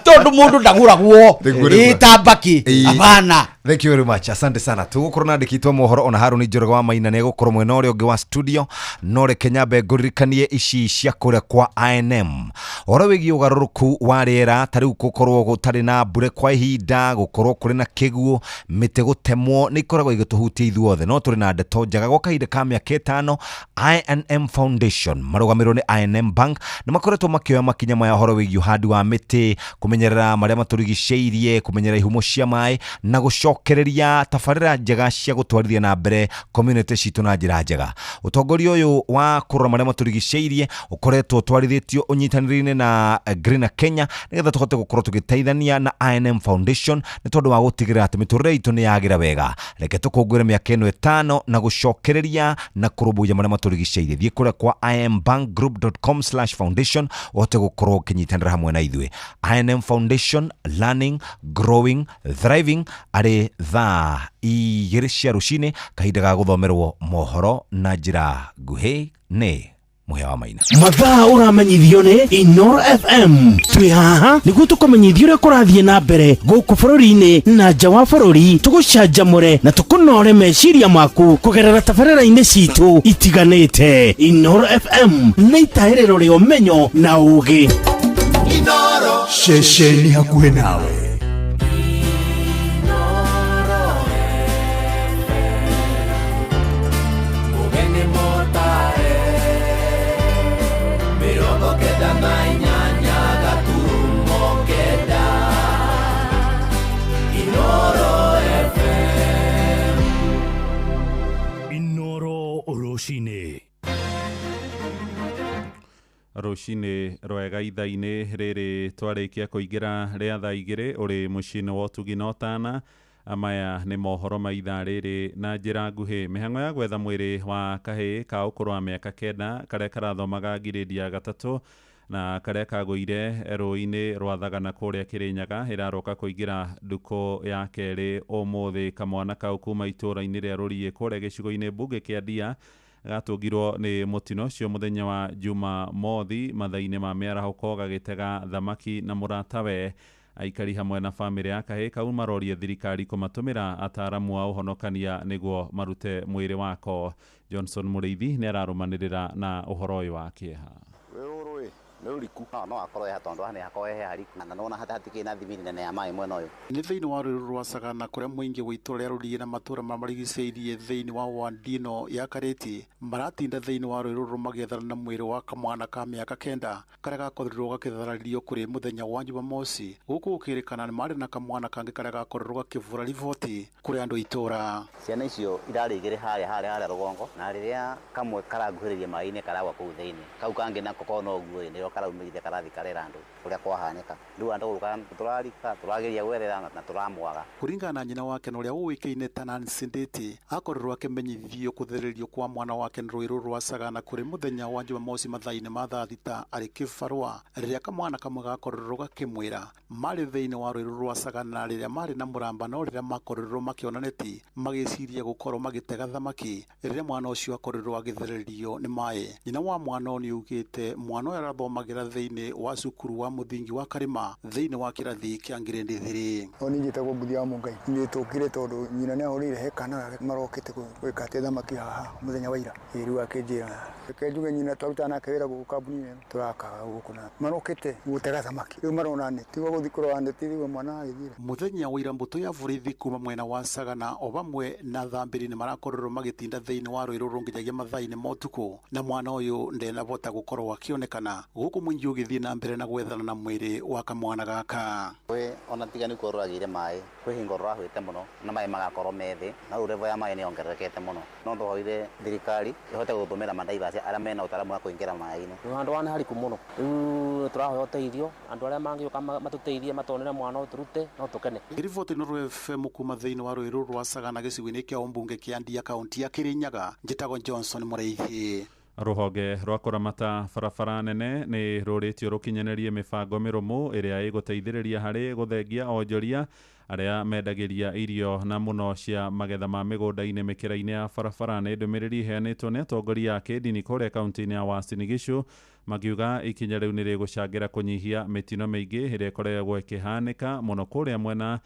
tondũ mũndũ ndagũragwo. Nĩguo, nĩguo. Ĩ ta mbakĩ, hapana. Thank you very much. Asante sana. Tũgũkorwo na andĩki twa mohoro ona Harũni Njoroge wa Maina nĩ egũkorwo mwena ũrĩa ũngĩ wa studio. No reke nyambe ngũririkanie ici cia kũrĩa kwa INM. Ũhoro wĩgiĩ ũgarũrũku wa rĩera, ta rĩu gũkorwo gũtarĩ na mbura kwa ihinda, gũkorwo kũrĩ na kĩguũ, mĩtĩ gũtemwo, nĩ ikoragwo igĩtũhutia ithuothe. No tũrĩ na ndeto njega gwa kahinda ka mĩaka 5, INM Foundation marũgamĩrĩirwo nĩ INM Bank nĩ makoretwo makĩoya makinya maya ũhoro wĩgiĩ ũhandi wa mĩtĩ, kũmenyerera marĩa matũrigicĩirie, kũmenyerera ihumo cia maĩ na gũcokereria tabarĩra njega cia gũtwarithia na mbere community citũ na njĩra njega. Ũtongoria ũyũ wa kũrora marĩa matũrigicĩirie ũkoretwo ũtwarithĩtio ũnyitanĩri-inĩ na Greener Kenya nĩgetha tũhote gũkorwo tũgĩteithania na INM Foundation nĩ tondũ wa gũtigĩrĩra atĩ mĩtũrĩre itũ nĩ yagĩra wega. Reke tũkũngũĩre mĩaka ĩno 5 na gũcokereria na kũrũmbũiya marĩa matũrigicĩirie. Thiĩ kũrĩa kwa imbankgroup.com/foundation ũhote gũkorwo ũkĩnyitanĩra hamwe na ithuĩ. INM Foundation, learning, growing, thriving, arĩ thaa 2 cia rũcinĩ, kahinda ga gũthomerwo mohoro na njĩra nguhĩ nĩ Mũhĩa wa Maina. Mathaa ũramenyithio nĩ Inoro FM. Twĩ haha nĩguo tũkũmenyithia ũrĩa kũrathiĩ na mbere gũkũ bũrũri-inĩ na nja wa bũrũri, tũgũcanjamũre na tũkũnore meciria maku kũgerera tabarĩra-inĩ citũ itiganĩte. Inoro FM nĩ itahĩrĩro rĩa ũmenyo na ũũgĩ. Inoro ceceni hakuhĩ nawe. Ũgeni mũtare 98 gaturumo 9 Inoro FM. Inoro rũcinĩ. Rũcinĩ rwega ithaa-inĩ rĩrĩ twarĩkia kũingĩra rĩa thaa 2 ũrĩ mũciĩ-inĩ wa ũtugi na ũtana. Maya nĩ mohoro ma ithaa rĩrĩ na njĩra nguhĩ. Mĩhang'o ya gwetha mwĩrĩ wa kahĩĩ ka ũkũrũ wa mĩaka 9 karĩa karathomaga ngirĩndi ya 3 na karĩa kagũire rũĩ-inĩ rwa Thagana kũrĩa Kĩrĩnyaga ĩraroka kũingĩra ndukũ ya kerĩ ũmũthĩ. Kamwana kau kuma itũũra-inĩ rĩa Rũriĩ kũrĩa gĩcigo-inĩ mbunge kĩa Ndia gatũngirwo nĩ mũtino ũcio mũthenya wa Jumamothi mathaa-inĩ ma mĩarahũko gagĩtega thamaki na mũratawe. Aikari hamwe na bamĩrĩ ya kahĩĩ kau maroria thirikari kũmatũmĩra ataramu a ũhonokania nĩguo marute mwĩrĩ wako. Johnson Mũrĩithi nĩ ararũmanĩrĩra na ũhoro ũyũ wa kĩeha. Rũĩ nĩ rũriku no akorwo eha tondũ haha nĩ hakorwo he hariku na nĩwona hatikĩrĩ na thimiri nene ya maĩ mwena ũyũ. Nĩ thĩinĩ wa rũĩ rwa Sagana kũrĩa mũingĩ wa itũũra rĩa Rũriĩ na matũũra marĩa marigicĩirie thĩinĩ wa wandi ĩno ya Karĩti maratinda thĩinĩ wa rũĩ rũrũ magĩethana na mwĩrĩ wa kamwana ka mĩaka 9 karĩa gakorirwo gakĩtharario kũrĩ mũthenya wa Jumamosi, gũkũ gũkĩrĩkana nĩ marĩ na kamwana kangĩ karĩa gakorirwo gakĩbũra riboti kũrĩ andũ a itũũra. Ciana icio irarĩ igĩrĩ harĩa harĩa harĩa rũgongo, na rĩrĩa kamwe karanguhĩrĩria maĩ-inĩ karagwa kũu thĩinĩ, kau kangĩ nako kona ũguo ĩ, nĩrĩo karaumĩrire karathi karera andũ ũrĩa kwahanĩka. Rĩu andũ gũka tũrarika tũrageria gwethera na tũramwaga. Kũringana na nyina wake na ũrĩa ũĩkaine ta Nancy Nditi, akorirwo akĩmenyithio kũthererio kwa mwana wake nĩ rũĩ rũrũ rwa Sagana kũrĩ mũthenya wa Jumamosi mathaa-inĩ ma thaa 6 arĩ kĩbarũa, rĩrĩa kamwana kamwe gakorirwo gakĩmwĩra marĩ thĩinĩ wa rũĩ rũrũ rwa Sagana rĩrĩa marĩ na mũramba, no rĩrĩa makorirwo makĩona neti magĩciria gũkorwo magĩtega thamaki rĩrĩa mwana ũcio akorirwo agĩthererio nĩ maĩ. Nyina wa mwana ũyũ nĩaugĩte mwana ũyũ arathomagĩra thĩinĩ wa cukuru wa mũthingi wa Karĩma thĩinĩ wa kĩrathi kĩa ngirĩndi 3. O niĩ njĩtagwo Mbuthi wa Mũngai, nĩ tũkire tondũ nyina nĩ ahũrĩire he kana gake marokĩte gwĩka atĩ thamaki haha mũthenya wa ira. Ĩ rĩu akĩnjĩra reke njuge nyina twarutaga nake wĩra gũkũ kambuni-inĩ ĩno tũrakaga gũkũ na marokĩte gũtega thamaki, rĩu marona neti, tiga gũthiĩ kũrora neti rĩu mwana agĩthire. Mũthenya wa ira mbũtũ ya borithi kuma mwena wa Sagana o vamwe na thambĩri nĩ marakorirwo magĩtinda thĩinĩ wa rũĩ rũrũ nginyagia mathaa-inĩ ma ũtukũ, na mwana ũyũ ndenabota gũkorwo akĩonekana, gũkũ mũingĩ ũgĩthiĩ na mbere na gwethana na mwĩrĩ wa kamwana gaka. Rũĩ ona tiga nĩ kuo rũragĩire maĩ, kwĩ hingo rũrahũĩte mũno na maĩ magakorwo me thĩ, na rĩu level ya maĩ nĩ yongererekete mũno. No tũhoire thirikari ĩhote gũtũmĩra madivers arĩa mena ũtaaramu wa kũingĩra maĩ-inĩ. Rĩu handũ haha nĩ hariku mũno, rĩu tũrahoya ũteithio, andũ arĩa mangĩũka matũteithie matonere mwana ũyũ tũrute no tũkene. Riboti Inooro FM kuma thĩinĩ wa rũĩ rũrũ rwa Sagana gĩcigo-inĩ kĩa ũmbunge kĩa Ndia kaunti ya Kĩrĩnyaga, njĩtagwo Johnson Mũrĩithi. Rũhonge rwa kũramata barabara nene nĩ rũrĩtio rũkinyanĩrie mĩbango mĩrũmu ĩrĩa ĩgũteithĩrĩria harĩ gũthengia onjoria arĩa mendagĩria irio na mũno cia magetha ma mĩgũnda-inĩ mĩkĩra-inĩ ya barabara. Nĩ ndũmĩrĩri iheanĩtwo nĩ atongoria a kĩndini kũrĩa kaunti-inĩ ya Uasin Gishu, makiuga ikinya rĩu nĩ rĩgũcangĩra kũnyihia mĩtino mĩingĩ ĩrĩa ĩkoragwo ĩkĩhanĩka mũno kũrĩa mwena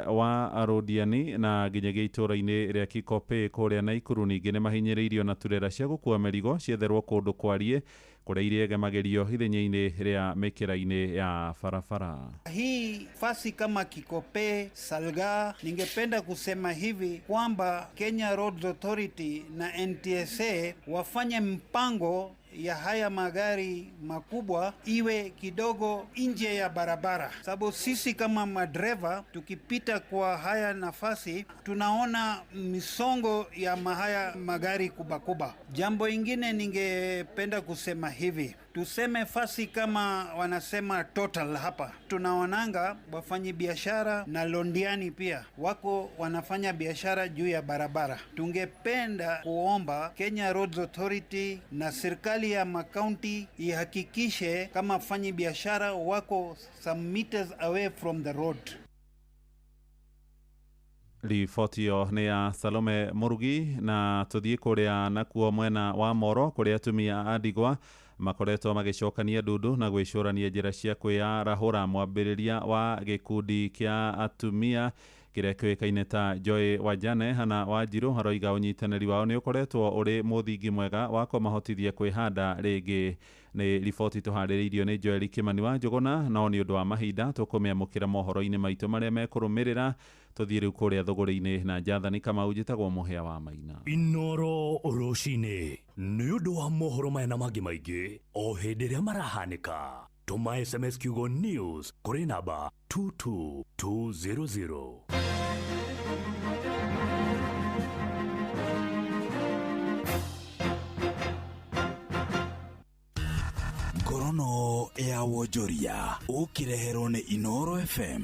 wa Rũdiani na nginyagia itũũra-inĩ rĩa Kikopey kũrĩa Naikuru. Ningĩ nĩ mahinyĩrĩirio na turera cia gũkua mĩrigo cietherwo kũndũ kwariĩ kũrĩa irĩegemagĩrio ithenya-inĩ rĩa mĩkĩra-inĩ ya barabara. Hii fasi kama Kikopey, Salga, ningependa kusema hivi kwamba Kenya Roads Authority na NTSA wafanye mpango ya haya magari makubwa iwe kidogo nje ya barabara, sababu sisi kama madereva tukipita kwa haya nafasi tunaona misongo ya haya magari kubwa kubwa. Jambo ingine ningependa kusema hivi, tuseme fasi kama wanasema Total hapa, tunaonanga wafanyi biashara na Londiani pia wako wanafanya biashara juu ya barabara. Tungependa kuomba Kenya Roads Authority na serikali ya makaunti ihakikishe kama wafanyi biashara wako some meters away from the road. Riboti ĩyo nĩ ya Salome Mũrugi. Na tũthiĩ kũrĩa nakuo mwena wa Moro, kũrĩa atumia a ndigwa makoretwo magĩcokania ndundu na gwĩcũrania njĩra cia kwĩyarahũra. Mwambĩrĩria wa gĩkundi kĩa atumia kĩrĩa kĩũĩkaine ta Joy Wajane, Hana Wanjiru, aroiga ũnyitanĩri wao nĩ ũkoretwo ũrĩ mũthingi mwega wa kũmahotithia kwĩhanda rĩngĩ. Nĩ riboti tũharĩrĩirio nĩ Joel Kimani wa Njũgũna, no nĩ ũndũ wa mahinda tũkũmĩamũkĩra mohoro-inĩ maitũ marĩa mekũrũmĩrĩra. Tũthiĩ rĩu kũrĩa thũgũrĩ-inĩ na Jathani Kamau. Njĩtagwo Mũhĩa wa Maina. Inoro rũcinĩ nĩ ũndũ wa mohoro maya na mangĩ maingĩ o hĩndĩ ĩrĩa marahanĩka, tũma SMS kiugo NEWS kũrĩ namba 22200. Ngorono ya wonjoria ũkĩreherwo nĩ Inoro FM.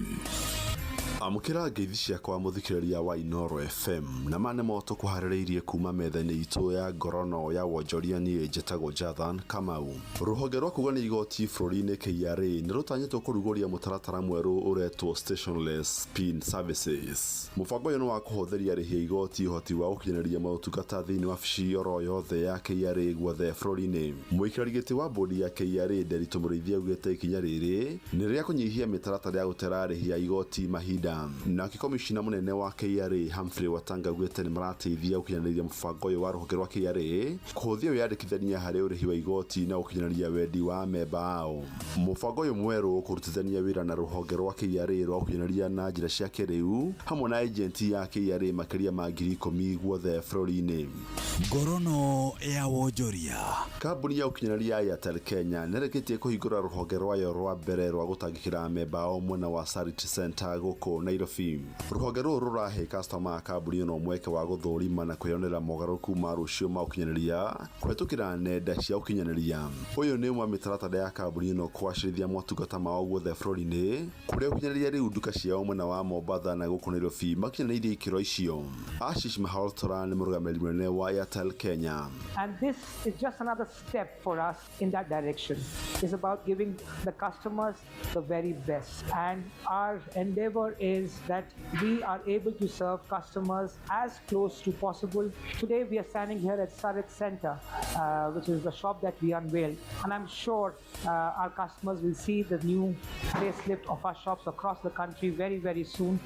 Amũkĩra ngeithi ciakwa, mũthikĩrĩria wa Inoro FM, na ma nĩmo tũkũharĩrĩirie kuma metha-inĩ itũ ya ngorono ya wonjoria. Niĩ njĩtagwo Jathan Kamau. Rũhonge rwa kũgania igoti bũrũri-inĩ KRA nĩ rũtanyĩtwo kũrugũria mũtaratara mwerũ ũretwo Stationless PIN Services. Mũbango ũyũ nĩ wa kũhũthĩria arĩhi a igoti ũhoti wa gũkinyanĩria motungata thĩinĩ wa wabici oro yothe ya KRA guothe bũrũri-inĩ. Mũikarĩri gĩtĩ wa bodi ya KRA, Nderitu Mũrĩithi, augĩte ikinya rĩrĩ nĩ rĩa kũnyihia mĩtaratara ya gũtera arĩhi a igoti mahinda. Nake komishina mũnene wa KRA, Humphrey Watanga, augĩte nĩ marateithia gũkinyanĩria mũbango ũyũ wa rũhonge rwa KRA kũhũthia wĩyandĩkithania harĩ ũrĩhi wa igoti na gũkinyanĩria wendi wa amemba ao. Mũbango ũyũ mwerũ ũkũrutithania wĩra na rũhonge rwa KRA rwa gũkinyanĩria na njĩra cia kĩrĩu hamwe na agenti ya KRA makĩria ma 10,000 guothe bũrũri-inĩ. Ngorono ya wonjoria. Kambuni ya ũkinyanĩria ya Airtel Kenya nĩrĩkĩtie kũhingũra rũhonge rwayo rwa mbere rwa gũtangĩkĩra amemba ao mwena wa Sarit Center gũkũ Nairobi. Rũhonge rũrũ rũrahe customer a kambuni ĩno mweke wa gũthũrima na kwĩyonera mogarũrũku ma rũciũ ma ũkinyanĩria kũhetũkĩra nenda cia ũkinyanĩria. Ũyũ nĩ ũmwe wa mĩtaratara ya kambuni ĩno kũgacĩrithia motungata mao guothe bũrũri-inĩ, kũrĩa ũkinyanĩria rĩu nduka ciao mwena wa Mombatha na gũkũ Nairobi makinyanĩirie ikĩro icio. Ashish Malhotra nĩ mũrũgamĩrĩri mũnene wa Airtel Kenya. And this is just another step for us in that direction. It's about giving the customers the very best. And our endeavor is that we are able to serve customers as close to possible. Today we are standing here at Sarit Center, which is the shop that we unveiled. And I'm sure our customers will see the new facelift of our shops across the country very, very soon.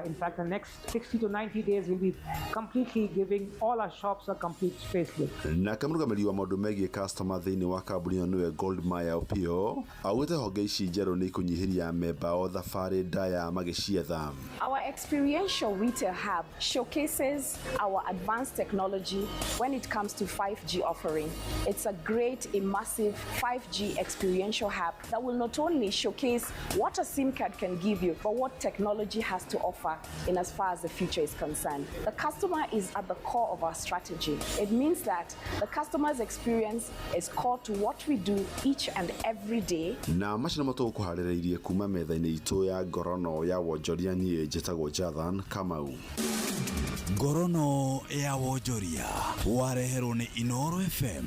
In fact, the next 60 to 90 days we'll be completely giving all our shops a complete facelift. Nake mũrũgamĩrĩri wa maũndũ megiĩ customer thĩinĩ wa kambuni ĩyo, nĩwe Goldmire Opio, augĩte honge ici njerũ nĩ ikũnyihĩria amemba ao thabarĩ ndaya magĩcietha. Our experiential retail hub showcases our advanced technology when it comes to 5G offering. It's a great immersive 5G experiential hub that will not only showcase what a SIM card can give you, but what technology has to offer in as far as the future is concerned. The customer is at the core of our strategy. It means that the customer's experience is core to what we do each and every day. Na macio nĩmo tũgũkũharĩrĩirie kuma metha-inĩ itũ ya ngorono ya wonjoria. Niĩ njĩtagwo Jathan Kamau. Ngorono ya wonjoria wareherwo nĩ Inoro FM.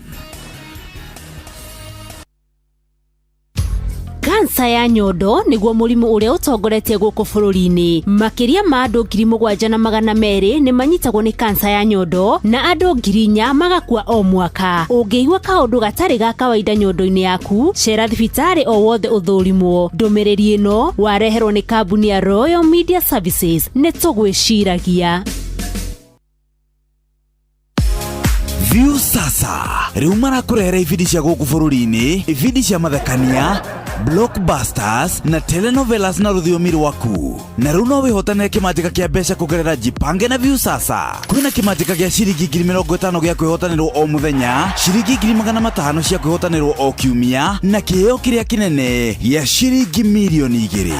Kansa ya nyondo nĩguo mũrimũ ũrĩa ũtongoretie gũkũ bũrũri-inĩ. Makĩria ma andũ 7,200 nĩ manyitagwo nĩ kansa ya nyondo na andũ 4,000 magakua o mwaka. Ũngĩigua kaũndũ gatarĩ ga kawaida nyondo-inĩ yaku, cera thibitarĩ o wothe ũthũrimwo. Ndũmĩrĩri ĩno wareherwo nĩ kambuni ya Royal Media Services. Nĩ tũgwĩciragia. View Sasa rĩu marakũrehera ibindi cia gũkũ bũrũri-inĩ, ibindi cia mathekania, blockbusters na telenovelas na rũthiomi rwaku. Na rĩu no wĩhotanĩre kĩmanjĩka kĩa mbeca kũgerera Jipange na View Sasa. Kwĩna kĩmanjĩka gĩa ciringi 50,000 gĩa kwĩhotanĩrwo o mũthenya, ciringi 500,000 cia kwĩhotanĩrwo o kiumia, na kĩheo kĩrĩa kĩnene gĩa ciringi 2,000,000.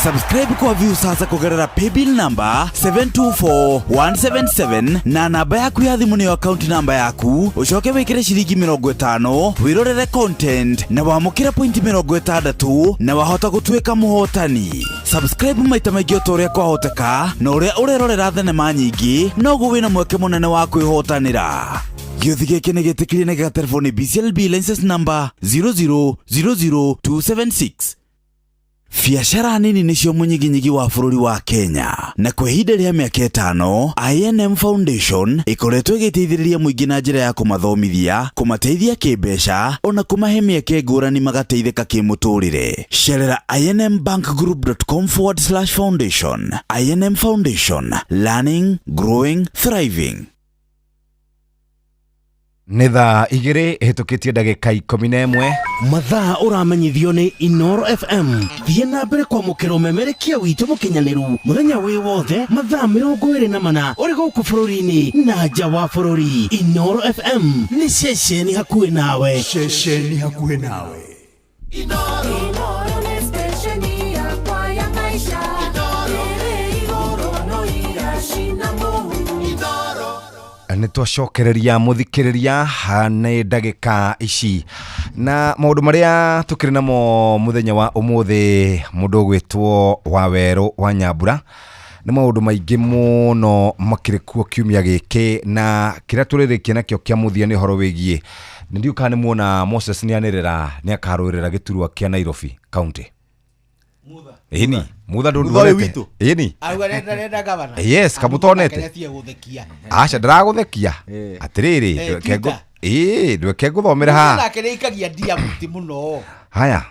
Subscribe kwa View Sasa kũgerera paybill number 724177 na namba yaku ya thimũ nĩyo account namba yaku, ũcoke wĩkĩre ciringi 50 wĩrorere content na wamũkĩre point 60 na wahota gũtuĩka mũhotani. Subscribe maita maingĩ o ta ũrĩa kwahoteka, na ũrĩa ũrerorera thenema nyingĩ noguo wĩna mweke mũnene wa kwĩhotanĩra. Gĩũthi gĩkĩ nĩ gĩtĩkĩrie na gĩgaterebo nĩ BCLB license number 0000276. Biacara nini nĩcio mũnyiginyigi wa bũrũri wa Kenya na kwa ihinda rĩa mĩaka ĩtano INM Foundation ĩkoretwo ĩgĩteithĩrĩria mũingĩ na njĩra ya kũmathomithia, kũmateithia kĩmbeca ona kũmahe mĩeke ngũrani magateithĩka kĩmũtũrĩre. Cerera inmbankgroup.com/foundation. INM Foundation, learning, growing, thriving. Nĩ thaa 2 ĩhĩtũkĩtie ndagĩka 11. Mathaa ũramenyithio nĩ Inoro FM. Thiĩ na mbere kwamũkĩra ũmemerekia witũ mũkinyanĩru mũthenya wĩ wothe mathaa 24 ũrĩ gũkũ bũrũri-inĩ na nja wa bũrũri. Inoro FM nĩ ceceni hakuhĩ nawe. Ceceni hakuhĩ nawe. Inoro nĩ stesheni yakwa ya maisha. Ĩrĩ igũrũ no iracina mũhu. Nĩ twacokereria mũthikĩrĩria nĩ ndagĩka ici na maũndũ marĩa tũkĩrĩ namo mũthenya wa ũmũthĩ. Mũndũ ũgwĩtwo Wawerũ wa Nyambura, nĩ maũndũ maingĩ mũno makĩrĩ kuo kiumia gĩkĩ, na kĩrĩa tũrĩrĩkia nakĩo kĩa mũthia nĩ ũhoro wĩgiĩ nĩ ndiũ kana nĩ muona Moses nĩ anĩrĩra nĩ akarũĩrĩra gĩturwa kĩa Nairobi County. Ĩni Mutha. Mutha ũyũ ndũndũonete witũ? Ĩni. Auga renda gavana. Yes, kamũtonete. Akenetie gũthekia. Aca, ndĩragũthekia atĩrĩrĩ. Ndweke Twitter. Ĩĩ, ndweke ngũthomere haha. Nake nĩ ikagia ndia mũti mũno. Haya,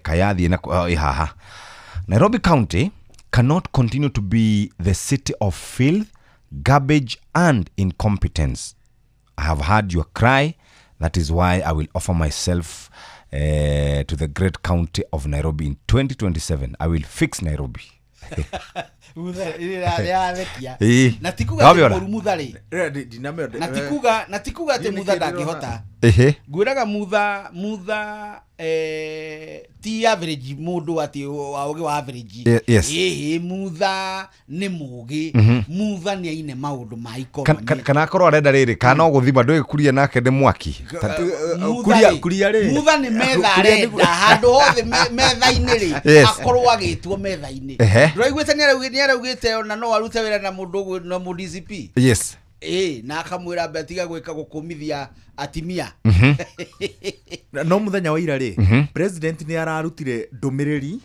kayathiĩ na ĩ haha. Nairobi County cannot continue to be the city of filth, garbage and incompetence. I have heard your cry. That is why I will offer myself to the great county of Nairobi in 2027. I will fix Nairobi. Mutha nĩrathekia. Ĩĩ. Na ti kuga atĩ Wamĩona? mũru Mutha rĩ. Na ti kuga na ti kuga atĩ Niĩ Mutha nĩkĩ ndĩrona? ndangĩhota. Ngwĩraga Mutha Mutha ti average mũndũ atĩ wa ũgĩ wa average. Yes. Ĩhĩ, Mutha nĩ mũgĩ. Mutha nĩ aine maũndũ ma economy. Kana akorwo arenda rĩrĩ, kana no gũthima ndũgĩkuria nake nĩ mwaki. Mutha rĩ, Kuria rĩ. Mutha nĩ metha Kuria nĩ- arenda handũ hothe metha-inĩ rĩ, akorwo agĩtwo metha-inĩ. Ndũraiguĩte nĩ araugĩte ona no arute wĩra na mũndũ na mũ DCP. Ĩĩ, na akamwĩra mbe tiga gwĩka gũkũmithia atimia. No mũthenya wa ira rĩ, president nĩ ararutire ndũmĩrĩri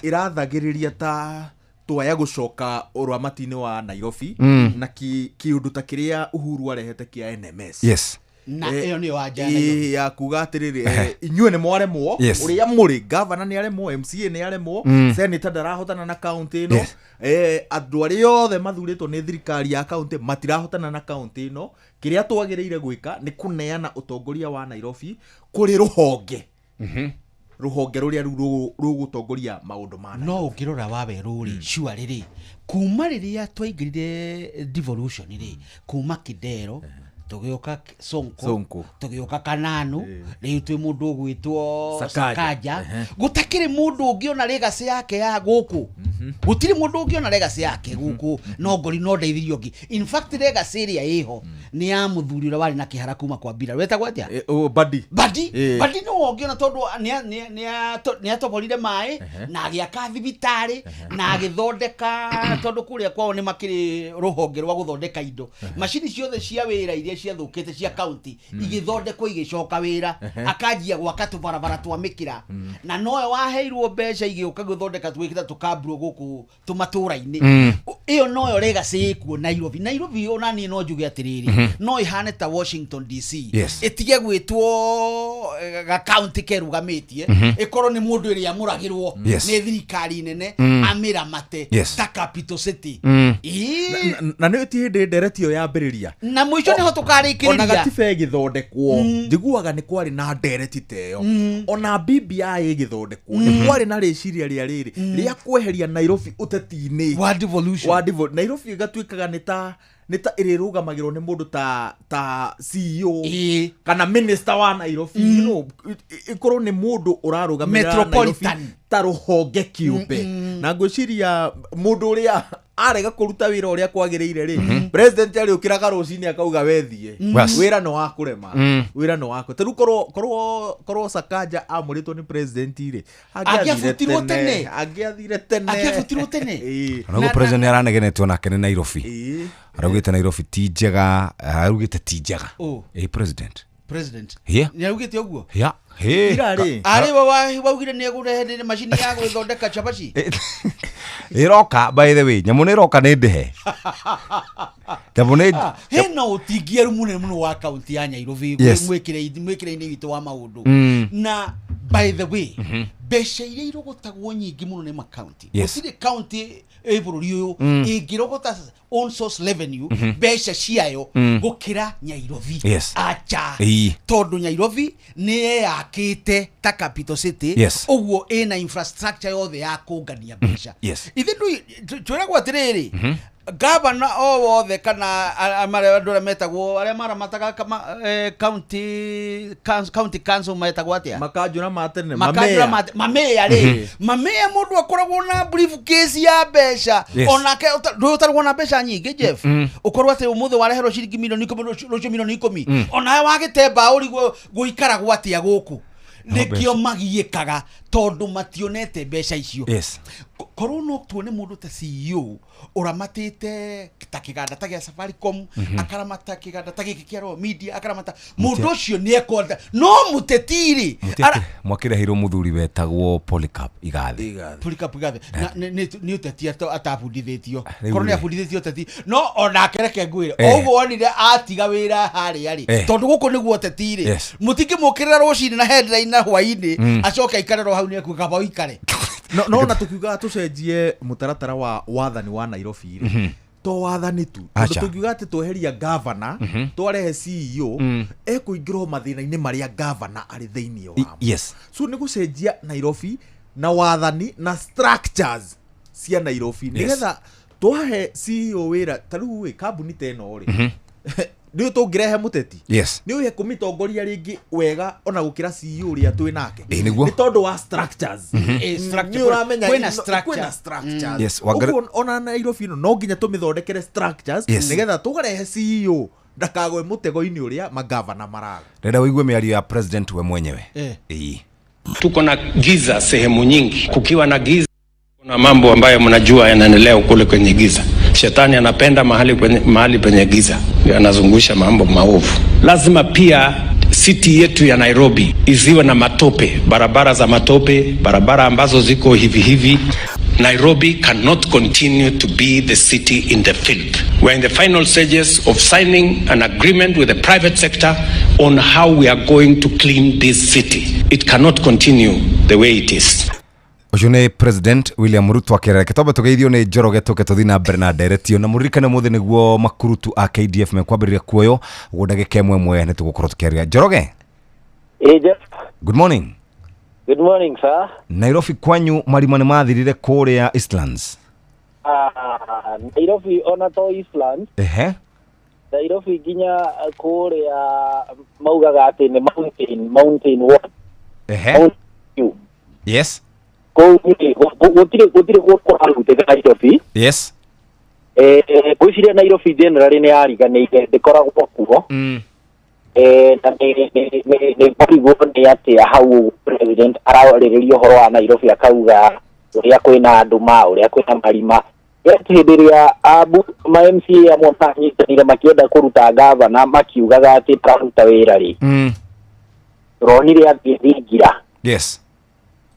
ĩrathagĩrĩria ta twaya gũcoka ũramati-inĩ wa Nairobi na kĩũndũ ta kĩrĩa Uhuru arehete kĩa NMS. Na ĩyo nĩyo anja ya Nairobi. Ya kuga atĩrĩrĩ, inyuĩ nĩ mwaremwo. Ũrĩa mũrĩ gavana nĩ aremwo, MCA nĩ aremwo, senator ndarahotana na kaunti ĩno. Andũ arĩa othe mathurĩtwo nĩ thirikari ya kaunti matirahotana na kaunti ĩno. Kĩrĩa twagĩrĩire gwĩka nĩ kũneana ũtongoria wa Nairobi kũrĩ rũhonge rũhonge rũrĩa rĩu rũgũtongoria maũndũ ma No ũngĩrora wa werũ rĩ, sure rĩ, kuma rĩrĩa twaingĩrire devolution rĩ, kuma Kidero tũgĩũka Sonko, Sonko. Tũgĩũka Kananu, rĩu twĩ mũndũ ũgwĩtwo Sakaja. Sakaja. Gũtakĩrĩ mũndũ ũngĩona legacy yake ya gũkũ. Gũtirĩ mũndũ ũngĩona legacy yake gũkũ no ngori no ndeithirio ũngĩ. In fact, legacy ĩrĩa ĩho nĩ ya mũthuri ũrĩa warĩ na kĩhara kuma kwa mbira wetagwo atĩa? Oh, Badi. Badi. Badi nĩwe ũngĩona tondũ nĩ atoborire maĩ na agĩaka thibitarĩ na agĩthondeka, tondũ kũrĩa kwao nĩ makĩrĩ rũhonge rwa gũthondeka indo, macini ciothe cia wĩra iria ciathũkĩte cia kaunti igĩthondekwo igĩcoka wĩra. Akanjia gwaka tũbarabara twa mĩkĩra na nowe waheirwo mbeca igĩũka gũthondeka twĩkĩta tũkamburo gũkũ tũmatũra-inĩ. Ĩyo noyo legacy ĩkuo Nairobi. Nairobi ona niĩ no njuge atĩrĩrĩ, no ĩhane ta Washington DC, ĩtige gwĩtwo gakaunti kerugamĩtie, ĩkorwo nĩ mũndũ ĩrĩa amũragĩrwo nĩ thirikari nene amĩramate ta capital city. Ĩĩ. Na nä ti hä ndä ndereti ä yo yambä Na mũico nĩho Ona tũkarĩkĩrĩria. gatiba ĩgĩthondekwo njiguaga nĩ kwarĩ na ndereti ta ĩyo. Ona BBI ĩgĩthondekwo nĩ kwarĩ na rĩciria rĩa rĩrĩ rĩa kweheria Nairobi ũteti-inĩ wa devolution. Wa Nairobi ĩgatuĩkaga nĩ ta ĩrĩrũgamagĩrwo nĩ mũndũ ta CEO kana minister wa Nairobi, ĩkorwo nĩ mũndũ ũrarũgamĩrĩra Metropolitan. Nairobi ta rũhonge kĩũmbe. Na ngwĩciria mũndũ ũrĩa arega kũruta wĩra ũrĩa kwagĩrĩire rĩ, president arĩũkĩraga rũcinĩ akauga wethiĩ. Wĩra nĩ wa kũrema. Wĩra nĩ waku. Ta rĩu korwo Sakaja amũrĩtwo nĩ president rĩ, angĩathire Angĩabutirwo tene. Angĩathire tene. Angĩabutirwo tene. Onaguo president nĩ aranegenetwo nake nĩ Nairobi. Araugĩte Nairobi ti njega, araugĩte ti njega. Ũ. Ĩ president. President Yeah. nĩ augĩte ũguo? Ya he. Arĩ we waugire nĩ egũrehe macini ya gũthondeka cabaci. Ĩroka, by the way, nyamũ nĩ ĩroka, nĩ ndĩhe nyamũ nĩ Hena ũtingieru mũnene mũno wa kaunti ya Nyairobi mwĩkĩre-inĩ witũ wa maũndũ. Na by the way, mbeca iria irogotagwo nyingĩ mũno nĩ makaunti, gũtirĩ kaunti ĩ bũrũri ũyũ ĩngĩrogota own source revenue, mbeca ciayo, gũkĩra Nyairobi. Acha. Tondũ Nyairobi nĩ yeyakĩte ta capital city, ũguo ĩna infrastructure yothe ya kũngania mbeca. Ithe twĩragwo atĩrĩrĩ, gavana o wothe kana andũ arĩa metagwo, arĩa maramataga county council metagwo atĩa? Makanjũra ma tene. Makanjũra. Mamea. Mamea rĩ, mamea mũndũ akoragwo na briefcase ya mbeca. Onake ndũĩ ũtaragwo na mbeca nyingĩ, Jeff. Ũkorwo atĩ ũmũthĩ wareherwo ciringi milioni 10, rũciũ milioni 10. Onawe wagĩte mbaũ ũrigwo gũikaragwo atĩa gũkũ. Nĩkĩo magiĩkaga, tondũ mationete mbeca icio. Korwo no tuone mũndũ ta CEO ũramatĩte ta kĩganda ta gĩa Safaricom, akaramata kĩganda ta gĩkĩ kĩa Royal Media, akaramata mũndũ ũcio nĩ ekwenda, no mũteti rĩ Mwakĩreheirwo mũthuri wetagwo Polycarp Igathe. Polycarp Igathe na nĩ ũteti atabundithĩtio. Rĩu Korwo nĩ rĩ. abundithĩtio ũteti, no onake reke ngwĩre, o ũguo wonire atiga wĩra harĩa rĩ, tondũ gũkũ nĩguo ũteti rĩ, mũtingĩmũkĩrĩra rũcinĩ na headline na hwainĩ, acoke aikare ro hau, nĩ ekuga kaba ũikare. No na tukiugaga tucenjie mũtaratara wa wathani wa Nairobi rĩ, to wathani tu, tondũ Acha. tũngiuga atĩ tweheria gavana, twarehe CEO, ekũingĩrwo mathĩna-inĩ marĩa gavana arĩ thĩinĩ wamo. So nĩ gũcenjia Nairobi na wathani na structures cia Nairobi, nĩgetha twahe CEO wĩra. Ta rĩu ĩ kambuni ta ĩno rĩ, nĩ tũngĩrehe mũteti, nĩ ũhe kũmĩtongoria rĩngĩ wega ona gũkĩra CEO ũrĩa twĩ nake. Ĩ, nĩguo. Nĩ tondũ wa structures. Structure. Nĩ ũramenya Kwĩna structure. Kwĩna structures. Yes, Ũguo ona Nairobi ĩno no nginya tũmĩthondekere structures, nĩgetha tũkarehe CEO ndakagwe mũtego-inĩ ũrĩa magavana maraga. Ndenda ũigue mĩario ya president we mwenyewe. Ĩĩ. Tuko na giza sehemu nyingi. Kukiwa na giza, kuna mambo ambayo mnajua yanaendelea kule kwenye giza. Shetani anapenda mahali penye giza, ndio anazungusha mambo maovu. Lazima pia city yetu ya Nairobi isiwe na matope, barabara za matope, barabara ambazo ziko hivi hivi. Nairobi cannot continue to be the city in the filth. We are in the final stages of signing an agreement with the private sector on how we are going to clean this city. It cannot continue the way it is. Ũcio nĩ President William Ruto akĩrera. Reke twambe tũgeithio nĩ Njoroge, tũke tũthiĩ na mbere na nderetio, na mũririkane mũthĩ nĩguo makurutu a KDF mekwambĩrĩria kuoyo ũguo, ndagĩka ĩmwe ĩmwe nĩ tũgũkorwo tũkĩaria. Njoroge. Hey, Jeff. Good morning. Good morning, sir. Nairobi kwanyu marima nĩ mathirire kũrĩa Eastlands? Ah, Nairobi ona to Eastlands, Nairobi nginya kũrĩa maugaga atĩ nĩ mountain walk. Mountain view. Kũu rĩ, gũtirĩ kũndũ kũrarutĩka Nairobi. Ngwĩciria Nairobi generally nĩ yariganĩire, ndĩkoragwo kuo. Na nĩ ngũrigwo nĩ atĩa hau ũguo president ararĩrĩria ũhoro wa Nairobi, akauga ũrĩa kwĩna nduma, ũrĩa kwĩna marima. Yet hĩndĩ ĩrĩa ma MCA amwe manyitanire makĩenda kũruta gavana, makiugaga atĩ tararuta wĩra rĩ, tũronire athiĩ thingira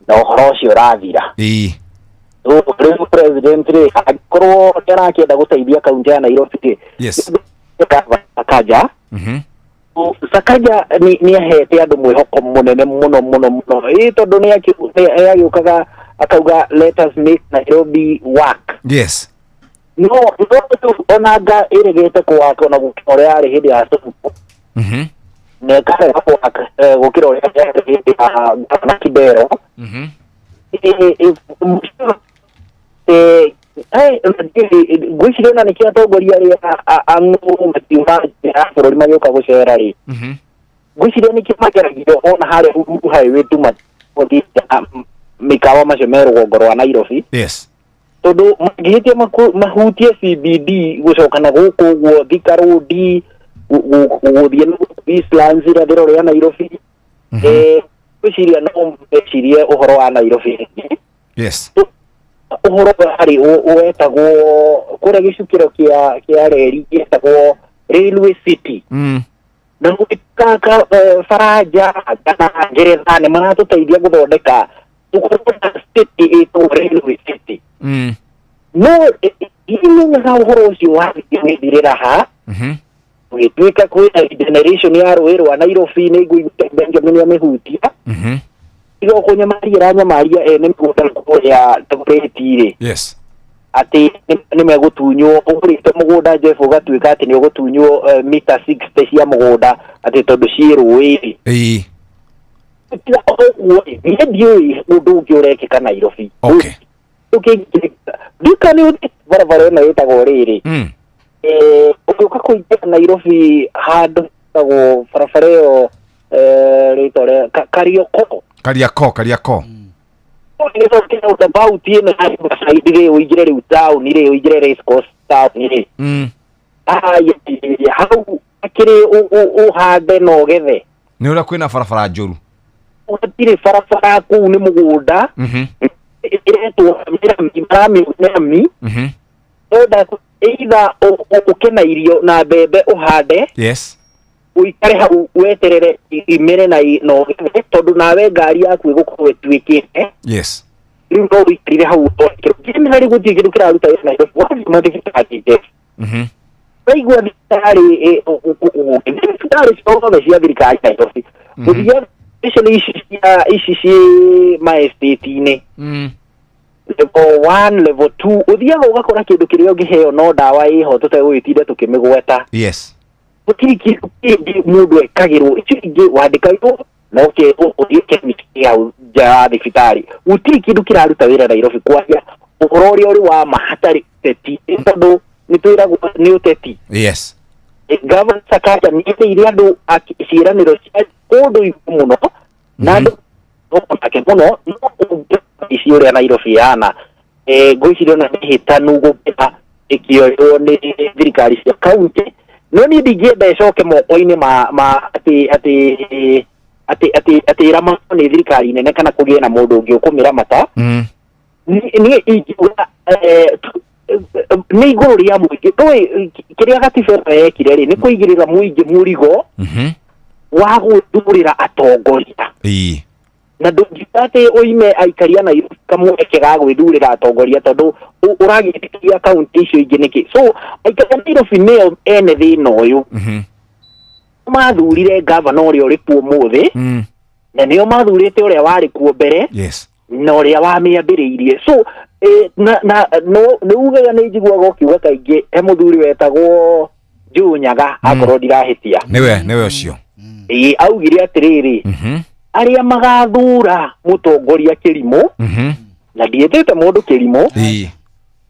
na ũhoro ũcio ũrathira. Rĩu president rĩ, angĩkorwo nĩ arakĩenda gũteithia kaunti ya Nairobi rĩ, Sakaja, Sakaja nĩ ahete andũ mwĩhoko mũnene mũno mũno mũno, ĩ tondũ nĩ agĩũkaga akauga, "Let us make Nairobi work." No rĩu onanga ĩregete kũwaka ona gũkĩra ũrĩa yarĩ hĩndĩ ya Sonko, na ĩkarega kũwaka gũkĩra ũrĩa yarĩ hĩndĩ ya Gavana Kibero. Ngwĩciria ona nĩkĩo atongoria arĩa ang'ũ makiuma nja ya bũrũri magĩũka gũcera rĩ, ngwĩciria nĩkĩo mageragio ona harĩa Uhuru Highway tu mathiĩte mĩkawa macio me rũgongo rwa Nairobi, tondũ mangĩhĩtia mahutie CBD, gũcoka na gũkũ ũguo Thika Road, gũthiĩ na gũkũ Eastlands, irathĩro rĩa Nairobi, ngwĩciria no mecirie ũhoro wa Nairobi rĩngĩ. Ũhoro harĩ wetagwo kũrĩa gĩcukĩro kĩa reri gĩetagwo Railway City. Na gũgĩtuĩka baranja kana ngeretha nĩ maratũteithia gũthondeka tũkorwo na city ĩtagwo railway city. No imenyaga ũhoro ũcio wathiĩ ũgĩthirĩra ha. Gũgĩtuĩka kwĩna generation ya rũĩ rwa Nairobi, nĩ ngũigua Benjamin amĩhutia. Tiga kũnyamaria ĩranyamaria ene mĩgũnda kũrĩa Dagoretti-rĩ. Atĩ nĩ megũtunywo, ũgũrĩte mũgũnda Jeff ũgatuĩka atĩ nĩ ũgũtunywo mita 60 cia mũgũnda atĩ tondũ ciĩ rũĩ-rĩ. Tiga ũguo rĩ, niĩ ndiũĩ ũndũ ũngĩ ũrekĩka Nairobi. Nduka nĩ ũthiĩte barabara ĩno ĩtagwo rĩrĩ. Ũgĩũka kũingĩra Nairobi handũ ĩtagwo barabara ĩyo, rĩtwa rĩa Kariokor. Kariakor, Kariakor. Roundabout ĩno ya Riverside rĩ, ũingĩre rĩu town rĩ, ũingĩre Race Course town rĩ. Haya, hau hakĩrĩ ũhande na ũgethe. Nĩ ũrĩa kwĩna barabara njũru. Gũtirĩ barabara kũu, nĩ mũgũnda. Ĩretwo mĩrami, maramĩrami. Enda either ũke na irio na mbembe ũhande. Ũikare hau weterere imere na ũgethe, tondũ nawe ngari yaku ĩgũkorwo ĩtuĩkĩte. Rĩu no ũikarire hau ũthondeke. Generally gũtirĩ kĩndũ kĩraruta wĩra Nairobi. Wathiĩ mathibitarĩ Jeff. Waigua thibitarĩ, thibitarĩ ciothe cia thirikari Nairobi. Gũthiaga station ici cia ici ciĩ ma estate-inĩ. Level 1, level 2, ũthiaga ũgakora kĩndũ kĩrĩa ũngĩheo no ndawa ĩho tũtegũgĩtinda tũkĩmĩgweta. Gũtirĩ kĩndũ kĩngĩ mũndũ ekagĩrwo, icio ingĩ wandĩkagĩrwo na ũkerwo ũthiĩ chemist hau nja ya thibitarĩ. Gũtirĩ kĩndũ kĩraruta wĩra Nairobi kwaria ũhoro ũrĩa ũrĩ wa ma hatarĩ ũteti, tondũ nĩ twĩragwo nĩ ũteti. Gavana Sakaja nĩ erĩire andũ ciĩranĩro cia kũndũ igũrũ mũno na andũ nake mũno, no ici ũrĩa Nairobi yana ngwĩciria ona nĩ hĩtanu gũkĩra ĩkĩoywo nĩ thirikari cia kaunti, no niĩ ndingĩenda ĩcoke moko-inĩ ma atĩ atĩ atĩ atĩ atĩ ĩramatwo nĩ thirikari nene kana kũgĩe na mũndũ ũngĩ ũkũmĩramata. Niĩ ingiuga nĩ igũrũ rĩa mũingĩ. Ndũĩ kĩrĩa gatiba ĩno yekire rĩ, nĩ kũigĩrĩra mũingĩ mũrigo wa gwĩthurĩra atongoria. Na ndũngiuga atĩ ũime aikari a Nairobi kamweke ga gwĩthurĩra atongoria, tondũ ũragĩtĩkĩria kaunti icio ingĩ nĩkĩ? So aikari a Nairobi nĩo ene thĩna ũyũ. Mathurire gavana ũrĩa ũrĩ kuo ũmũthĩ, na nĩo mathurĩte ũrĩa warĩ kuo mbere na ũrĩa wamĩambĩrĩirie. So na no nĩ ugaga, nĩ njiguaga ũkiuga kaingĩ he mũthuri wetagwo Joe Nyaga, akorwo ndirahĩtia. Nĩwe ũcio. Ĩĩ, augire atĩrĩrĩ, arĩa magathura mũtongoria kĩrimũ, na ndiĩtĩte mũndũ kĩrimũ,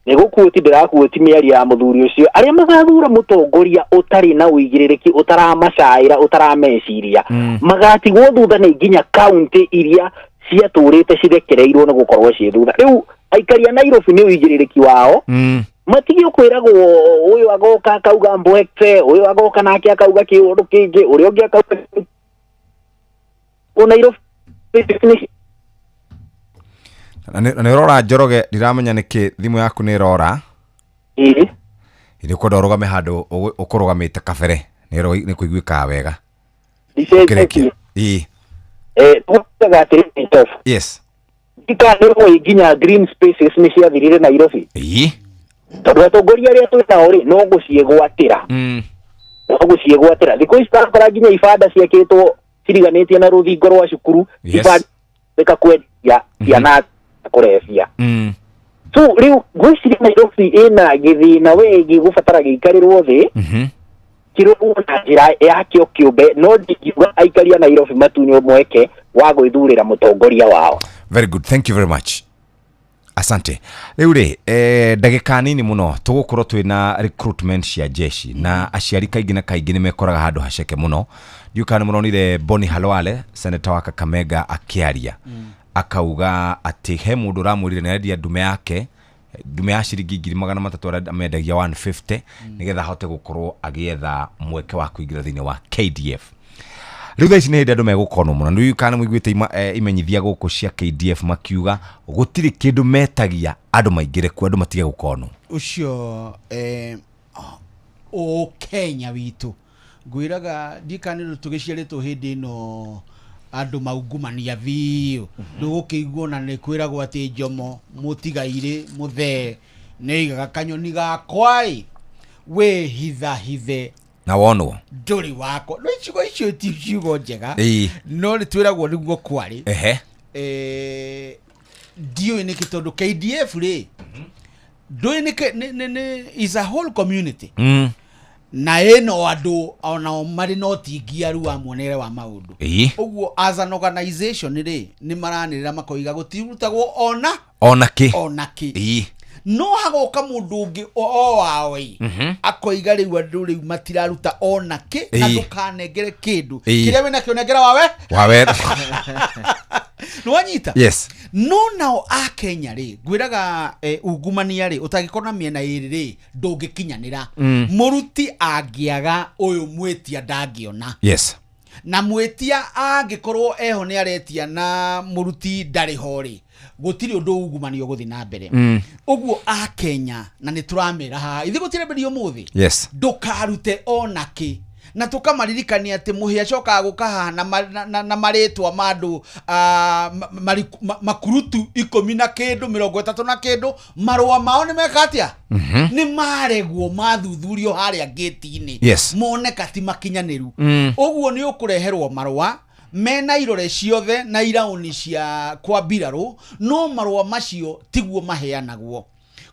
nĩ gũkuũti ndĩrakuũti mĩario ya mũthuri ũcio, arĩa magathura mũtongoria ũtarĩ na ũigĩrĩrĩki, ũtaramacaĩra, ũtarameciria, magatigwo thutha nĩ nginya kaunti iria ciatũrĩte cirekereirwo nĩ gũkorwo ciĩ thutha. Rĩu aikari a Nairobi nĩ ũigĩrĩrĩki wao. Matige kwĩragwo ũyũ agoka akauga mbwekte, ũyũ agoka nake akauga kĩũndũ kĩngĩ, ũrĩa ũngĩ akauga o Nairobi nĩ Na nĩ ũrora Njoroge, ndiramenya nĩkĩ thimũ yaku nĩ ĩrora. Nĩ kwenda ũrũgame handũ ũkũrũgamĩte kabere nĩ kũiguĩkaga wega. Ndicenjetie. Ĩĩ. Tugaga atĩrĩrĩ Jeff. Ndika nĩ ũĩ nginya green spaces nĩ ciathirire Nairobi. Tondũ atongoria arĩa twĩ nao rĩ, no gũciĩgwatĩra. No gũciĩgwatĩra. Thikũ ici ũrakora nginya ibanda ciakĩtwo ciriganĩtie na rũthingo rwa cukuru. Ibanda ĩka kwendia ciana kũrebia. So rĩu ngwĩciria Nairobi ĩna gĩthĩna we gĩgũbatara gĩikarĩrwo thĩ, kĩrorwo na njĩra yakĩo kĩũmbe, no ndingiuga aikari a Nairobi matunywo mweke wa gwĩthurĩra mũtongoria wao. Very good, thank you very much, asante. Rĩu rĩ, ndagĩka nini mũno tũgũkorwo twĩna recruitment cia jeshi, na aciari kaingĩ na kaingĩ nĩ mekoraga handũ haceke mũno. Ndiũĩ kana nĩ mũronire Boni Khalwale, senator wa Kakamega, akĩaria akauga atĩ he mũndũ ũramwĩrire nĩ arendia ndume yake, ndume ya ciringi 300,000, amendagia 150 nĩgetha ahote gũkorwo agĩetha mweke wa kũingĩra thĩinĩ wa KDF. Rĩu thaa ici nĩ hĩndĩ andũ megũkonwo mũno. Nĩ kana mũiguĩte imenyithia gũkũ cia KDF makiuga gũtirĩ kĩndũ metagia andũ maingĩre kuo, andũ matige gũkonwo. Ũcio o Kenya witũ. Ngwĩraga ndikanĩrwo tũgĩciarĩtwo hĩndĩ ĩno andũ maungumania biũ. Ndũgũkĩigua ona nĩ kwĩragwo atĩ Njomo mũtigairĩ mũthee nĩaigaga kanyoni gakwa ĩ wĩhithahithe na wonwo ndũrĩ wakwa. No ciugo icio ti ciugo njega. Ĩĩ. No nĩ twĩragwo nĩguo kwarĩ. Ehe. Ndiũĩ nĩkĩ tondũ KDF rĩ ndũĩ nĩkĩ nĩ is a whole community. Na ĩno andũ onao marĩ na ũtingiaru wa muonere wa maũndũ. Ĩĩ. Ũguo as an organization rĩ nĩ maranĩrĩra makoiga gũtirutagwo ona ona kĩ ona kĩ. Ĩĩ. No hagoka mũndũ ũngĩ o wao ĩ akoiga rĩu andũ rĩu matiraruta ona kĩ na Ĩĩ. ndũkanengere kĩndũ Ĩĩ. kĩrĩa wĩnakĩo nengera wawe wawe. Nĩwanyita? Yes. No nao a Kenya rĩ ngwĩraga ungumania rĩ ũtangĩkorwo na mĩena ĩrĩ rĩ ndũngĩkinyanĩra. Mũruti angĩaga ũyũ mwĩtia ndangĩona. Yes. Na mwĩtia angĩkorwo eho nĩ aretia na mũruti ndarĩ ho rĩ gũtirĩ ũndũ ungumania ũgũthiĩ na mbere. Ũguo a Kenya na nĩ tũramera haha ithuĩ gũtirĩ mbere ũmũthĩ. Yes. Ndũkarute ona kĩ na tũkamaririkania atĩ mũhĩa acokaga gũka haha na marĩtwa ma andũ makurutu 10 na kĩndũ 30 na kĩndũ marũa mao nĩ meka atĩa? Nĩ maregwo mathuthurio harĩa gate-inĩ. Yes. Moneka ti makinyanĩru. Ũguo nĩ ũkũreherwo marũa mena irore ciothe na iraũni cia kwa mbirarũ no marũa macio tiguo maheanagwo.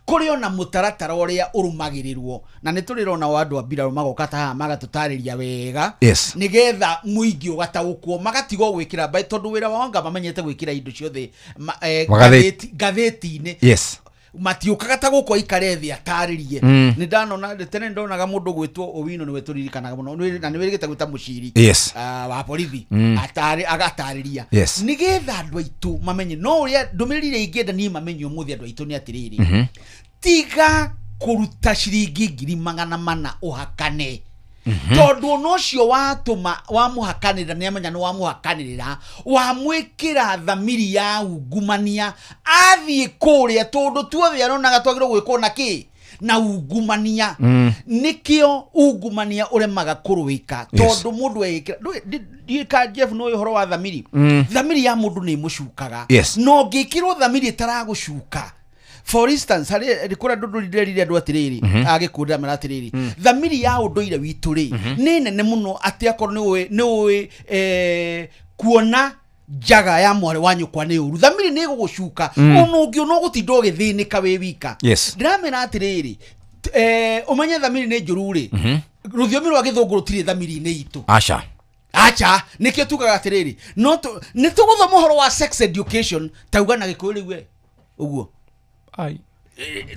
Kũrĩ ona mũtaratara ũrĩa ũrũmagĩrĩrwo na nĩ tũrĩrona wa andũ a mbirarũ magoka ta haha magatũtarĩria wega. Yes. Nĩgetha mũingĩ ũgataũkwo magatigwo gwĩkĩra mbaĩ tondũ wĩra wao anga mamenyete gwĩkĩra indo ciothe ngathĩti-inĩ. Yes. Matiũkaga ta gũkũ aikare thĩ atarĩrie. Nĩ ndanona tene ndonaga mũndũ gwĩtwo Owino nĩwe tũririkanaga mũno na nĩ wĩrĩgĩte gwĩta mũciri. Yes. Wa borithi. Agatarĩria. Yes. Nĩgetha andũ aitũ mamenye no ũrĩa ndũmĩrĩri ĩrĩa ingĩenda niĩ mamenye ũmũthĩ andũ aitũ nĩ atĩrĩrĩ. Tiga kũruta ciringi 400,000 ũhakane. Tondũ ona ũcio watũma wamũhakanĩrĩra nĩ amenya nĩ wamũhakanĩrĩra wamwĩkĩra thamiri ya ungumania athiĩ kũrĩa tondũ tuothe aronaga twagĩrĩirwo gwĩkwo na kĩ na ungumania. Nĩkĩo ungumania ũremaga kũrũĩka tondũ mũndũ eĩkĩra ndiĩka Jeff nĩ ũhoro wa thamiri. Thamiri ya mũndũ nĩ ĩmũcukaga. Yes. No ũngĩkĩrwo thamiri ĩtaragũcuka. For instance harĩ kũrĩa ndũndũri ndĩrerire andũ atĩrĩrĩ agĩkũndĩra mera atĩrĩrĩ thamiri ya ũndũire witũ rĩ nĩ nene mũno atĩ akorwo nĩ ũĩ kuona njaga ya mwarĩ wa nyũkwa nĩ ũru thamiri nĩ ĩgũgũcuka ona ũngĩ ona ũgũtinda ũgĩthĩnĩka wĩ wika. Yes. Ndĩramera atĩrĩrĩ ũmenye thamiri nĩ njũru rĩ rũthiomi rwa gĩthũngũ rũtirĩ thamiri-inĩ itũ. Aca. Acha nĩkĩo tugaga atĩrĩrĩ no nĩ tũgũthoma ũhoro wa sex education tauga na gĩkũyũ rĩu we ũguo. Ai.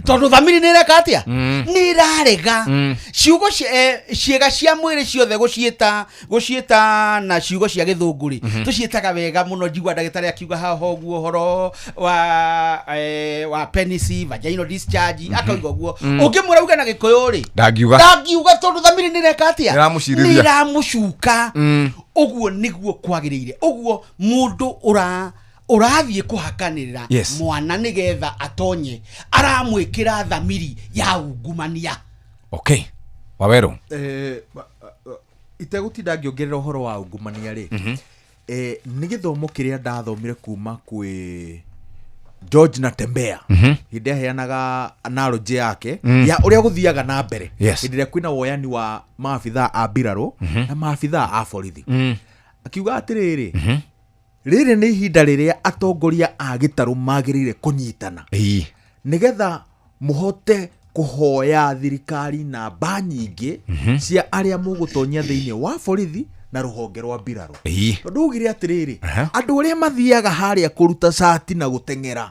Tondũ thamiri nĩ ĩreka atĩa? Nĩ ĩrarega. Ciugo ciĩga cia mwĩrĩ ciothe gũciĩta na ciugo cia gĩthũngũ rĩ tũciĩtaga wega mũno njigua ndagĩtarĩ akiuga haha ũguo ũhoro wa penis vaginal discharge akauga ũguo. Ũngĩmwĩra uge na gĩkũyũ rĩ ndangiuga ndangiuga tondũ thamiri nĩ ĩreka atĩa? Nĩĩramũcirithia. Nĩ ĩramũcuka. Ũguo nĩguo kwagĩrĩire. Ũguo mũndũ ũrathiĩ kũhakanĩrĩra Yes. mwana nĩgetha atonye aramwĩkĩra thamiri ya ungumania. Okay. Waweru. Itegũtinda ngĩongerera ũhoro wa ungumania rĩ nĩ gĩthomo kĩrĩa ndathomire kuma kwĩ George Natembeya hĩndĩ aheanaga analogy yake ya ũrĩa gũthiaga na mbere. Yes. Hĩndĩ ĩrĩa kwĩna woyani wa maabithaa a mbirarũ na maabithaa a borithi. Akiuga atĩrĩrĩ rĩrĩ nĩ ihinda rĩrĩa atongoria a gĩtarũ magĩrĩire kũnyitana nĩgetha mũhote kũhoya thirikari namba nyingĩ cia arĩa mũgũtonyia thĩinĩ wa borithi na rũhonge rwa mbirarũ. Tondũ augire atĩrĩrĩ andũ arĩa mathiaga harĩa kũruta cati na gũteng'era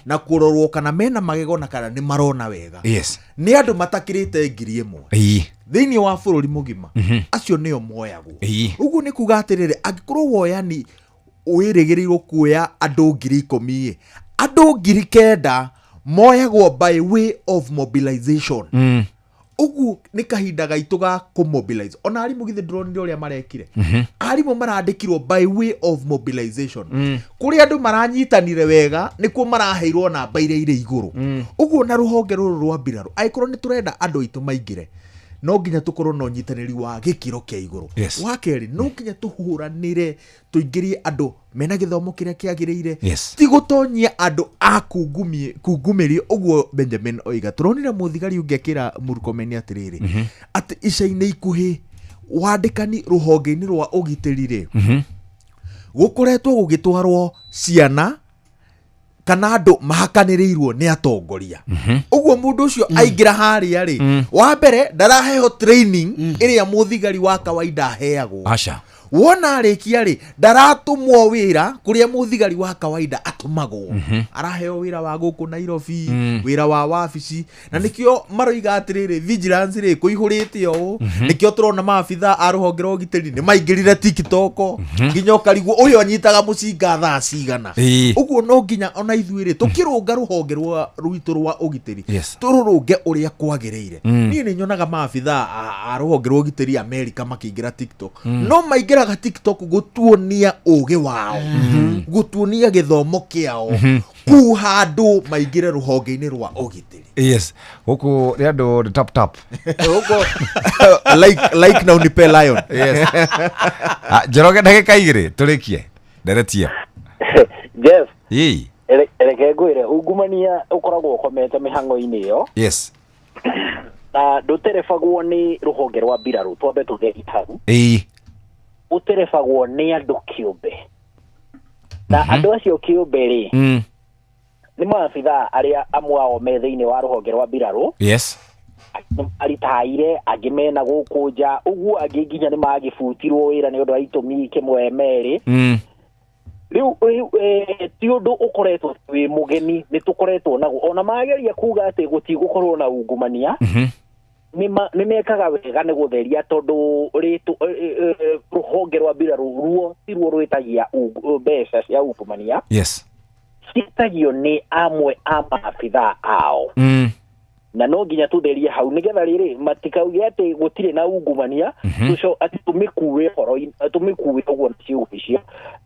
na kũrorwo kana mena magego na kana nĩ marona wega. Yes. Nĩ andũ matakĩrĩte 1,000 thĩinĩ wa bũrũri mũgima acio nĩo moyagwo. Ũguo nĩ kuga atĩrĩrĩ angĩkorwo woyani wĩrĩgĩrĩirwo kuoya andũ 10,000 andũ 9,000 moyagwo by way of mobilization. Ũguo nĩ kahinda gaitũ ga kũmobilize. Ona arimũ githĩ ndũronire ũrĩa marekire. Arimũ marandĩkirwo by way of mobilization. Kũrĩa andũ maranyitanire wega nĩkuo maraheirwo namba iria irĩ igũrũ. Ũguo na rũhonge rũrũ rwa mbirarũ angĩkorwo nĩ tũrenda andũ aitũ maingĩre No nginya tũkorwo na ũnyitanĩri wa gĩkĩro kĩa igũrũ. Yes. Wa kerĩ, no nginya tũhũranĩre tũingĩrie andũ mena gĩthomo kĩrĩa kĩagĩrĩire. Yes. Ti gũtonyia andũ a kungumĩrio ũguo Benjamin oiga. Tũronire mũthigari ũngĩ akĩra Murkomen atĩrĩrĩ, atĩ ica-inĩ ikuhĩ wandĩkani rũhonge-inĩ rwa ũgitĩri rĩ, gũkoretwo gũgĩtwarwo ciana kana andũ mahakanĩrĩirwo nĩ atongoria. Ũguo mũndũ ũcio aingĩra harĩa rĩ, wa mbere ndaraheo training ĩrĩa mũthigari wa kawaida aheagwo. Aca. Wona arĩkia rĩ, ndaratũmwo wĩra kũrĩa mũthigari wa kawaida atũmagwo. Araheo wĩra wa gũkũ Nairobi, wĩra wa wabici, na nĩkĩo maroiga atĩrĩrĩ, vigilance rĩ kũihũrĩte ũũ. Nĩkĩo tũrona maabitha a rũhonge rwa ũgitĩri nĩ maingĩrire TikTok, nginya ũkarigwo ũyũ anyitaga mũcinga thaa cigana. Ũguo no nginya ona ithuĩ rĩ tũkĩrũnga rũhonge rwa rwitũ rwa ũgitĩri, tũrũrũnge ũrĩa kwagĩrĩire. Niĩ nĩ nyonaga maabitha a rũhonge rwa ũgitĩri Amerika makĩingĩra TikTok, no maingĩraga TikTok gũtuonia ũgĩ wao, gũtuonia gĩthomo kĩao, kuu handũ maingĩre rũhonge-inĩ rwa ũgitĩri. Yes, gũkũ nĩ andũ nĩ tap tap. Gũkũ like na unipe lion. Yes. Njoroge, ndagĩka 2 tũrĩkie nderetie. Jeff. Ĩĩ. Reke ngwĩre, ungumania ũkoragwo ũkomete mĩhang'o-inĩ ĩyo. Yes. Na ndũterebagwo nĩ rũhonge rwa mbirarũ, twambe tũgerie hau. Ĩĩ. Ũterebagwo nĩ andũ kĩũmbe, na andũ acio kĩũmbe rĩ, nĩ maabithaa arĩa amwe ao me thĩinĩ wa rũhonge rwa mbirarũ. Yes. Aritaire angĩ mena gũkũ nja ũguo, angĩ nginya nĩ magĩbutirwo wĩra nĩ ũndũ wa itũmi kĩmwe merĩ. Rĩu ti ũndũ ũkoretwo wĩ mũgeni, nĩ tũkoretwo naguo. Ona mageria kuga atĩ gũtigũkorwo na ungumania, nĩ mekaga wega nĩ gũtheria, tondũ rũhonge rwa mbirarũ ruo tiruo rwĩtagia mbeca cia ungumania. Yes. Ciĩtagio nĩ amwe a maabithaa ao. Na no nginya tũtherie hau nĩgetha rĩrĩ matikauge atĩ gũtirĩ na ungumania, tũco atĩ tũmĩkue horo-inĩ, tũmĩkue ũguo na ciugo icio.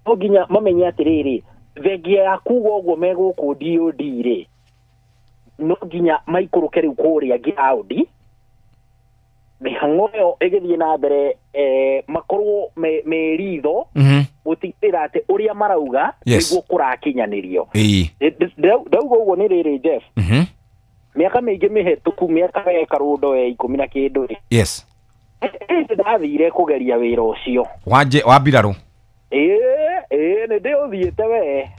No nginya mamenye atĩrĩrĩ, thengia ya kuga ũguo me gũkũ DOD rĩ, no nginya maikũrũke rĩu kũrĩa ground, mĩhang'o ĩyo ĩgĩthiĩ na mbere, makorwo me ritho gũtigĩrĩra atĩ ũrĩa marauga nĩguo kũrakinyanĩrio. Ĩĩ. Ndauga ũguo nĩ rĩrĩ, Jeff, mĩaka mĩingĩ mĩhetũku, mĩaka ya karũndo ya 10 na kĩndũ rĩ, Yes. hĩndĩ ndathire kũgeria wĩra ũcio Wanje wa mbirarũ. Ĩĩ, ĩĩ, nĩ ndĩũthiĩte we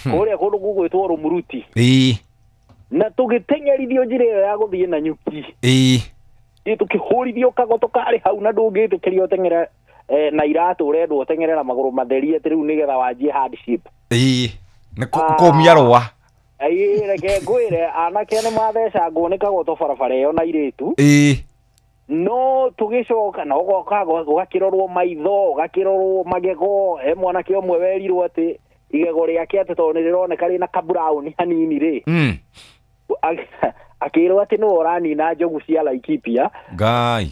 kũrĩa kũndũ gũgwĩtwo Rũmuruti. Ĩĩ. Na tũgĩteng'erithio njĩra ĩyo ya gũthiĩ na nyuki. Ĩĩ. Ĩ, tũkĩhũrithio kagoto karĩ hau, na ndũngĩtĩkĩrio ũteng'ere na iratũ, ũrendwo ũteng'ere na magũrũ matheri atĩ rĩu nĩgetha wanjie hardship. Ĩĩ. Nĩ kũmia rũa. Ĩĩ, reke ngwĩre, anake nĩ mathecangwo nĩ kagoto barabara ĩyo na airĩtu. Ĩĩ. No tũgĩcoka na ũgoka ũgakĩrorwo maitho, ũgakĩrorwo magego. He mwanake ũmwe werirwo atĩ igego rĩake atĩ tondũ nĩ rĩroneka rĩna kaburaũni hanini rĩ, akĩrwo atĩ nĩwe ũranina njogu cia Laikipia. Ngai.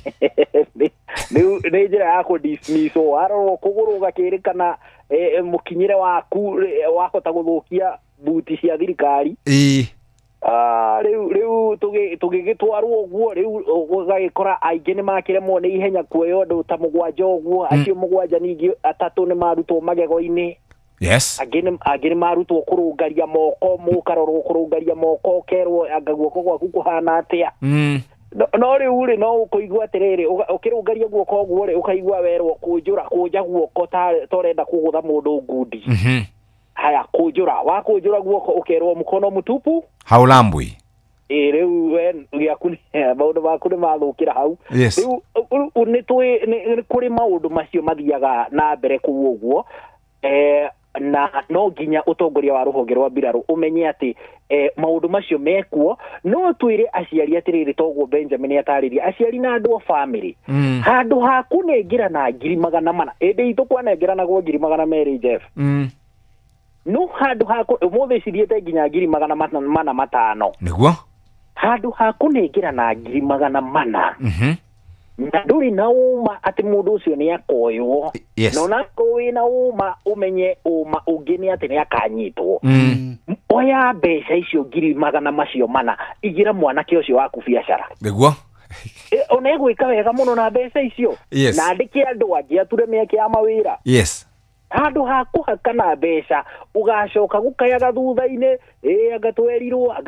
Nĩ njĩra ya kũ-dismiss-wo. Warorwo kũgũrũ ũgakĩrĩkana, mũkinyĩre waku wahota gũthũkia buti cia thirikari. Ĩĩ. Rĩu tũgĩgĩtwarwo ũguo, rĩu ũgagĩkora aingĩ nĩ makĩremwo nĩ ihenya kuoya ũndũ ta 7 ũguo. Acio 7 ningĩ 3 nĩ marutwo magego-inĩ. Yes. Angĩ nĩ marutwo kũrũngaria moko, mũkarorwo kũrũngaria moko, ũkerwo anga guoko gwaku kũhana atĩa. No rĩu rĩ, no ũkũigua atĩrĩrĩ, ũkĩrũngaria guoko ũguo rĩ, ũkaigua werwo kũnjũra, kũnja guoko ta ũrenda kũgũtha mũndũ ngundi. Haya, kũnjũra, wakũnjũra guoko ũkerwo mkono mtupu Haulambwi. Ĩ, rĩu we gĩaku maũndũ maku nĩ mathũkĩra hau. Yes. Rĩu, nĩ tũĩ, nĩ kũrĩ maũndũ macio mathiaga na mbere kũu ũguo. Na no nginya ũtongoria wa rũhonge rwa mbirarũ ũmenye atĩ maũndũ macio mekuo. No twĩre aciari atĩrĩrĩ, toguo Benjamin atarĩria aciari na andũ a family, handũ ha kũnengera na 400,000, ĩndĩ itũ kwanengeranagwo 200,000, Jeff. No handũ ha ũmũthĩ cithiĩte nginya 405,000. Nĩguo? Handũ ha kũnengera na 400,000. Na ndũrĩ na ũma atĩ mũndũ ũcio nĩ akoywo. Yes. Na onakorwo wĩna ũma, ũmenye ũma ũngĩ nĩ atĩ nĩ akanyitwo. Oya mbeca icio 400,000, igĩra mwanake ũcio waku biacara. Nĩguo? Ona egwĩka wega mũno na mbeca icio. Yes. Na andĩke andũ angĩ ature mĩeke ya mawĩra. Yes. Handũ ha kũhakana mbeca ũgacoka gũkayaga thutha-inĩ, anga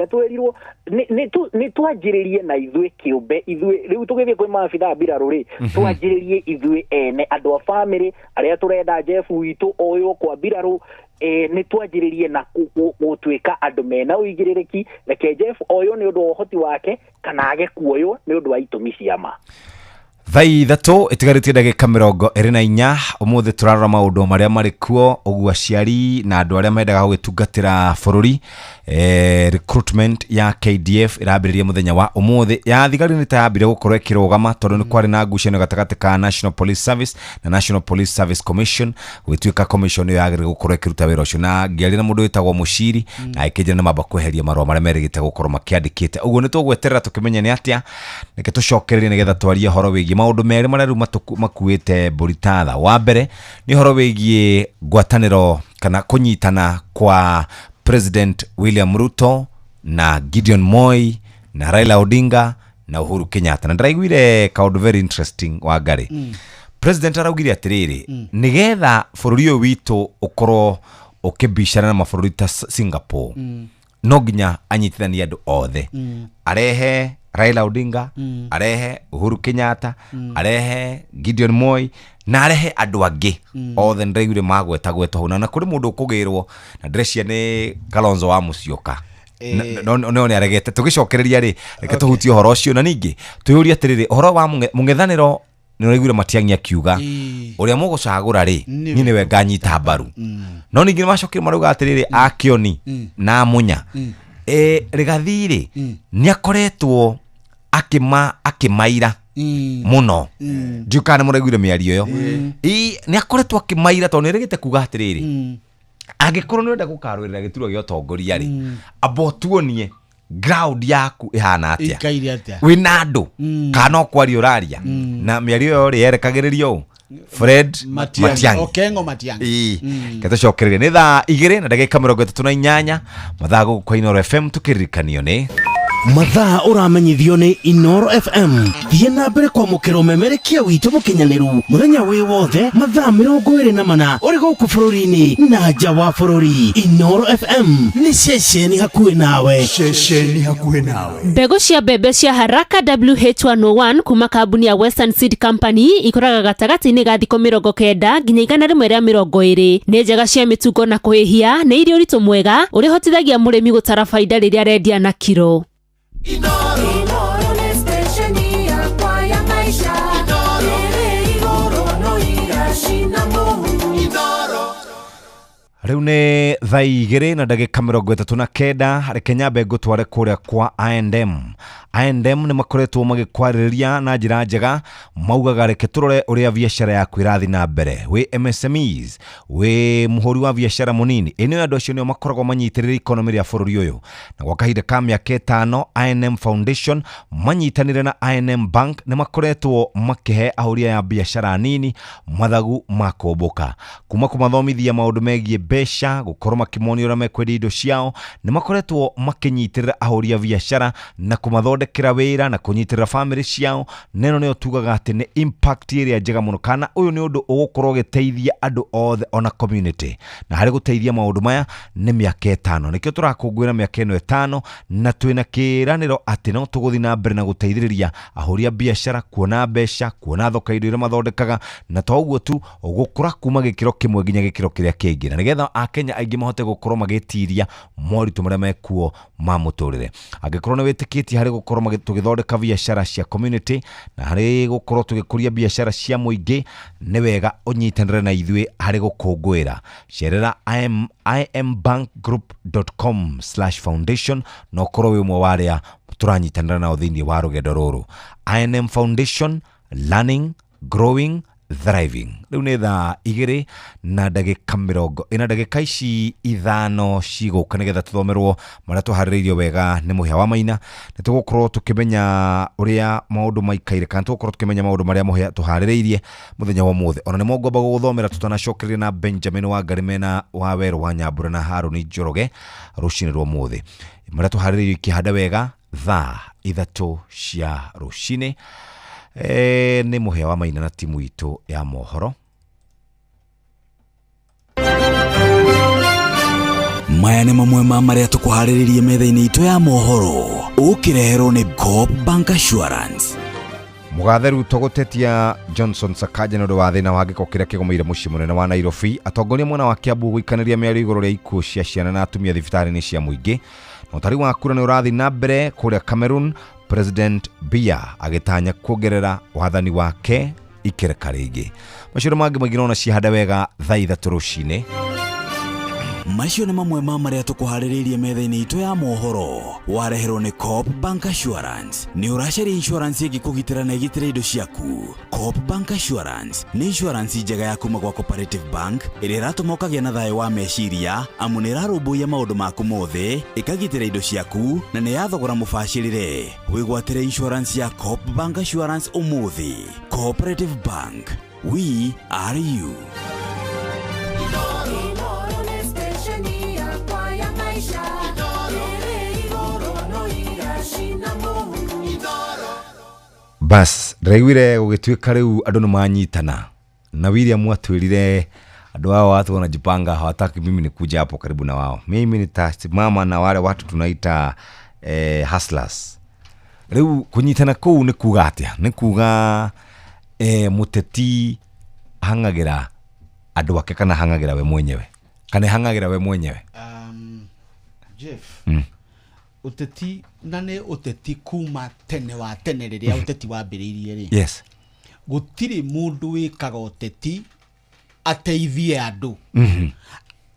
twerirwo nĩ twanjĩrĩrie na ithuĩ kĩũmbe, ithuĩ rĩu tũgĩthiĩ kwĩ maabithaa mbirarũ rĩ, twanjĩrĩrie ithuĩ ene andũ a bamĩrĩ arĩa tũrenda Jeff witũ oywo kwa mbirarũ, nĩ twanjĩrĩrie na gũtuĩka andũ mena ũigĩrĩrĩki. Reke Jeff oywo nĩ ũndũ wa ũhoti wake kana age kuoywo nĩ ũndũ wa itũmi cia ma. Thaa 3 ĩtigarĩtie ndagĩka 24. Ũmũthĩ tũrarora maũndũ marĩa marĩ kuo, ũguo aciari na andũ arĩa mendaga gũgĩtungatĩra bũrũri. Recruitment ya KDF ĩrambĩrĩria mũthenya wa ũmũthĩ. Ya thigari nĩ ta yambire gũkorwo ĩkĩrũgama tondũ nĩ kwarĩ na ngucanio gatagatĩ ka National Police Service na National Police Service Commission, gũgĩtuĩka commission ĩyo yagĩrĩire gũkorwo ĩkĩruta wĩra ũcio. Na ngĩaria na mũndũ wĩtagwo Mũciri na akĩnjĩra nĩ mamba kweheria marũa marĩa merĩgĩte gũkorwo makĩandĩkĩte. Ũguo nĩ tũgweterera tũkĩmenye nĩ atĩa, reke tũcokererie nĩgetha twarie ũhoro wĩgiĩ maũndũ merĩ marĩa rĩu makuĩte mbũri tatha. Wa mbere nĩ ũhoro wĩgiĩ ngwatanĩro kana kũnyitana kwa President William Ruto na Gideon Moi na Raila Odinga na Uhuru Kenyatta. Na ndĩraiguire kaũndũ very interesting wa Ngarĩ. President araugire atĩrĩrĩ, nĩgetha bũrũri ũyũ witũ ũkorwo ũkĩbicana na mabũrũri ta Singapore, no nginya anyitithanie andũ othe. Arehe Raila Odinga, arehe Uhuru Kenyatta, arehe Gideon Moi na arehe andũ angĩ othe. Ndĩraiguire magwetagwetwo hau, na kũrĩ mũndũ ũkũgĩrwo na ndĩreciria nĩ Kalonzo wa Musyoka. No nĩ aregete. Tũgĩcokereria rĩ, reke tũhutie ũhoro ũcio na ningĩ twĩyũrie atĩrĩrĩ, ũhoro wa mũng'ethanĩro nĩ ũraiguire Matiang'i akiuga ũrĩa mũgũcagũra rĩ, niĩ nĩwe nganyita mbaru. No ningĩ nĩmacokire marauga atĩrĩrĩ, Akĩoni na Munya, Rigathi rĩ, nĩ akoretwo akĩmaira mũno. Ndiũĩ kana nĩ mũraiguire mĩario ĩyo. Nĩ akoretwo akĩmaira tondũ nĩ erĩgĩte kuga atĩrĩrĩ, angĩkorwo nĩ ũrenda gũkarũĩrĩra gĩturwa gĩa ũtongoria rĩ, amba ũtuonie ground yaku ĩhana atĩa, wĩna andũ kana no kwaria ũraria. Na mĩario ĩyo rĩ yerekagĩrĩrio ũ? Fred Matiang'i. Okengo Matiang'i. Ketũcokererie nĩ thaa 2:38 mathaa gũkũ kwa Inooro FM tũkĩririkanio nĩ mathaa ũramenyithio nĩ Inooro FM. Thiĩ na mbere kwamũkĩra ũmemerekia witũ mũkinyanĩru mũthenya wĩ wothe mathaa 24 ũrĩ gũkũ bũrũri-inĩ na nja wa bũrũri. Inooro FM nĩ ceceni hakuhĩ nawe. Ceceni hakuhĩ nawe. Mbegũ cia mbembe cia Haraka WH101 kuma kambuni ya Western Seed Company ikũraga gatagatĩ-inĩ ga thikũ 90 nginya 120. Nĩ njega cia mĩtungo na kũhĩhia, nĩ irĩ ũritũ mwega ũrĩa ũhotithagia mũrĩmi gũtara baida rĩrĩa arendia na kiro. Inoro nĩ stesheni yakwa ya maisha. Ĩrĩ igũrũ no iracina mũhu. Rĩu nĩ thaa 2:39. Reke nyambe ngũtware kũrĩa kwa I&M. I&M nĩ makoretwo magĩkwarĩrĩria na njĩra njega, maugaga reke tũrore ũrĩa biacara yaku ĩrathiĩ na mbere. Wĩ MSMEs, wĩ mũhũri wa biacara mũnini, ĩ nĩo andũ acio nĩo makoragwo manyitĩrĩire economy rĩa bũrũri ũyũ. Na gwa kahinda ka mĩaka 5, I&M Foundation manyitanĩire na I&M Bank nĩ makoretwo makĩhe ahũri aya biacara nini mathagu ma kũmbũka, kuma kũmathomithia maũndũ megiĩ mbeca, gũkorwo makĩmonia ũrĩa mekwendia indo ciao. Nĩ makoretwo makĩnyitĩrĩra ahũri a biacara na kũmathondekera wĩra na kũnyitĩrĩra bamĩrĩ ciao. Na ĩno nĩyo tugaga atĩ nĩ impact ĩrĩa njega mũno, kana ũyũ nĩ ũndũ ũgũkorwo ũgĩteithia andũ othe ona community. Na harĩ gũteithia maũndũ maya nĩ mĩaka 5, nĩkĩo tũrakũngũĩra mĩaka ĩno 5, na twĩna kĩĩranĩro atĩ no tũgũthiĩ na mbere na gũteithĩrĩria ahũri a biacara kuona mbeca, kuona thoko indo iria mathondekaga, na to ũguo tu, gũkũra kuma gĩkĩro kĩmwe nginya gĩkĩro kĩrĩa kĩngĩ, na nĩgetha Akenya aingĩ mahote gũkorwo magĩtiria moritũ marĩa mekuo ma mũtũrĩre. Angĩkorwo nĩ wĩtĩkĩtie harĩ gũkorwo tũgĩthondeka biacara cia community na harĩ gũkorwo tũgĩkũria biacara cia mũingĩ, nĩ wega ũnyitanĩre na ithuĩ harĩ gũkũngũĩra. Cerera imbankgroup.com/foundation na ũkorwo wĩ ũmwe wa arĩa tũranyitanĩra nao thĩinĩ wa rũgendo rũrũ. I&M Foundation, learning, growing, thriving. Rĩu nĩ thaa 2:40, ndagĩka ici 5 cigũka nĩgetha tũthomerwo marĩa tũharĩrĩirio wega nĩ Mũhĩa wa Maina. Nĩ tũgũkorwo tũkĩmenya ũrĩa maũndũ maikaire, kana tũgũkorwo tũkĩmenya maũndũ marĩa Mũhĩa tũharĩrĩirie mũthenya wa ũmũthĩ. Ona nĩmo ngwamba gũgũthomera tũtanacokereria na Benjamin Wangari mena wa Werũ wa Nyambura na Harũni Njoroge rũcinĩ rwa ũmũthĩ. Marĩa tũharĩrĩirio ikĩhanda wega thaa 3 cia rũcinĩ. Nĩ Mũhĩa wa Maina na timu itũ ya mohoro. Maya nĩ mamwe ma marĩa tũkũharĩrĩrie metha-inĩ itũ ya mohoro, ũkĩreherwo nĩ Coop Bank Assurance. Mũgathe Ruto gũtetia Johnson Sakaja nĩ ũndũ wa thĩna wa gĩko kĩrĩa kĩgũmĩire mũciĩ mũnene wa Nairobi. Atongoria mwena wa Kiambu gũikanĩria mĩario igũrũ rĩa ikuũ cia ciana na atumia thibitarĩ-inĩ cia mũingĩ. Na ũtari wa kura nĩ ũrathiĩ na mbere kũrĩa Cameroon, President Biya agĩtanya kuongerera wathani wake ikereka rĩngĩ. Macio na mangĩ maingĩ nona cihande wega thaa 3 rũcinĩ. Macio nĩ mamwe ma marĩa tũkũharĩrĩirie metha-inĩ itũ ya mohoro, wareherwo nĩ Coop Bank Assurance. Nĩ ũracaria insurance ĩngĩkũgitĩra na ĩgitĩre indo ciaku? Coop Bank Assurance nĩ insurance njega ya kuma gwa Cooperative Bank ĩrĩa ĩratũma ũkagĩa na thayũ wa meciria, amu nĩ ĩrarũmbũiya maũndũ maku mothe, ĩkagitĩra indo ciaku, na nĩ ya thogora mũbacĩrĩre. Wĩgwatĩre insurance ya Coop Bank Assurance ũmũthĩ. Cooperative Bank, we are you. Inooro nĩ station yakwa ya maisha. Ĩrĩ igũrũ no iracina mũhu. Bas, ndĩraiguire gũgĩtuĩka rĩu andũ nĩ manyitana na William atwĩrire andũ hao watu wanajipanga, hawataki mimi nikuja hapo karibu na wao, mimi nitasimama na wale watu tunaita hustlers. Rĩu kũnyitana kũu nĩ kuga atĩa? Nĩ kuga mũteti hang'agĩra andũ ake kana hang'agĩra we mwenyewe? Kana hang'agĩra we mwenyewe? Jeff, ũteti na nĩ ũteti kuma tene wa tene rĩrĩa ũteti wambĩrĩirie rĩ. Gũtirĩ mũndũ wĩkaga ũteti ateithie andũ.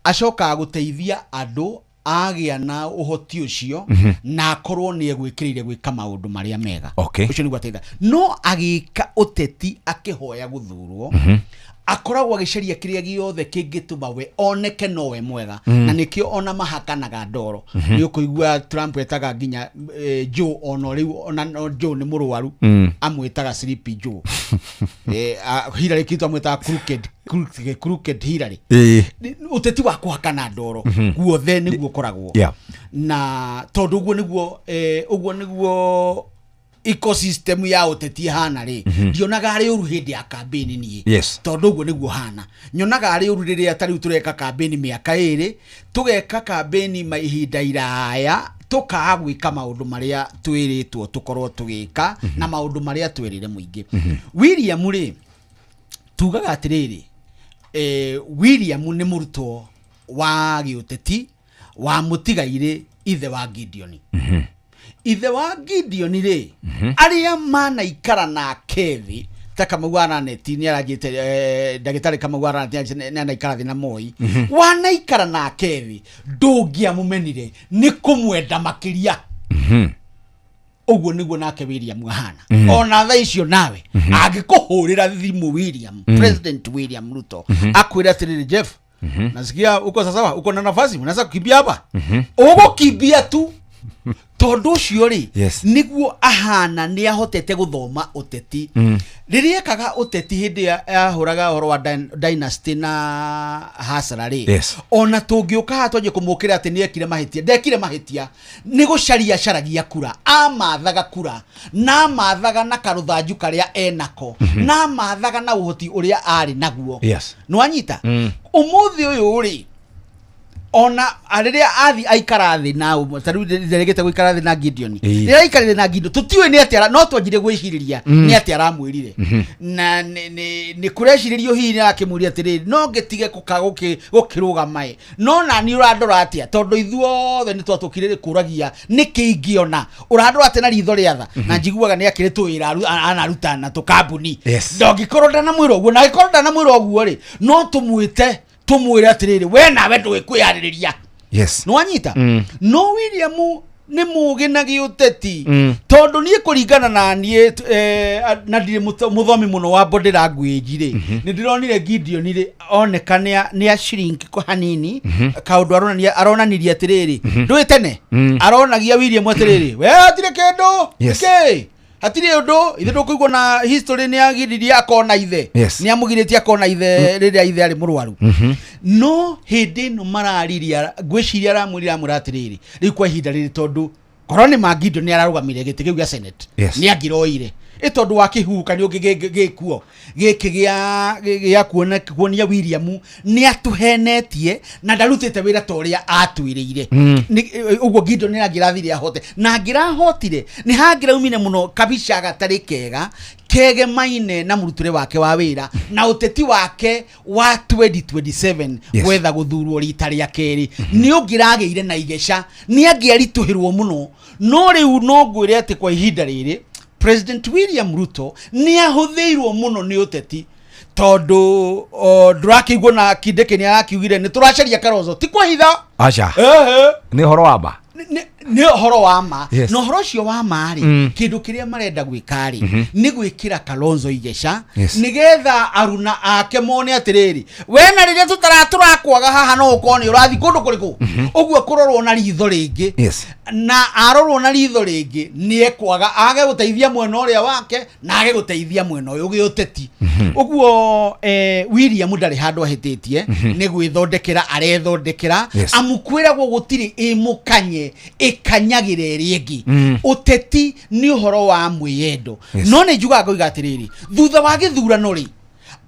Acokaga gũteithia andũ agĩa na ũhoti ũcio na akorwo nĩ egwĩkĩrĩire gwĩka maũndũ marĩa mega. Ũcio nĩguo ateitha. No agĩka ũteti akĩhoya gũthurwo, akoragwo agĩcaria kĩrĩa gĩothe kĩngĩtũma we oneke nowe mwega. Na nĩkĩo ona mahakanaga ndoro. Nĩ ũkũigua Trump etaga nginya Joe, ona rĩu ona no Joe nĩ mũrwaru, amwĩtaga Sleepy Joe. Hillary Clinton amwĩtaga crooked, crooked, crooked Hillary. Ũteti wa kũhakana ndoro guothe nĩguo ũkoragwo. Na tondũ ũguo nĩguo, ũguo nĩguo ecosystem ya ũteti ĩhana rĩ, ndionaga arĩ ũru hĩndĩ ya campaign niĩ. Tondũ ũguo nĩguo hana, nyonaga arĩ ũru rĩrĩa ta rĩu tũreka campaign mĩaka 2, tũgeka campaign ihinda iraya, tũkaga gwĩka maũndũ marĩa twĩrĩtwo tũkorwo tũgĩka na maũndũ marĩa twĩrĩre mũingĩ. William rĩ, tugaga atĩrĩrĩ, William nĩ mũrutwo wa gĩũteti wa mũtigairĩ ithe wa Gideon. Ithe wa Gideon rĩ, arĩa manaikara nake thĩ ta Kamau wa Raneti nĩ aranjĩte, ndagĩtarĩ Kamau wa Raneti nĩ anaikara thĩ na Moi. Wanaikara nake thĩ ndũngĩamũmenire nĩ kũmwenda makĩria. Ũguo nĩguo nake William ahana. Ona thaa icio nawe angĩkũhũrĩra thimũ William, President William Ruto, akwĩre atĩrĩrĩ, Jeff, nasikia uko sawa, uko na nafasi, unaweza kukimbia hapa, ũgũkimbia tu. Tondũ ũcio rĩ, nĩguo ahana, nĩ ahotete gũthoma ũteti. Rĩrĩa ekaga ũteti hĩndĩ yahũraga ũhoro wa dynasty na hasara rĩ, ona tũngĩũka haha twanjie kũmũkĩra atĩ nĩ ekire mahĩtia, ndekire mahĩtia, nĩ gũcaria acaragia kura, amathaga kura na amathaga na karũthanju karĩa enako, na amathaga na ũhoti ũrĩa arĩ naguo. Nĩwanyita? Ũmũthĩ ũyũ rĩ, ona rĩrĩa athi aikara thĩ na ũmwe, ta rĩu nderegete gũikara thĩ na Gideon. Rĩrĩa aikarire na Gideon, tũtiũĩ nĩ atĩa, no twanjire gwĩcirĩria nĩ atĩa aramwĩrire. Na nĩ kũrecirĩrio hihi nĩ arakĩmwĩrire atĩrĩrĩ, no ngĩtige gũkĩrũgama ĩ. No na niĩ ũrandora atĩa, tondũ ithuothe nĩ twatũkire kũragia nĩkĩ ingĩona. Ũrandora atĩa na ritho rĩa tha? Na njiguaga nĩ akĩrĩ tũwĩra anaruta na tũkambuni. Ndongĩkorwo ndanamwĩra ũguo, na angĩkorwo ndanamwĩra ũguo rĩ, no tũmwĩte tũmwĩre atĩrĩrĩ, we nawe ndũĩ kwĩyarĩrĩria. Nĩwanyita? No William nĩ mũgĩ na gĩũteti. Tondũ niĩ kũringana na niĩ, na ndirĩ mũthomi mũno wa body language rĩ, nĩ ndĩronire Gideon rĩ, oneka nĩ a shrink kwa hanini, kaũndũ aronanirie atĩrĩrĩ, ndũĩ tene? Aronagia William atĩrĩrĩ, we hatirĩ kĩndũ, nĩkĩ? Hatirĩ ũndũ, ithe ndũkũigua na history nĩ agiririe akona ithe. Nĩ amũgirĩtie akona ithe rĩrĩa ithe arĩ mũrwaru. No hĩndĩ ĩno marariria, ngwĩciria aramwĩrire, amwĩra atĩrĩrĩ, rĩu kwa ihinda rĩrĩ, tondũ korwo nĩ ma Gideon nĩ ararũgamire gĩtĩ kĩu gĩa Senate, nĩ angĩroire. Ĩ tondũ wa kĩhuhũkanio gĩkuo gĩkĩ gĩa kuona kuonia William nĩ atũhenetie na ndarutĩte wĩra ta ũrĩa atwĩrĩire. Ũguo Gideon nĩ angĩrathire ahote, na angĩrahotire nĩ hangĩraumire mũno kabica gatarĩ kega kegemaine na mũrutĩre wake wa wĩra na ũteti wake wa 2027. Gwetha gũthurwo rita rĩa kerĩ nĩ ũngĩragĩire na igeca, nĩ angĩaritũhĩrwo mũno. No rĩu no ngwĩre atĩ kwa ihinda rĩrĩ President William Ruto nĩ ahũthĩirwo mũno nĩ ũteti, tondũ ndũrakĩiguo na Kindiki nĩ arakiugire nĩ tũracaria Kalonzo, ti kwĩhitha. Aca. Ehe. Nĩ ũhoro wa ma. Nĩ ũhoro wa ma. Na ũhoro ũcio wa ma rĩ, kĩndũ kĩrĩa marenda gwĩka rĩ, nĩ gwĩkĩra Kalonzo igeca, nĩgetha aruna ake mone atĩrĩrĩ, we na rĩrĩa tũtara tũrakwaga haha no ũkorwo nĩ ũrathiĩ kũndũ kũrĩkũ ũguo kũrorwo na ritho rĩngĩ. Na arorwo na ritho rĩngĩ nĩ ekwaga age gũteithia mwena ũrĩa wake na age gũteithia mwena ũyũ gĩũteti. Ũguo William ndarĩ handũ ahĩtĩtie, nĩ gwĩthondekera arethondekera. Amu kwĩragwo gũtirĩ ĩmũkanye ĩkanyagĩra ĩrĩa ĩngĩ. Ũteti nĩ ũhoro wa mwĩyendo. No nĩ njugaga ngoiga atĩrĩrĩ, thutha wa gĩthurano rĩ,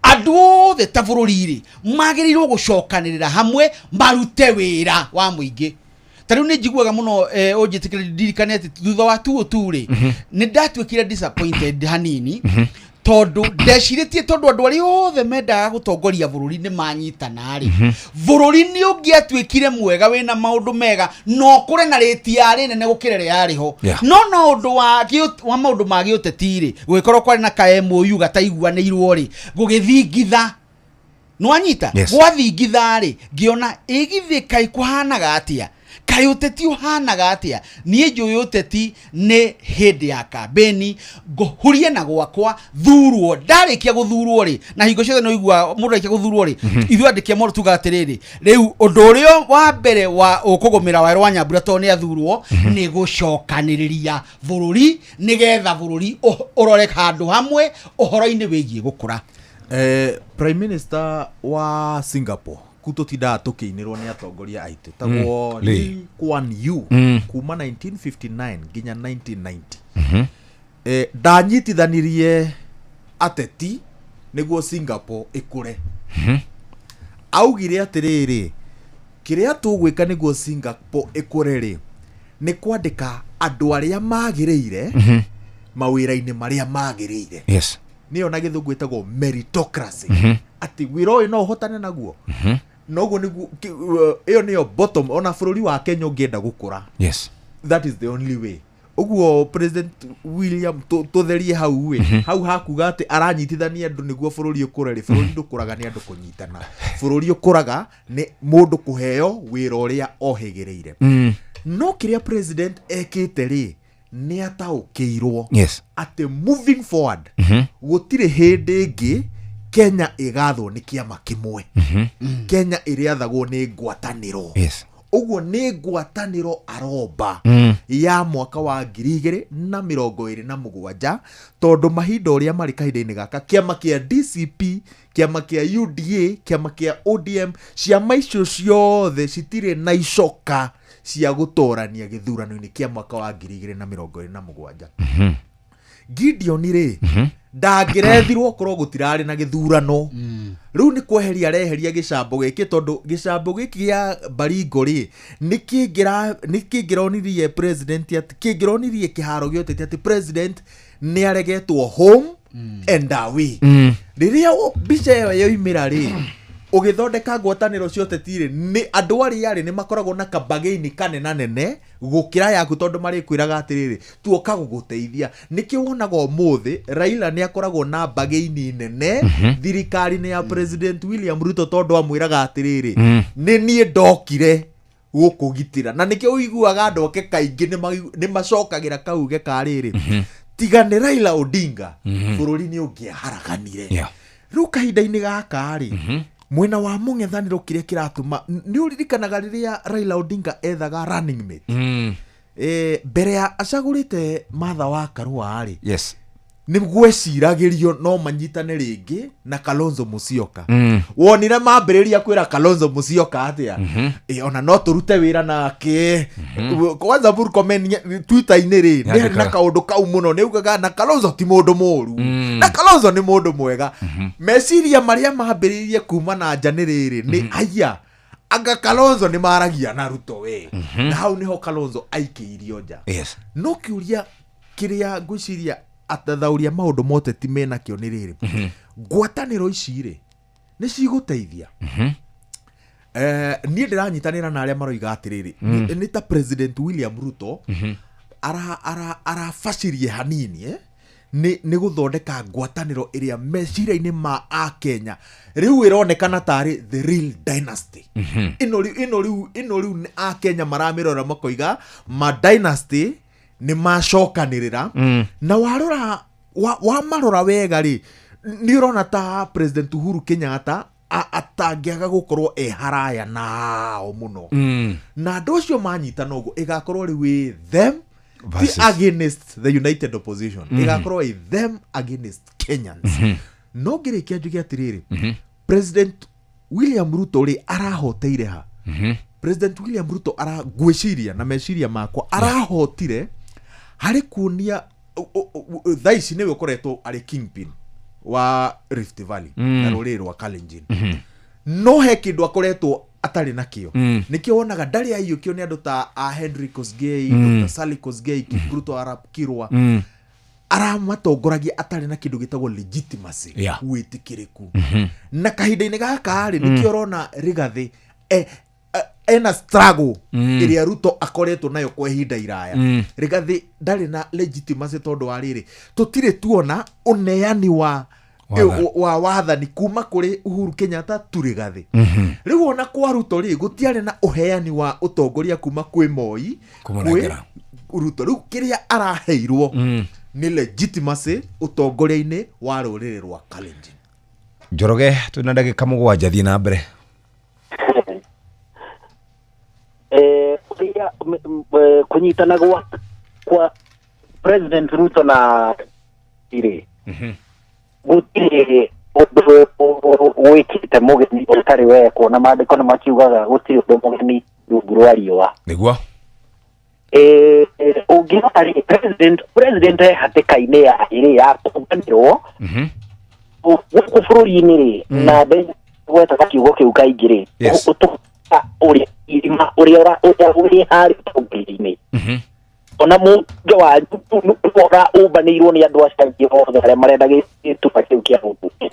andũ othe ta bũrũri rĩ, magĩrĩirwo gũcokanĩrĩra hamwe marute wĩra wa mũingĩ. Ta rĩu nĩ njiguaga mũno, ũnjĩtĩkĩre ndirikane atĩ thutha wa tuo tu rĩ, nĩ ndatuĩkire disappointed hanini, tondũ ndecirĩtie tondũ andũ arĩa othe mendaga gũtongoria bũrũri nĩ manyitana rĩ, bũrũri nĩ ũngĩatuĩkire mwega wĩna maũndũ mega na ũkũre na rĩti yarĩ nene gũkĩra ĩrĩa yarĩ ho. No ũndũ wa maũndũ ma gĩũteti rĩ, gũgĩkorwo kwarĩ na ka MOU gataiguanĩirwo rĩ, gũgĩthingitha, nĩwanyita? Gwathingitha rĩ, ngĩona ĩgithĩ kaĩ kũhanaga atĩa, kaĩ ũteti ũhanaga atĩa. Niĩ njũĩ ũteti nĩ hĩndĩ ya kambĩni, ngũhurie na gwakwa thurwo, ndarĩkia gũthurwo rĩ, na hingo ciothe nĩ ũiguaga mũndũ arĩkia gũthurwo rĩ, ithuĩ andĩki a mohoro tugaga atĩrĩrĩ, rĩu ũndũ ũrĩa wa mbere wa ũkũgũmĩra Werũ wa Nyambura tondũ nĩ athurwo nĩ gũcokanĩrĩria bũrũri nĩgetha bũrũri ũrore handũ hamwe ũhoro-inĩ wĩgiĩ gũkũra. Prime Minister wa Singapore ku tũtindaga tũkĩinĩrwo nĩ atongoria aitũ tagwo Lee. Lee Kuan Yew, kuma 1959 nginya 1990. Ndanyitithanirie ateti nĩguo Singapore ĩkũre. Augire atĩrĩrĩ, kĩrĩa tũgwĩka nĩguo Singapore ĩkũre rĩ, nĩ kwandĩka andũ arĩa magĩrĩire mawĩra-inĩ marĩa magĩrĩire. Nĩyo na gĩthũngũ ĩtagwo meritocracy, atĩ wĩra ũyũ no ũhotane naguo noguo nĩguo ĩyo nĩyo bottom. Ona bũrũri wa Kenya ũngĩenda gũkũra, that is the only way. Ũguo President William tũtherie hau ĩ hau hakuga atĩ aranyitithania andũ nĩguo bũrũri ũkũre rĩ, bũrũri ndũkũraga nĩ andũ kũnyitana, bũrũri ũkũraga nĩ mũndũ kũheo wĩra ũrĩa ohĩgĩrĩire. No kĩrĩa president ekĩte rĩ, nĩ ataũkĩirwo atĩ moving forward gũtirĩ hĩndĩ ĩngĩ Kenya ĩgathwo nĩ kĩama kĩmwe. Kenya ĩrĩathagwo nĩ ngwatanĩro. Ũguo nĩ ngwatanĩro aromba ya mwaka wa 2027, tondũ mahinda ũrĩa marĩ kahinda-inĩ gaka, kĩama kĩa DCP, kĩama kĩa UDA, kĩama kĩa ODM, ciama icio ciothe citirĩ na icoka cia gũtorania gĩthurano-inĩ kĩa mwaka wa 2027. Gideon rĩ, ndangĩrethirwo korwo gũtirarĩ na gĩthurano. Rĩu nĩ kweheria areheria gĩcambo gĩkĩ, tondũ gĩcambo gĩkĩ gĩa Baringo rĩ, nĩ kĩngĩronirie president atĩ kĩngĩronirie kĩharo gĩotete atĩ president nĩ aregetwo home and away. Rĩrĩa mbica ĩyo yoimĩra rĩ, ũgĩthondeka ngwatanĩro cia ũteti rĩ, nĩ andũ arĩa rĩ nĩ makoragwo na kabagĩini kanena nene gũkĩra yaku, tondũ marĩkwĩraga atĩrĩrĩ, tuoka gũgũteithia. Nĩkĩo wonaga ũmũthĩ Raila nĩ akoragwo na mbagĩini nene thirikari-inĩ ya President William Ruto, tondũ amwĩraga atĩrĩrĩ, nĩ niĩ ndokire gũkũgitĩra. Na nĩkĩo ũiguaga andũ ake kaingĩ nĩ macokagĩra kauge ka rĩrĩ, tiga nĩ Raila Odinga, bũrũri nĩ ũngĩaharaganire. Rĩu kahinda-inĩ gaka rĩ, mwena wa mũng'ethanĩro kĩrĩa kĩratũma, nĩ ũririkanaga rĩrĩa Raila Odinga ethaga running mate, mbere ya acagũrĩte Martha wa Karua rĩ, Nĩ gweciragĩrio no manyitane rĩngĩ na Kalonzo Musyoka. Wonire mambĩrĩria kwĩra Kalonzo Musyoka atĩa? Ĩ, ona no tũrute wĩra nake. Kwanza Murkomen Twitter-inĩ rĩ, nĩ harĩ na Nĩandĩkaga. kaũndũ kau mũno, nĩ augaga na Kalonzo ti mũndũ mũru, na Kalonzo nĩ mũndũ mwega. Meciria marĩa mambĩrĩirie kuma na nja nĩ rĩrĩ, nĩ aya anga Kalonzo nĩ maragia na Ruto we. Na hau nĩho Kalonzo aikĩirio nja. No kĩũria kĩrĩa ngwĩciria atathaũria maũndũ ma ũteti menakĩo nĩ rĩrĩ, ngwatanĩro ici rĩ, nĩ cigũteithia? Niĩ ndĩranyitanĩra na arĩa maroiga atĩrĩrĩ, nĩ ta President William Ruto arabacirie hanini, nĩ gũthondeka ngwatanĩro ĩrĩa meciria-inĩ ma akenya rĩu ĩronekana tarĩ the real dynasty. Ĩno rĩu nĩ akenya maramĩrora makoiga ma dynasty nĩ macokanĩrĩra. Na warora wamarora wega rĩ, nĩ ũrona ta President Uhuru Kenyatta atangĩaga gũkorwo e haraya nao mũno. Na andũ acio manyitana ũguo, ĩgakorwo rĩu ĩ them ti Versus. against the united opposition. Ĩgakorwo ĩ them against Kenyans. No ngĩrĩkia njuge atĩrĩrĩ, President William Ruto rĩ, arahoteire ha? President William Ruto ara ngwĩciria na meciria makwa arahotire harĩ kuonia thaa ici nĩwe ũkoretwo arĩ kingpin wa Rift Valley na rũrĩrĩ rwa Kalenjin. No he kĩndũ akoretwo atarĩ nakĩo. Nĩkĩo wonaga ndarĩ aiyũkio nĩ andũ ta a Henry Kosgei, Dr. Sally Kosgei, Kipruto arap Kirwa. Aramatongoragia atarĩ na kĩndũ gĩtagwo legitimacy, wĩtĩkĩrĩku. Na kahinda-inĩ gaka rĩ, nĩkĩo ũrona Rigathĩ ena struggle ĩrĩa Ruto akoretwo nayo kwa ihinda iraya. Rigathĩ ndarĩ na legitimacy tondũ wa rĩrĩ, tũtirĩ tuona ũneani wa Wathani. wa wathani kuma kũrĩ Uhuru Kenyatta tu Rigathĩ. Rĩu ona kwa Ruto rĩ, gũtiarĩ na ũheani wa ũtongoria kuma kwĩ Moi kwĩ Kũmũnengera. Ruto. Rĩu kĩrĩa araheirwo nĩ legitimacy ũtongoria-inĩ wa rũrĩrĩ rwa Kalenjin. Njoroge, twĩna ndagĩka 7, thiĩ na mbere. Ũrĩa kũnyitana kwa President Ruto na rĩ, gũtirĩ ũndũ wĩkĩte mũgeni ũtarĩ wekwo, na maandĩko nĩ makiugaga gũtirĩ ũndũ mũgeni rungu rwa riũa. Ũngĩrora rĩ, president e hatĩka-inĩ ya ĩrĩ ya kũnganĩrwo gũkũ bũrũri-inĩ rĩ, na gwetaga kiugo kĩu kaingĩ rĩ, ũtũka ũrĩa irima ũrĩa ũrĩa ũrĩ harĩa ũtongoria-inĩ, ona mũnge wanyu ũra ũmbanĩirwo nĩ andũ acio angĩ othe arĩa marenda gĩtuba kĩu kĩa ũmbunge.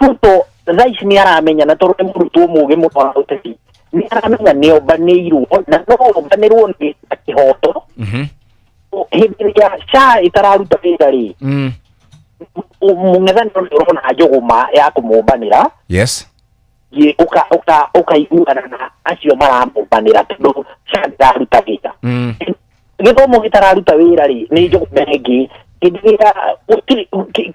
Ruto thaa ici nĩ aramenya, na tondũ nĩ mũrutwo mũgĩ mũno wa ũteti, nĩ aramenya nĩ ombanĩirwo na no ombanĩrwo nĩ na kĩhoto. Hĩndĩ ĩrĩa SHA ĩtararuta wĩra rĩ, mũng'ethanĩro nĩ ũrona njũgũma ya kũmũmbanĩra. Ũkaiguana na acio maramũmbanĩra tondũ SHA ndĩraruta wĩra. Gĩthomo gĩtararuta wĩra rĩ, nĩ njũgũma ĩngĩ. Hĩndĩ ĩrĩa gũtirĩ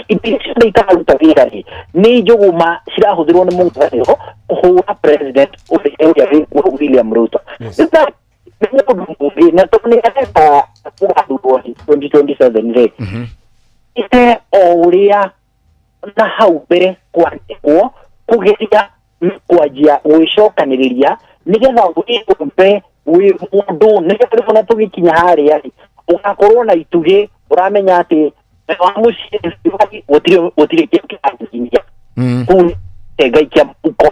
indo iria ciothe itararuta wĩra rĩ, nĩ njũgũma cirahũthĩrwo nĩ mũng'ethanĩro kũhũra president ũrĩa wĩkuo William Ruto. Rĩu nĩ mũndũ mũgĩ, na tondũ nĩ arenda gũgathurwo 2027 rĩ, ite o ũrĩa na hau mbere kwandĩkwo kũgeria kwanjia gwĩcokanĩrĩria nĩgetha wĩyũmbe wĩ mũndũ, nĩgetha rĩu ona tũgĩkinya harĩa rĩ, ũgakorwo na itugĩ ũramenya atĩ wa mũciĩ gũtirĩ kĩndũ kĩragiginya kũu ngaikia mũhuko.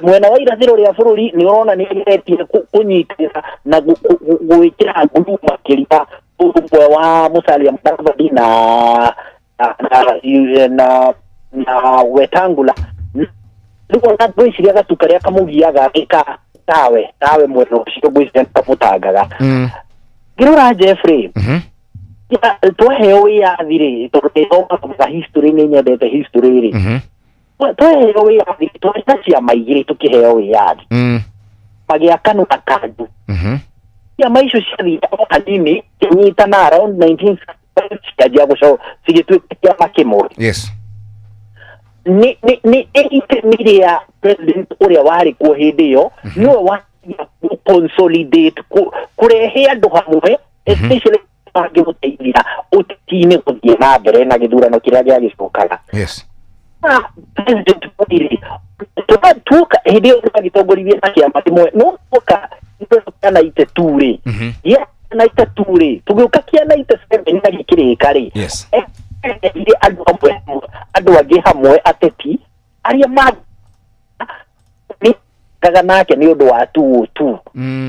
Mwena wa irathĩro rĩa bũrũri nĩ ũrona nĩ ageretie kũnyitĩrĩra na gwĩkĩra nguru makĩria ũrũmwe wa Musalia Mudavadi na Wetangula. Rĩu ona ngwĩciria gatu karĩa kamũgiaga nĩ ka tawe mwena ũcio, ngwĩciria nĩ kamũtangaga. Ngĩrora Jeffrey, twaheo wĩyathi rĩ, tondũ nĩ thomaga history, nĩ nyendete history rĩ, twaheo wĩyathi twarĩ na ciama igĩrĩ. Tũkĩheo wĩyathi magĩa KANU na KANDU. Ciama icio ciathire o hanini kĩnyitana around 1965, cikĩanjia cigĩtuĩka kĩama kĩmwe. Nĩ itemi rĩa president ũrĩa warĩ kuo hĩndĩ ĩyo, nĩwe wa consolidate, kũrehe andũ hamwe, especially Mangĩmũteithia ũteti-inĩ gũthiĩ na mbere na gĩthurano kĩrĩa gĩagĩcokaga. Na President Moi tuoka hĩndĩ ĩyo twagĩtongoririe na kĩama kĩmwe, no tuoka kĩa 92 rĩ, gĩa 92 rĩ, tũgĩũka kĩa 97 na gĩkĩrĩka rĩ, erire andũ amwe, andũ angĩ hamwe, ateti arĩa mangaga nake nĩ ũndũ wa 202.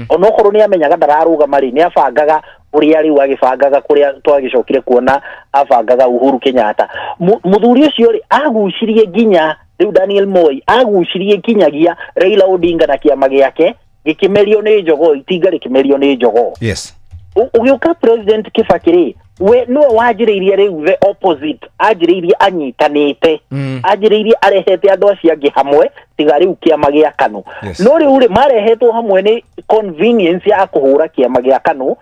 Onokorwo nĩ amenyaga ndararũgama rĩ, nĩ abangaga ũrĩa rĩu agĩbangaga kũrĩa twagĩcokire kuona abangaga Uhuru Kenyatta. Mũthuri ũcio rĩ, agucirie nginya rĩu Daniel Moi agucirie nginyagia Raila Odinga na kĩama gĩake gĩkĩmerio nĩ jogoo, itinga rĩkĩmerio nĩ jogoo. Ũgĩũka President Kibaki rĩ, we nĩwe wanjĩrĩirie rĩu the opposite, anjĩrĩirie anyitanĩte, anjĩrĩirie arehete andũ acio angĩ hamwe tiga rĩu kĩama gĩa KANU. No rĩu rĩ, marehetwo hamwe nĩ convenience ya kũhũra kĩama gĩa KANU,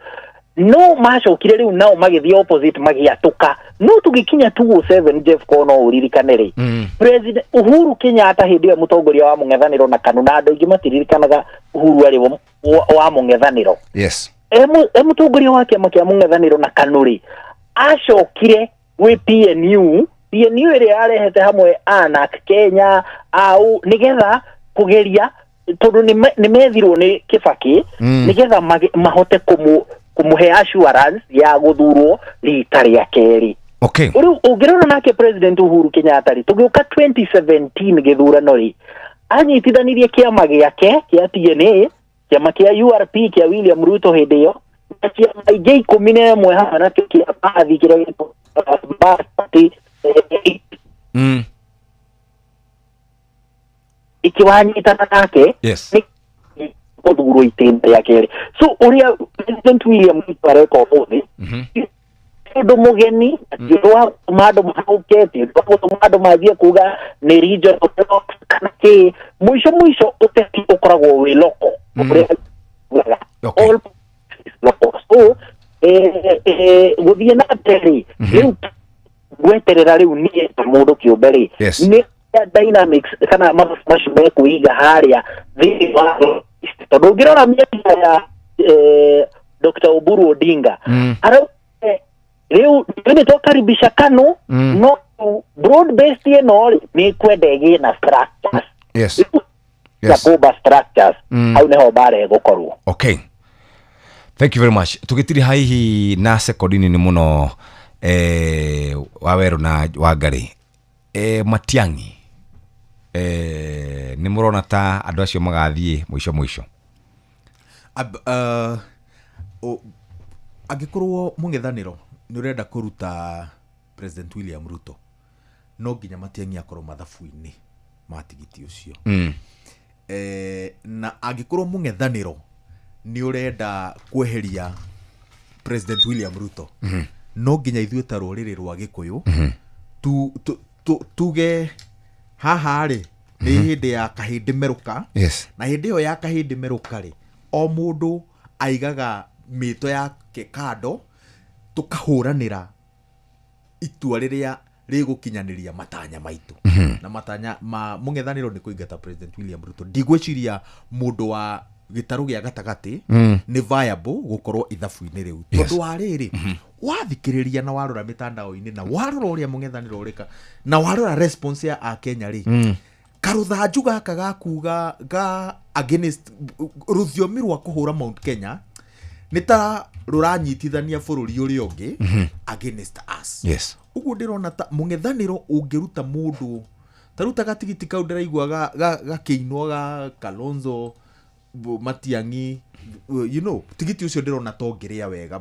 no macokire rĩu nao magĩthiĩ opposite, magĩatũka. No tũgĩkinya 207, Jeff, ko no ũririkane rĩ, President Uhuru Kenyatta hĩndĩ ĩyo mũtongoria wa mũng'ethanĩro na KANU, na andũ aingĩ matiririkanaga Uhuru arĩ wa mũng'ethanĩro. E mũtongoria wa kĩama kĩa mũng'ethanĩro na KANU rĩ, acokire gwĩ PNU, PNU ĩrĩa yarehete hamwe ANAC Kenya au nĩgetha kũgeria, tondũ nĩ methirwo nĩ Kibaki, nĩgetha mahote kũmũhe assurance ya gũthurwo rita rĩa kerĩ. Rĩu ũngĩrora nake President Uhuru Kenyatta rĩ, tũgĩũka 2017 gĩthurano rĩ, anyitithanirie kĩama gĩake kĩa TNA, kĩama kĩa URP kĩa William Ruto hĩndĩ ĩyo, na kĩama ingĩ 11 hamwe nakĩo kĩa Bathi kĩrĩa gĩtagwo Bath Party, ikiwanyitana nake nĩ gũthurwo itĩna rĩa kerĩ. So ũrĩa President William Ruto areka ũmũthĩ ti ũndũ mũgeni, ti ũndũ wa gũtũma andũ mahũke, ti ũndũ wa gũtũma andũ manjie kuga nĩ regional blocs kana kĩ. Mũico mũico ũteti ũkoragwo wĩ local, ũrĩa ugaga all is local. So gũthiĩ na mbere rĩ, rĩu gweterera rĩu niĩ ta mũndũ kĩũmbe rĩ, nĩ dynamics kana maũndũ macio mekũiga harĩa thĩinĩ wa, tondũ ũngĩrora mĩario ya Dr. Oburu Odinga, arauga rĩu nĩ twakaribisha KANU, no broad based ĩno rĩ, nĩ kwenda ĩgĩe na structures. Kumba structures, hau nĩho mbara ĩgũkorwo. Okay, thank you very much. Tũgĩtiri haihi na sekondi nini mũno, Wawerũ na Wangari, Matiang'i, nĩ mũrona ta andũ acio magathiĩ mũico mũico? Angĩkorwo mũng'ethanĩro nĩ ũrenda kũruta President William Ruto, no nginya Matiang'i akorwo mathabu-inĩ ma tigiti ũcio. Na angĩkorwo mũng'ethanĩro nĩ ũrenda kweheria President William Ruto, no nginya ithuĩ ta rũrĩrĩ rwa Gĩkũyũ tuge haha rĩ, nĩ hĩndĩ ya kahĩndĩ merũka. Na hĩndĩ ĩyo ya kahĩndĩ merũka rĩ, o mũndũ aigaga mĩto yake kando, tũkahũranĩra itua rĩrĩa rĩgũkinyanĩria matanya maitũ. Na matanya ma mũng'ethanĩro nĩ kũingata President William Ruto. Ndigwĩciria mũndũ wa gĩtarũ gĩa gatagatĩ nĩ viable gũkorwo ithabu-inĩ rĩu, tondũ wa rĩrĩ, wathikĩrĩria na warora mĩtandao-inĩ na warora ũrĩa mũng'ethanĩro ũrĩka na warora response ya akenya rĩ, karũthanju gaka gakuga ga against rũthiomi rwa kũhũra Mount Kenya nĩ ta rũranyitithania bũrũri ũrĩa ũngĩ against us. Ũguo ndĩrona ta mũng'ethanĩro ũngĩruta mũndũ ta rĩu ta gatigiti kau ndĩraigua gakĩinwo ga Kalonzo Matiang'i, tigiti ũcio ndĩrona ta ũngĩrĩa wega,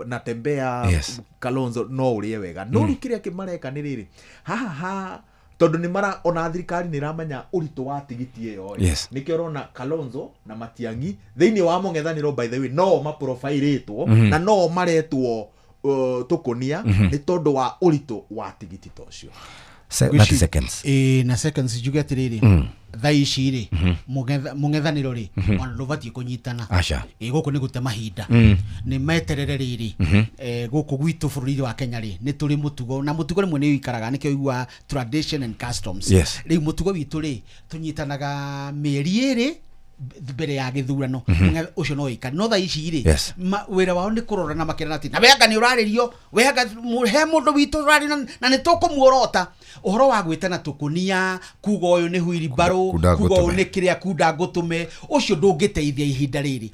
na Tembea. Kalonzo no ũrĩe wega, no rĩu kĩrĩa kĩmareka nĩ rĩrĩ haha ha, tondũ nĩ mara ona thirikari nĩ ĩramenya ũritũ wa tigiti ĩyo ĩ. Nĩkĩo ũrona Kalonzo na Matiang'i thĩinĩ wa mũng'ethanĩro, by the way, no maprofairĩtwo na no maretwo tũkũnia nĩ tondũ wa ũritũ wa tigiti ta ũcio. 30 seconds. Ĩĩ, na seconds njuge atĩrĩrĩ, thaa ici rĩ, mũng'ethanĩro rĩ, ona ndũbatiĩ kũnyitana. Aca. Ĩ, gũkũ nĩ gũte mahinda, nĩ meterere rĩrĩ. Gũkũ gwitũ bũrũri wa Kenya rĩ, nĩ tũrĩ mũtugo, na mũtugo rĩmwe nĩ ũikaraga, nĩkĩo ũiguaga tradition and customs. Rĩu mũtugo witũ rĩ, tũnyitanaga mĩeri 2. mbere ya gĩthurano ũcio no ĩka no thaa ici rĩ wĩra wao nĩ kũrora na makĩrana atĩ na we anga nĩ ũrarĩrio we anga he mũndũ witũ ũrarĩ na nĩ tũkũmuorota ũhoro wa gwĩtana tũkũnia kuga ũyũ nĩ huiribarũ kuga ũyũ nĩ kĩrĩa kunda ngũtũme ũcio ndũngĩteithia ihinda rĩrĩ.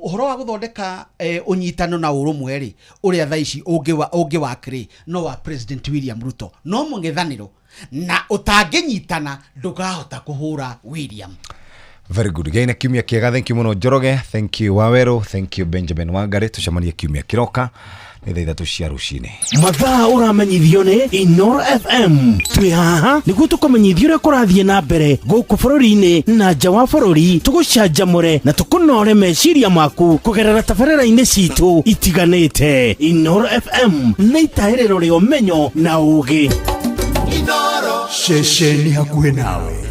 Ũhoro wa gũthondeka ũnyitano na ũrũmwe rĩ ũrĩa thaa ici ũngĩwakĩrĩ no wa President William Ruto no mũng'ethanĩro na ũtangĩnyitana ndũkahota kũhũra William. Very good. Gaina kiumia kiega. Thank you muno Njoroge, thank you Waweru, thank you Benjamin Wangari. Tucemanie kiumia kiroka nĩ thaa 3 cia rũcinĩ. Mathaa ũramenyithio nĩ Inoro FM. Twĩ haha nĩguo tũkũmenyithie ũrĩa kũrathiĩ na mbere gũkũ bũrũri-inĩ na nja wa bũrũri, tũgũcanjamũre na tũkũnore meciria maku kũgerera tabarĩra-inĩ citũ itiganĩte. Inoro FM nĩ itahĩrĩro rĩa ũmenyo na ũũgĩ. Inoro ceceni hakuhĩ nawe.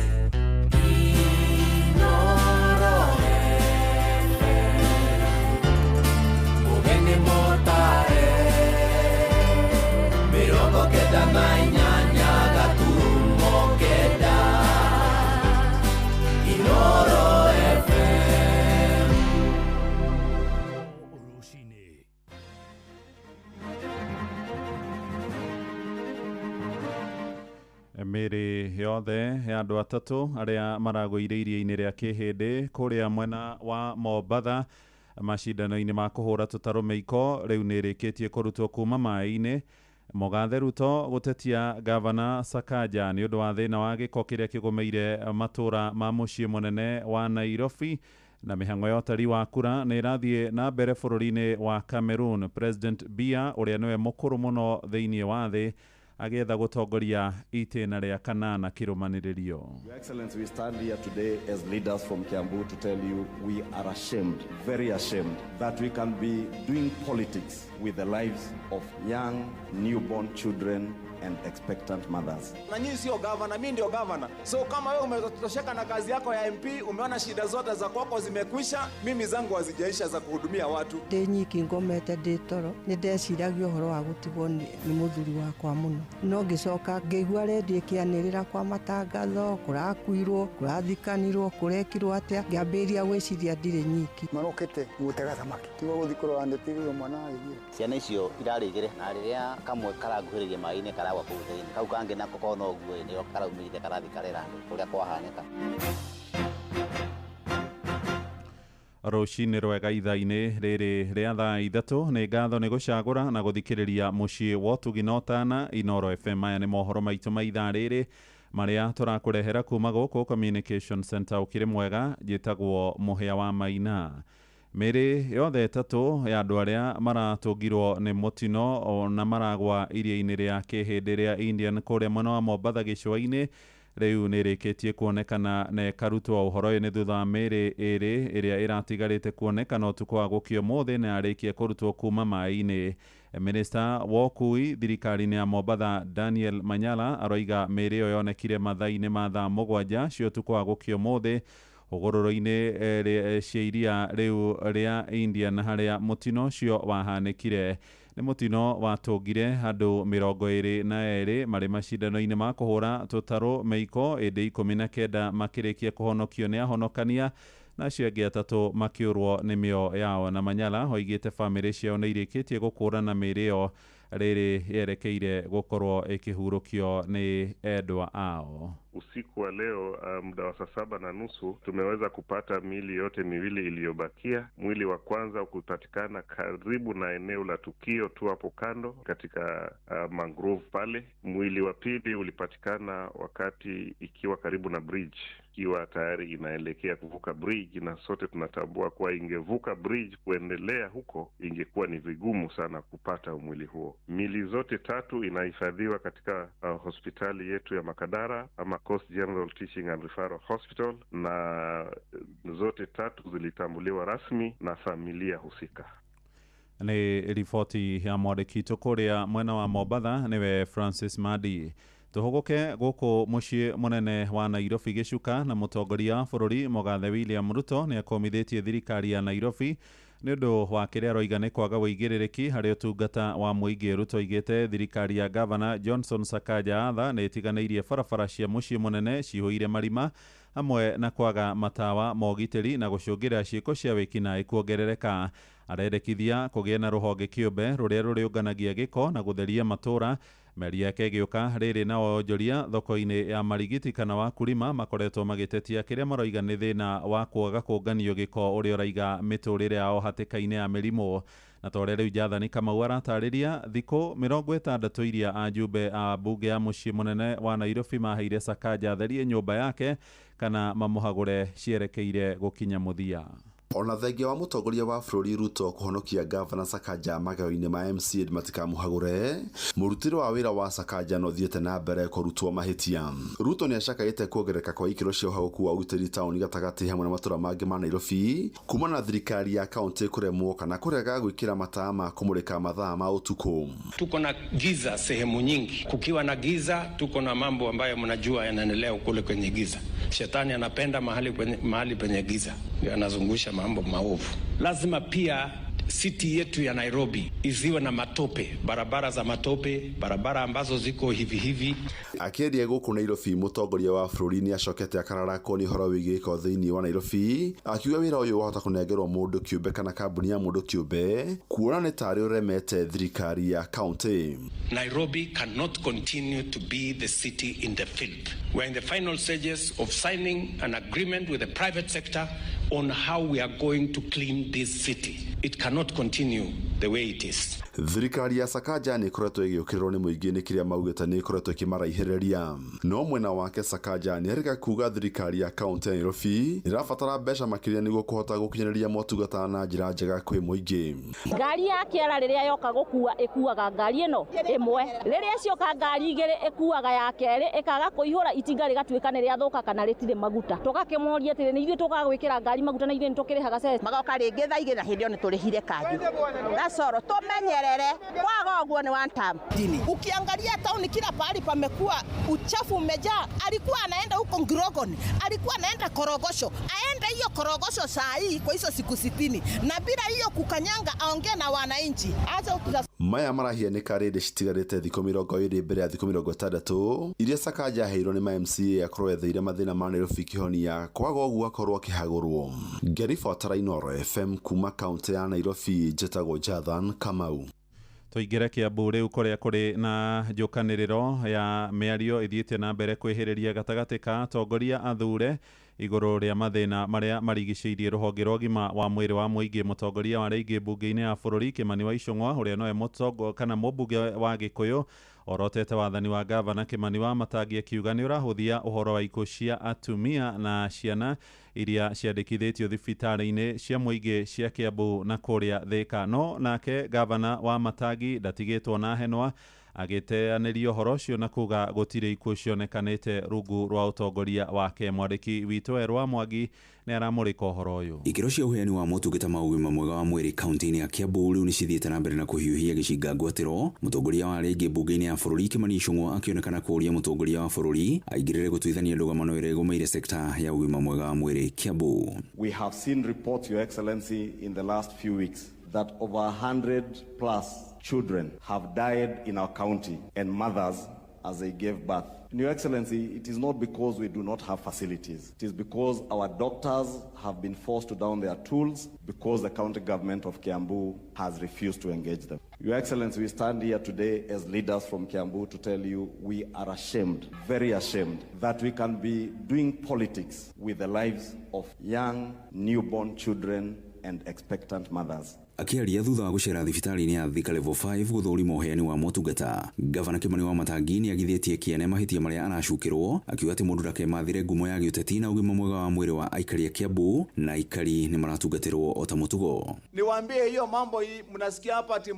Mĩĩrĩ yothe ya andũ atatũ arĩa maragũire iria-inĩ rĩa Kĩhĩndĩ kũrĩa mwena wa Mombatha macindano-inĩ ma kũhũra tũtarũ mĩiko rĩu nĩ ĩrĩkĩtie kũrutwo kuma maĩ-inĩ. Mũgathe Ruto gũtetia Gavana Sakaja nĩ ũndũ wa thĩna wa gĩko kĩrĩa kĩgũmĩire matũra ma mũciĩ mũnene wa Nairobi. Na mĩhang'o ya ũtari wa kura nĩ ĩrathiĩ na mbere bũrũri-inĩ wa Cameroon. President Biya ũrĩa nĩwe mũkũrũ mũno thĩinĩ wa thĩ agĩetha gũtongoria itĩna rĩa kanana kĩrũmanĩrĩrio. Your Excellency, we stand here today as leaders from Kiambu to tell you we are ashamed, very ashamed, that we can be doing politics with the lives of young, newborn children and expectant mothers. Na nyinyi sio governor, mimi ndio governor. So kama wewe umetosheka na kazi yako ya MP, umeona shida zote za kwako zimekwisha, mimi zangu hazijaisha za kuhudumia watu. Ndĩ nyiki ngomete ndĩ toro, nĩ ndeciragia ũhoro wa gũtigwo nĩ mũthuri wakwa mũno. No ngĩcoka ngĩigua redio ĩkĩanĩrĩra kwa matangatho, kũrakuirwo, kũrathikanirwo, kũrekirwo atĩa, ngĩambĩrĩria gwĩciria ndirĩ nyiki. Marokĩte gũtega thamaki, tiga gũthiĩ kũrora ndĩtigwo mwana agĩthiĩ. Ciana icio irarĩ igĩrĩ na rĩrĩa kamwe karanguhĩrĩria maĩ-inĩ karagwa kũu thĩinĩ, kau kangĩ nako kona ũguo nĩo karaumĩrire karathiĩ karera andũ kũrĩa kwahanĩka. Rũcinĩ rwega ithaa-inĩ rĩrĩ rĩa thaa 3 nĩ ngatho nĩ gũcagũra na gũthikĩrĩria mũciĩ wa ũtugi na ũtana Inoro FM. Maya nĩ mohoro maitũ ma ithaa rĩrĩ marĩa tũrakũrehera kuma gũkũ Communication Center. Ũkĩrĩ mwega, njĩtagwo Mũhĩa wa Maina. Mĩĩrĩ yothe ĩtatũ ya andũ arĩa maratũngirwo nĩ mũtino na maragwa iria-inĩ rĩa Kĩhĩndĩ rĩa Indian kũrĩa mwena wa Mombatha gĩcũa-inĩ rĩu nĩ ĩrĩkĩtie kuonekana na ĩkarutwo. Ũhoro ũyũ nĩ thutha wa mĩĩrĩ ĩrĩ ĩrĩa ĩratigarĩte kuonekana ũtukũ wa gũkĩa ũmũthĩ na yarĩkia kũrutwo kuma maĩ-inĩ. Minista wa ũkui thirikari-inĩ ya Mombatha Daniel Manyala aroiga mĩĩrĩ ĩyo yonekire mathaa-inĩ ma thaa 7 cia ũtukũ wa gũkĩa ũmũthĩ hũgũrũrũ-inĩ cia iria rĩu rĩa Indian harĩa mũtino ũcio wahanĩkire. Nĩ mũtino watũngire andũ 22 marĩ macindano-inĩ ma kũhũra tũtarũ mĩiko, ĩndĩ 19 makĩrĩkia kũhonokio nĩ ahonokania na acio angĩ 3 makĩũrwo nĩ mĩoyo yao. Na Manyala oigĩte bamĩrĩ ciao nĩ irĩkĩtie gũkũrana mĩĩrĩ ĩyo rĩrĩ yerekeire gũkorwo ĩkĩhurũkio nĩ endwa ao. Usiku wa leo muda wa saa 7:30 tumeweza kupata miili yote miwili iliyobakia. Mwili wa kwanza kupatikana karibu na eneo la tukio tu hapo kando katika mangrove pale. Mwili wa pili ulipatikana wakati ikiwa karibu na bridge, ikiwa tayari inaelekea kuvuka bridge, na sote tunatambua kuwa ingevuka bridge kuendelea huko ingekuwa ni vigumu sana kupata mwili huo. Miili zote tatu inahifadhiwa katika hospitali yetu ya Makadara ama Coast General Teaching and Referral Hospital, na zote tatu zilitambuliwa rasmi na familia husika. Ni riboti ya mwandĩki witũ kũrĩa mwena wa Mombatha nĩwe Francis Madi. Tũhũgũke gũkũ mũciĩ mũnene wa Nairobi gĩcuka na mũtongoria wa bũrũri Mũgathe William Ruto nĩ akomithĩtie thirikari ya Nairobi Nĩ ũndũ wa kĩrĩa aroiga nĩ kwaga ũigĩrĩrĩki harĩ ũtungata wa mũingĩ. Ruto aigĩte thirikari ya Gavana Johnson Sakaja Atha nĩ ĩtiganĩirie barabara cia mũciĩ mũnene cihũire marima hamwe na kwaga matawa ma ũgitĩri na gũcũngĩrĩra ciĩko cia wĩkinaĩ kuongerereka. Arendekithia kũgĩe na rũhonge kĩũmbe rũrĩa rũrĩũnganagia gĩko na gũtheria matũũra. Mĩario yake ĩgĩũka rĩrĩ na onjoria thoko-inĩ ya Marigiti kana Wakulima makoretwo magĩtetia kĩrĩa maroiga nĩ thĩna wa kwaga kũnganio gĩko ũrĩa ũraiga mĩtũrĩre yao hatĩka-inĩ ya mĩrimũ. Na ta ũrĩa rĩu Jathani Kamau aratarĩria, thikũ 60 iria ajumbe a mbunge ya mũciĩ mũnene wa Nairobi maheire Sakaja atherie nyũmba yake kana mamũhagũre cierekeire gũkinya mũthia. Ona thengia wa mũtongoria wa bũrũri Ruto kũhonokia Gavana Sakaja magego-inĩ ma MCA matikamuhagũre, mũrutĩre wa wĩra wa Sakaja no thiĩte na mbere kũrutwo mahĩtia. Ruto nĩacakaĩte kuongerereka kwa ikĩro cia ũhagũku wa ũgitĩri taũni gatagatĩ hamwe na matũra mangĩ ma Nairobi kuma na thirikari ya kaunti kũremwo kana kũrega gwĩkĩra mataa ma kũmũrĩka mathaa ma ũtukũ. Tuko na giza sehemu nyingi. Kukiwa na giza, tuko na mambo ambayo mnajua yanaendelea kule kwenye giza. Shetani anapenda mahali penye giza, ndio anazungusha mambo maovu. Lazima pia city yetu ya Nairobi isiwe na matope, barabara za matope, barabara ambazo ziko hivi hivi. Akĩaria gũkũ Nairobi, mũtongoria wa bũrũri nĩacokete akararakwo nĩ ũhoro wĩgiĩ gĩko thĩinĩ wa Nairobi, akiuga wĩra ũyũ wahota kũnengerwo mũndũ kĩũmbe kana kambuni ya mũndũ kĩũmbe kuona nĩ tarĩ ũremete thirikari ya kaunti. Nairobi cannot continue to be the city in the field. We are in the final stages of signing an agreement with the private sector on how we are going to clean this city. It cannot continue the way it is. Thirikari ya Sakaja nĩ ĩkoretwo ĩgĩũkĩrĩrwo nĩ mũingĩ nĩ kĩrĩa maugĩte nĩ ĩkoretwo ĩkĩmaraihĩrĩria. No mwena wake Sakaja nĩ arega kuga thirikari ya kaunti ya Nairobi ĩrabatara mbeca makĩria nĩguo kũhota gũkinyanĩria motungata na njĩra njega kwĩ mũingĩ. Ngari ya kĩara rĩrĩa yoka gũkua ĩkuaga ngari ĩno ĩmwe, rĩrĩa cioka ngari igĩrĩ ĩkuaga ya kerĩ, ĩkaga kũihũra itinga rĩgatuĩka nĩ rĩathũka kana rĩtirĩ maguta. Tũgakĩmoria atĩrĩ, nĩ ithuĩ tũkaga gwĩkĩra ngari maguta na ithuĩ nĩ tũkĩrĩhaga ceci. Magoka rĩngĩ thaa igĩrĩ na hĩndĩ ĩyo nĩ tũrĩhire kanjũ. That's all. Tumenyerere kwaga ũguo ni one time. Ukiangalia town kila pahali pamekuwa uchafu umejaa. Alikuwa anaenda huko Ngirogoni, alikuwa anaenda Korogosho, aende hiyo Korogosho saa hii kwa hizo siku 60 na bila hiyo kukanyanga, aongee na wananchi. Acha maya marahianĩka rĩrĩ citigarĩte thikũ 20 mbere ya thikũ 60 iria Sakaja aheirwo nĩ ma MCA akorwo etheire mathĩna ma Nairobi kĩhonia kwaga ũguo akorwo akĩhagũrwo. Ngĩribotera Inooro FM kuma kaunti ya Nairobi, njĩtagwo Jathan Kamau. Tũingĩre Kiambu rĩu kũrĩa kũrĩ na njũkanĩrĩro ya mĩario ĩthiĩte na mbere kwĩhĩrĩria gatagatĩ ka atongoria athure igũrũ rĩa mathĩna marĩa marigicĩirie rũhonge rwa ũgima wa mwĩrĩ wa mũingĩ. Mũtongoria wa rĩngĩ mbunge-inĩ ya bũrũri Kimani wa Ichung'wa ũrĩa nowe mũtongo kana mũmbunge wa Gĩkũyũ orotete wathani wa gavana Kimani wa Matangi akiuga nĩ ũrahũthia ũhoro wa ikuũ cia atumia na ciana iria ciandĩkithĩtio thibitarĩ-inĩ cia mũingĩ cia Kiambu na kũrĩa Thika. No nake gavana wa Matangi ndatigĩtwo na henwa agĩteanĩria ũhoro ũcio na kuga gũtirĩ ikuũ cionekanĩte rungu rwa ũtongoria wake. Mwandĩki witũ Erwa Mwangi nĩ aramũrĩka ũhoro ũyũ. Ikĩro cia ũheani wa motungata ma ũgima mwega wa mwĩrĩ kaunti-inĩ ya Kiambu rĩu nĩcithiĩte na mbere na kũhiũhia gĩcinga ngwatĩro. Mũtongoria wa rĩngĩ mbunge-inĩ ya bũrũri Kimani Ichung'wa akĩonekana kũũria mũtongoria wa bũrũri aingĩrĩre gũtuithania ndũgamano ĩrĩa ĩgũmĩire sekta ya ũgima mwega wa mwĩrĩ Kiambu. We have seen reports, Your Excellency, in the last few weeks that over 100 plus children have died in our county and mothers as they gave birth. And Your Excellency, it is not because we do not have facilities. It is because our doctors have been forced to down their tools because the county government of Kiambu has refused to engage them. Your Excellency, we stand here today as leaders from Kiambu to tell you we are ashamed, very ashamed, that we can be doing politics with the lives of young, newborn children and expectant mothers. Akĩaria thutha wa gũcera thibitarĩ-inĩ ya Thika Level 5 gũthũrima ũheani wa motungata, Gavana Kimani wa Matangi nĩagithĩtie kĩene mahĩtia marĩa aracukĩrwo, akiuga atĩ mũndũ ndakemathĩre ngumo ya gĩũteti na ũgima mwega wa mwĩrĩ wa aikari a Kiambu na aikari nĩ maratungatĩrwo o ta mũtugo. Niwaambie hiyo mambo hii mnasikia hapa ati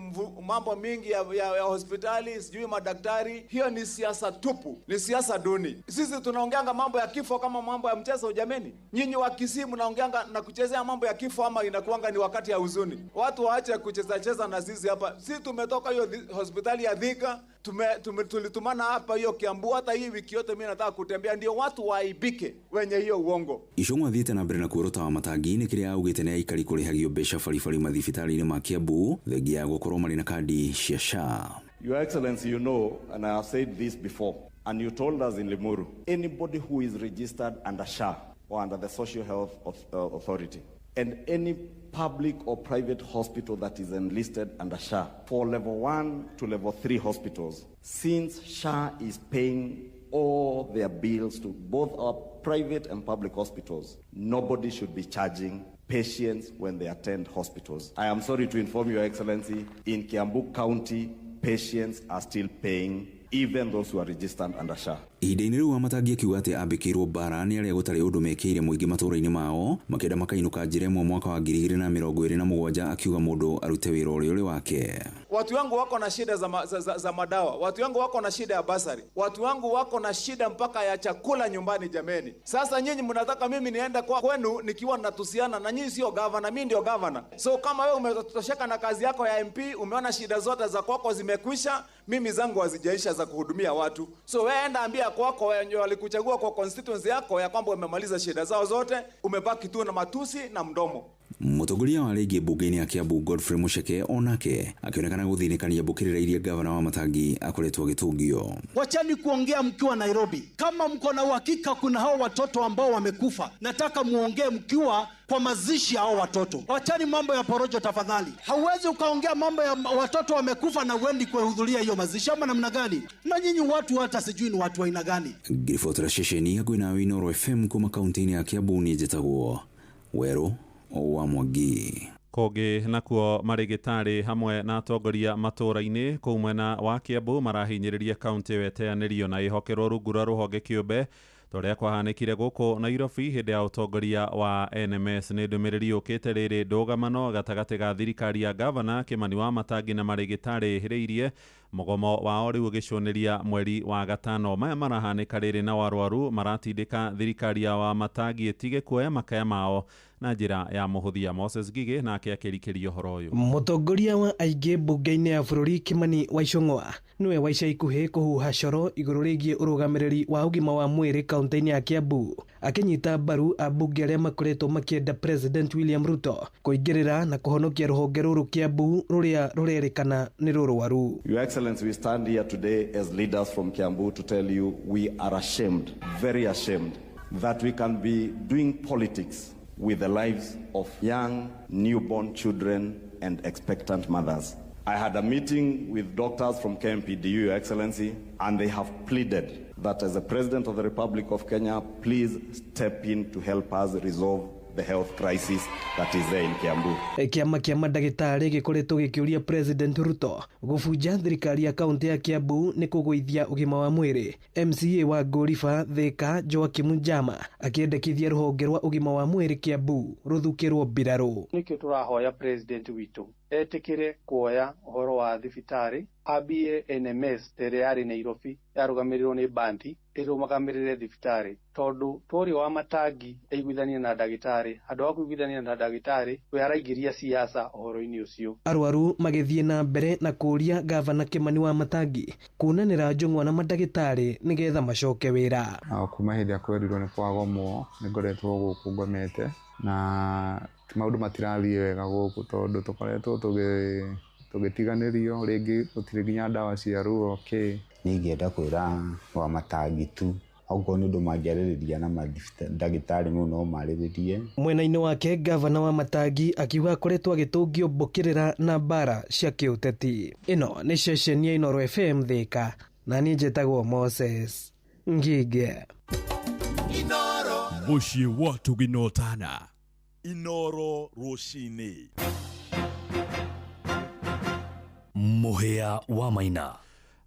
mambo mingi ya hospitali, sijui madaktari, hiyo ni siasa tupu, ni siasa duni. Sisi tunaongeanga mambo ya kifo kama mambo ya mchezo jameni. Nyinyi wa Kisii mnaongeanga na kuchezea mambo ya kifo ama inakuanga ni wakati ya huzuni. Watu waache kucheza cheza na sisi hapa. Sisi tumetoka hiyo hospitali ya Thika, Tulitumana hapa hiyo Kiambu, hata hii wiki yote mimi nataka kutembea ndio watu waaibike wenye hiyo uongo. Ichung'wa athiĩte na mbere na kuorota Wamatangi nĩ kĩrĩa augĩte nĩ aikari kũrĩhagio mbeca baribari mathibitarĩ-inĩ ma Kiambu thengia ya gũkorwo marĩ na kandi cia SHA. Your Excellency, you know, and I have said this before, and you told us in Limuru, anybody who is registered under SHA or under the Social Health Authority, and any public or private hospital that is enlisted under SHA, for level 1 to level 3 hospitals, since SHA is paying all their bills to both our private and public hospitals, nobody should be charging patients when they attend hospitals. I am sorry to inform Your Excellency, in Kiambu County, patients are still paying, even those who are registered under SHA. Ihinda-inĩ rĩu Wamatangi akiuga atĩ ambĩkĩirwo mbara nĩ arĩa gũtarĩ ũndũ mekĩire mũingĩ matũũra-inĩ mao makĩenda makainũka njĩra ĩmwe mwaka wa 2027 akiuga mũndũ arute wĩra ũrĩa ũrĩ wake. Watu wangu wako na shida za madawa, watu wangu wako na shida ya basari, watu wangu wako na shida mpaka ya chakula nyumbani jameni. Sasa nyinyi mnataka mimi niende kwa kwenu nikiwa natusiana na nyinyi? Sio governor, mimi ndio governor. So kama wewe umetosheka na kazi yako ya MP, umeona shida zote za kwako zimekwisha, mimi zangu hazijaisha za kuhudumia watu. So wewe enda ambia kwako wenye walikuchagua kwa constituency yako ya kwamba umemaliza shida zao zote, umebaki tu na matusi na mdomo. Mũtongoria wa rĩngĩ mbunge-inĩ ya Kiambu Godfrey Mucheke onake akĩonekana gũthĩnĩkania mbũkĩrĩra iria gavana wa Matangi akoretwo agĩtũngio. Wachani kuongea mkiwa Nairobi. Kama mko na uhakika kuna hao watoto ambao wamekufa, nataka muongee mkiwa kwa mazishi ya hao watoto. Wachani mambo ya porojo tafadhali. Hauwezi ukaongea mambo ya watoto wamekufa na uendi kuhudhuria hiyo mazishi ama namna gani? Na nyinyi watu hata sijui ni watu aina gani. Ngiribotera ceceni ya Ngwĩ Inooro FM kuma kaunti-inĩ ya Kiambu niĩ njĩtagwo Werũ wa Mwangi. Kũngĩ nakuo marĩgĩtarĩ hamwe na atongoria matũũra-inĩ kũu mwena wa Kiambu marahinyĩrĩria kaunti ĩyo ĩteanĩrio na ĩhokerwo rungu rwa rũhonge kĩũmbe ta ũrĩa kwahanĩkire gũkũ Nairobi hĩndĩ ya ũtongoria wa NMS. Nĩ ndũmĩrĩri yũkĩte rĩrĩ ndũgamano gatagatĩ ga thirikari ya gavana Kimani wa Matangi na marĩgĩtarĩ hĩrĩirie mũgomo wao rĩu ũgĩcũnĩria mweri wa gatano. Maya marahanĩka rĩrĩ na warwaru maratindĩka thirikari ya Wamatangi ĩtige kuoya makaya mao na njĩra ya mũhũthia. Moses Ngigĩ nake akĩrikĩria ũhoro ũyũ. Mũtongoria wa aingĩ mbunge-inĩ ya bũrũri Kimani wa Ichung'wa nĩwe wa ica ikuhĩ kũhuha coro igũrũ rĩgiĩ ũrũgamĩrĩri wa ũgima wa mwĩrĩ kaunti-inĩ ya Kiambu akĩnyita mbaru ambunge arĩa makoretwo makĩenda President William Ruto kũingĩrĩra na kũhonokia rũhonge rũrũ Kiambu rũrĩa rũrerĩkana nĩ rũrwaru. Your Excellency, we stand here today as leaders from Kiambu to tell you we are ashamed, very ashamed, that we can be doing politics with the lives of young newborn children and expectant mothers. I had a meeting with doctors from KMPDU, Your Excellency, and they have pleaded that as the President of the Republic of Kenya, please step in to help us resolve the health crisis that is there in Kiambu. Kĩama kĩa mandagĩtarĩ gĩkoretwo gĩkĩũria President Ruto gũbunja thirikari ya kaunti ya Kiambu nĩ kũgũithia ũgima wa mwĩrĩ. MCA wa Ngũriba Thika Joakim Njama akĩendekithia rũhonge rwa ũgima wa mwĩrĩ Kiambu rũthukĩrwo mbirarũ. Nĩkĩo tũrahoya President witũ etĩkĩre kuoya ũhoro wa thibitarĩ ambie NMS ĩrĩa yarĩ Nairobi yarũgamĩrĩrwo nĩ Bandi ĩrũgamĩrĩre thibitarĩ tondũ tũrĩa wa Matangi aiguithania na ndagĩtarĩ handũ ha kũiguithania na ndagĩtarĩ we araingĩria siasa ũhoro-inĩ ũcio. Arwaru magĩthiĩ na mbere na kũũria gavana Kimani wa Matangi kuunanĩra njũng'wa na mandagĩtarĩ nĩgetha macoke wĩra. Kuma hĩndĩ ĩrĩa kwerirwo nĩ kwagomwo nĩ ngoretwo gũkũ ngomete na maũndũ matirathiĩ wega gũkũ tondũ tũkoretwo tũgĩtiganĩrio rĩngĩ gũtirĩ nginya ndawa cia ruo kĩ. Niĩ ingĩenda kwĩra Wamatangi tu okorwo nĩ ũndũ mangĩarĩrĩria na ndagĩtarĩ mau no marĩrĩrie. Mwena-inĩ wake gavana wa Matangi akiuga akoretwo agĩtũngio mbũkĩrĩra na mbara cia kĩũteti. Ĩno nĩ ceceni ya Inooro FM Thika na niĩ njĩtagwo Moses Ngige. Mũciĩ wa Tũginotana Inooro rũcinĩ. Mũhĩa wa Maina.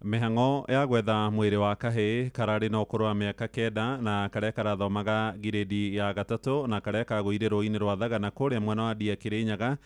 Mĩhang'o ya gwetha mwĩrĩ wa kahĩĩ kararĩ na ũkũrũ wa mĩaka 9 na karĩa karathomaga ngirĩndi ya 3 na karĩa kagũire rũĩ-inĩ rwa Thagana kũrĩa mwena wa Ndia Kĩrĩnyaga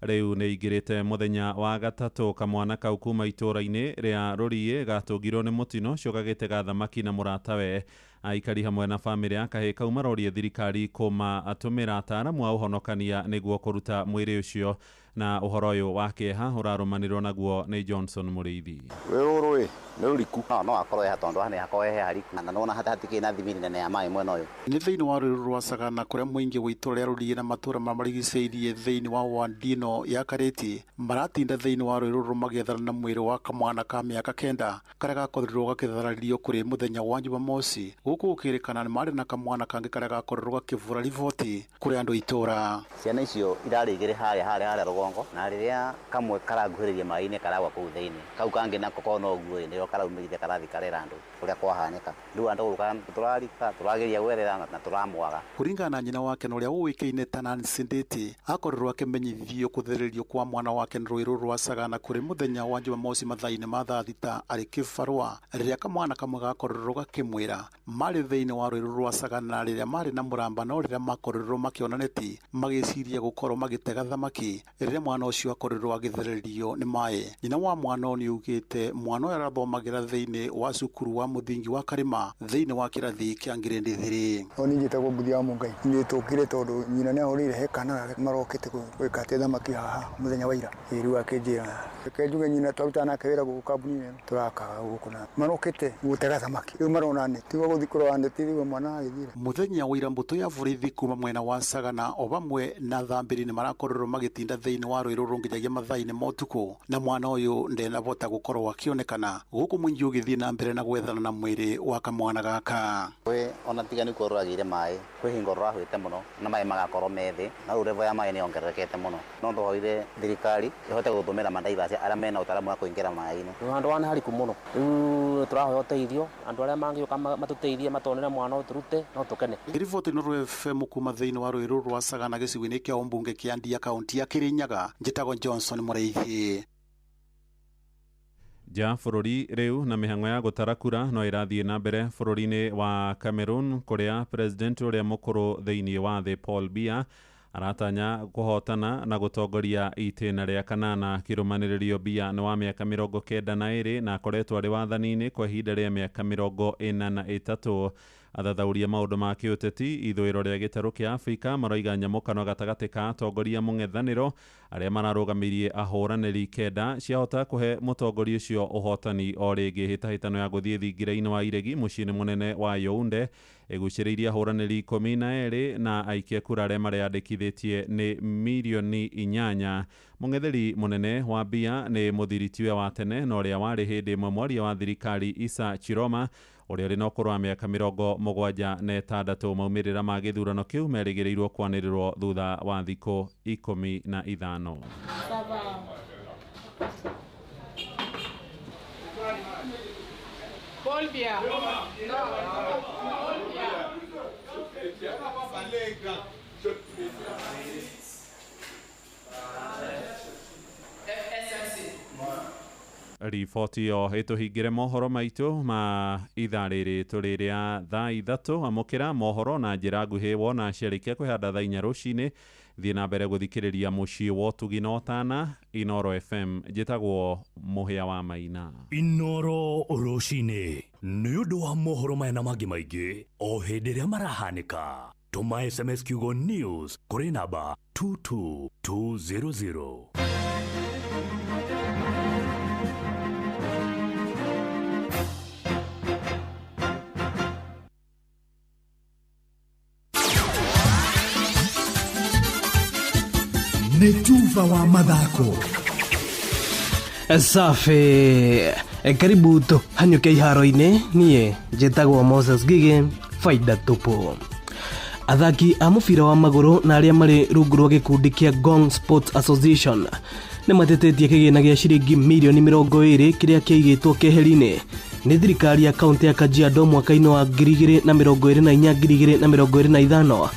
rĩu nĩ ingĩrĩte mũthenya wa 3. Kamwana kau kuma itũũra-inĩ rĩa Rũriĩ gatũngirwo nĩ mũtino ũcio gagĩtega thamaki na mũratawe. Aikari hamwe na bamĩrĩ ya kahĩĩ kau maroria thirikari kũmatũmĩra ataaramu a ũhonokania nĩguo kũruta mwĩrĩ ũcio. Na ũhoro ũyũ wa kĩeha ũrarũmanĩrwo naguo nĩ Johnson Mũrĩithi. Rũĩ rũrũ nĩ rũriku. No akorwo he tondũ haha nĩ hakorwo he hariku na nĩwona hatikĩrĩ na thimiri nene ya maĩ mwena ũyũ. Nĩ thĩinĩ wa rũĩ rwa Sagana kũrĩa mũingĩ wa itũũra rĩa Rũriĩ na matũũra marĩa marigicĩirie thĩinĩ wa wandi ĩno ya Karĩti maratinda thĩinĩ wa rũĩ rũrũ magĩethana na mwĩrĩ wa kamwana ka mĩaka 9 karĩa gakorirwo gakĩtharario kũrĩ mũthenya wa Jumamosi, gũkũ gũkĩrĩkana nĩ marĩ na kamwana kangĩ karĩa gakorirwo gakĩbũra riboti kũrĩ andũ a itũũra. Ciana icio irarĩ igĩrĩ harĩa harĩa harĩa rũgongo, na rĩrĩa kamwe karanguhĩrĩria maĩ-inĩ karagwa kũu thĩinĩ, kau kangĩ nako kona ũguo ĩ, nĩrĩo karaumĩrire karathi karera andũ ũrĩa kwahanĩka. Rĩu andũ gũka tũrarika tũrageria gwethera na tũramwaga. Kũringana na nyina wake na ũrĩa ũĩkaine ta Nancy Nditi, akorirwo akĩmenyithio kũthererio kwa mwana wake nĩ rũĩ rũrũ rwa Sagana kũrĩ mũthenya wa Jumamosi mathaa-inĩ ma thaa 6 arĩ kĩbarũa, rĩrĩa kamwana kamwe gakorirwo gakĩmwĩra marĩ thĩinĩ wa rũĩ rũrũ rwa Sagana rĩrĩa marĩ na mũramba, no rĩrĩa makorirwo makĩona neti magĩciria gũkorwo magĩtega thamaki rĩrĩa mwana ũcio akorirwo agĩthererio nĩ maĩ. Nyina wa mwana ũyũ nĩaugĩte mwana ũyũ arathomagĩra thĩinĩ wa cukuru wa mũthingi wa Karĩma thĩinĩ wa kĩrathi kĩa ngirĩndi 3. O niĩ njĩtagwo Mbuthi wa Mũngai. Niĩ tũkire tondũ nyina nĩahũrĩire he kana gake marokĩte gwĩka atĩ thamaki haha mũthenya wa ira. Ĩ rĩu akĩnjĩra reke njuge nyina twarutaga nake wĩra gũkũ kambuni-inĩ ĩno, tũrakaga gũkũ na marokĩte gũtega thamaki. Rĩu marona neti, tiga gũthiĩ kũrora neti rĩu mwana agĩthire. Mũthenya wa ira mbũtũ ya borithi kuma mwena wa Sagana o vamwe na thambĩri nĩ marakorirwo magĩtinda thĩinĩ wa rũĩ rũrũ nginyagia mathaa-inĩ ma ũtukũ, na mwana ũyũ ndenabota gũkorwo akĩonekana, gũkũ mũingĩ ũgĩthiĩ na mbere na gwethana na mwĩrĩ wa kamwana gaka. Rũĩ ona tiga nĩ kuo rũragĩire maĩ, kwĩ hingo rũrahũĩte mũno na maĩ magakorwo me thĩ, na rĩu level ya maĩ nĩ yongererekete mũno. No tũhoire thirikari ĩhote gũtũmĩra madivers arĩa mena ũtaaramu wa kũingĩra maĩ-inĩ. Rĩu handũ haha nĩ hariku mũno, rĩu tũrahoya ũteithio, andũ arĩa mangĩũka matũteithie matonere mwana ũyũ tũrute no tũkene. Riboti Inooro FM kuma thĩinĩ wa rũĩ rũrũ rwa Sagana gĩcigo-inĩ kĩa ũmbunge kĩa Ndia kaunti ya Kĩrĩnyaga, njĩtagwo Johnson Mũrĩithi. Nja bũrũri rĩu na mĩhang'o ya gũtara kura no ĩrathiĩ na mbere bũrũri-inĩ wa Cameroon, kũrĩa president ũrĩa mũkũrũ thĩinĩ wa thĩ Paul Biya aratanya kũhotana na gũtongoria itĩna rĩa kanana. Kĩrũmanĩrĩrio Biya nĩ wa mĩaka 92 na akoretwo arĩ wathani-inĩ kwa ihinda rĩa mĩaka 43. Athathauria maũndũ ma kĩũteti ithũĩro rĩa gĩtarũ kĩa Afrika maroiga nyamũkano gatagatĩ ka atongoria mũng'ethanĩro arĩa mararũgamirie ahũranĩri 9 ciahota kũhe mũtongoria ũcio ũhotani o rĩngĩ. Hĩtahĩtano ya gũthiĩ thingira-inĩ wa iregi mũciĩ-inĩ mũnene wa Yaounde ĩgucĩrĩirie ahũranĩri 12 na aikia kura arĩa mareyandĩkithĩtie nĩ mirioni 8. Mũng'etheri mũnene wa Biya nĩ mũthiritiwe wa tene na ũrĩa warĩ hĩndĩ ĩmwe mwaria wa thirikari Issa Chiroma, ũrĩa ũrĩ na ũkũrũ wa mĩaka 76. Maumĩrĩra ma gĩthurano kĩu merĩgĩrĩirwo kwanĩrĩrwo thutha wa thikũ 15. Paul Biya. Riboti ĩyo ĩtũhingĩre mohoro maitũ ma ithaa rĩrĩ tũrĩ rĩa thaa 3. Amũkĩra mohoro na njĩra nguhĩ wona ciarĩkia kwĩhanda thaa 4 rũcinĩ. Thiĩ na mbere gũthikĩrĩria mũciĩ wa ũtugi na ũtana Inooro FM. Njĩtagwo Mũhĩa wa Maina. Inooro rũcinĩ nĩ ũndũ wa mohoro maya na mangĩ maingĩ o hĩndĩ ĩrĩa marahanĩka. Tũma SMS kiugo news kũrĩ namba 22200. Nĩ tuba wa mathako. Safi. Karibu tu hanyũke iharo-inĩ. Niĩ njĩtagwo Moses Ngigĩ, faida tupu. Athaki a mũbira wa magũrũ na arĩa marĩ rungu rwa gĩkundi kĩa Gong Sports Association nĩ matetetie kĩgĩna gĩa ciringi mirioni 20 kĩrĩa kĩaigĩtwo keheri-inĩ nĩ thirikari ya kaunti ya Kajiado mwaka-inĩ wa 2024 2025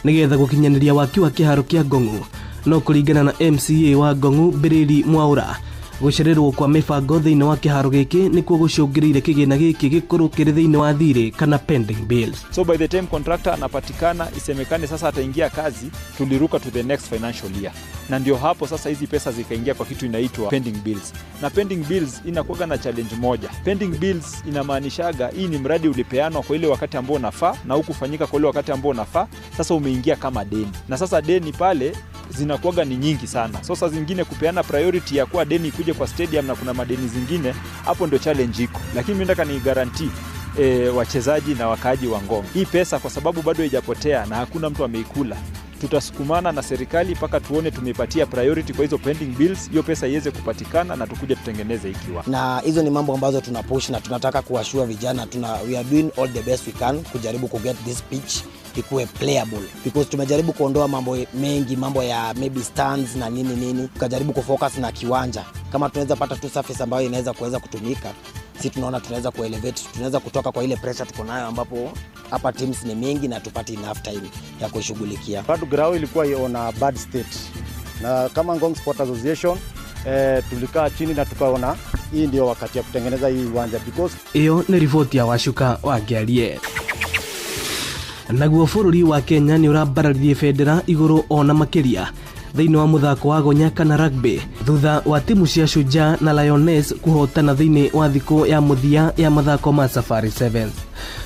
nĩgetha gũkinyanĩria waki wa kĩharo kĩa Ngong'u. No kũringana na MCA wa Ngong'u Mbĩrĩri Mwaũra, Gũcererwo kwa mĩbango thĩinĩ wa kĩharo gĩkĩ nĩkuo gũcũngĩrĩire kĩgĩna gĩkĩ gĩkorwo kĩrĩ thĩinĩ wa thirĩ kana pending bills. So by the time contractor anapatikana isemekane sasa ataingia kazi, tuliruka to the next financial year, na ndio hapo sasa hizi pesa zikaingia kwa kitu inaitwa pending bills. Na pending bills inakuwaga na challenge moja. Pending bills inamaanishaga hii ni mradi ulipeanwa kwa ile wakati ambao unafaa na hukufanyika kwa ile wakati ambao unafaa, sasa umeingia kama deni, na sasa deni pale zinakuwaga ni nyingi sana. So saa zingine kupeana priority ya kuwa deni ikuje kwa stadium na kuna madeni zingine, hapo ndio challenge iko. Lakini mimi nataka ni guarantee wachezaji na wakaaji wa Ngong, hii pesa kwa sababu bado haijapotea na hakuna mtu ameikula, tutasukumana na serikali mpaka tuone tumeipatia priority kwa hizo pending bills, hiyo pesa iweze kupatikana na tukuje tutengeneze ikiwa. Na hizo ni mambo ambazo tuna push na tunataka kuwashua vijana, we are doing all the best we can kujaribu ku get this pitch ikuwe playable, because tumejaribu kuondoa mambo mengi, mambo ya maybe stands na nini nini, tukajaribu kufocus na kiwanja. Kama tunaweza pata tu surface ambayo inaweza kuweza kutumika, si tunaona tunaweza kuelevate, tunaweza kutoka kwa ile pressure tuko nayo ambapo hapa teams ni mingi na tupati enough time ya kuishughulikia. Bado ground ilikuwa on a bad state, na kama Ngong Sport Association tulikaa chini na tukaona hii ndio wakati ya kutengeneza hii uwanja because Iyo nĩ riboti ya Wacuka wa Ngĩarie. Naguo bũrũri wa Kenya nĩ ũrambararirie bendera igũrũ ona makĩria thĩinĩ wa mũthako wa gonya kana rugby thutha wa timu cia Shujaa na Lioness kũhotana thĩinĩ wa thikũ ya mũthia ya mathako ma Safari Sevens.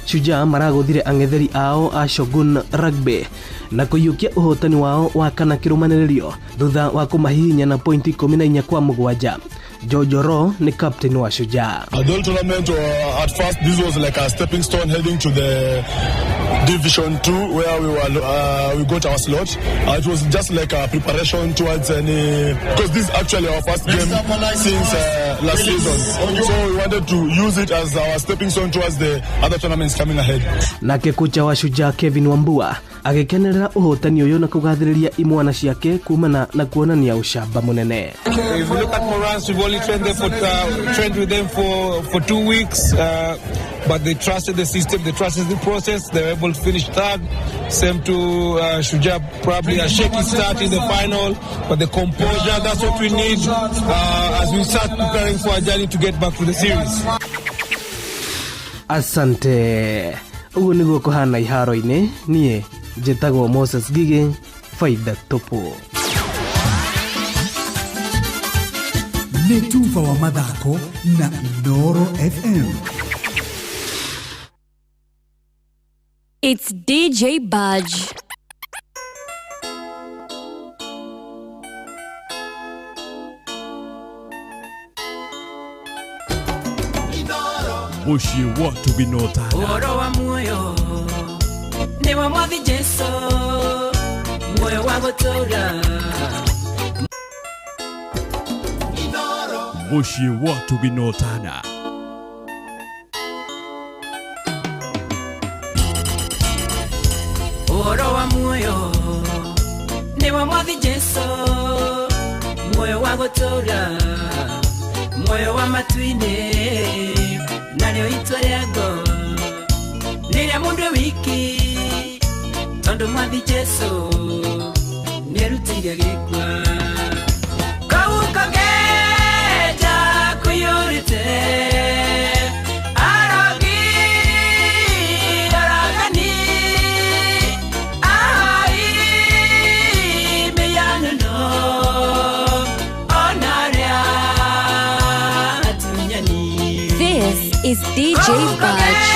Shujaa maragũthire ang'etheri ao a Shogun Rugby na kũiyũkia ũhotani wao wa kana kĩrũmanĩrĩrio thutha wa kũmahihinya na pointi 14-7. Jojo Ro ni captain wa Shujaa. The whole tournament at first this was like a stepping stone heading to the Division 2 where we got our slot. It was just like a preparation towards any, because this is actually our first game since last season. So we wanted to use it as our stepping stone towards the other tournaments coming ahead. Nake kocha wa Shujaa Kevin Wambua agĩkenerera ũhotani ũyũ na kũgathĩrĩria imwana ciake kumana na kuonania ũcamba mũnene. If we look at Morans, we've only trained them trained with them for 2 weeks, but they trusted the system, they trusted the process, they were able to finish third. Same to Shujaa, probably a shaky start in the final, but the composure, that's what we need as we start preparing for our journey to get back to the series. Asante. Ũguo nĩguo kũhana iharo-inĩ. Niĩ njĩtagwo Moses Gige, faida tupu. Nĩ tuba wa mathako na Inooro FM. It's DJ Budge. Mũciĩ wa Tũginotana. Ũhoro wa muoyo nĩ wa Mwathi Jesũ, muoyo wa gũtũũra. Mũciĩ wa Tũginotana. Ũhoro wa muoyo nĩ wa Mwathi Jesũ, muoyo wa gũtũũra, muoyo wa matu-inĩ, narĩo itua rĩa ngo nĩ rĩa mũndũ wiki, tondũ Mwathi Jesũ nĩerutĩire gĩkua. Kau kageja kũiyũrĩte arogi aragani ahai mĩhianano ona arĩa atunyani. This is DJ Budge.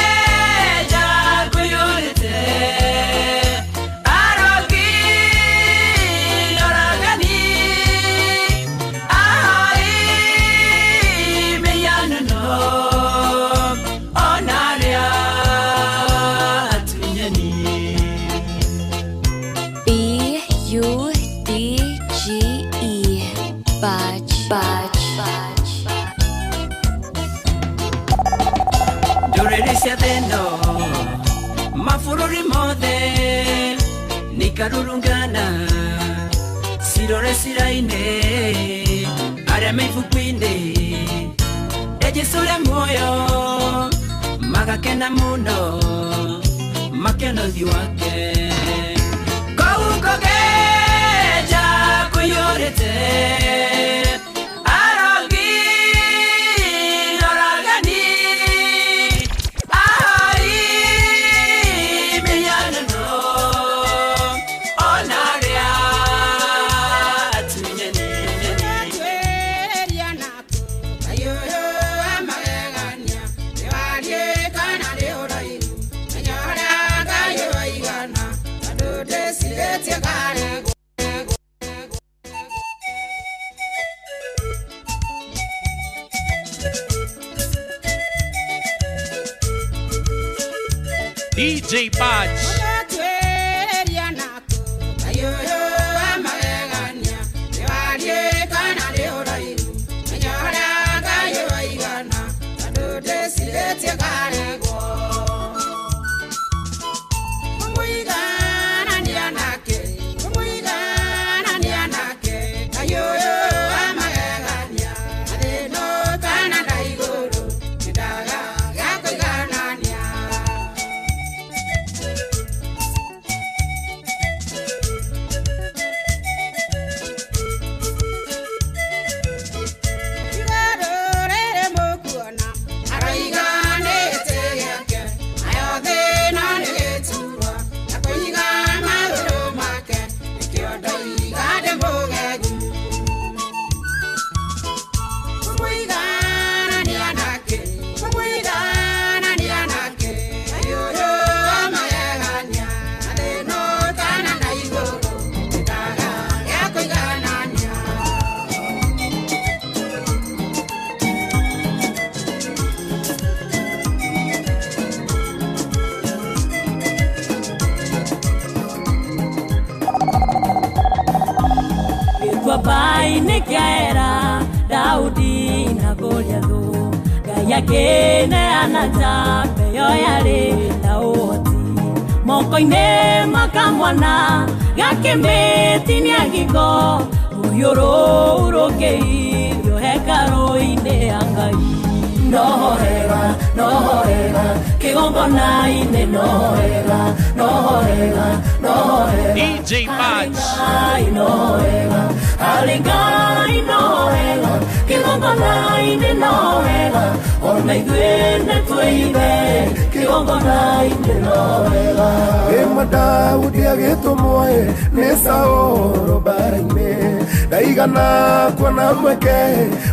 B-U-D-G-E. Budge, Budge, Budge. Ndũrĩrĩ cia thĩ-ĩno mabũrũri mothe nĩikarurungana cirore ciraine arĩa me ibuku-inĩ rĩa Jesũ rĩa muoyo magakena mũno makĩona ũthiũ wake. Kũu kũgeja kũiyũrĩte arogi DJ Badge. Ũgatuĩria naku Ngai ũyũ wa magegania nĩ wariĩ kana nĩ ũraihu menya ũrĩa Ngai waigana tondũ ndĩcirĩtie karegwo kũmũiganania nake kũmũiganania nake Ngai ũyũ wa magegania na thĩ kana na igũrũ nĩndaga gĩa kũiganania. Igũrũ rĩrĩ mũkuona aroiga nĩ gĩtĩ gĩake nayo thĩ ĩno nĩ gĩturwa na kũiga magũrũ make nĩkĩo ndoiga ndĩ mũgegu kũmũiganania nake kũmũiganania nake Ngai ũyũ wa magegania na thĩ ĩno kana na igũrũ nĩndaga gĩa kũiganania. Gĩtuamba-inĩ kĩa Ela Daudi na Goliathũ Ngai akĩneana njamba ĩyo yarĩ na ũhoti moko-inĩ ma kamwana gakĩmĩtinia ngingo rũhiũ rũu rũkĩirio hekarũ-inĩ ya Ngai. Nohorera, nohorera, kĩgongona-inĩ nohorera, nohorera, nohorera. DJ Badge. Ngai nohorera, harĩ Ngai nohorera, kĩgongona-inĩ nohorera, ona ithuĩ nĩtwĩigue kĩgongona-inĩ nohorera. Ĩmwe Daudi agĩtũmwo ĩ nĩ Saũlũ mbara-inĩ ndaigana kuona mweke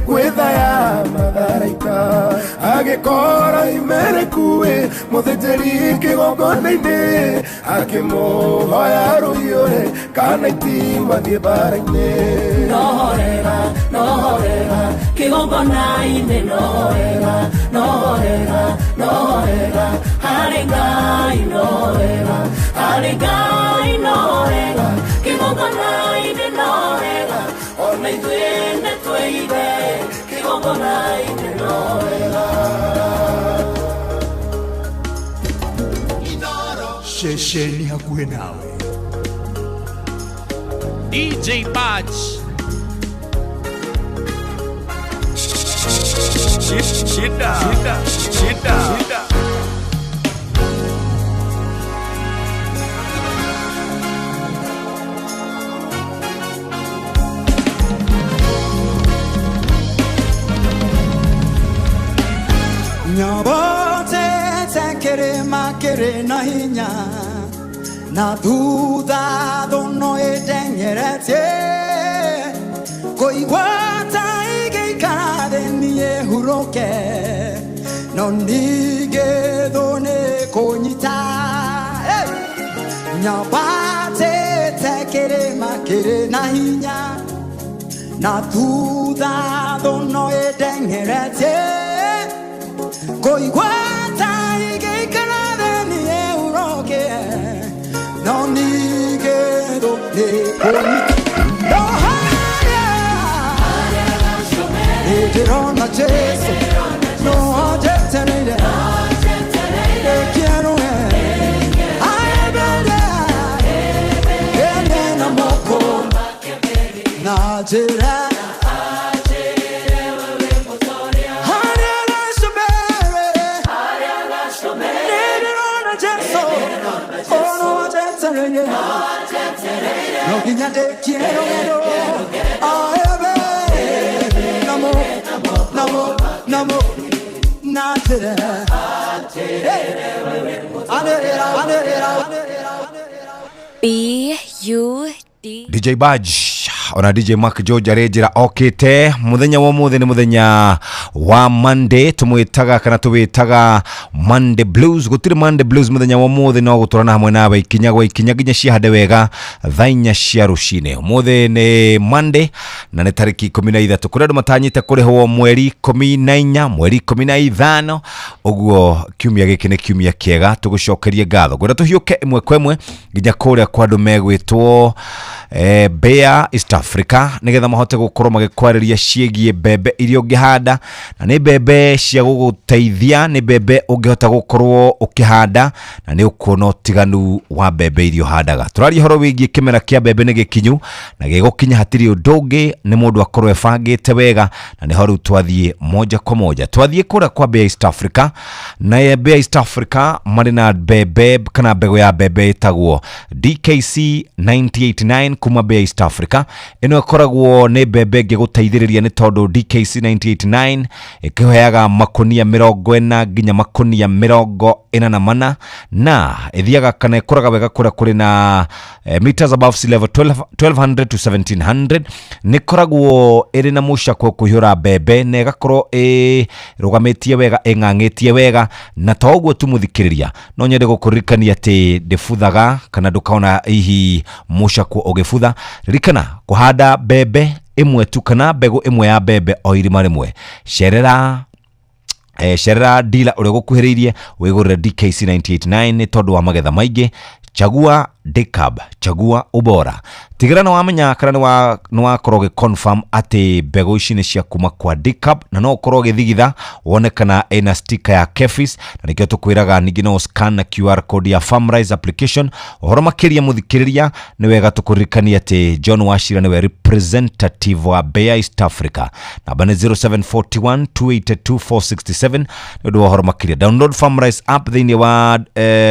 gwĩthaya matharaita agĩkora Imereku ĩ mũthĩnjĩri kĩgongona-inĩ akĩmũhoya rũhiũ ĩ kana itimũ athiĩ mbara-inĩ. Nohorera, nohorera, kĩgongona-inĩ nohorera, nohorera, nohorera, harĩ Ngai nohorera, harĩ Ngai nohorera, kĩgongona-inĩ nohorera, ona ithuĩ nĩtwĩigue kĩgongona-inĩ nohorera. Ceceni hakuhĩ nawe. DJ Badge. Shida, shida, shida, shida. Nyobotete kĩrĩma kĩrĩ na hinya na thutha thũno ĩteng'eretie kũigua ta ĩngĩikara thĩ niĩ hurũke no ningĩ thũ nĩ kũnyita. Hey! Nyambatĩte kĩrĩma kĩrĩ na hinya na thutha thũno ĩteng'eretie kũigua ta ĩngĩikara thĩ niĩ hurũke no ningĩ thũ nĩ kũnyita. No harĩa nĩndĩrona Jesũ no anjetereire ndĩkĩerũe aembere ene na moko na njĩra harĩa gacũmbĩrĩ nĩndĩrona Jesũ ono anjetereire no nginya ndĩkie rũgendo aembe namo namo namo na njĩra anĩrĩra anĩrĩra. B U D DJ Badge Ona DJ Mark George arĩ njĩra okĩte. Mũthenya wa ũmũthĩ nĩ mũthenya wa Monday, tũmwĩtaga kana tũwĩtaga Monday Blues. Gũtirĩ Monday Blues mũthenya wa ũmũthĩ, no gũtũrana hamwe nawe ikinya gwa ikinya nginya ciahande wega thaa 4 cia rũcinĩ. Ũmũthĩ nĩ Monday na nĩ tarĩki 13. Kũrĩ andũ matanyĩte kũrĩhwo mweri 14, mweri 15, ũguo kiumia gĩkĩ nĩ kiumia kĩega, tũgũcokerie ngatho. Ngwenda tũhiũke ĩmwe kwa ĩmwe nginya kũrĩa kwa andũ megwĩtwo Bayer East Africa, nĩgetha mahote gũkorwo magĩkwarĩria ciĩgiĩ mbembe iria ũngĩhanda, na nĩ mbembe cia gũgũteithia, nĩ mbembe ũngĩhota gũkorwo ũkĩhanda na nĩ ũkuona ũtiganu wa mbembe iria ũhandaga. Tũraria ũhoro wĩgiĩ kĩmera kĩa mbembe nĩ gĩkinyu na gĩgũkinya, hatirĩ ũndũ ũngĩ, nĩ mũndũ akorwo ebangĩte wega, na nĩho rĩu twathiĩ moja kwa moja twathiĩ kũrĩa kwa Bayer East Africa. Na Bayer East Africa marĩ na mbembe kana mbegũ ya mbembe ĩtagwo DKC 989 kuma Bayer East Africa. Ĩno ĩkoragwo nĩ mbembe ĩngĩgũteithĩrĩria, nĩ tondũ DKC 989 ĩkĩheaga makonia 40 nginya makonia 44, na ĩthiaga kana ĩkũraga wega kũrĩa kũrĩ na meters above sea level 1200 to 1700. Nĩ ĩkoragwo ĩrĩ na mũcakwe kũihũra mbembe na ĩgakorwo ĩrũgamĩtie wega, ĩng'ang'ĩtie wega. Na to ũguo tu mũthikĩrĩria, no nyende gũkũririkania atĩ ndĩbuthaga kana ndũkaona hihi mũcakwo ũgĩbutha. Ririkana kũhanda mbembe ĩmwe tu kana mbegũ ĩmwe ya mbembe o irima rĩmwe. Cerera cerera dealer ũrĩa ũgũkuhĩrĩirie wĩgũrĩre DKC 989 nĩ tondũ wa magetha maingĩ. Chagua DEKALB, chagua ubora. Tigĩrĩra nĩ wamenya kana nĩ wakorwo ũgĩ confirm atĩ mbegũ ici nĩ cia kuma kwa DEKALB, na no ũkorwo ũgĩthigitha wone kana ĩna sticker ya KEPHIS, na nĩkĩo tũkwĩraga ningĩ no scan na QR code ya Farmrise application. Ũhoro makĩria mũthikĩrĩria, nĩ wega tũkũririkania atĩ John Wachira nĩwe representative wa Bayer East Africa. Namba nĩ 0741 282 467. Nĩ ũndũ wa ũhoro makĩria, download Farmrise app thĩinĩ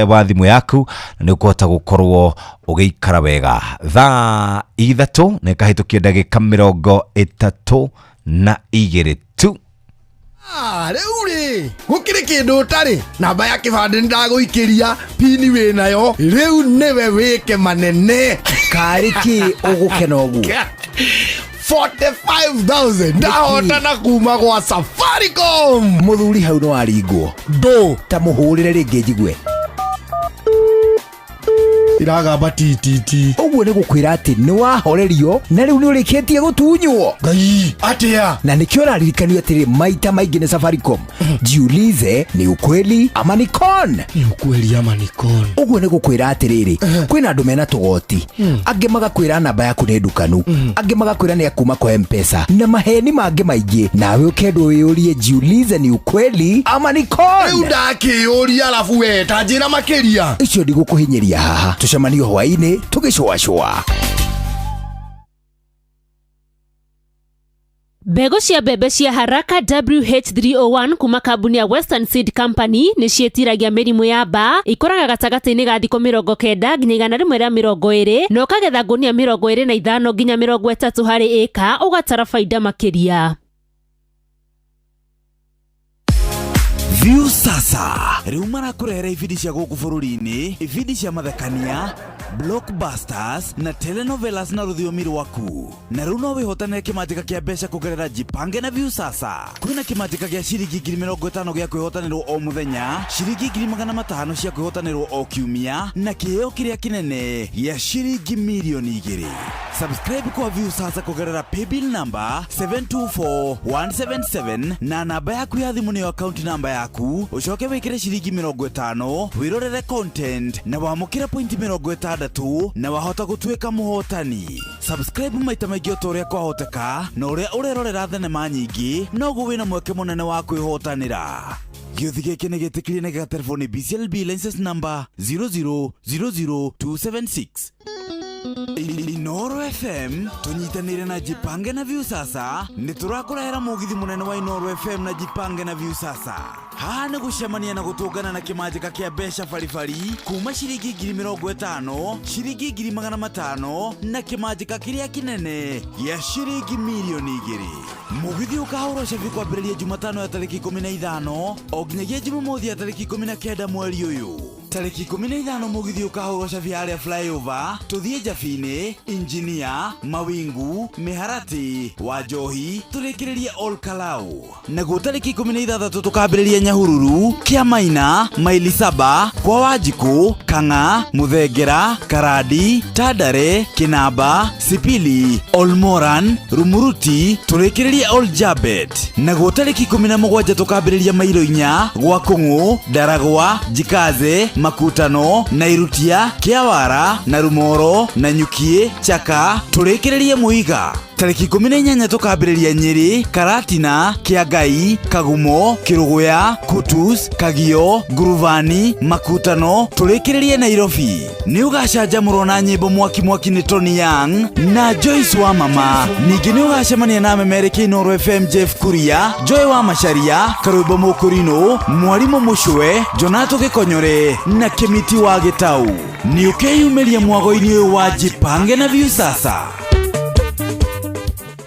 wa thimũ yaku na nĩ ũkũhota gũkorwo ũgĩikara wega. Thaa 3 na ĩkahĩtũkia ndagĩka 32 tu. Rĩu rĩ, gũkĩrĩ kĩndũ ũtarĩ. Namba ya kĩbandĩ nĩndagũikĩria, pini wĩnayo, rĩu nĩwe wĩke manene. Karĩ kĩ ũgũkena ũguo? 45,000 ndahotana kuma gwa Safaricom. Mũthuri hau nĩwaringwo ndũ ta mũhũrĩre rĩngĩ njigue. Iragamba ttt. Ũguo nĩ gũkwĩra atĩ nĩ wahorerio na rĩu nĩ ũrĩkĩtie gũtunywo. Ngai atĩa? Na nĩkĩo ũraririkanio atĩrĩ maita maingĩ nĩ Safaricom, jiulize ni ukweli ama ni con. Ni ukweli ama ni con. Ũguo nĩ gũkwĩra atĩrĩrĩ, kwĩna andũ mena tũgoti, angĩ magakwĩra namba yaku nĩ ndukanu, angĩ magakwĩra nĩ akuma kwa M-Pesa na maheni mangĩ maingĩ, nawe ũkendwo wĩyũrie, jiulize ni ukweli ama ni con. Rĩu ndakĩyũria, arabu we ta njĩra makĩria. Icio ndigũkũhinyĩria haha, tũcemanio hwaĩ-inĩ tũgĩcũacũa. Mbegũ cia mbembe cia Haraka WH301 kuma kambuni ya Western Seed Company nĩ ciĩtiragia mĩrimũ ya mbaa, ikũraga gatagatĩ-inĩ ga thikũ 90 nginya 120, na ũkagetha ngũnia 25 nginya 30 harĩ ĩka, ũgatara baida makĩria. View sasa rĩu marakũrehera ibindi cia gũkũ bũrũri-inĩ, ibindi cia mathekania, blockbusters na telenovelas na rũthiomi rwaku. Na rĩu no wĩhotanĩre kĩmanjĩka kĩa mbeca kũgerera Jipange na View sasa. Kwĩna kĩmanjĩka gĩa ciringi 50,000 gĩa kwĩhotanĩrwo o mũthenya, ciringi 500,000 cia kwĩhotanĩrwo o kiumia, na kĩheo kĩrĩa kĩnene gĩa ciringi 2 million. Subscribe kwa View sasa kũgerera paybill number 724177 na namba yaku ya thimũ nĩyo account number yaku, ũcoke wĩkĩre ciringi 50 wĩrorere content na wamũkĩre pointi 60 na wahota gũtuĩka mũhotani. Subscribe maita maingĩ o ta ũrĩa kwahoteka, na ũrĩa ũrerorera thenema nyingĩ noguo wĩna mweke mũnene wa kwĩhotanĩra. Gĩũthi gĩkĩ nĩ gĩtĩkĩrie na gĩgaterefo nĩ BCLB license number 0000276. Inoro FM tũnyitanĩire na Jipange na View sasa nĩ tũrakũrehera mũgithi mũnene wa Inoro FM na Jipange na View sasa. Haha nĩ gũcemania na gũtũngana na kĩmanjĩka kĩa mbeca baribari kuma ciringi 50,000, ciringi 500,000 na kĩmanjĩka kĩrĩa kĩnene gĩa ciringi 2 million. Mũgithi ũkahũrwo cabi kwambĩrĩria Jumatano ya tarĩki 15 o nginyagia Jumamothi ya tarĩki 19 mweri ũyũ. Tarĩki 15 mũgithi ũkahũrwo cabi harĩa flyover tũthiĩ Njabini, Injinia, Mawingu, Mĩharatĩ, Wanjohi, tũrĩkĩrĩrie Ol Kalou. Naguo tarĩki 16 tũkambĩrĩria Nyahururu, Kĩamaina, Maili Saba, kwa Wanjikũ, Kang'a, Mũthengera, Karandi, Tandare, Kĩnamba, Sipili, Olmoran, Rumuruti, tũrĩkĩrĩrie Ol Jabet. Naguo tarĩki 17 tũkambĩrĩria Mailo 4 gwa Kũng'ũ, Ndaragwa, Jikaze, Makutano, Nairutia, Kĩawara, Narumoro, Nanyukie, Chaka, tũrĩkĩrĩrie Mũiga. Tarĩki 18 tũkambĩrĩria Nyĩrĩ, Karatina, Kĩangai, Kagumo, Kĩrũgũya, Kutus, Kagio, Ngurubani, Makutano, tũrĩkĩrĩrie Nairobi. Nĩ ũgacanjamũrwo na nyĩmbo mwaki mwaki nĩ Tony Young na Joyce wa Mama. Ningĩ nĩ ũgacemania na Memerĩki Inooro FM Jeff Kuria, Joy wa Macharia, Karwĩmbo Mũkũrinũ, Mwarimũ Mũcwe, Jonato Gĩkonyore na Kĩmiti wa Gĩtau. Nĩ ũkeyumĩria mwago-inĩ ũyũ wa Jipange na Viusasa.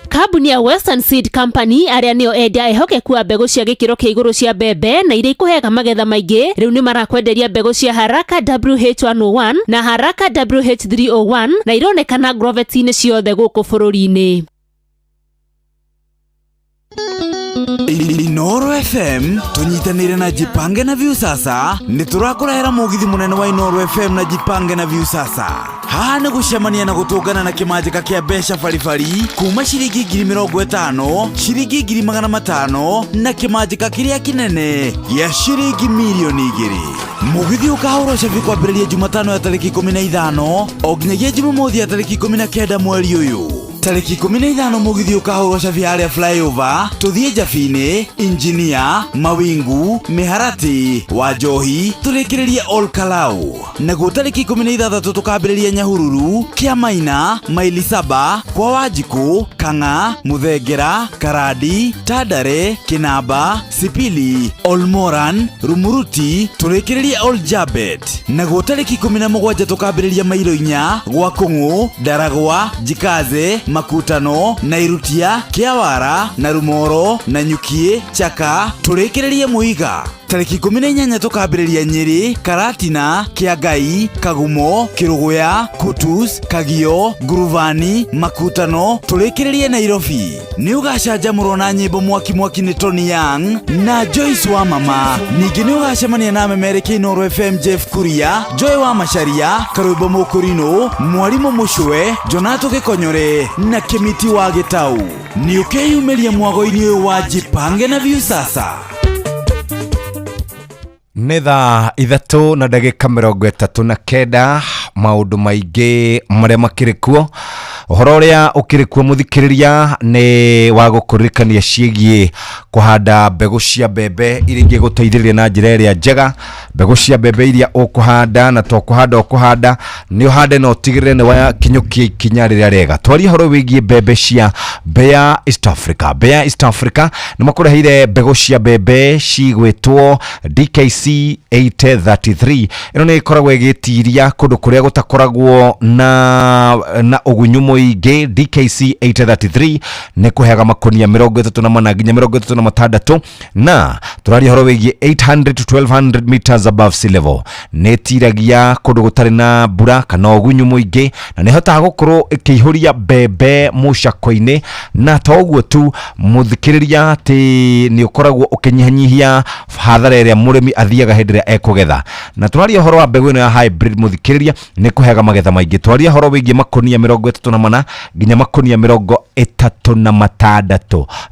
Kambuni ya Western Seed Company arĩa nĩo endia ehokeku a mbegũ cia gĩkĩro kĩa igũrũ cia mbembe na iria ikũheaga magetha maingĩ, rĩu nĩ marakwenderia mbegũ cia Haraka WH101 na Haraka WH301 na ironekana ngroveti-inĩ ciothe gũkũ bũrũri-inĩ. Inooro FM tunyitanire na Jipange na Viusasa nĩ tũrakũrehera mũgithi mũnene wa Inooro FM na Jipange na Viusasa. Haha nĩ gũcemania na gũtũngana na kĩmanjĩka kĩa mbeca baribari kuma ciringi 50,000, ciringi 500,000 na kĩmanjĩka kĩrĩa kĩnene gĩa ciringi 2,000,000. Mũgithi ũkahũrwo cabi kwambĩrĩria Jumatano ya tarĩki 15 o nginyagia Jumamothi ya tarĩki 19 mweri ũyũ. Tarĩki 15 mũgithi ũkahũrwo cabi harĩa flyover tũthiĩ Njabini, Injinia, Mawingu, Mĩharatĩ, Wanjohi, tũrĩkĩrĩrie Ol Kalou. Naguo tarĩki 16 tũkambĩrĩria Nyahururu, Kĩamaina, Maili Saba, kwa Wanjikũ, Kang'a, Mũthengera, Karandi, Tandare, Kĩnamba, Sipili, Olmoran, Rumuruti, tũrĩkĩrĩrie Ol Jabet. Naguo tarĩki 17 tũkambĩrĩria Mailo 4 gwa Kũng'ũ, Ndaragwa, Jikaze, Makutano, Nairutia, Kĩawara, Narumoro, Nanyukie, Chaka, tũrĩkĩrĩrie Mũiga. Tarĩki 18 tũkambĩrĩria Nyĩrĩ, Karatina, Kĩangai, Kagumo, Kĩrũgũya, Kutus, Kagio, Ngurubani, Makutano, tũrĩkĩrĩrie Nairobi. Nĩ ũgacanjamũrwo na nyĩmbo mwaki mwaki nĩ Tony Young na Joyce wa Mama. Ningĩ nĩ ũgacemania na Memerĩki Inooro FM Jeff Kuria, Joy wa Macharia, Karwĩmbo Mũkũrinũ, Mwarimũ Mũcwe, Jonato Gĩkonyore na Kĩmiti wa Gĩtau. Nĩ ũkeyumĩria mwago-inĩ ũyũ wa Jipange na Viusasa. Nĩ thaa 3 na ndagĩka 39, maũndũ maingĩ marĩa makĩrĩ kuo. Ũhoro ũrĩa ũkĩrĩ kuo mũthikĩrĩria nĩ wa gũkũririkania ciĩgiĩ kũhanda mbegũ cia mbembe iria ingĩgũteithĩrĩria na njĩra ĩrĩa njega. Mbegũ cia mbembe iria ũkũhanda na to kũhanda ũkũhanda, nĩ ũhande na ũtigĩrĩre nĩ wakinyũkia ikinya rĩrĩa rĩega. Twarie ũhoro wĩgiĩ mbembe cia Bayer East Africa. Bayer East Africa nĩ makũreheire mbegũ cia mbembe cigwĩtwo DKC 833. Ĩno nĩ ĩkoragwo ĩgĩtiria kũndũ kũrĩa gũtakoragwo na ũgunyu mũingĩ. DKC 833 nĩ kũheaga makonia 34 nginya 36, na tũraria ũhoro wĩgiĩ 800 to 1200 meters above sea level. Nĩ ĩtiragia kũndũ gũtarĩ na mbura kana ũgunyu mũingĩ, na nĩ ĩhotaga gũkorwo ĩkĩihũria mbembe mũcakwe-inĩ. Na to ũguo tu mũthikĩrĩria, atĩ nĩ ũkoragwo ũkĩnyihanyihia hathara ĩrĩa mũrĩmi athiaga hĩndĩ ĩrĩa ekũgetha. Na tũraria ũhoro wa mbegũ ĩno ya hybrid mũthikĩrĩria, nĩ kũheaga magetha maingĩ. Twaria ũhoro wĩgiĩ makonia 34 nginya makonia 36,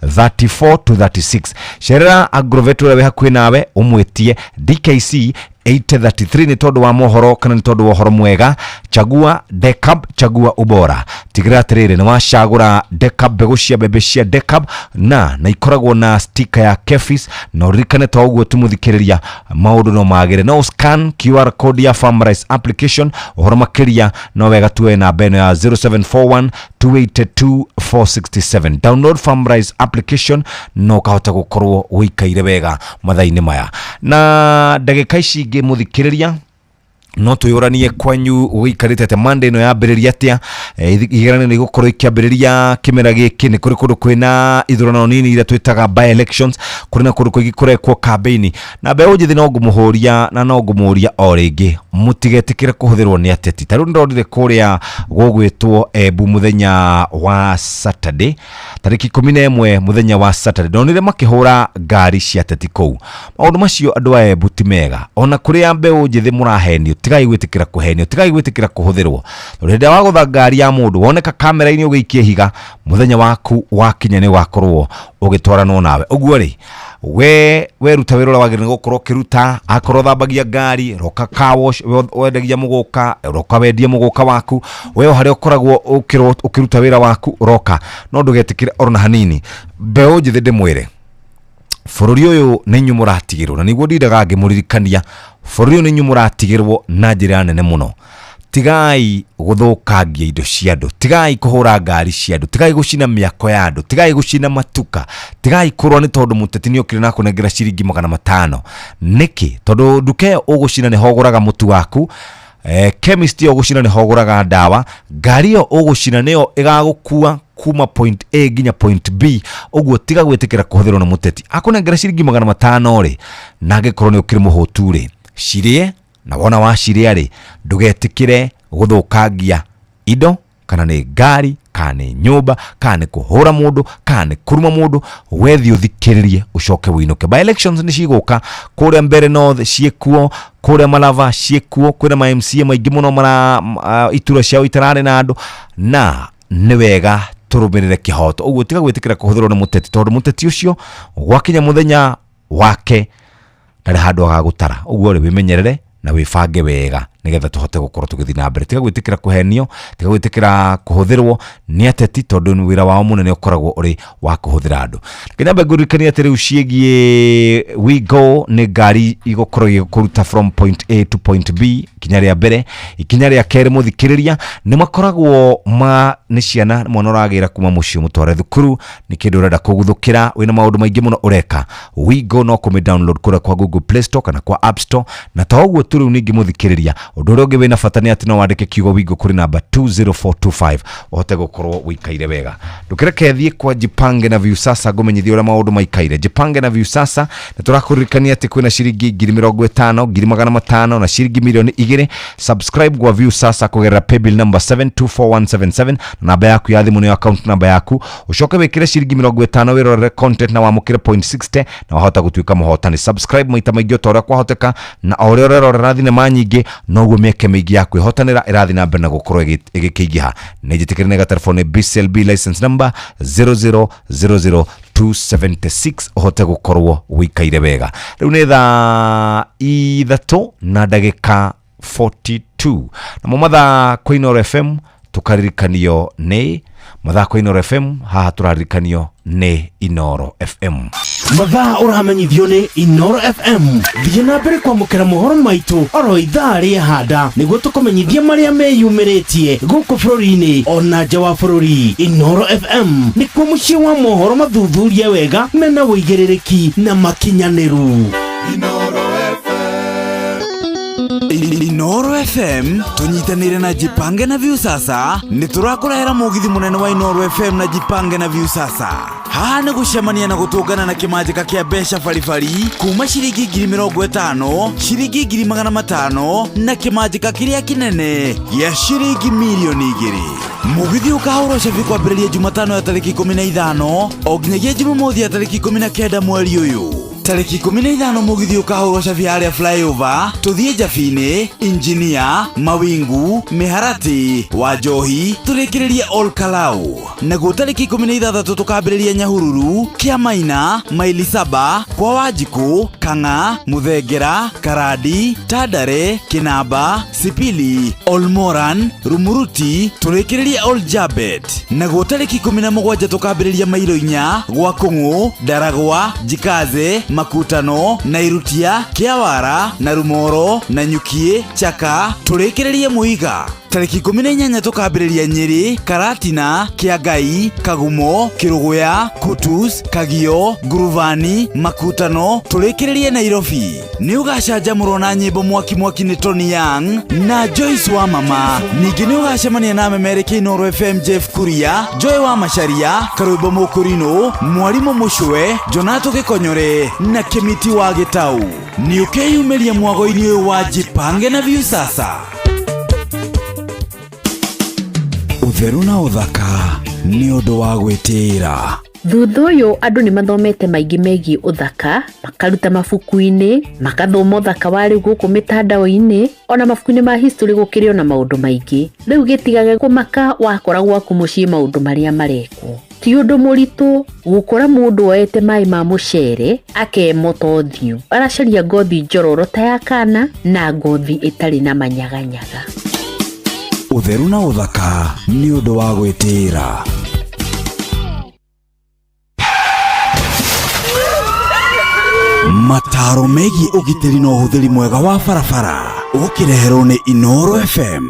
34 to 36. Cerera agrovet ũrĩa wĩ hakuhĩ nawe ũmwĩtie DKC 833 nĩ tondũ wa mohoro kana nĩ tondũ wa ũhoro mwega. Chagua Decab, chagua ubora. Tigĩrĩra atĩrĩrĩ nĩ wacagũra Decab, mbegũ cia mbembe cia Decab na ikoragwo na sticker ya Kefis. Na ũririkane to ũguo tu mũthikĩrĩria, maũndũ no magĩre. No scan QR code ya Farmrise application. Ũhoro makĩria no wega tuoe namba ĩno ya 0741 282 467. Download Farmrise application na ũkahota gũkorwo ũikaire wega mathaa-inĩ maya. Na ndagĩka ici ingĩ mũthikĩrĩria, No twĩyũranie kwanyu gũikarĩte atĩa, Monday ĩno yambĩrĩria atĩa? Igeranio nĩ igũkorwo ikĩambĩrĩria kĩmera gĩkĩ. Nĩ kũrĩ kũndũ kwĩna ithurano nini iria twĩtaga by elections, kũrĩ na kũndũ kũingĩ kũrekwo campaign, na mbeũ njĩthĩ no ngũmũhũria na no ngũmũria o rĩngĩ, mũtigetĩkĩre kũhũthĩrwo nĩ ateti. Ta rĩu nĩndonire kũrĩa gũgwĩtwo Embu mũthenya wa Saturday, tarĩki 11, mũthenya wa Saturday, ndonire makĩhũra ngari cia ateti kũu. Maũndũ macio, andũ a Embu, ti mega. Ona kũrĩa mbeũ njĩthĩ mũrahenio, tigai gwĩtĩkĩra kũhenio, tigai gwĩtĩkĩra kũhũthĩrwo, tondũ hĩndĩ ĩrĩa wagũtha ngari ya mũndũ, woneka kamera-inĩ ũgĩikia ihiga, mũthenya waku wakinya nĩ ũgakorwo ũgĩtwaranwo nawe. Ũguo rĩ, we weruta wĩra ũrĩa wagĩrĩire gũkorwo ũkĩruta. Akorwo thambagia ngari, roka car wash. We wendagia mũgũka, roka wendie mũgũka waku. We o harĩa ũkoragwo ũkĩruta wĩra waku, roka, no ndũgetĩkĩre orona hanini. Mbeũ njĩthĩ, ndĩmwĩre, bũrũri ũyũ nĩ inyuĩ mũratigĩrwo, na nĩguo ndindaga ngĩmũririkania, bũrũri ũyũ nĩ inyuĩ mũratigĩrwo na njĩra nene mũno. Tigai gũthũkangia indo cia andũ, tigai kũhũra ngari cia andũ, tigai gũcina mĩako ya andũ, tigai gũcina matuka, tigai kũrũa nĩ tondũ mũteti nĩ okire na akũnengera ciringi 500. Nĩkĩ? Tondũ nduka ĩyo ũgũcina nĩho ũgũraga mũtu waku, chemist ĩyo ũgũcina nĩho ũgũraga ndawa, ngari ĩyo ũgũcina nĩyo ĩgagũkua kuma point A nginya point B. Ũguo tiga gwĩtĩkĩra kũhũthĩrwo nĩ mũteti. Akũnengera ciringi 500 rĩ, na angĩkorwo nĩ ũkĩrĩ mũhũtu rĩ, cirĩe, na wona wacirĩa rĩ, ndũgetĩkĩre gũthũkangia indo, kana nĩ ngari, kana nĩ nyũmba, kana nĩ kũhũra mũndũ, kana nĩ kũruma mũndũ. Wethiĩ ũthikĩrĩrie, ũcoke wĩinũke. By elections nĩ cigũka kũrĩa Mbere North, ciĩkuo kũrĩa Malava, ciĩkuo kwĩna ma MCA maingĩ mũno mara iturwa ciao itararĩ na andũ, na nĩ wega tũrũmĩrĩre kĩhoto. Ũguo tiga gwĩtĩkĩra kũhũthĩrwo nĩ mũteti, tondũ mũteti ũcio gwakinya mũthenya wake ndarĩ handũ agagũtara. Ũguo rĩ, wĩmenyerere na wĩbange wega nĩgetha tũhote gũkorwo tũgĩthiĩ na mbere. Tiga gwĩtĩkĩra kũhenio, tiga gwĩtĩkĩra kũhũthĩrwo nĩ ateti, tondũ nĩ wĩra wao mũnene ũkoragwo ũrĩ wa kũhũthĩra andũ. Reke nyambe ngũririkanie atĩ rĩu ciĩgiĩ WeGo nĩ ngari igũkorwo igĩkũruta from point A to point B, ikinya rĩa mbere. Ikinya rĩa kerĩ, mũthikĩrĩria, nĩ makoragwo ma nĩ ciana, mwana ũragĩra kuma mũciĩ mũtware thukuru, nĩ kĩndũ ũrenda kũguthũkĩra, wĩna maũndũ maingĩ mũno ũreka, WeGo no kũmĩ download kũrĩa kwa Google Play Store kana kwa App Store. Na to ũguo tu, rĩu ningĩ mũthikĩrĩria, ũndũ ũrĩa ũngĩ wĩna bata nĩ atĩ no wandĩke kiugo WeGo kũrĩ namba 20425 ũhote gũkorwo wĩikaire wega. Ndũkĩreke thiĩ kwa Jipange na Viusasa ngũmenyithie ũrĩa maũndũ maikaire. Jipange na Viusasa nĩ tũrakũririkania atĩ kwĩna ciringi 50,000, 500,000 na ciringi 2,000,000. Subscribe gwa Viusasa kũgerera paybill number 724177 na namba yaku ya thimũ nĩyo account number yaku. Ũcoke wĩkĩre ciringi 50 wĩrorere content na wamũkĩre point 60 na wahota gũtuĩka mũhotani. Subscribe maita maingĩ o ta ũrĩa kwahoteka, na o ũrĩa ũrerorera thinema nyingĩ, noguo mĩeke mĩingĩ ya kwĩhotanĩra ĩrathiĩ na mbere na gũkorwo ĩgĩkĩingĩha. Nĩ njĩtĩkĩre nĩ gatelefoni BCLB license number 0000276 ũhote gũkorwo wĩikaire wega. Rĩu nĩ thaa 3 na ndagĩka 42, namo mathaa kwa Inooro FM tũkaririkanio nĩ mathaa kwa Inooro FM. Haha tũraririkanio nĩ Inooro FM. Mathaa ũramenyithio nĩ Inoro FM. Thiĩ na mbere kwamũkĩra mohoro maitũ oro ithaa rĩa handa nĩguo tũkũmenyithie marĩa meyumĩrĩtie gũkũ bũrũri-inĩ ona nja wa bũrũri. Inoro FM nĩkuo mũciĩ wa mohoro mathuthurie wega, mena ũigĩrĩrĩki na makinyanĩru. Inoro FM tunyitanire na Jipange na Viusasa. Nĩ tũrakũrehera mũgithi mũnene wa Inoro FM na Jipange na Viusasa. Haha nĩ gũcemania na gũtũngana na kĩmanjĩka kĩa mbeca baribari kuma ciringi 50,000, ciringi 500,000 na kĩmanjĩka kĩrĩa kĩnene gĩa ciringi 2,000,000. Mũgithi ũkahũrwo cabi kwambĩrĩria Jumatano ya tarĩki 15 o nginyagia Jumamothi ya tarĩki 19 mweri ũyũ. Tarĩki 15 mũgithi ũkahũrwo cabi harĩa Flyover, tũthiĩ Njabinĩ, Injinia, Mawingu, Mĩharatĩ, Wanjohi, tũrĩkĩrĩrie Ol Kalou. Naguo tarĩki 16 tũkambĩrĩria Nyahururu, Kĩamaina, Maili Saba, kwa Wanjikũ, Kang'a, Mũthengera, Karandi, Tandare, Kĩnamba, Sipili, Olmoran, Rumuruti, tũrĩkĩrĩrie Ol Jabet. Naguo tarĩki 17 tũkambĩrĩria Mairo 4 gwa Kũng'ũ, Ndaragwa, Jikaze, Makutano, Nairutia, Kĩawara, na Rumoro, na Nyukiĩ, Chaka, tũrĩkĩrĩrie Mũiga. Tarĩki 18 tũkambĩrĩria Nyĩrĩ, Karatina, Kĩangai, Kagumo, Kĩrũgũya, Kutus, Kagio, Nguruvani, Makutano, tũrĩkĩrĩrie Nairobi. Nĩ ũgacanjamũrwo na nyĩmbo mwaki mwaki nĩ Tony Young na Joyce wa Mama. Ningĩ nĩ ũgacemania na memereki Inooro FM Jeff Kuria, Joy wa Macharia, Karwĩmbo Mũkũrinũ, Mwarimũ Mũcwe, Jonato Gĩkonyore na Kĩmiti wa Gĩtau. Nĩ ũkeyumĩria mwago-inĩ ũyũ wa Jipange na Viusasa. Ũtheru na ũthaka nĩ ũndũ wa gwĩtĩĩra. Thutha ũyũ andũ nĩ mathomete maingĩ megiĩ ũthaka, makaruta mabuku-inĩ, makathoma ũthaka wa rĩu gũkũ mĩtandao-inĩ, ona mabuku-inĩ ma history gũkĩrĩ ona maũndũ maingĩ. Rĩu gĩtigage kũmaka wakora gwaku mũciĩ maũndũ marĩa marekwo. Ti ũndũ mũritũ gũkora mũndũ oete maĩ ma mũcere akemota ũthiũ. Aracaria ngothi njororo ta ya kana na ngothi ĩtarĩ na manyaganyaga. Ũtheru na ũthaka nĩ ũndũ wa gwĩtĩĩra. Mataro megiĩ ũgitĩri na ũhũthĩri mwega wa barabara ũkĩreherwo nĩ Inooro FM.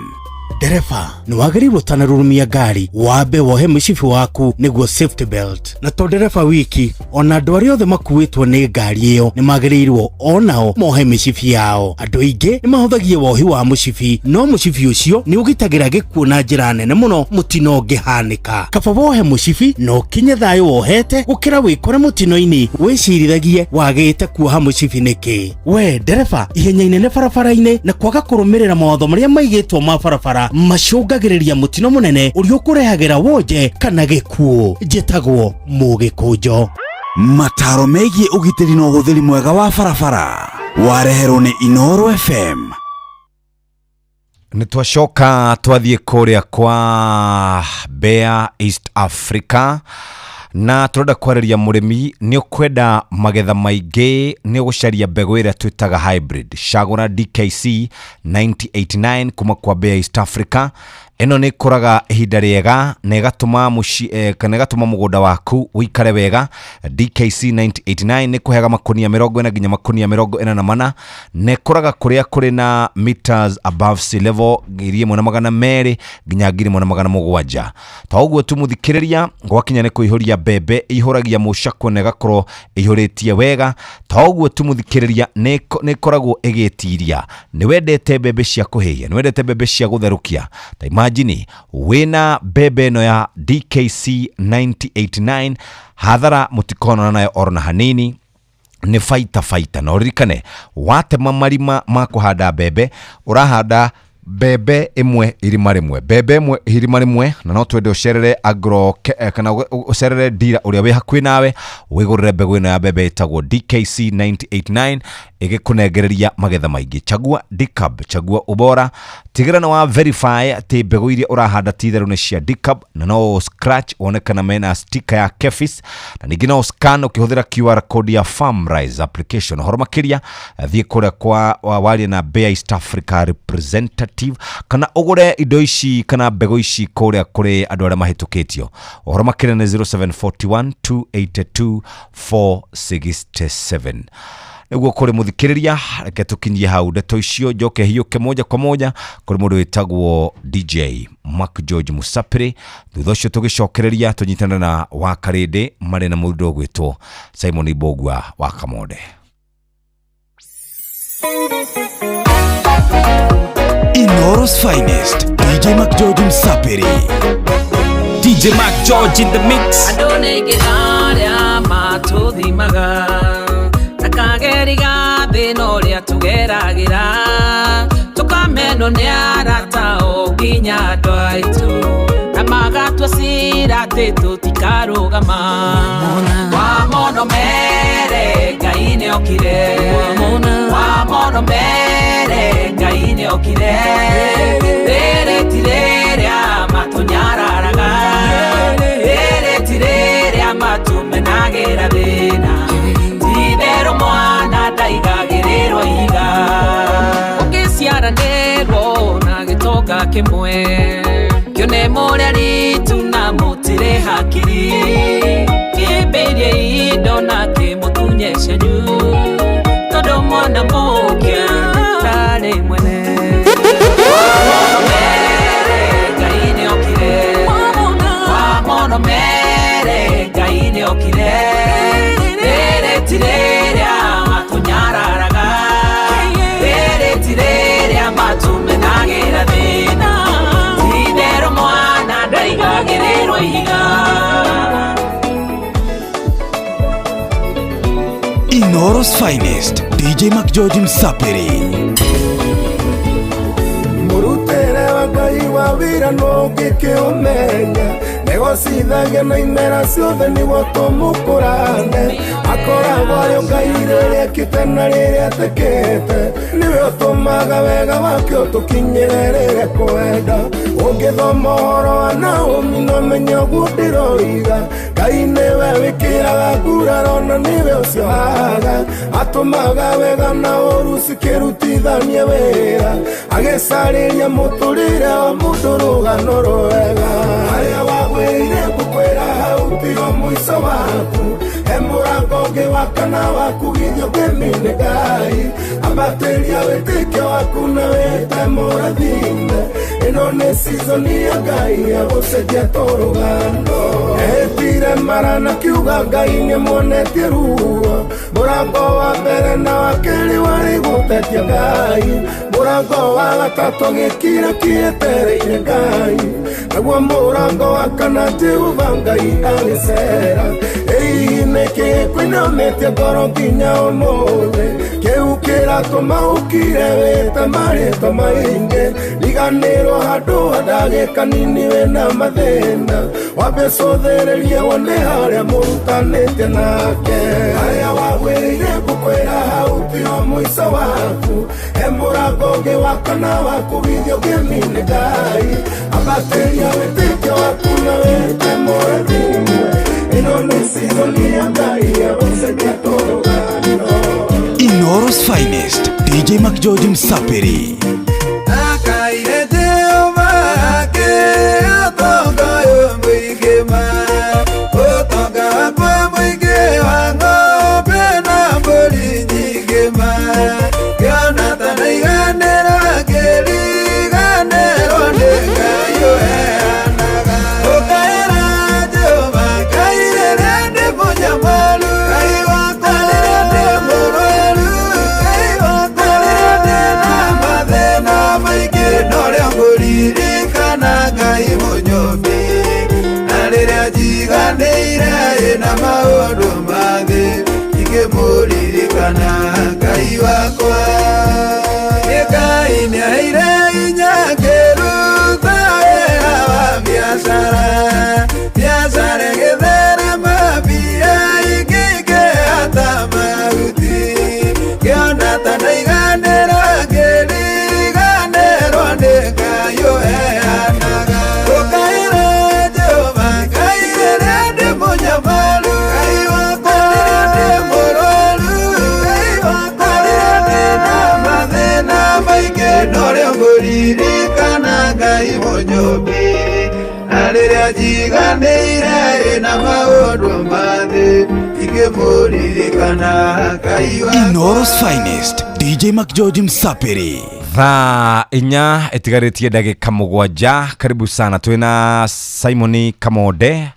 Ndereba nĩ wagĩrĩirwo ũtanarurumia ngari wambe wohe mũcibi waku nĩguo safety belt, na to ndereba wiki, ona andũ arĩa othe makuĩtwo nĩ ngari ĩyo nĩ magĩrĩirwo onao mohe mĩcibi yao. Andũ aingĩ nĩ mahũthagia wohi wa mũcibi, no mũcibi ũcio nĩ ũgitagĩra gĩkuũ na njĩra nene mũno mũtino ũngĩhanĩka. Kaba wohe mũcibi na ũkinye thayũ wohete gũkĩra wĩkore mũtino-inĩ wĩcirithagie wagĩte kuoha mũcibi nĩkĩ. We ndereba, ihenya inene barabara-inĩ na kwaga kũrũmĩrĩra mawatho marĩa maigĩtwo ma barabara macũngagĩrĩria mũtino mũnene ũrĩa ũkũrehagĩra wonje kana gĩkuũ. Njĩtagwo Mũgĩkũnjo. Mataro megiĩ ũgitĩri na ũhũthĩri mwega wa barabara wareherwo nĩ Inooro FM. Nĩ twacoka twathiĩ kũrĩa kwa Bea East Africa na tũrenda kwarĩria mũrĩmi. Nĩ ũkwenda magetha maingĩ, nĩ ũgũcaria mbegũ ĩrĩa twĩtaga hybrid. Cagũra DKC 9089 kuma kwa Bea East Africa. Ĩno nĩ ĩkũraga ihinda rĩega na ĩgatũma mũci kana ĩgatũma mũgũnda waku ũikare wega. DKC 9089 nĩ kũheaga makunia 40 nginya makunia 44 na ĩkũraga kũrĩa kũrĩ na meters above sea level 1200 nginya 1700. Ta ũguo tu mũthikĩrĩria, gwakinya nĩ kũihũria mbembe ihũragia mũcakwe na ĩgakorwo ĩihũrĩtie wega. Ta ũguo tu mũthikĩrĩria, nĩ ĩkoragwo ĩgĩtiria. Nĩ wendete mbembe cia kũhĩhia, nĩ wendete mbembe cia gũtherũkia, ta imagine wĩna mbembe ĩno ya DKC 9089, hathara mũtikonana nayo oro na hanini, nĩ baita baita. Na ũririkane watema marima ma kũhanda mbembe, ũrahanda mbembe ĩmwe irima rĩmwe, mbembe ĩmwe irima rĩmwe, na no twende ũcerere agro kana ũcerere dira ũrĩa wĩ hakuhĩ nawe wĩgũrĩre mbegũ ĩno ya mbembe ĩtagwo DKC 9089 ĩgĩkũnengereria magetha maingĩ. Chagua DCAB, chagua ubora, tigĩra nĩ wa verify atĩ mbegũ iria ũrahanda ti itherũ nĩ cia DCAB, na no scratch wone kana mena sticker ya KEPHIS, na ningĩ no scan ũkĩhũthĩra QR code ya Farmrise application. Ũhoro makĩria thiĩ kũrĩa kwa warie na Bea East Africa representative kana ũgũre indo ici kana mbegũ ici kũrĩa kũrĩ andũ arĩa mahĩtũkĩtio. Ũhoro makĩria nĩ 0741 282 467. Nĩguo kũrĩ mũthikĩrĩria, reke tũkinyie hau ndeto icio, njoke hiũke moja kwa moja kũrĩ mũndũ wĩtagwo DJ Mark George Musapiri. Thutha ũcio tũgĩcokereria tũnyitane na Wakarĩndĩ marĩ na mũndũ ũgwĩtwo Simon Ibogua wa Kamonde. Inooro's finest, DJ Mark George Msapiri. DJ Mark George in the mix. Andũ nĩ aingĩ arĩa matũthimaga na kageriga thĩna ũrĩa tũgeragĩra, tũkamenwo nĩ arata o nginya andũ aitũ, na magatua cira atĩ tũtikarũgama. Wamono mere Ngai nĩokire, wamono mere Ngai nĩokire, rĩrĩ ti rĩrĩa matũnyararaga, rĩrĩ ti rĩrĩa matũmenagĩra thĩna, ti-itherũ mwana ndaigagĩrĩrwo ihiga. Ũngĩciaranĩrwo na gĩtonga kĩmwe, kĩone mũrĩa ritu na mũtirĩ hakiri, kĩmbĩirie indo na kĩmũtunye cianyu, tondũ mwana mũkĩa ndarĩ mwene. Wamono mere Inooro's finest DJ McGeorge Msapiri. Mũrutĩre wa Ngai wa wĩra no ũngĩkĩũmenya negocithagia na imera ciothe nĩguo tũmũkũrane akoragwo arĩ Ngai rĩrĩa ekĩte na rĩrĩa atekĩte nĩwe ũtũmaga wega wake ũtũkinyĩre rĩrĩa kwenda ũngĩthoma ũhoro wa Naomi no menye ũguo ndĩroiga Ngai nĩwe wĩkĩraga nguraro na nĩwe ũciohaga atũmaga wega na ũru cikĩrutithanie wĩra agĩcarĩria mũtũrĩre wa mũndũ rũgano rwega harĩa wagwĩire ngũkwĩra hau tigo mũico waku he mũrango ũngĩ wa kana wakugithio ngĩmine Ngai ambatĩria wĩtĩkio waku na wĩte mũrathime ĩno nĩ season ya Ngai ya gũcenjia tũrũgano ehĩtire mara na kiuga Ngai nĩmuonetie ruo mũrango wa mbere na wa kerĩ warĩ gũtetia Ngai mũrango wa gatatũ gĩkira kĩetereire Ngai naguo mũrango wa kana Jehova Ngai agĩcera ĩhihi nĩkĩ kũinamĩtie ngoro nginya ũmũthĩ kĩu kĩratũma ũkire wĩte marĩtwa maingĩ riganĩrwo handũ ha ndagĩka nini wĩna mathĩna wambe cũthĩrĩrie wone harĩa mũrutanĩtie nake harĩa wagwĩrĩire ngũkwĩra hau tiho mũico waku he mũrango ũngĩ wa kana wakugithio ngĩmine Ngai ambatĩria wĩtĩkio waku na wĩte mũrathime ĩno nĩ season ya Ngai ya gũcenjia tũrũgano. Inooro's finest DJ McGeorge Msapiri. Inooro's finest DJ McGeorge Msapiri. Thaa 4 ĩtigarĩtie ndagĩka 7. Karibu sana, twĩna Simoni Kamonde.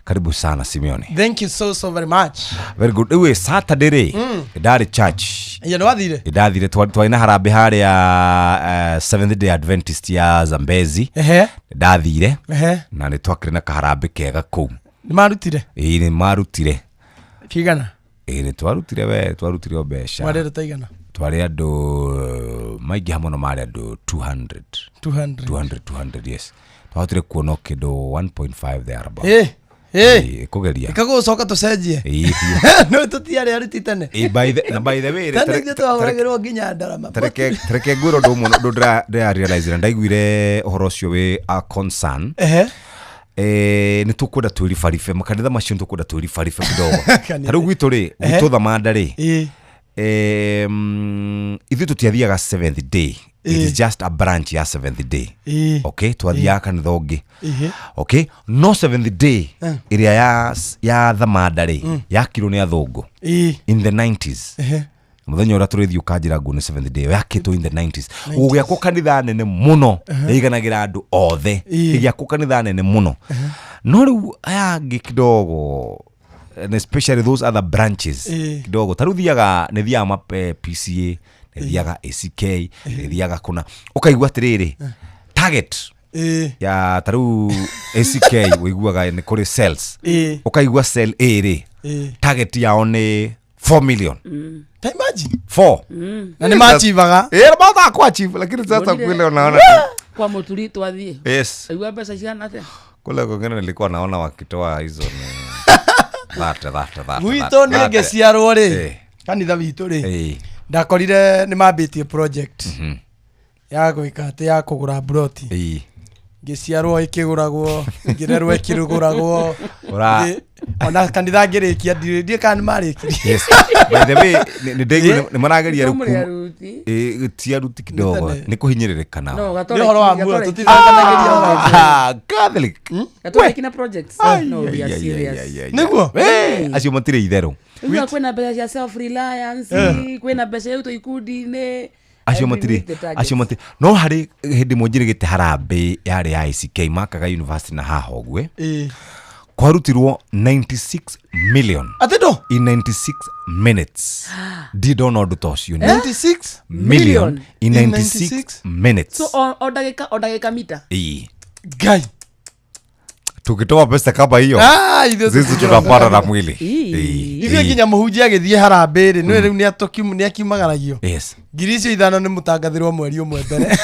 Karibu sana Simeoni. Thank you so very much. Very good. Rĩu Saturday rĩ ndarĩ church. Iyo nĩwathire? Ndathire twarĩ na harambĩ harĩa Seventh Day Adventist ya Zambezi. Ndathire na nĩ twakĩrĩ na kaharambĩ kega kũu. Nĩmarutire? Ĩĩ nĩmarutire. Kĩigana? Ĩĩ nĩtwarutire we, twarutire o mbeca. Mwarĩ andũ ta igana? Twarĩ andũ maingĩ mũno, marĩ andũ 200. 200. 200, 200, yes. Twahotire kuona kĩndũ 1.5 there about. Kũgeria. Ĩkagũcoka tũcenjie. No tũtiarĩ aruti tene. Na by the way, tene ithuĩ twahũragĩrwo nginya ndarama. Tareke ngwĩre ũndũ ũmwe ũndũ ndĩra realize na ndaiguire ũhoro ũcio wĩ a concern. Nĩ tũkwenda twĩribaribe makanitha macio, nĩ tũkwenda twĩribaribe kidogo. Ta rĩu gwitũ rĩ, gwitũ Thamanda rĩ, ithuĩ tũtiathiaga Seventh Day. It is just a branch ya Seventh Day. Okay, twathiaga kanitha ũngĩ. Okay, no Seventh Day ĩrĩa ya Thamanda rĩ, yakirwo nĩ athũngũ in the 90s. Mũthenya ũrĩa tũrĩthiĩ ũkanjĩra nguo nĩ Seventh Day yakĩtwo in the 90s. Gũgĩakwo kanitha nene mũno yaiganagĩra andũ othe, ĩgĩakwo kanitha nene mũno. No rĩu aya angĩ kidogo, and especially those other branches kidogo, ta rĩu thiaga nĩ thiaga PCA, nĩ thiaga ACK, nĩ thiaga kũna, ũkaigua atĩrĩrĩ target ya ta rĩu ACK ũiguaga nĩ kũrĩ cells, ũkaigua cell A rĩ, target yao nĩ 4 million. Ta imagine. 4. Na nĩ machivaga. Eh, mahotaga kuachieve lakini sasa Mbonire- kule unaona kwa mũturi twathiĩ. Yes. Aigua mbeca cigana atĩa? Kule kwingine nilikuwa naona wakitoa hizo ni thate thate thate. Gwitũ niĩ ngĩciarwo rĩ, Eh. kanitha witũ rĩ, Eh. ndakorire nĩ mambĩtie project ya gwĩka atĩ ya kũgũra mburoti. Ĩĩ. Ngĩciarwo ĩkĩgũragwo, ngĩrerwo ĩkĩgũragwo. Ona kanitha ngĩrĩkia ndiĩ kana nĩ marĩkirie. Yes. By the way, nĩ ndaigua nĩ marageria rĩu Mũrĩ kuma aruti. Ĩĩ, ti aruti kidogo, Nĩ tene. nĩ kũhinyĩrĩrĩka nao. No, Nĩ ũhoro wa muoyo, tũtithakanagĩria ũhoro wa Ah, Catholic. Gatoreki na projects. No, we are serious. Nĩguo? Eh, acio matirĩ itherũ. Rĩu kwĩna mbeca cia self reliance, Eh. kwĩna mbeca iu ikundi-inĩ. Acio And we matirĩ meet the targets. acio matirĩ no harĩ hĩndĩ ĩmwe njĩrĩgĩte harambĩ yarĩ ya ICK makaga university na haha ũguo Ĩĩ. Kwarutirwo 96 million Atĩ ndũ? in 96 minutes. Ndirĩ ndona ũndũ ta ũcio. 96 million in In 96 96 minutes. So o ndagĩka o ndagĩka mita. Ĩĩ. Ngai. Tukitoa pesa kama hiyo Ah, ithuĩ sisi tũtingĩhota. tunapata na mwili. Ĩĩ, Ithuĩ ĩĩ. nginya mũhunjia agĩthiĩ harambĩ rĩ, nĩwe rĩu nĩ akiumagaragio. Yes. 5,000 nĩ mũtangathĩrwo mweri ũmwe mbere.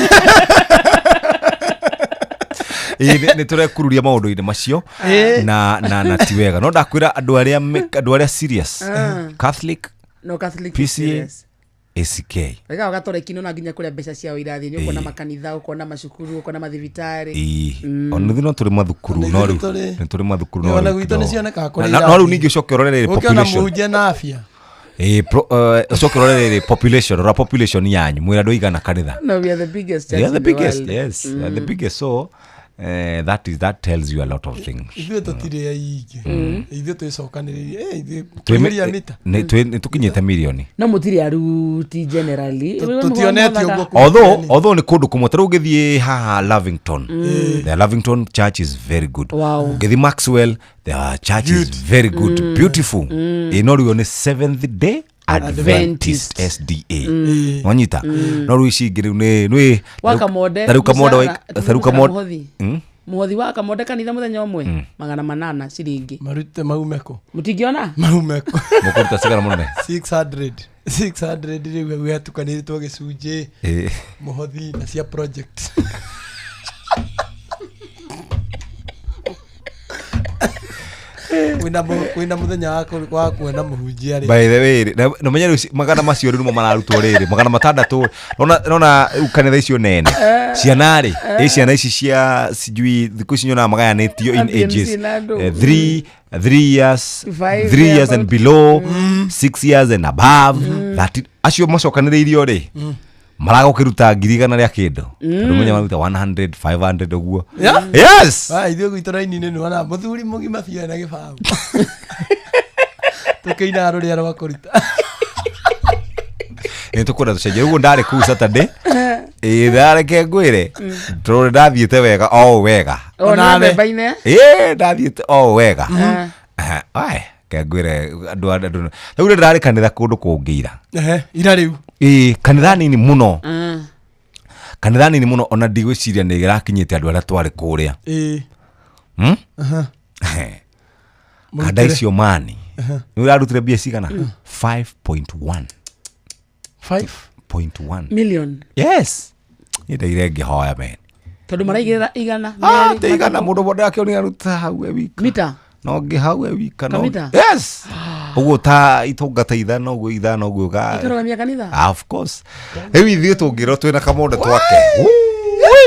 Ĩĩ, nĩ tũrekururia maũndũ-inĩ macio Ĩĩ. na ti wega no ndakwĩra andũ arĩa andũ arĩa serious, Ah. Catholic, No, Catholic is PCA, serious. ACK. Wega gatoreki no nginya kũrĩa mbeca ciao irathiĩ nĩ ũkuona Ĩĩ. makanitha, ũkona macukuru, ũkona mathibitarĩ. Ĩĩ. Ona ithuĩ no tũrĩ mathukuru Ona no ithuĩ rĩu tũrĩ- nĩ tũrĩ mathukuru no Ona rĩu gwitũ kidogo. nĩ cionekaga kũrĩa Na no rĩu irathiĩ. ningĩ ũcoke ũrore rĩrĩ Ũkĩona population. mũhunjia na afya. Ĩĩ, ũcoke ũrore rĩrĩ population, rora population yanyu mwĩra andũ aigana kanitha. No, we are the biggest church They are the in the biggest, world. yes. They are the biggest. So that tells you a lot of things. Ithuĩ tũtirĩ aingĩ. Ithuĩ twĩcokanĩrĩirie. Eh, ithuĩ Twĩ tũiyũria mita. nĩ tũkinyĩte mirioni. No mũtirĩ aruti generally. Tũtionete ũguo Although nĩ kũndũ kũmwe ta rĩu ũngĩthiĩ haha Lavington, the Lavington church is very good. Wow. Ũngĩthiĩ Maxwell, the church is very good, beautiful. Ĩ, no rĩu nĩ Seventh Day Adventist, SDA. Wanyita no rĩu ici ingĩ rĩu nĩ Wa Kamonde, ta rĩu Kamonde mũcara- ta rĩu Kamonde mũhothi. Mũhothi wa Kamonde kanitha mũthenya ũmwe 800 ciringi. Marute maume kũ? Mũtingĩona? Maume kũ? Mũkũruta cigana mũnene? 600. 600 rĩu gĩatukanĩrĩtwo gĩcunjĩ. Ĩĩ. Mũhothi na cia project. Kwĩna mũthenya wa kuona mũhunjia rĩ. By the way rĩ, na menya rĩu magana macio rĩu nĩmo mararutwo rĩrĩ 600 nona rĩu kanitha icio nene Eh. ciana rĩ Eh. ĩ ciana ici cia sijui thikũ ici nyonaga magayanĩtio in APMC ages. na andũ. Eh, 3 years, Five 3 years and about. below, 6 years and above, 13 acio macokanĩrĩirio rĩ maragũkĩruta 100,000 rĩa kĩndũ tondũ menya maruta 100 500 ũguo. Yeah? Yes. Ah, ithuĩ gwitũ raini-inĩ nĩ wona mũthuri mũgima biũ ena gĩbaũ. Tũkĩinaga rũrĩa rwa kũruta. Nĩ tũkwenda tũcenjie ũguo ndarĩ kũu Saturday ĩ ndareke ngwĩre tondũ ndathiĩte wega o wega. O na mbemba-inĩ. Ĩ, ndathiĩte o wega. Mm. Ae, ke ngwĩre andũ rĩu rĩ ndĩrarĩ kanitha kũndũ kũngĩ ira. Ehe, ira rĩu. Ĩ, kanitha nini mũno, kanitha nini mũno ona ndigwĩciria nĩ ĩrakinyĩte andũ arĩa twarĩ kũrĩa. Ĩĩ. Hmm? Aha. Kanda Mũrutĩre. icio mani Aha. nĩ ũrarutire mbia cigana? 5.1. 5 .1 Million. Yes, niĩ ndaire ngĩhoya men. Tondũ maraigĩrĩra igana. Ah, merĩ, te igana matatũ. mũndũ wothe akĩonire aruta hau e wika. Mita. No ngĩ hau e wika no. Kamita? Yes. Ũguo ta itũngata ithano ũguo ithano ũguo ga. Ikarũgamia kanitha? Ah, of course. Rĩu ithuĩ tũngĩrwo twĩna kamonde twake.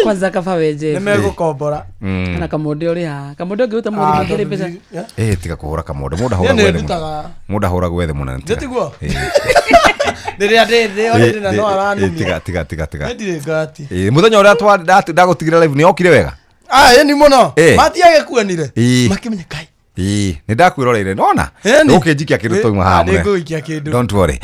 Kwanza kaba wenje. Nĩ megũkombora. Kana Kamonde ũrĩ haha. Kamonde ũngĩruta Ah, mũhothi kĩrĩ mbeca. Eh, tiga kũhũra kamonde. Mũndũ Niĩ ahũragwo nĩ ethe mũnene. ndutaga. Mũndũ ahũragwo ethe mũnene. Nĩ tiguo? Rĩrĩa ndĩ thĩ already na no aranumia. Tiga tiga tiga tiga. Niĩ ndirĩ ngati. Ĩ, mũthenya ũrĩa ndagũtigĩra live nĩ okire wega. Ah, ĩni mũno. Eh. Matiagĩkuonire. Ĩ. Makĩmenya kai. Ĩ, nĩ ndakwĩroreire nona Ĩni. ũkĩnjikia kĩndũ twauma haha Ah, mũnene. nĩngũgũikia kĩndũ. Don't worry.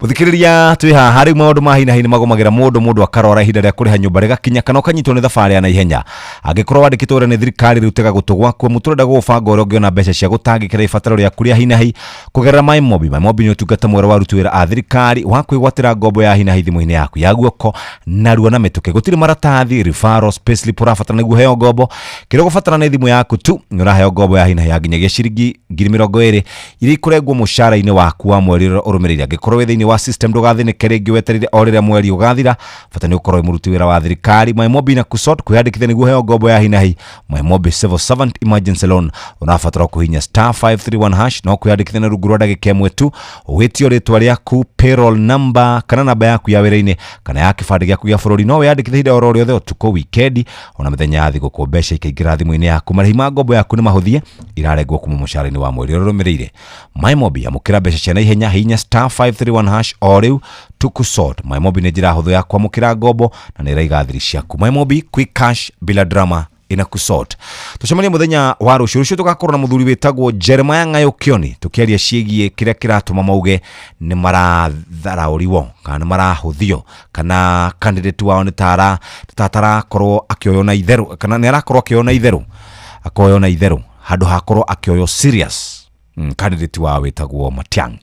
Muthikiriria twi haha riu maundu ma hina hini magomagira mundu mundu akarora ihinda ria kuriha nyumba rigakinya kana ukanyitwo ni thabarĩ ya naihenya. Angikorwo wandikitwo wĩra nĩ thirikari riu tega gũtũ gwaku muturenda gũbanga ũrĩa ũngĩona mbeca cia gũtangĩkĩra ibataro rĩaku rĩa hinahi kũgerera MyMobi. MyMobi nĩ ũtungata mwerũ wa aruti wĩra a thirikari wa kwĩgwatĩra ngombo ya hinahi thimũ-inĩ yaku ya guoko narua na mĩtũkĩ. Gũtirĩ maratathi, referrals, payslip ũrabatara nĩguo ũheo ngombo. Kĩrĩa ũgũbatara nĩ thimũ yaku tu nĩ ũraheo ngombo ya hinahi ya nginyagia ciringi 20,000 iria ikũrengwo mũcara-inĩ waku wa mweri ũrĩa ũrũmĩrĩire. Angĩkorwo wĩ thĩinĩ wa system ndũgathĩnĩke rĩngĩ wetereire o rĩrĩa mweri ũgathira, bata nĩ ũkorwo wĩ mũruti wĩra wa thirikari. MyMobi na kusort kwĩyandĩkithia nĩguo ũheo ngombo ya hinahi. MyMobi Civil Servant Emergency Loan ũrabatara kũhihinya star 531 hash no kwĩyandĩkithia na rungu rwa ndagĩka ĩmwe tu. Wĩtio rĩtwa rĩaku, payroll number kana namba yaku ya wĩra-inĩ kana ya kĩbandĩ gĩaku gĩa bũrũri. No wĩyandĩkithie ihinda oro rĩothe, ũtukũ, wikendi ona mĩthenya ya thigũkũ. Mbeca ikaingĩra thimũ-inĩ yaku. Marĩhi ma ngombo yaku nĩ mahũthie, irarengwo kuma mũcara-inĩ wa mweri ũrĩa ũrũmĩrĩire. MyMobi, amũkĩra mbeca cia naihenya, hihinya star 531 hash o rĩu tukusort. MyMobi nĩ njĩra hũthũ ya kwamũkĩra ngombo na nĩ ĩraiga thiri ciaku. MyMobi, quick cash bila drama inakusort. Tucemanie muthenya wa rucio. Rucio tugakorwo na muthuri witagwo Jeremiah Ng'ayo Kioni tukiaria ciĩgiĩ kĩrĩa kĩratũma mauge nĩ maratharaũriwo kana nĩ marahũthio kana candidate wao nĩ tara tatarakorwo akĩoywo na itherũ kana nĩ arakorwo akĩoywo na itherũ akoywo na itherũ handũ hakorwo akĩoywo serious. Candidate wao wĩtagwo Matiang'i.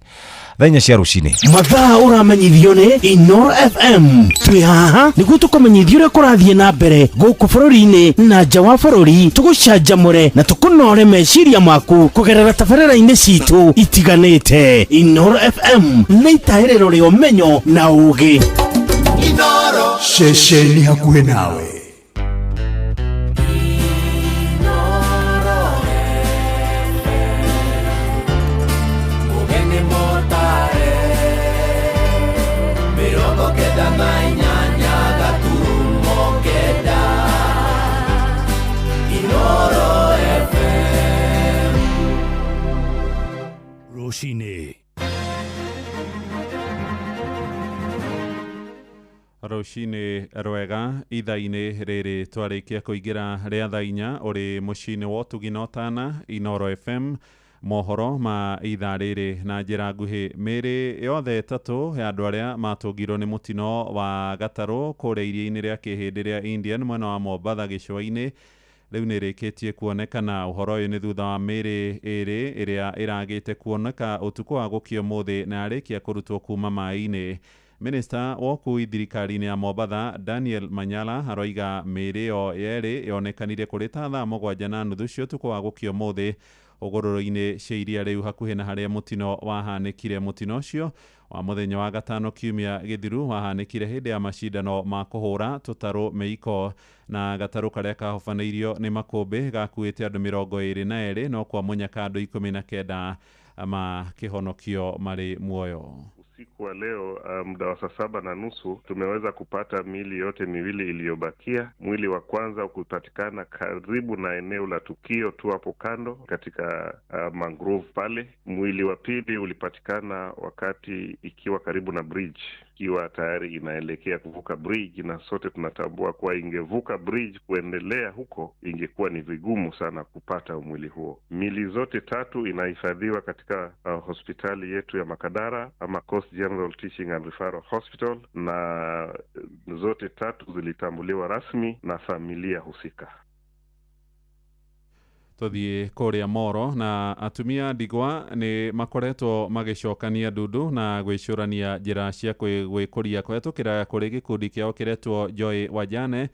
Thaa 4 cia rũcinĩ. Mathaa ũramenyithio nĩ Inoro FM. Twĩ haha nĩguo tũkũmenyithie ũrĩa kũrathiĩ na mbere gũkũ bũrũri-inĩ na nja wa bũrũri, tũgũcanjamũre na tũkũnore meciria maku kũgerera tabarĩra-inĩ citũ itiganĩte. Inoro FM nĩ itahĩrĩro rĩa ũmenyo na ũgĩ. Inoro ceceni hakuhĩ nawe. Rũcinĩ. Rũcinĩ rwega ithaa-inĩ rĩrĩ twarĩkia kũingĩra rĩa thaa 4 ũrĩ mũciĩ-inĩ wa ũtugi na ũtana Inoro FM. Mohoro ma ithaa rĩrĩ na njĩra nguhĩ. Mĩĩrĩ yothe ĩtatũ ya andũ arĩa matũngirwo nĩ mũtino wa gatarũ kũrĩa iria-inĩ rĩa Kĩhĩndĩ rĩa Indian mwena wa Mombatha gĩcũa-inĩ rĩu nĩ ĩrĩkĩtie kuonekana. Ũhoro ũyũ nĩ thutha wa mĩĩrĩ ĩrĩ ĩrĩa ĩragĩte kuoneka ũtukũ wa gũkia ũmũthĩ na yarĩkia kũrutwo kuma maĩ-inĩ. Minista wa ũkui thirikari-inĩ ya Mombatha Daniel Manyala aroiga mĩĩrĩ ĩyo yerĩ yonekanire kũrĩ ta thaa 7:30 cia ũtukũ wa gũkia ũmũthĩ hũgũrũrũ-inĩ cia iria rĩu hakuhĩ na harĩa mũtino wahanĩkire. Mũtino ũcio wa mũthenya wa gatano kiumia gĩthiru wahanĩkire hĩndĩ ya macindano ma kũhũra tũtarũ mĩiko na gatarũ karĩa kahobanĩirio nĩ makũmbĩ gakuĩte andũ 22 no kwa mũnyaka andũ 19 makĩhonokio marĩ muoyo. Usiku wa leo muda wa saa 7:30 tumeweza kupata miili yote miwili iliyobakia. Mwili wa kwanza ukupatikana karibu na eneo la tukio tu hapo kando katika mangrove pale. Mwili wa pili ulipatikana wakati ikiwa karibu na bridge, ikiwa tayari inaelekea kuvuka bridge, na sote tunatambua kuwa ingevuka bridge kuendelea huko ingekuwa ni vigumu sana kupata mwili huo. Mili zote tatu inahifadhiwa katika hospitali yetu ya Makadara ama Coast General Teaching and Referral Hospital, na zote tatu zilitambuliwa rasmi na familia husika. Tuthiĩ kũrĩa Moro na atumia ndigwa nĩ makoretwo magĩcokania ndundu na gwĩcũrania njĩra cia gwĩkũria kũhetũkĩra kũrĩ gĩkundi kĩao kĩretwo Joy Wajane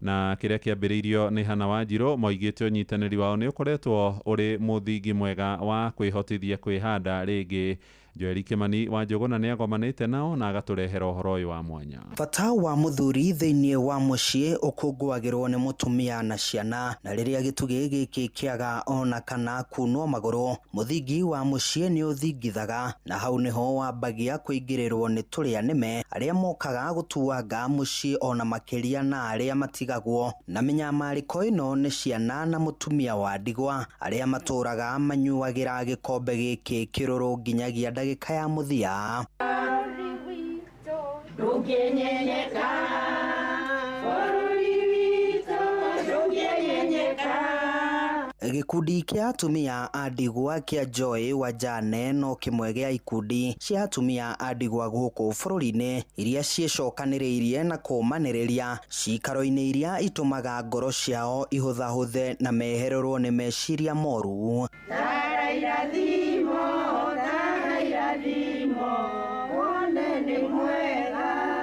na kĩrĩa kĩambĩrĩirio nĩ Hannah Wanjirũ. Moigĩte ũnyitanĩri wao nĩ ũkoretwo ũrĩ mũthingi mwega wa kwĩhotithia kwĩhanda rĩngĩ. Joel Kimani wa Njũgũna nĩ agomanĩte nao na agatũrehera ũhoro ũyũ wa mwanya. Bata wa mũthuri thĩinĩ wa mũciĩ ũkũngũagĩrwo nĩ mũtumia na ciana, na rĩrĩa gĩtugĩ gĩkĩ kĩaga ona kana kunwo magũrũ, mũthingi wa mũciĩ nĩ ũthingithaga, na hau nĩho wambagia kũingĩrĩrwo nĩ tũrĩa nĩme arĩa mokaga gũtuanga mũciĩ ona makĩria na arĩa matigagwo na mĩnyamarĩko ĩno nĩ ciana na mũtumia wa ndigwa arĩa matũraga manyuagĩra gĩkombe gĩkĩ kĩrũrũ nginyagia ndagĩka ya mũthia. Gĩkundi kĩa atumia a ndigwa kĩa Joy Wajane no kĩmwe gĩa ikundi cia atumia a ndigwa gũkũ bũrũri-inĩ iria ciĩcokanĩrĩirie na kũũmanĩrĩria ciikaro-inĩ iria itũmaga ngoro ciao ihũthahũthe na mehererwo nĩ meciria moru.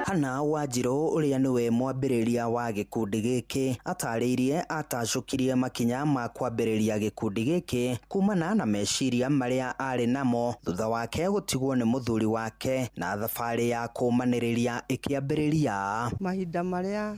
Hannah Wanjirũ ũrĩa nĩwe mwambĩrĩria wa gĩkundi gĩkĩ atarĩirie atacũkirie makinya ma kwambĩrĩria gĩkundi gĩkĩ kumana na meciria marĩa arĩ namo thutha wake gũtigwo nĩ mũthuri wake na thabarĩ ya kũũmanĩrĩria ĩkĩambĩrĩria. Mahinda marĩa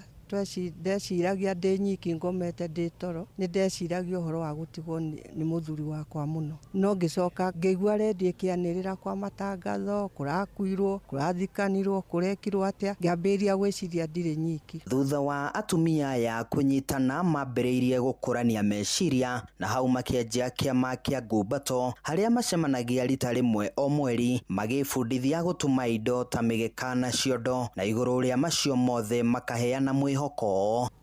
ndeciragia ndĩ nyiki ngomete ndĩ toro nĩ ndeciragia ũhoro wa gũtigwo nĩ mũthuri wakwa mũno, no ngĩcoka ngĩigua redio ĩkĩanĩrĩra kwa matangatho kũrakuirwo, kũrathikanirwo, kũrekirwo atĩa, ngĩambĩrĩria gwĩciria ndirĩ nyiki. Thutha wa atumia aya kũnyitana mambĩrĩirie gũkũrania meciria na hau makĩanjia kĩama kĩa ngumbato harĩa macemanagia rita rĩmwe o mweri magĩbundithia gũtuma indo ta mĩgeka na ciondo, na igũrũ rĩa macio mothe makaheana mwĩhoko.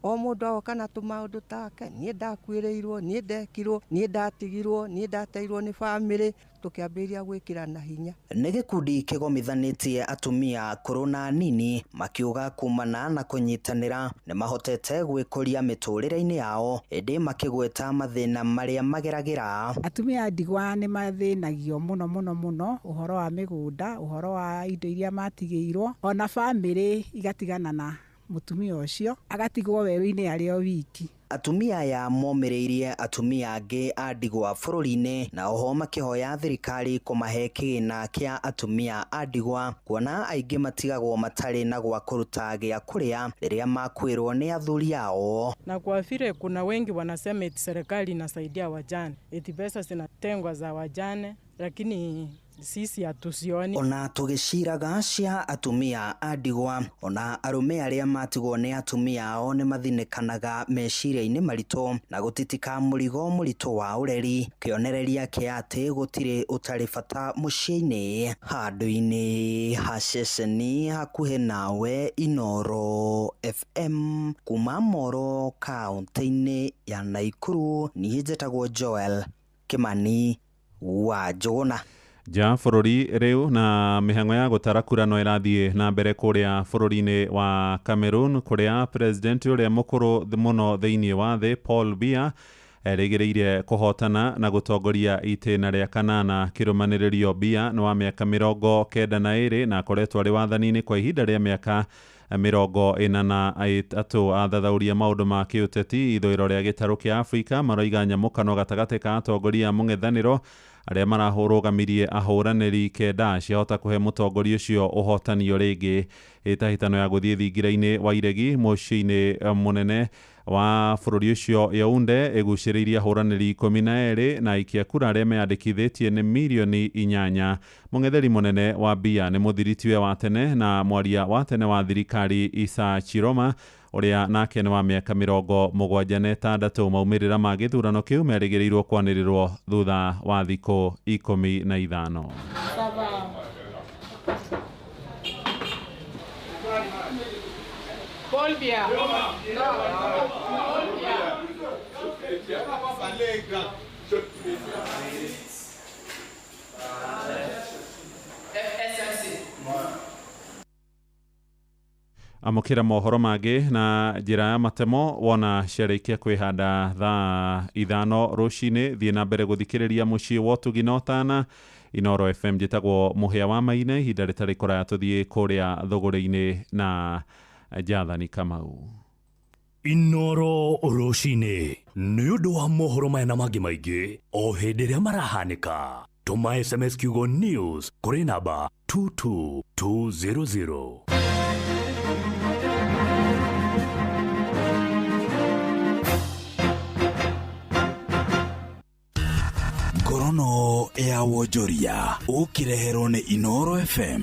O mũndũ agoka na tũmaũndũ take, niĩ ndakuĩrĩirwo, niĩ ndekirwo, niĩ ndatigirwo, niĩ ndateirwo nĩ bamĩrĩ, tũkĩambĩrĩria gwĩkĩrana hinya. Nĩ gĩkundi kĩgomithanĩtie atumia akũrũ na anini makiuga kumana na kũnyitanĩra nĩ mahotete gwĩkũria mĩtũrĩre-inĩ yao, ĩndĩ makĩgweta mathĩna marĩa mageragĩra. Atumia a ndigwa nĩ mathĩnagio mũno mũno mũno ũhoro wa mĩgũnda, ũhoro wa indo iria matigĩirwo, ona bamĩrĩ igatigana na mũtumia ũcio agatigwo werũ-inĩ arĩ o wiki. Atumia aya momĩrĩirie atumia angĩ a ndigwa bũrũri-inĩ na oho makĩhoya thirikari kũmahe kĩgĩna kĩa atumia a ndigwa kuona aingĩ matigagwo matarĩ na gwa kũruta gĩa kũrĩa rĩrĩa makuĩrwo nĩ athuri ao. Na kwa vile kuna wengi wanasema eti serikali inasaidia wajane, eti pesa zinatengwa za wajane, lakini sisi hatuzioni. Ona tũgĩciraga cia atumia a ndigwa, ona arũme arĩa matigwo nĩ atumia ao nĩ mathinĩkanaga meciria-inĩ maritũ na gũtitika mũrigo mũritũ wa ũreri, kĩonereria kĩa atĩ gũtirĩ ũtarĩ bata mũciĩ-inĩ. Handũ-inĩ ha ceceni hakuhĩ nawe, Inooro FM, kuma Moro kaũntĩ-inĩ ya Naikuru, niĩ njĩtagwo Joel Kimani wa Njũgũna. Nja bũrũri rĩu na mĩhang'o ya gũtara kura no ĩrathiĩ na mbere kũrĩa bũrũri-inĩ wa Cameroon, kũrĩa president ũrĩa mũkũrũ mũno thĩinĩ wa thĩ Paul Biya erĩgĩrĩire kũhotana na gũtongoria itĩna rĩa kanana kĩrũmanĩrĩrio. Biya nĩ wa mĩaka 92 na akoretwo arĩ wathani-inĩ kwa ihinda rĩa mĩaka 43. Athathauria maũndũ ma kĩũteti ithũĩro rĩa gĩtarũ kĩa Afrika maroiga nyamũkano gatagatĩ ka atongoria a mũng'ethanĩro arĩa marahũrũgamirie ahũranĩri kenda ciahota kũhe mũtongoria ũcio ũhotani o rĩngĩ. Hĩtahĩtano ya gũthiĩ thingira-inĩ wa iregi mũciĩ-inĩ mũnene wa bũrũri ũcio Yaounde ĩgucĩrĩirie ahũranĩri 12 na aikia kura arĩa meyandĩkithĩtie nĩ mirioni 8. Mũng'etheri mũnene wa Biya nĩ mũthiritiwe wa tene na mwaria wa tene wa thirikari Issa Chiroma ũrĩa nake nĩ wa mĩaka 76. Maumĩrĩra ma gĩthurano kĩu merĩgĩrĩirwo kwanĩrĩrwo thutha wa thikũ 15. Paul Biya. Amũkĩra mohoro mangĩ na njĩra ya matemo wona ciarĩkia kwĩhanda thaa 5 rũcinĩ. Thiĩ na mbere gũthikĩrĩria mũciĩ wa ũtugi na ũtana Inooro FM. Njĩtagwo Mũhĩa wa Maina, ihinda rĩtarĩ kũraya tũthiĩ kũrĩa thũgũrĩ-inĩ na Jathani Kamau. Inooro rũcinĩ nĩ ũndũ wa mohoro maya na mangĩ maingĩ o hĩndĩ ĩrĩa marahanĩka. Tũma SMS kiugo news kũrĩ namba 22200. Ngorono ya wonjoria ũkĩreherwo nĩ Inooro FM.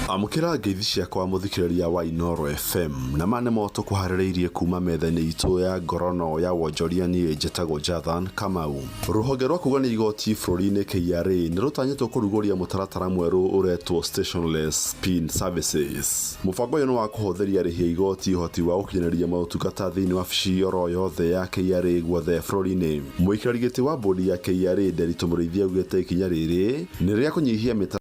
Amũkĩra ngeithi ciakwa mũthikĩrĩria wa Inoro FM, na ma nĩmo tũkũharĩrĩirie kuma metha-inĩ itũ ya ngorono ya wonjoria. Niĩ njĩtagwo Jathan Kamau. Rũhonge rwa kũgania igoti bũrũri-inĩ KRA nĩ rũtanyĩtwo kũrugũria mũtaratara mwerũ ũretwo Stationless PIN Services. Mũbango ũyũ nĩ wa kũhũthĩria arĩhi a igoti ũhoti wa gũkinyanĩria motungata thĩinĩ wa wabici oro yothe ya KRA guothe bũrũri-inĩ. Mũikarĩri gĩtĩ wa bodi ya KRA Nderitu Mũrĩithi augĩte ikinya rĩrĩ nĩ rĩa kũnyihia mĩtaratara.